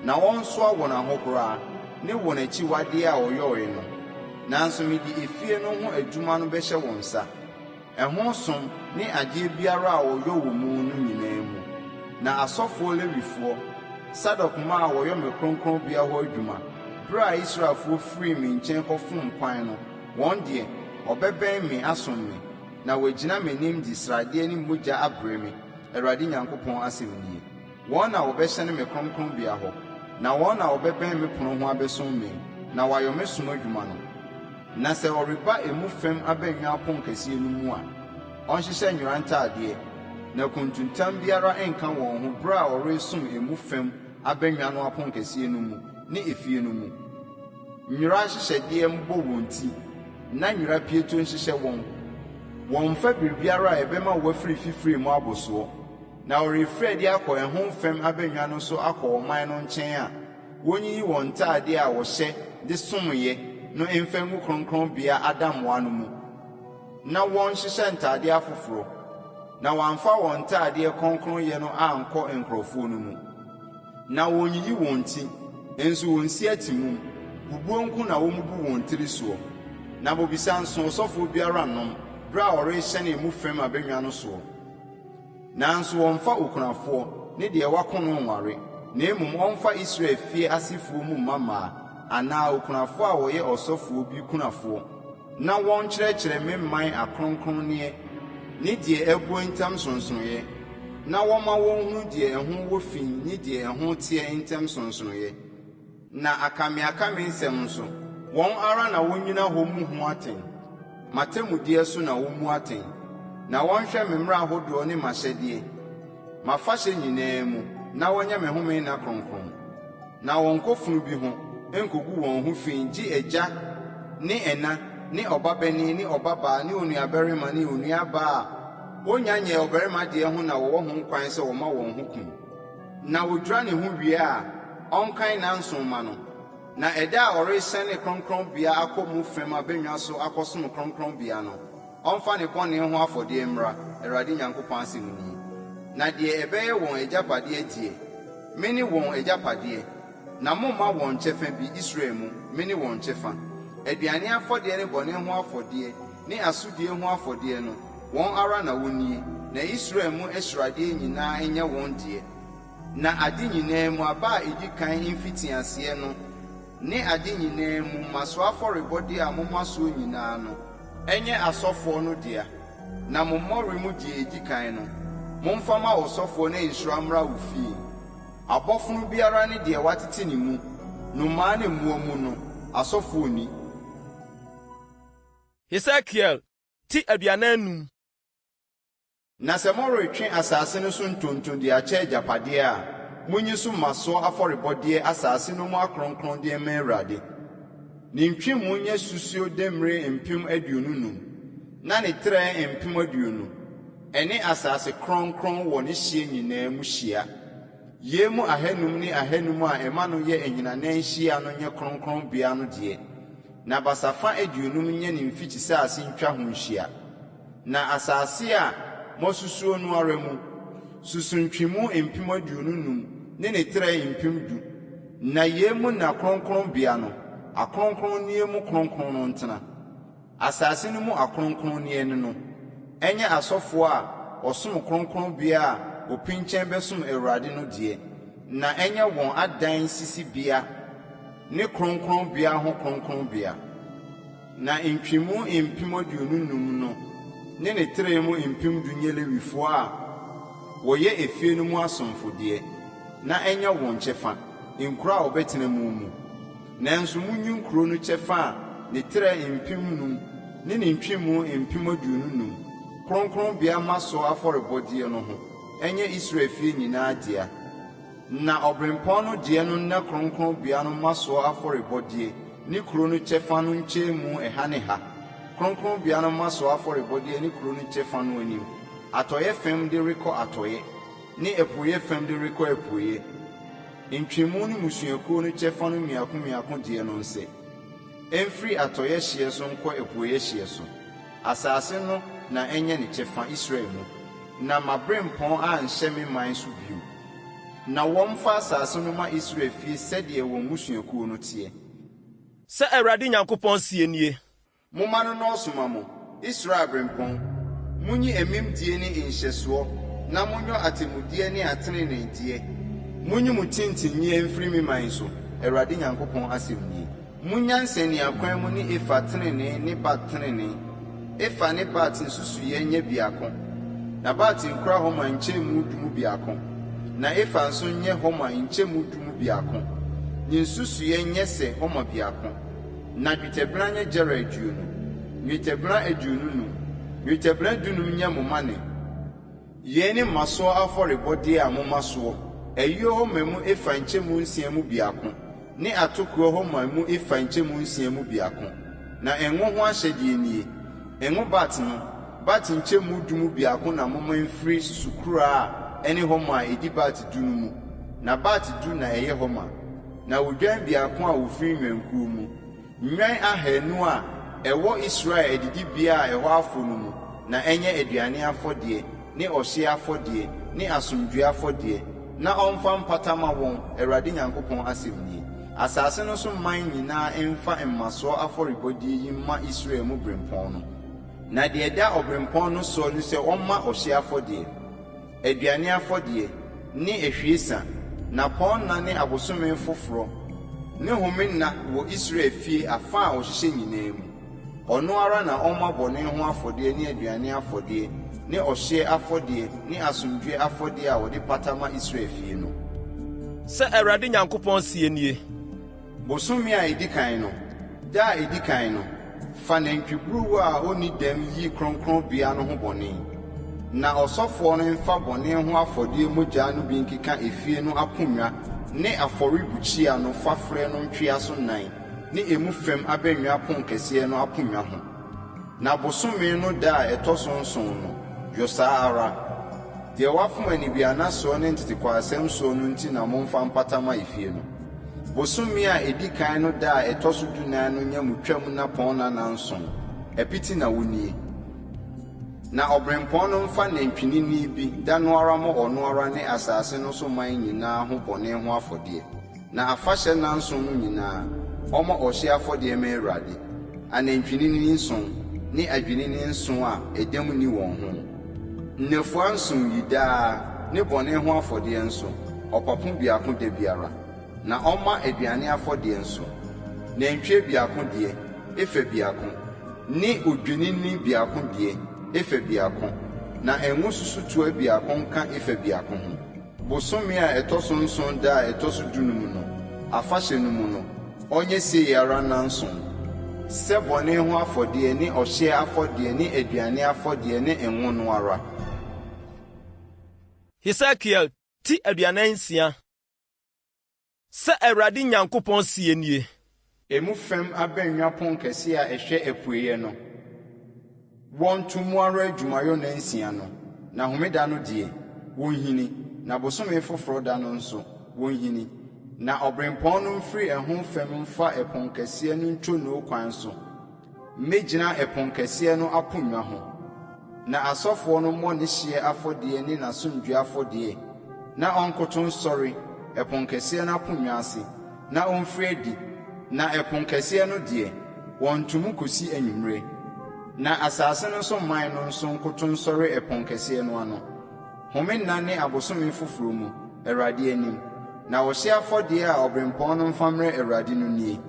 na wɔnsoa wɔn ahohora ne wɔn akyiwadeɛ a wɔyɔeɛ no. Nanso mede efie no ho adwuma no bɛhyɛ wɔn nsa, ɛho som ne adeɛ biara a wɔyɔ wɔ mu no nyinaa mu. Na asɔfoɔ Lewifoɔ, Sadok mma a wɔyɔ me kronkronbea hɔ adwuma, berɛ a Israelfoɔ firii me nkyɛn kɔfom kwan no, Wɔn deɛ, wɔbɛbɛn me asom me, na wɔagyina m'anim de sradeɛ ne mogya abrɛ me, Awurade Nyankopɔn asɛm nie. Wɔn na wɔbɛhyɛne me kronkronbea hɔ, na wɔn na wɔbɛbɛn me pono ho abɛsom me, na wɔayɔ me som adwuma no. Na sɛ ɔreba emu fam abannwa aponkɛseɛ no mu a, ɔnhyehyɛ nwera ntadeɛ, na kuntuntam biara nnka wɔn ho berɛ a ɔresom emu fam abannwa no aponkɛseɛ no mu ne efie no mu. Nwera nhyehyɛdeɛ mmobɔ wɔn ti, na nwera pieto nhyehyɛ wɔn. Wɔmmfa biribiara a ɛbɛma wɔafiri fifire mu abosoɔ, na wɔrefiri adi akɔ ɛho fam abannwa no so akɔ ɔman no nkyɛn a, wɔnyiyi wɔn ntadeɛ a wɔhyɛ de someeɛ no mfa ngu kronkronbea adammoa no mu, na wɔnhyehyɛ ntadeɛ afoforɔ, na wɔamfa wɔn ntadeɛ kronkronyɛ no ankɔ nkurɔfoɔ no mu. Na wɔnyiyi wɔn ti, nso wɔnsi atimum, bubuo nko na wɔmmubu wɔn tiri soɔ. Na bobesa nso ɔsɔfoɔ biara nnom berɛ a ɔrehyɛne emu fam abannwa no soɔ. Nanso wɔmmfa okunafoɔ ne deɛ wɔako no nnware, na mmom ɔmfa Israel fie asefoɔ mu mma mmaa, anaa okunafoɔ a ɔyɛ ɔsɔfoɔ bi kunafoɔ. Na wɔnkyerɛkyerɛ me man akronkronneɛ ne deɛ aguo ntam nsonsonoeɛ, na wɔmma wɔnhunu deɛ ɛho wɔ fi ne deɛ ɛho teɛ ntam nsonsonoeɛ. Na akameakame nsɛm nso, wɔn ara na wɔnnyina hɔ mmu ho atɛn. M'atemmudeɛ so na wɔmmu atɛn, na wɔnhwɛ me mmara ahodoɔ ne m'ahyɛdeɛ, m'afahyɛ nyinaa mu, na wɔnyɛ me home nna kronkron. Na wɔnkɔ funu bi ho nkogu wɔn ho fi gye agya ne ɛna ne ɔbabanin ne ɔbabaa ne onuabarima ne onuabaa a onnya nyɛɛ ɔbarima deɛ ho na wɔwɔ ho kwan sɛ wɔma wɔn ho kum. Na odwira ne ho wie a, ɔnkan nnanson mma no. Na ɛda a ɔrehyɛne kronkronbea akɔ mu fam abannwa so akɔsom kronkronbea no, ɔmfa ne bɔne ho afɔdeɛ mmra, Awurade Nyankopɔn asɛm nie. Na deɛ ɛbɛyɛ wɔn agyapadeɛ deɛ, mene wɔn agyapadeɛ, na momma wɔn kyɛfa bi Israel mu, mene wɔn kyɛfa. Aduane afɔdeɛ ne bɔne ho afɔdeɛ ne asodie ho afɔdeɛ no, wɔn ara na wɔnnie, na Israel mu ahyiradeɛ nyinaa nyɛ wɔn deɛ. Na ade nyinaa mu aba a edi kan mfitiaseɛ no ne ade nyinaa mu mmasoɔ afɔrebɔdeɛ a moma soɔ nyinaa no nyɛ asɔfoɔ no dea, na mo mmɔre mu deɛ edi kan no, momfa mma ɔsɔfoɔ na nhyira mmra wo fie. Abɔfono biara ne deɛ wɔatete ne mu, nnomaa ne mmoa mu no, asɔfoɔ nni. Hesekiel ti 45. Na sɛ moretwe asase no so ntonto de akyɛ agyapadeɛ a, monyi so mmasoɔ afɔrebɔdeɛ asase no mu akronkronneɛ mma Awurade. Ne ntwemu nyɛ susuo demmire 25,000, na ne trɛ 20,000, ɛne asase kronkron wɔ ne hyeɛ nyinaa mu hyia. Yei mu ahanum ne ahanum a ɛma no yɛ ahinanan hyia no nyɛ kronkronbea no deɛ, na basafa 50 nyɛ ne mfikyisase ntwa ho nhyia. Na asase a moasusuo no ara mu, susu ntwemu 25,000 ne ne trɛ 10,000, na yei mu na kronkronbea no, akronkronneɛ mu kronkron no ntena. Asase no mu akronkronneɛ ne no, ɛnyɛ asɔfoɔ a wɔsom kronkronbea a wɔpinkyɛn bɛsom Awurade no deɛ, na ɛnyɛ wɔn adan sisibea ne kronkronbea ho kronkronbea. Na ntwemu 25,000 no ne ne trɛ mu 10,000 nyɛ Lewifoɔ a wɔyɛ efie no mu asomfo deɛ, na ɛnyɛ wɔn kyɛfa, nkuro a wɔbɛtena mu mu. Nanso monyi nkuro no kyɛfa a ne trɛ 5,000 ne ne ntwemu 25,000, kronkronbea mmasoɔ afɔrebɔdeɛ no ho, ɛnyɛ Israel fie nyinaa dea. Na ɔberempɔn no deɛ no nna kronkronbea no mmasoɔ afɔrebɔdeɛ ne kuro no kyɛfa no nkyɛnmu ɛha ne ha, kronkronbea no mmasoɔ afɔrebɔdeɛ ne kuro no kyɛfa no anim, atɔeɛ fam de rekɔ atɔeɛ, ne apueeɛ fam de rekɔ apueeɛ. Ntwemu ne mmusuakuo no kyɛfa no mmiako mmiako deɛ no nsɛ. Ɛmfiri atɔeɛ hyeɛ so nkɔ apueeɛ hyeɛ so. Asase no na ɛnyɛ ne kyɛfa Israel mu, na m'aberempɔn anhyɛ me man so bio. Na wɔmfa asase no mma Israel fie sɛdeɛ wɔn mmusuakuo no teɛ. Sɛ Awurade Nyankopɔn seɛ nie. Momma no nnɔɔso mma mo, Israel aberempɔn. Monyi amimdie ne nhyɛsoɔ, na monyɔ atemmudeɛ ne ateneneedeɛ. Monyi mo tintinnyɛ mfiri me man so, Awurade Nyankopɔn asɛm nie. Monnya nsaniakwan mu ne efa tenenee ne bat tenenee, efa ne bat nsusuiɛ nyɛ biako, na bat nkura homer nkyɛmu du mu biako, na efa nso nyɛ homer nkyɛmu du mu biako, ne nsusuiɛ nyɛ sɛ homer biako. Na dwetɛbena nyɛ gera 20, nnwetɛbena 25, nnwetɛbena 15 nyɛ mo mane. Yei ne mmasoɔ afɔrebɔdeɛ a momma soɔ, ayuo homer mu efa nkyɛmu nsia mu biako, ne atokoɔ homer mu efa nkyɛmu nsia mu biako. Na ngo ho ahyɛdeɛ nie, Ngo bat no, bat nkyɛmu du mu biako na momma mfiri susukoraa a ɛne homer a ɛdi bat du no mu, na bat du na ɛyɛ homer. Na odwan biako a ofiri nnwankuo mu, nnwan ahanu a ɛwɔ Israel adidibea a ɛhɔ afɔ no mu na ɛnyɛ aduane afɔdeɛ ne ɔhyeɛ afɔdeɛ ne asomdwoeɛ afɔdeɛ, na ɔmfa mpata mma wɔn, Awurade Nyankopɔn asɛm nie. Asase no so man nyinaa mfa mmasoɔ afɔrebɔdeɛ yi mma Israel mu berempɔn no. Na deɛ ɛda ɔberempɔn no soɔ ne sɛ ɔmma ɔhyeɛ afɔdeɛ. aduane afɔdeɛ, ne ahwiesa, nnapɔnna ne abosome foforɔ, ne home nna wɔ Israel fie afa a wɔhyehyɛ nyinaa mu. Ɔno ara na ɔmma bɔne ho afɔdeɛ ne aduane afɔdeɛ ne ɔhyeɛ afɔdeɛ ne asomdwoeɛ afɔdeɛ a wɔde pata ma Israel fie no. Sɛ Awurade Nyankopɔn seɛ nie. Bosome a edi kan no, da a edi kan no, fa nantwiburuwa a onni dɛm yi kronkronbea no ho bɔne. Na ɔsɔfoɔ no mfa bɔne ho afɔdeɛ mogya no bi nkeka efie no aponnwa ne afɔrebukyia no faferɛ no ntweaso nnan ne emu fam abannwa ponkɛseɛ no aponnwa ho. Na bosome no da a ɛtɔ so nson no, yɔ saa ara. Deɛ wafom anibiannasoɔ ne ntetekwaasɛm soɔ no nti na momfa mpata mma efie no. Bosome a ɛdi kan no da a ɛtɔ so dunan no nyɛ mo twam nnapɔnna nnanson, apiti na wɔnnie. Na ɔberempɔn no mfa nantwinini bi da no ara mmɔ ɔno ara ne asase no so man nyinaa ho bɔne ho afɔdeɛ. Na afahyɛ nnanson no nyinaa, ɔmmɔ ɔhyeɛ afɔdeɛ mma Awurade, anantwinini nson ne adwennini nson a ɛdɛm nni wɔn ho. Nnafua nson yi daa, ne bɔne ho afɔdeɛ nso, ɔpapo biako da biara. Na ɔmma aduane afɔdeɛ nso, nantwie biako deɛ, efa biako, ne odwennini biako deɛ, efa biako, na ngo susutoa biako nka efa biako ho. Bosome a ɛtɔ so nson da a ɛtɔ so dunum no, afahyɛ no mu no, ɔnyɛ sei ara nnanson, sɛ bɔne ho afɔdeɛ ne ɔhyeɛ afɔdeɛ ne aduane afɔdeɛ ne ngo no ara. Hesekiel ti 46. Sɛ Awurade Nyankopɔn seɛ nie. Emu fam abannwa ponkɛseɛ a ɛhwɛ apueeɛ no, wɔnto mu ara adwumayɔ nnansia no, na homeda no deɛ, wɔnhini, na bosome foforɔ da no nso, wɔnhini. Na ɔberempɔn no mfiri ɛho fam mfa ɛponkɛseɛ no ntwonoo kwan so mmɛgyina ɛponkɛseɛ no aponnwa ho. Na asɔfoɔ no mmɔ ne hyeɛ afɔdeɛ ne n'asomdwoeɛ afɔdeɛ, na ɔnkoto nsɔre ɛponkɛseɛ no aponnwa ase, na ɔmfiri adi, na ɛponkɛseɛ no deɛ, wɔnnto mu kɔsi anwummerɛ. Na asase no so man no nso nkoto nsɔre ɛponkɛseɛ no ano, home nna ne abosome foforɔ mu, Awurade anim. Na ɔhyeɛ afɔdeɛ a ɔberempɔn no mfa mmrɛ Awurade no nie,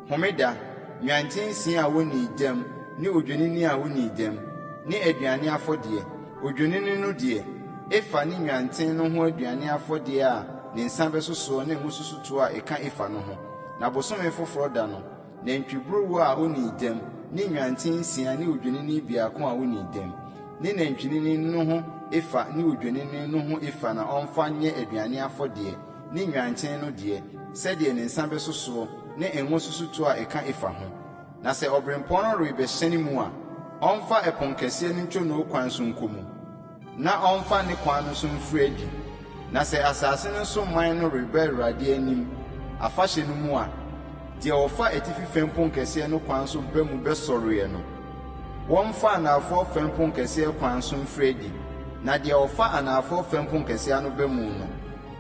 Homeda, nnwanten nsia a wonnii dɛm ne odwennini a onnii dɛm, ne aduane afɔdeɛ, odwennini no deɛ, efa ne nnwanten no ho aduane afɔdeɛ a ne nsa bɛso soɔ ne ngo susutoa a ɛka efa no ho, na bosome foforɔ da no, nantwiburuwa a onnii dɛm ne nnwanten nsia ne odwennini biako a onnii dɛm, ne nantwinini no ho efa ne odwennini no ho efa na ɔmfa nyɛ aduane afɔdeɛ. ne nnwanten no deɛ, sɛdeɛ ne nsa bɛso soɔ, ne ngo susutoa a ɛka efa ho. Na sɛ ɔberempɔn no rebɛhyɛne mu a, ɔmfa ɛponkɛseɛ no ntwonoo kwan so nkɔ mu, na ɔmfa ne kwan no so mfiri adi. Na sɛ asase no so man no reba Awurade anim afahyɛ no mu a, deɛ ɔfa atifi fam ponkɛseɛ no kwan so ba mu bɛsɔreɛ no, wɔmfa anafoɔ fam ponkɛseɛ kwan so mfiri adi, na deɛ ɔfa anafoɔ fam ponkɛseɛ ano ba mu no,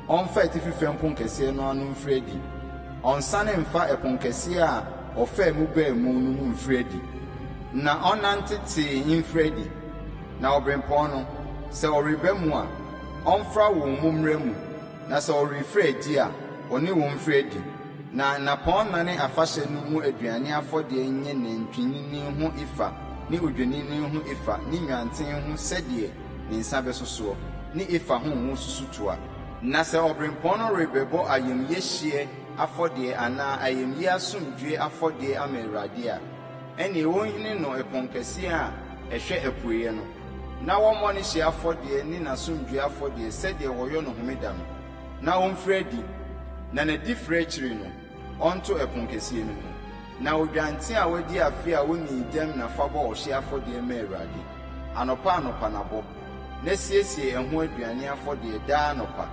ɔmfa atifi fam ponkɛseɛ no ano mfiri adi. Ɔnsane mfa ɛponkɛseɛ a ɔfaa mu baa mu no mu mfiri adi, na ɔnnante tee mfiri adi. Na ɔberempɔn no, sɛ ɔreba mu a, ɔmfra wɔn mu mmra mu, na sɛ ɔrefiri adi a, ɔne wɔn mfiri adi. Na nnapɔnna ne afahyɛ no mu aduane afɔdeɛ nyɛ nantwinini ho efa ne odwennini ho efa ne nnwanten ho sɛdeɛ ne nsa bɛso soɔ, ne efa ho ngo susutoa. Na sɛ ɔberempɔn no rebɛbɔ ayamyɛ hyeɛ afɔdeɛ anaa ayamyɛ asomdwoeɛ afɔdeɛ ama Awurade a, ɛnneɛ wɔnhini no ɛponkɛseɛ a ɛhwɛ apueeɛ no, na wɔmmɔ ne hyeɛ afɔdeɛ ne n'asomdwoeɛ afɔdeɛ sɛdeɛ wɔyɔ no homeda no, na ɔmfiri adi, na n'adifire akyiri no, ɔnto ɛponkɛseɛ no mu. Na odwanten a wadi afe a onnii dɛm na fa bɔ ɔhyeɛ afɔdeɛ ma Awurade, anɔpa anɔpa na bɔ, na siesie ɛho aduane afɔdeɛ daa anɔpa,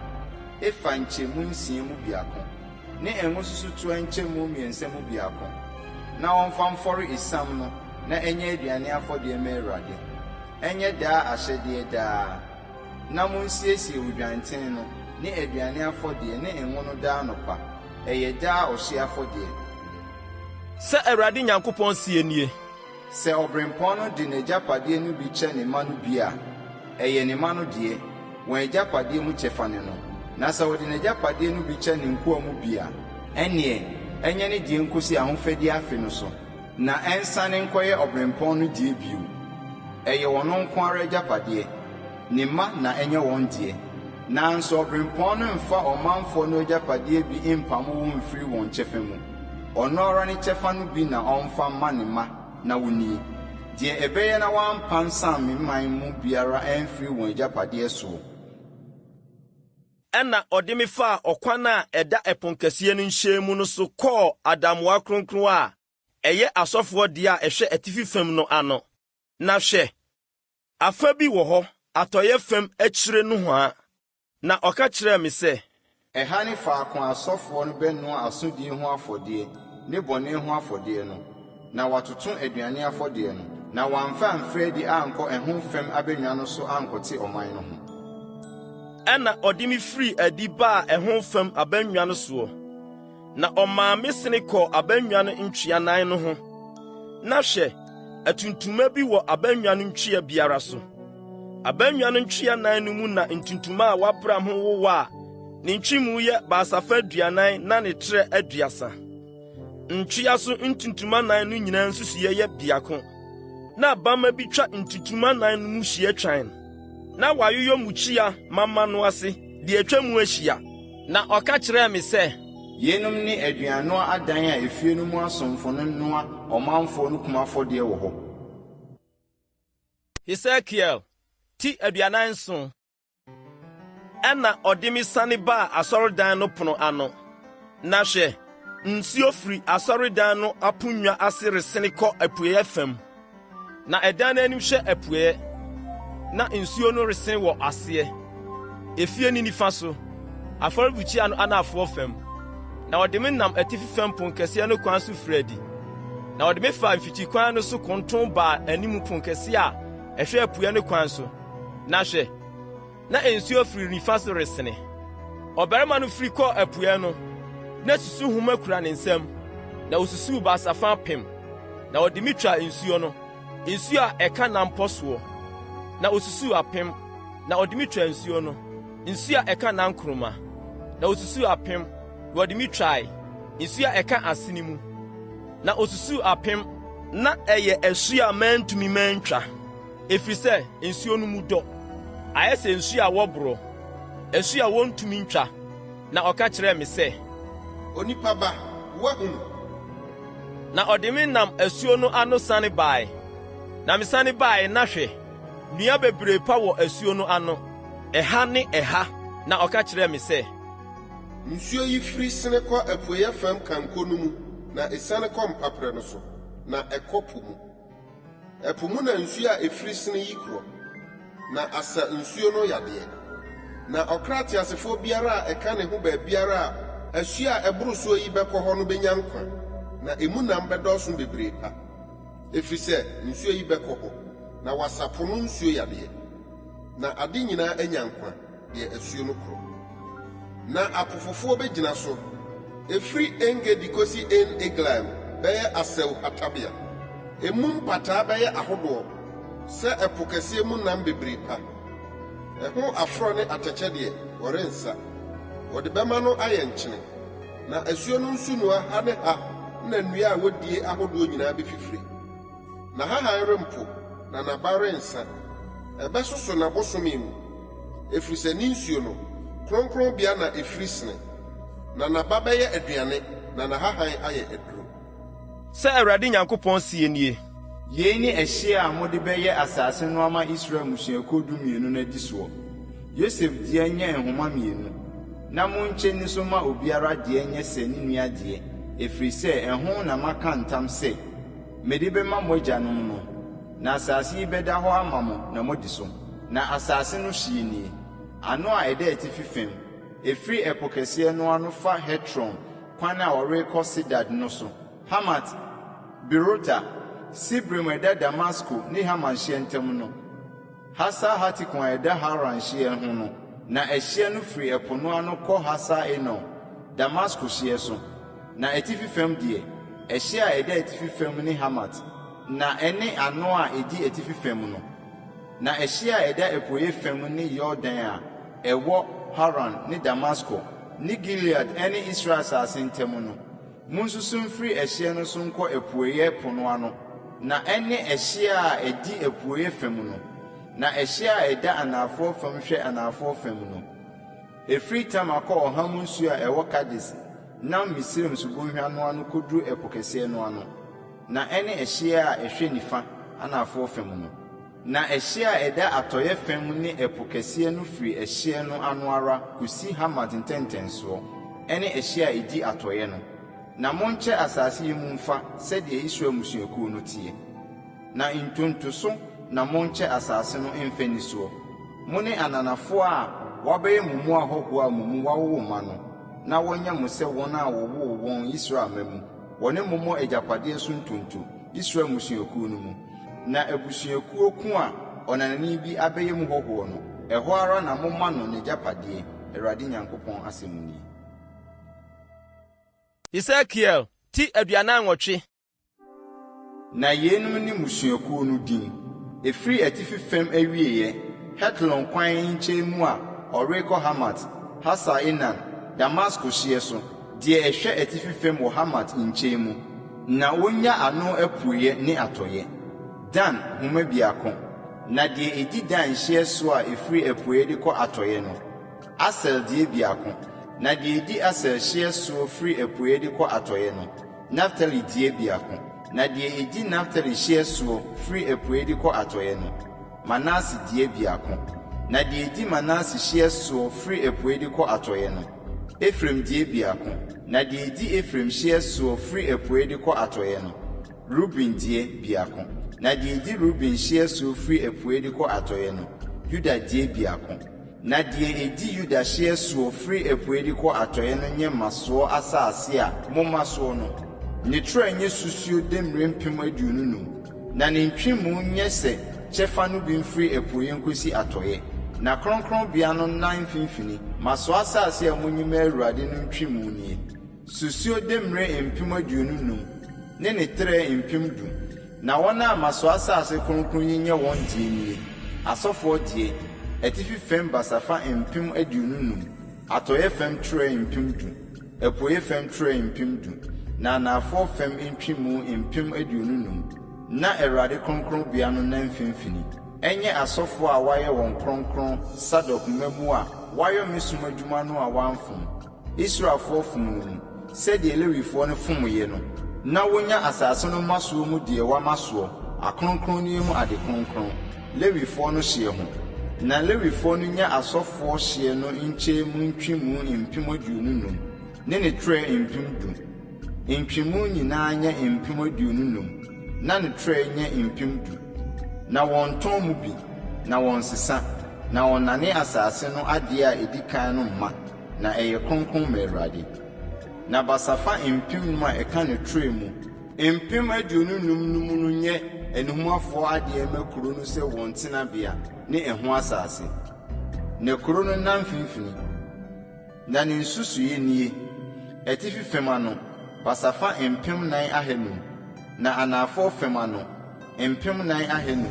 efa nkyɛmu nsia mu biako, ne ngo susutoa nkyɛmu mmiɛnsa mu biako, na ɔmfa mfɔre esiam no na ɛnyɛ aduane afɔdeɛ mma Awurade. Ɛnyɛ daa ahyɛdeɛ daa. Na monsiesie odwanten no ne aduane afɔdeɛ ne ngo no daa anɔpa, ɛyɛ daa ɔhyeɛ afɔdeɛ. Sɛ Awurade Nyankopɔn seɛ nie. Sɛ ɔberempɔn no de n'agyapadeɛ no bi kyɛ ne mma no bi a, ɛyɛ ne mma no deɛ, wɔn agyapadeɛ mu kyɛfa ne no. Na sɛ ɔde n'agyapadeɛ no bi kyɛ ne nkoa mu bi a, ɛnneɛ ɛnyɛ ne deɛ nkɔsi ahofadie afe no so, na ɛnsane nkɔyɛ ɔberempɔn no deɛ bio. Ɛyɛ ɔno nko ara agyapadeɛ, ne mma na ɛnyɛ wɔn deɛ. Nanso ɔberempɔn no mmfa ɔmanfoɔ no agyapadeɛ bi mmpamo wɔn mfiri wɔn kyɛfa mu. Ɔno ara ne kyɛfa no bi na ɔmfa mma ne mma na wɔnnie, deɛ ɛbɛyɛ na wɔampansam me man mu biara amfiri wɔn agyapadeɛ soɔ. Ɛnna ɔde me faa ɔkwan a ɛda ɛponkɛseɛ no nhyɛn mu no so kɔɔ adamoa kronkron a ɛyɛ asɔfoɔ dea a ɛhwɛ atifi fam no ano, na hwɛ, afa bi wɔ hɔ atɔeɛ fam akyire nohoa. Na ɔka kyerɛɛ me sɛ. Ɛha ne faako a asɔfoɔ no bɛnoa asodie ho afɔdeɛ ne bɔne ho afɔdeɛ no, na wɔatoto aduane afɔdeɛ no, na wɔamfa amfiri adi ankɔ ɛho fam abannwa no so ankɔte ɔman no ho. Ɛnna ɔde me firii adi baa ɛho fam abannwa no soɔ, Na ɔmaa me sene kɔɔ abannwa no ntwea nan no ho, na hwɛ, atuntuma bi wɔ abannwa no ntwea biara so. Abannwa no ntwea nan no mu na ntuntuma a wɔabram ho wowɔ a ne ntwemu yɛ basafa 40 na ne trɛ 30. Ntwea so ntuntuma nan no nyinaa nsusuiɛ yɛ biako. Na bamma bi twa ntuntuma nan no mu hyia twann, na wɔayoyɔ mmukyia mama no ase de atwa mu ahyia. Na ɔka kyerɛɛ me sɛ. Yeinom ne aduannoa adan a efie no mu asomfo no noa ɔmanfoɔ no kum afɔdeɛ wɔ hɔ. Hesekiel ti 47. Ɛnna ɔde me siane baa asɔredan no pono ano, na hwɛ, nsuo firi asɔredan no aponnwa ase resene kɔ apueeɛ fam. Na ɛdan no anim hwɛ apueɛ, na nsuo no resen wɔ aseɛ, efie no nifa so, afɔrebukyia no anafoɔ fam. Na ɔde me nam atifi fam ponkɛseɛ no kwan so firii adi, na ɔde me faa mfikyikwan no so konton baa anim ponkɛseɛ a ɛhwɛ apueɛ no kwan so, na hwɛ, na nsuo firi nifa so resene. Ɔbarima no firi kɔɔ apueɛ no, na susuhoma kura ne nsam, na osusuw basafa apem, na ɔde me twaa nsuo no, nsuo a ɛka nanpɔ soɔ. Na osusuw apem, na ɔde me twaa nsuo no, nsuo a ɛka nankoroma. Na osusuw apem, na ɔde me twae, nsuo a ɛka asene mu. Na osusuw apem, na ɛyɛ asu a mantumi mantwa. Ɛfiri sɛ nsuo no mu dɔ, ayɛ sɛ nsuo a wɔborɔ, asu a wɔntumi ntwa. Na ɔka kyerɛɛ me sɛ. Onipa ba, woahunu? Na ɔde me nam asuo no ano sane bae. Na mesane bae, na hwɛ, nnua bebree pa wɔ asuo no ano, ɛha ne ɛha. Na ɔka kyerɛɛ me sɛ. Nsuo yi firi sene kɔ apueeɛ fam kanko no mu na esiane kɔ mpaperɛ no so, na ɛkɔ po mu. Ɛpo mu na nsuo a ɛfiri sene yi korɔ, na asa nsuo no yadeɛ. Na ɔkra teasefoɔ biara a ɛka ne ho baabiara a asuo a ɛboro soɔ yi bɛkɔ hɔ no bɛnya nkwa, na emu nam bɛdɔɔso bebree pa, ɛfiri sɛ nsuo yi bɛkɔ hɔ, na wɔasa po no nsuo yadeɛ, na ade nyinaa anya nkwa, deɛ asuo no korɔ. Na apofofoɔ bɛgyina so, ɛfiri En-Gedi kɔsi En-Eglaim bɛyɛ asau hatabea. Emu mpataa bɛyɛ ahodoɔ sɛ ɛpo kɛseɛ mu nam bebree pa. Ɛho aforɔ ne atɛkyɛ deɛ, wɔrensa. Wɔde bɛma no ayɛ nkyene. Na asuo no nsunoa ha ne ha na nnua a wɔdie ahodoɔ nyinaa bɛfifire. N'ahahan rempo, na n'aba rensa. Ɛbɛsoso n'abosome mu, ɛfiri sɛ ne nsuo no, kronkronbea na ɛfiri sene. Na n'aba bɛyɛ aduane, na n'ahahan ayɛ aduro. Sɛ Awurade Nyankopɔn seɛ nie. Yei ne ɛhyeɛ a mode bɛyɛ asase no ama Israel mmusuakuo dumienu no adi soɔ. Yosef deɛ nyɛ nhoma mmienu, na monkyɛ nni so mma obiara deɛ nyɛ sɛ ne nua deɛ, ɛfiri sɛ ɛho na maka ntam sɛ mede bɛma mo agyanom no, na asase yi bɛda hɔ ama mo na moadi so. Na asase no hyeɛ nie, ano a ɛda atifi fam, ɛfiri Ɛpo Kɛseɛ no ano fa Hetlon kwan a wɔrekɔ Sedad no so, Hamat, Berota, Sibraim a ɛda Damasko ne Hamat hyeɛ ntam no, Hasar-Hatikon a ɛda Hauran hyeɛ ho no, na ɛhyeɛ no firi ɛpo no ano kɔ Hasar-Enon, Damasko hyeɛ so. Na atifi fam deɛ, ɛhyeɛ a ɛda atifi fam ne Hamat, na ɛne ano a ɛdi atifi fam no. Na ɛhyeɛ a ɛda apueeɛ fam ne Yordan a ɛwɔ Hauran ne Damasko ne Gilead ne Israel asase ntam no. Monsusu mfiri ɛhyeɛ no so nkɔ apueeɛ po no ano, na ɛne ɛhyeɛ a ɛdi apueeɛ fam no. Na ɛhyeɛ a ɛda anafoɔ fam hwɛ anafoɔ fam no. Ɛfiri Tamar kɔ ɔham nsuo a ɛwɔ Kades nam Misraim subonhwa no ano kɔduru Ɛpo Kɛseɛ no ano, na ɛne ɛhyeɛ a ɛhwɛ nifa anafoɔ fam no. Na ɛhyeɛ a ɛda atɔeɛ fam ne Ɛpo Kɛseɛ no firi ɛhyeɛ no ano ara kɔsi Hamat ntɛntɛnsoɔ, ɛne ɛhyeɛ a ɛdi atɔeɛ no. Na monkyɛ asase yi mu mfa sɛdeɛ Israel mmusuakuo no teɛ. Na ntonto so na monkyɛ asase no mfa nni soɔ, mo ne ananafoɔ a wɔabɛyɛ mo mu ahɔhoɔ a mo mu wɔawowo mma no, na wɔnyɛ mo sɛ wɔn a wɔwoo wɔn Israel mma mu, wɔne mo mmɔ agyapadeɛ so ntonto, Israel mmusuakuo no mu. Na abusuakuo ko a ɔnanani bi abɛyɛ mu hɔhoɔ no, ɛhɔ ara na momma no n'agyapadeɛ, Awurade Nyankopɔn asɛm nie. Hesekiel ti 48. Na yeinom ne mmusuakuo no din, Ɛfiri atifi fam awieeɛ, Hetlon kwan nkyɛn mu a ɔrekɔ Hamat, Hasar-Enan, Damasko hyeɛ so, deɛ ɛhwɛ atifi fam wɔ Hamat nkyɛn mu, na wɔnnya ano apueeɛ ne atɔeɛ. Dan, homa biako. Na deɛ ɛdi Dan hyeɛ soɔ a ɛfiri apueeɛ de kɔ atɔeɛ no, Aser deɛ biako. Na deɛ ɛdi Aser hyeɛ soɔ firi apueeɛ de kɔ atɔeɛ no, Naftali deɛ biako, na deɛ ɛdi Naftali hyeɛ soɔ firi apueeɛ de kɔ atɔeɛ no, Manase deɛ biako, na deɛ ɛdi Manase hyeɛ soɔ firi apueeɛ de kɔ atɔeɛ no, Efraim deɛ biako, na deɛ ɛdi Efraim hyeɛ soɔ firi apueeɛ de kɔ atɔeɛ no, Ruben deɛ biako, na deɛ ɛdi Ruben hyeɛ soɔ firi apueeɛ de kɔ atɔeɛ no, Yuda deɛ biako. Na deɛ ɛdi Yuda hyeɛ soɔ firi apueeɛ de kɔ atɔeɛ no nyɛ mmasoɔ asase a momma soɔ no. Ne trɛ nyɛ susuo demmire 25,000, na ne ntwemu nyɛ sɛ kyɛfa no bi mfiri apueeɛ nkɔsi atɔeɛ. Na kronkronbea no nna mfimfini, mmasoɔ asase a monyi mma Awurade no ntwemu nie. Susuo demmire 25,000 ne ne trɛ 10,000. Na wɔn a mmasoɔ asase kronkron yi nyɛ wɔn deɛ nie, asɔfoɔ deɛ, atifi fam basafa 25,000, atɔeɛ fam trɛ 10,000, apueeɛ fam trɛ 10,000, na anafoɔ fam ntwemu 25,000, na Awurade kronkronbea no nna mfimfini. Ɛnyɛ asɔfoɔ a wɔayɛ wɔn kronkron Sadok mma mu a wɔayɔ me som adwuma no a wɔamfom. Israelfoɔ fom no mu, sɛdeɛ Lewifoɔ no fomeeɛ no, na wɔnya asase no mmasoɔ mu deɛ wɔama soɔ, akronkronneɛ mu ade kronkron, Lewifoɔ no hyeɛ ho. Na Lewifoɔ no nya asɔfoɔ hyeɛ no nkyɛn mu ntwemu 25,000 ne ne trɛ 10,000. Ntwemu nyinaa nyɛ 25,000 na ne trɛ nyɛ 10,000. Na wɔnntɔn mu bi, na wɔnnsesa, na wɔnnane asase no adeɛ a ɛdi kan no mma, na ɛyɛ kronkron ma Awurade. Na basafa 5,000 a ɛka ne trɛ mu 25,000 no mu no nyɛ anihumafoɔ adeɛ mma kuro no sɛ wɔn tenabea ne ɛho asase. Na kuro no nna mfimfini. Na ne nsusuiɛ nie: Atifi fam ano, basafa 4,500, na anafoɔ fam ano, 4,500,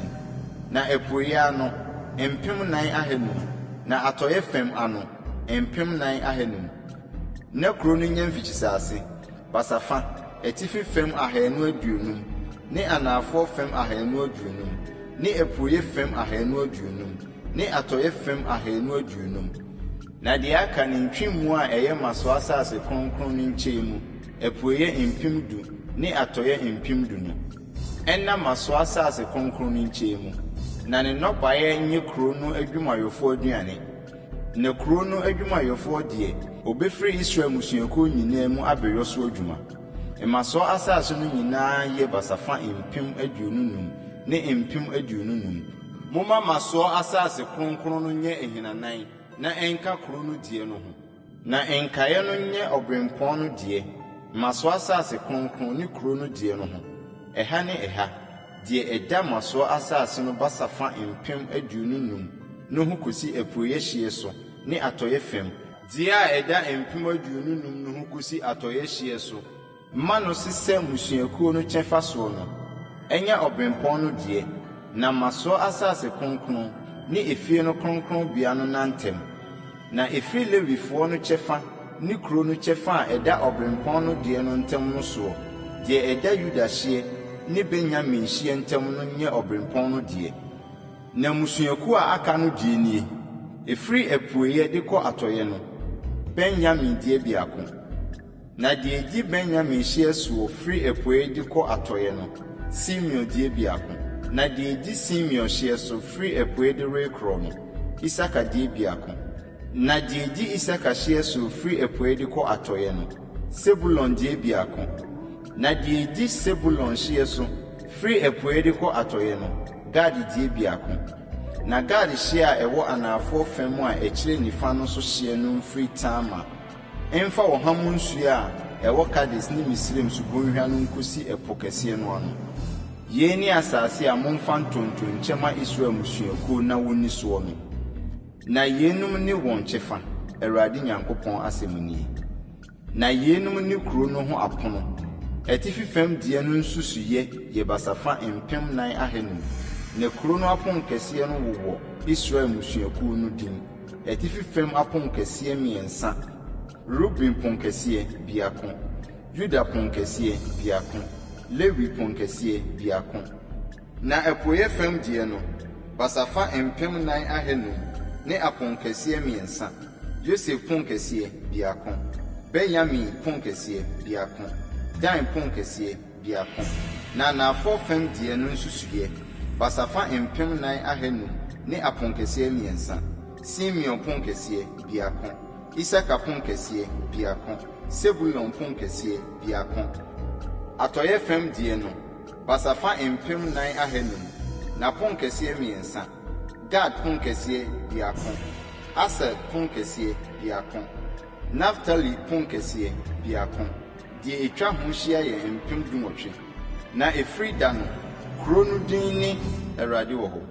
na apueeɛ ano, 4,500, na atɔeɛ fam ano, 4,500. Na kuro no nya mfikyisase, basafa, atifi fam 250, ne anafoɔ fam 250, ne apueeɛ fam 250, ne atɔeɛ fam 250. Na deɛ aka no ntwemu a ɛyɛ mmasoɔ asase kronkron no nkyɛn mu, apueeɛ 10,000 ne atɔeɛ 10,000 no, ɛnna mmasoɔ asase kronkron no nkyɛn mu, na ne nnɔbaeɛ nyɛ kuro no adwumayɛfoɔ aduane. Na kuro no adwumayɛfoɔ deɛ, wɔbɛfiri Israel mmusuakuo nyinaa mu abɛyɔ so adwuma. Mmasoɔ asase no nyinaa yɛ basafa 25,000 ne 25,000. Momma mmasoɔ asase kronkron no nyɛ ahinanan na ɛnka kuro no deɛ no ho. Na nkaeɛ no nyɛ ɔberempɔn no deɛ, mmasoɔ asase kronkron ne kuro no deɛ no ho, ɛha ne ɛha, deɛ ɛda mmasoɔ asase no basafa 25,000 no ho kɔsi apueeɛ hyeɛ so ne atɔeɛ fam, deɛ a ɛda 25,000 no ho kɔsi atɔeɛ hyeɛ so, ma no sesɛ mmusuakuo no kyɛfa soɔ no, ɛnyɛ ɔberempɔn no deɛ, na mmasoɔ asase kronkron ne efie no kronkronbea no nna ntam. Na ɛfiri Lewifoɔ no kyɛfa ne kuro no kyɛfa a ɛda ɔberempɔn no deɛ no ntam no soɔ, deɛ ɛda Yuda hyeɛ ne Benyamin hyeɛ ntam no nyɛ ɔberempɔn no deɛ. Na mmusuakuo a aka no deɛ nie: Ɛfiri apueeɛ de kɔ atɔeɛ no, Benyamin deɛ biako. Na deɛ ɛdi Benyamin hyeɛ soɔ firi apueeɛ de kɔ atɔeɛ no, Simeon deɛ biako. Na deɛ ɛdi Simeon hyeɛ so firi apueeɛ de rekorɔ no, Isakar deɛ biako. Na deɛ ɛdi Isakar hyeɛ soɔ firi apueeɛ de kɔ atɔeɛ no, Sebulon deɛ biako. Na deɛ ɛdi Sebulon hyeɛ so firi apueeɛ de kɔ atɔeɛ no, Gad deɛ biako. Na Gad hyeɛ a ɛwɔ anafoɔ fam a ɛkyerɛ nifa no so hyeɛ no mfiri Tamar mfa ɔham nsuo a ɛwɔ Kades ne Misraim subonhwa no nkɔsi Ɛpo Kɛseɛ no ano. Yei ne asase a momfa ntonto nkyɛ mma Israel mmusuakuo na wɔnni soɔ no. Na yeinom ne wɔn kyɛfa, Awurade Nyankopɔn asɛm nie. Na yeinom ne kuro no ho apono, Atifi fam deɛ no nsusuiɛ yɛ basafa 4,500, na kuro no aponkɛseɛ no wowɔ Israel mmusuakuo no din. Atifi fam aponkɛseɛ mmiɛnsa, Ruben ponkɛseɛ, biako, Yuda ponkɛseɛ, biako, Lewi ponkɛseɛ, biako. Na apueeɛ fam deɛ no, basafa 4,500 ne aponkɛseɛ mmiɛnsa, Yosef ponkɛseɛ, biako, Benyamin ponkɛseɛ, biako, Dan ponkɛseɛ, biako. Na anafoɔ fam deɛ no nsusuiɛ, basafa 4,500 ne aponkɛseɛ mmiɛnsa, Simeon ponkɛseɛ, biako, Isakar ponkɛseɛ, biako, Sebulon ponkɛseɛ, biako. Atɔeɛ fam deɛ no, basafa 4,500, n'aponkɛseɛ mmiɛnsa, Gad ponkɛseɛ, biako, Aser ponkɛseɛ, biako, Naftali ponkɛseɛ, biako. Deɛ ɛtwa ho hyia yɛ 18,000. Na ɛfiri da no, kuro no din ne Awurade wɔ hɔ.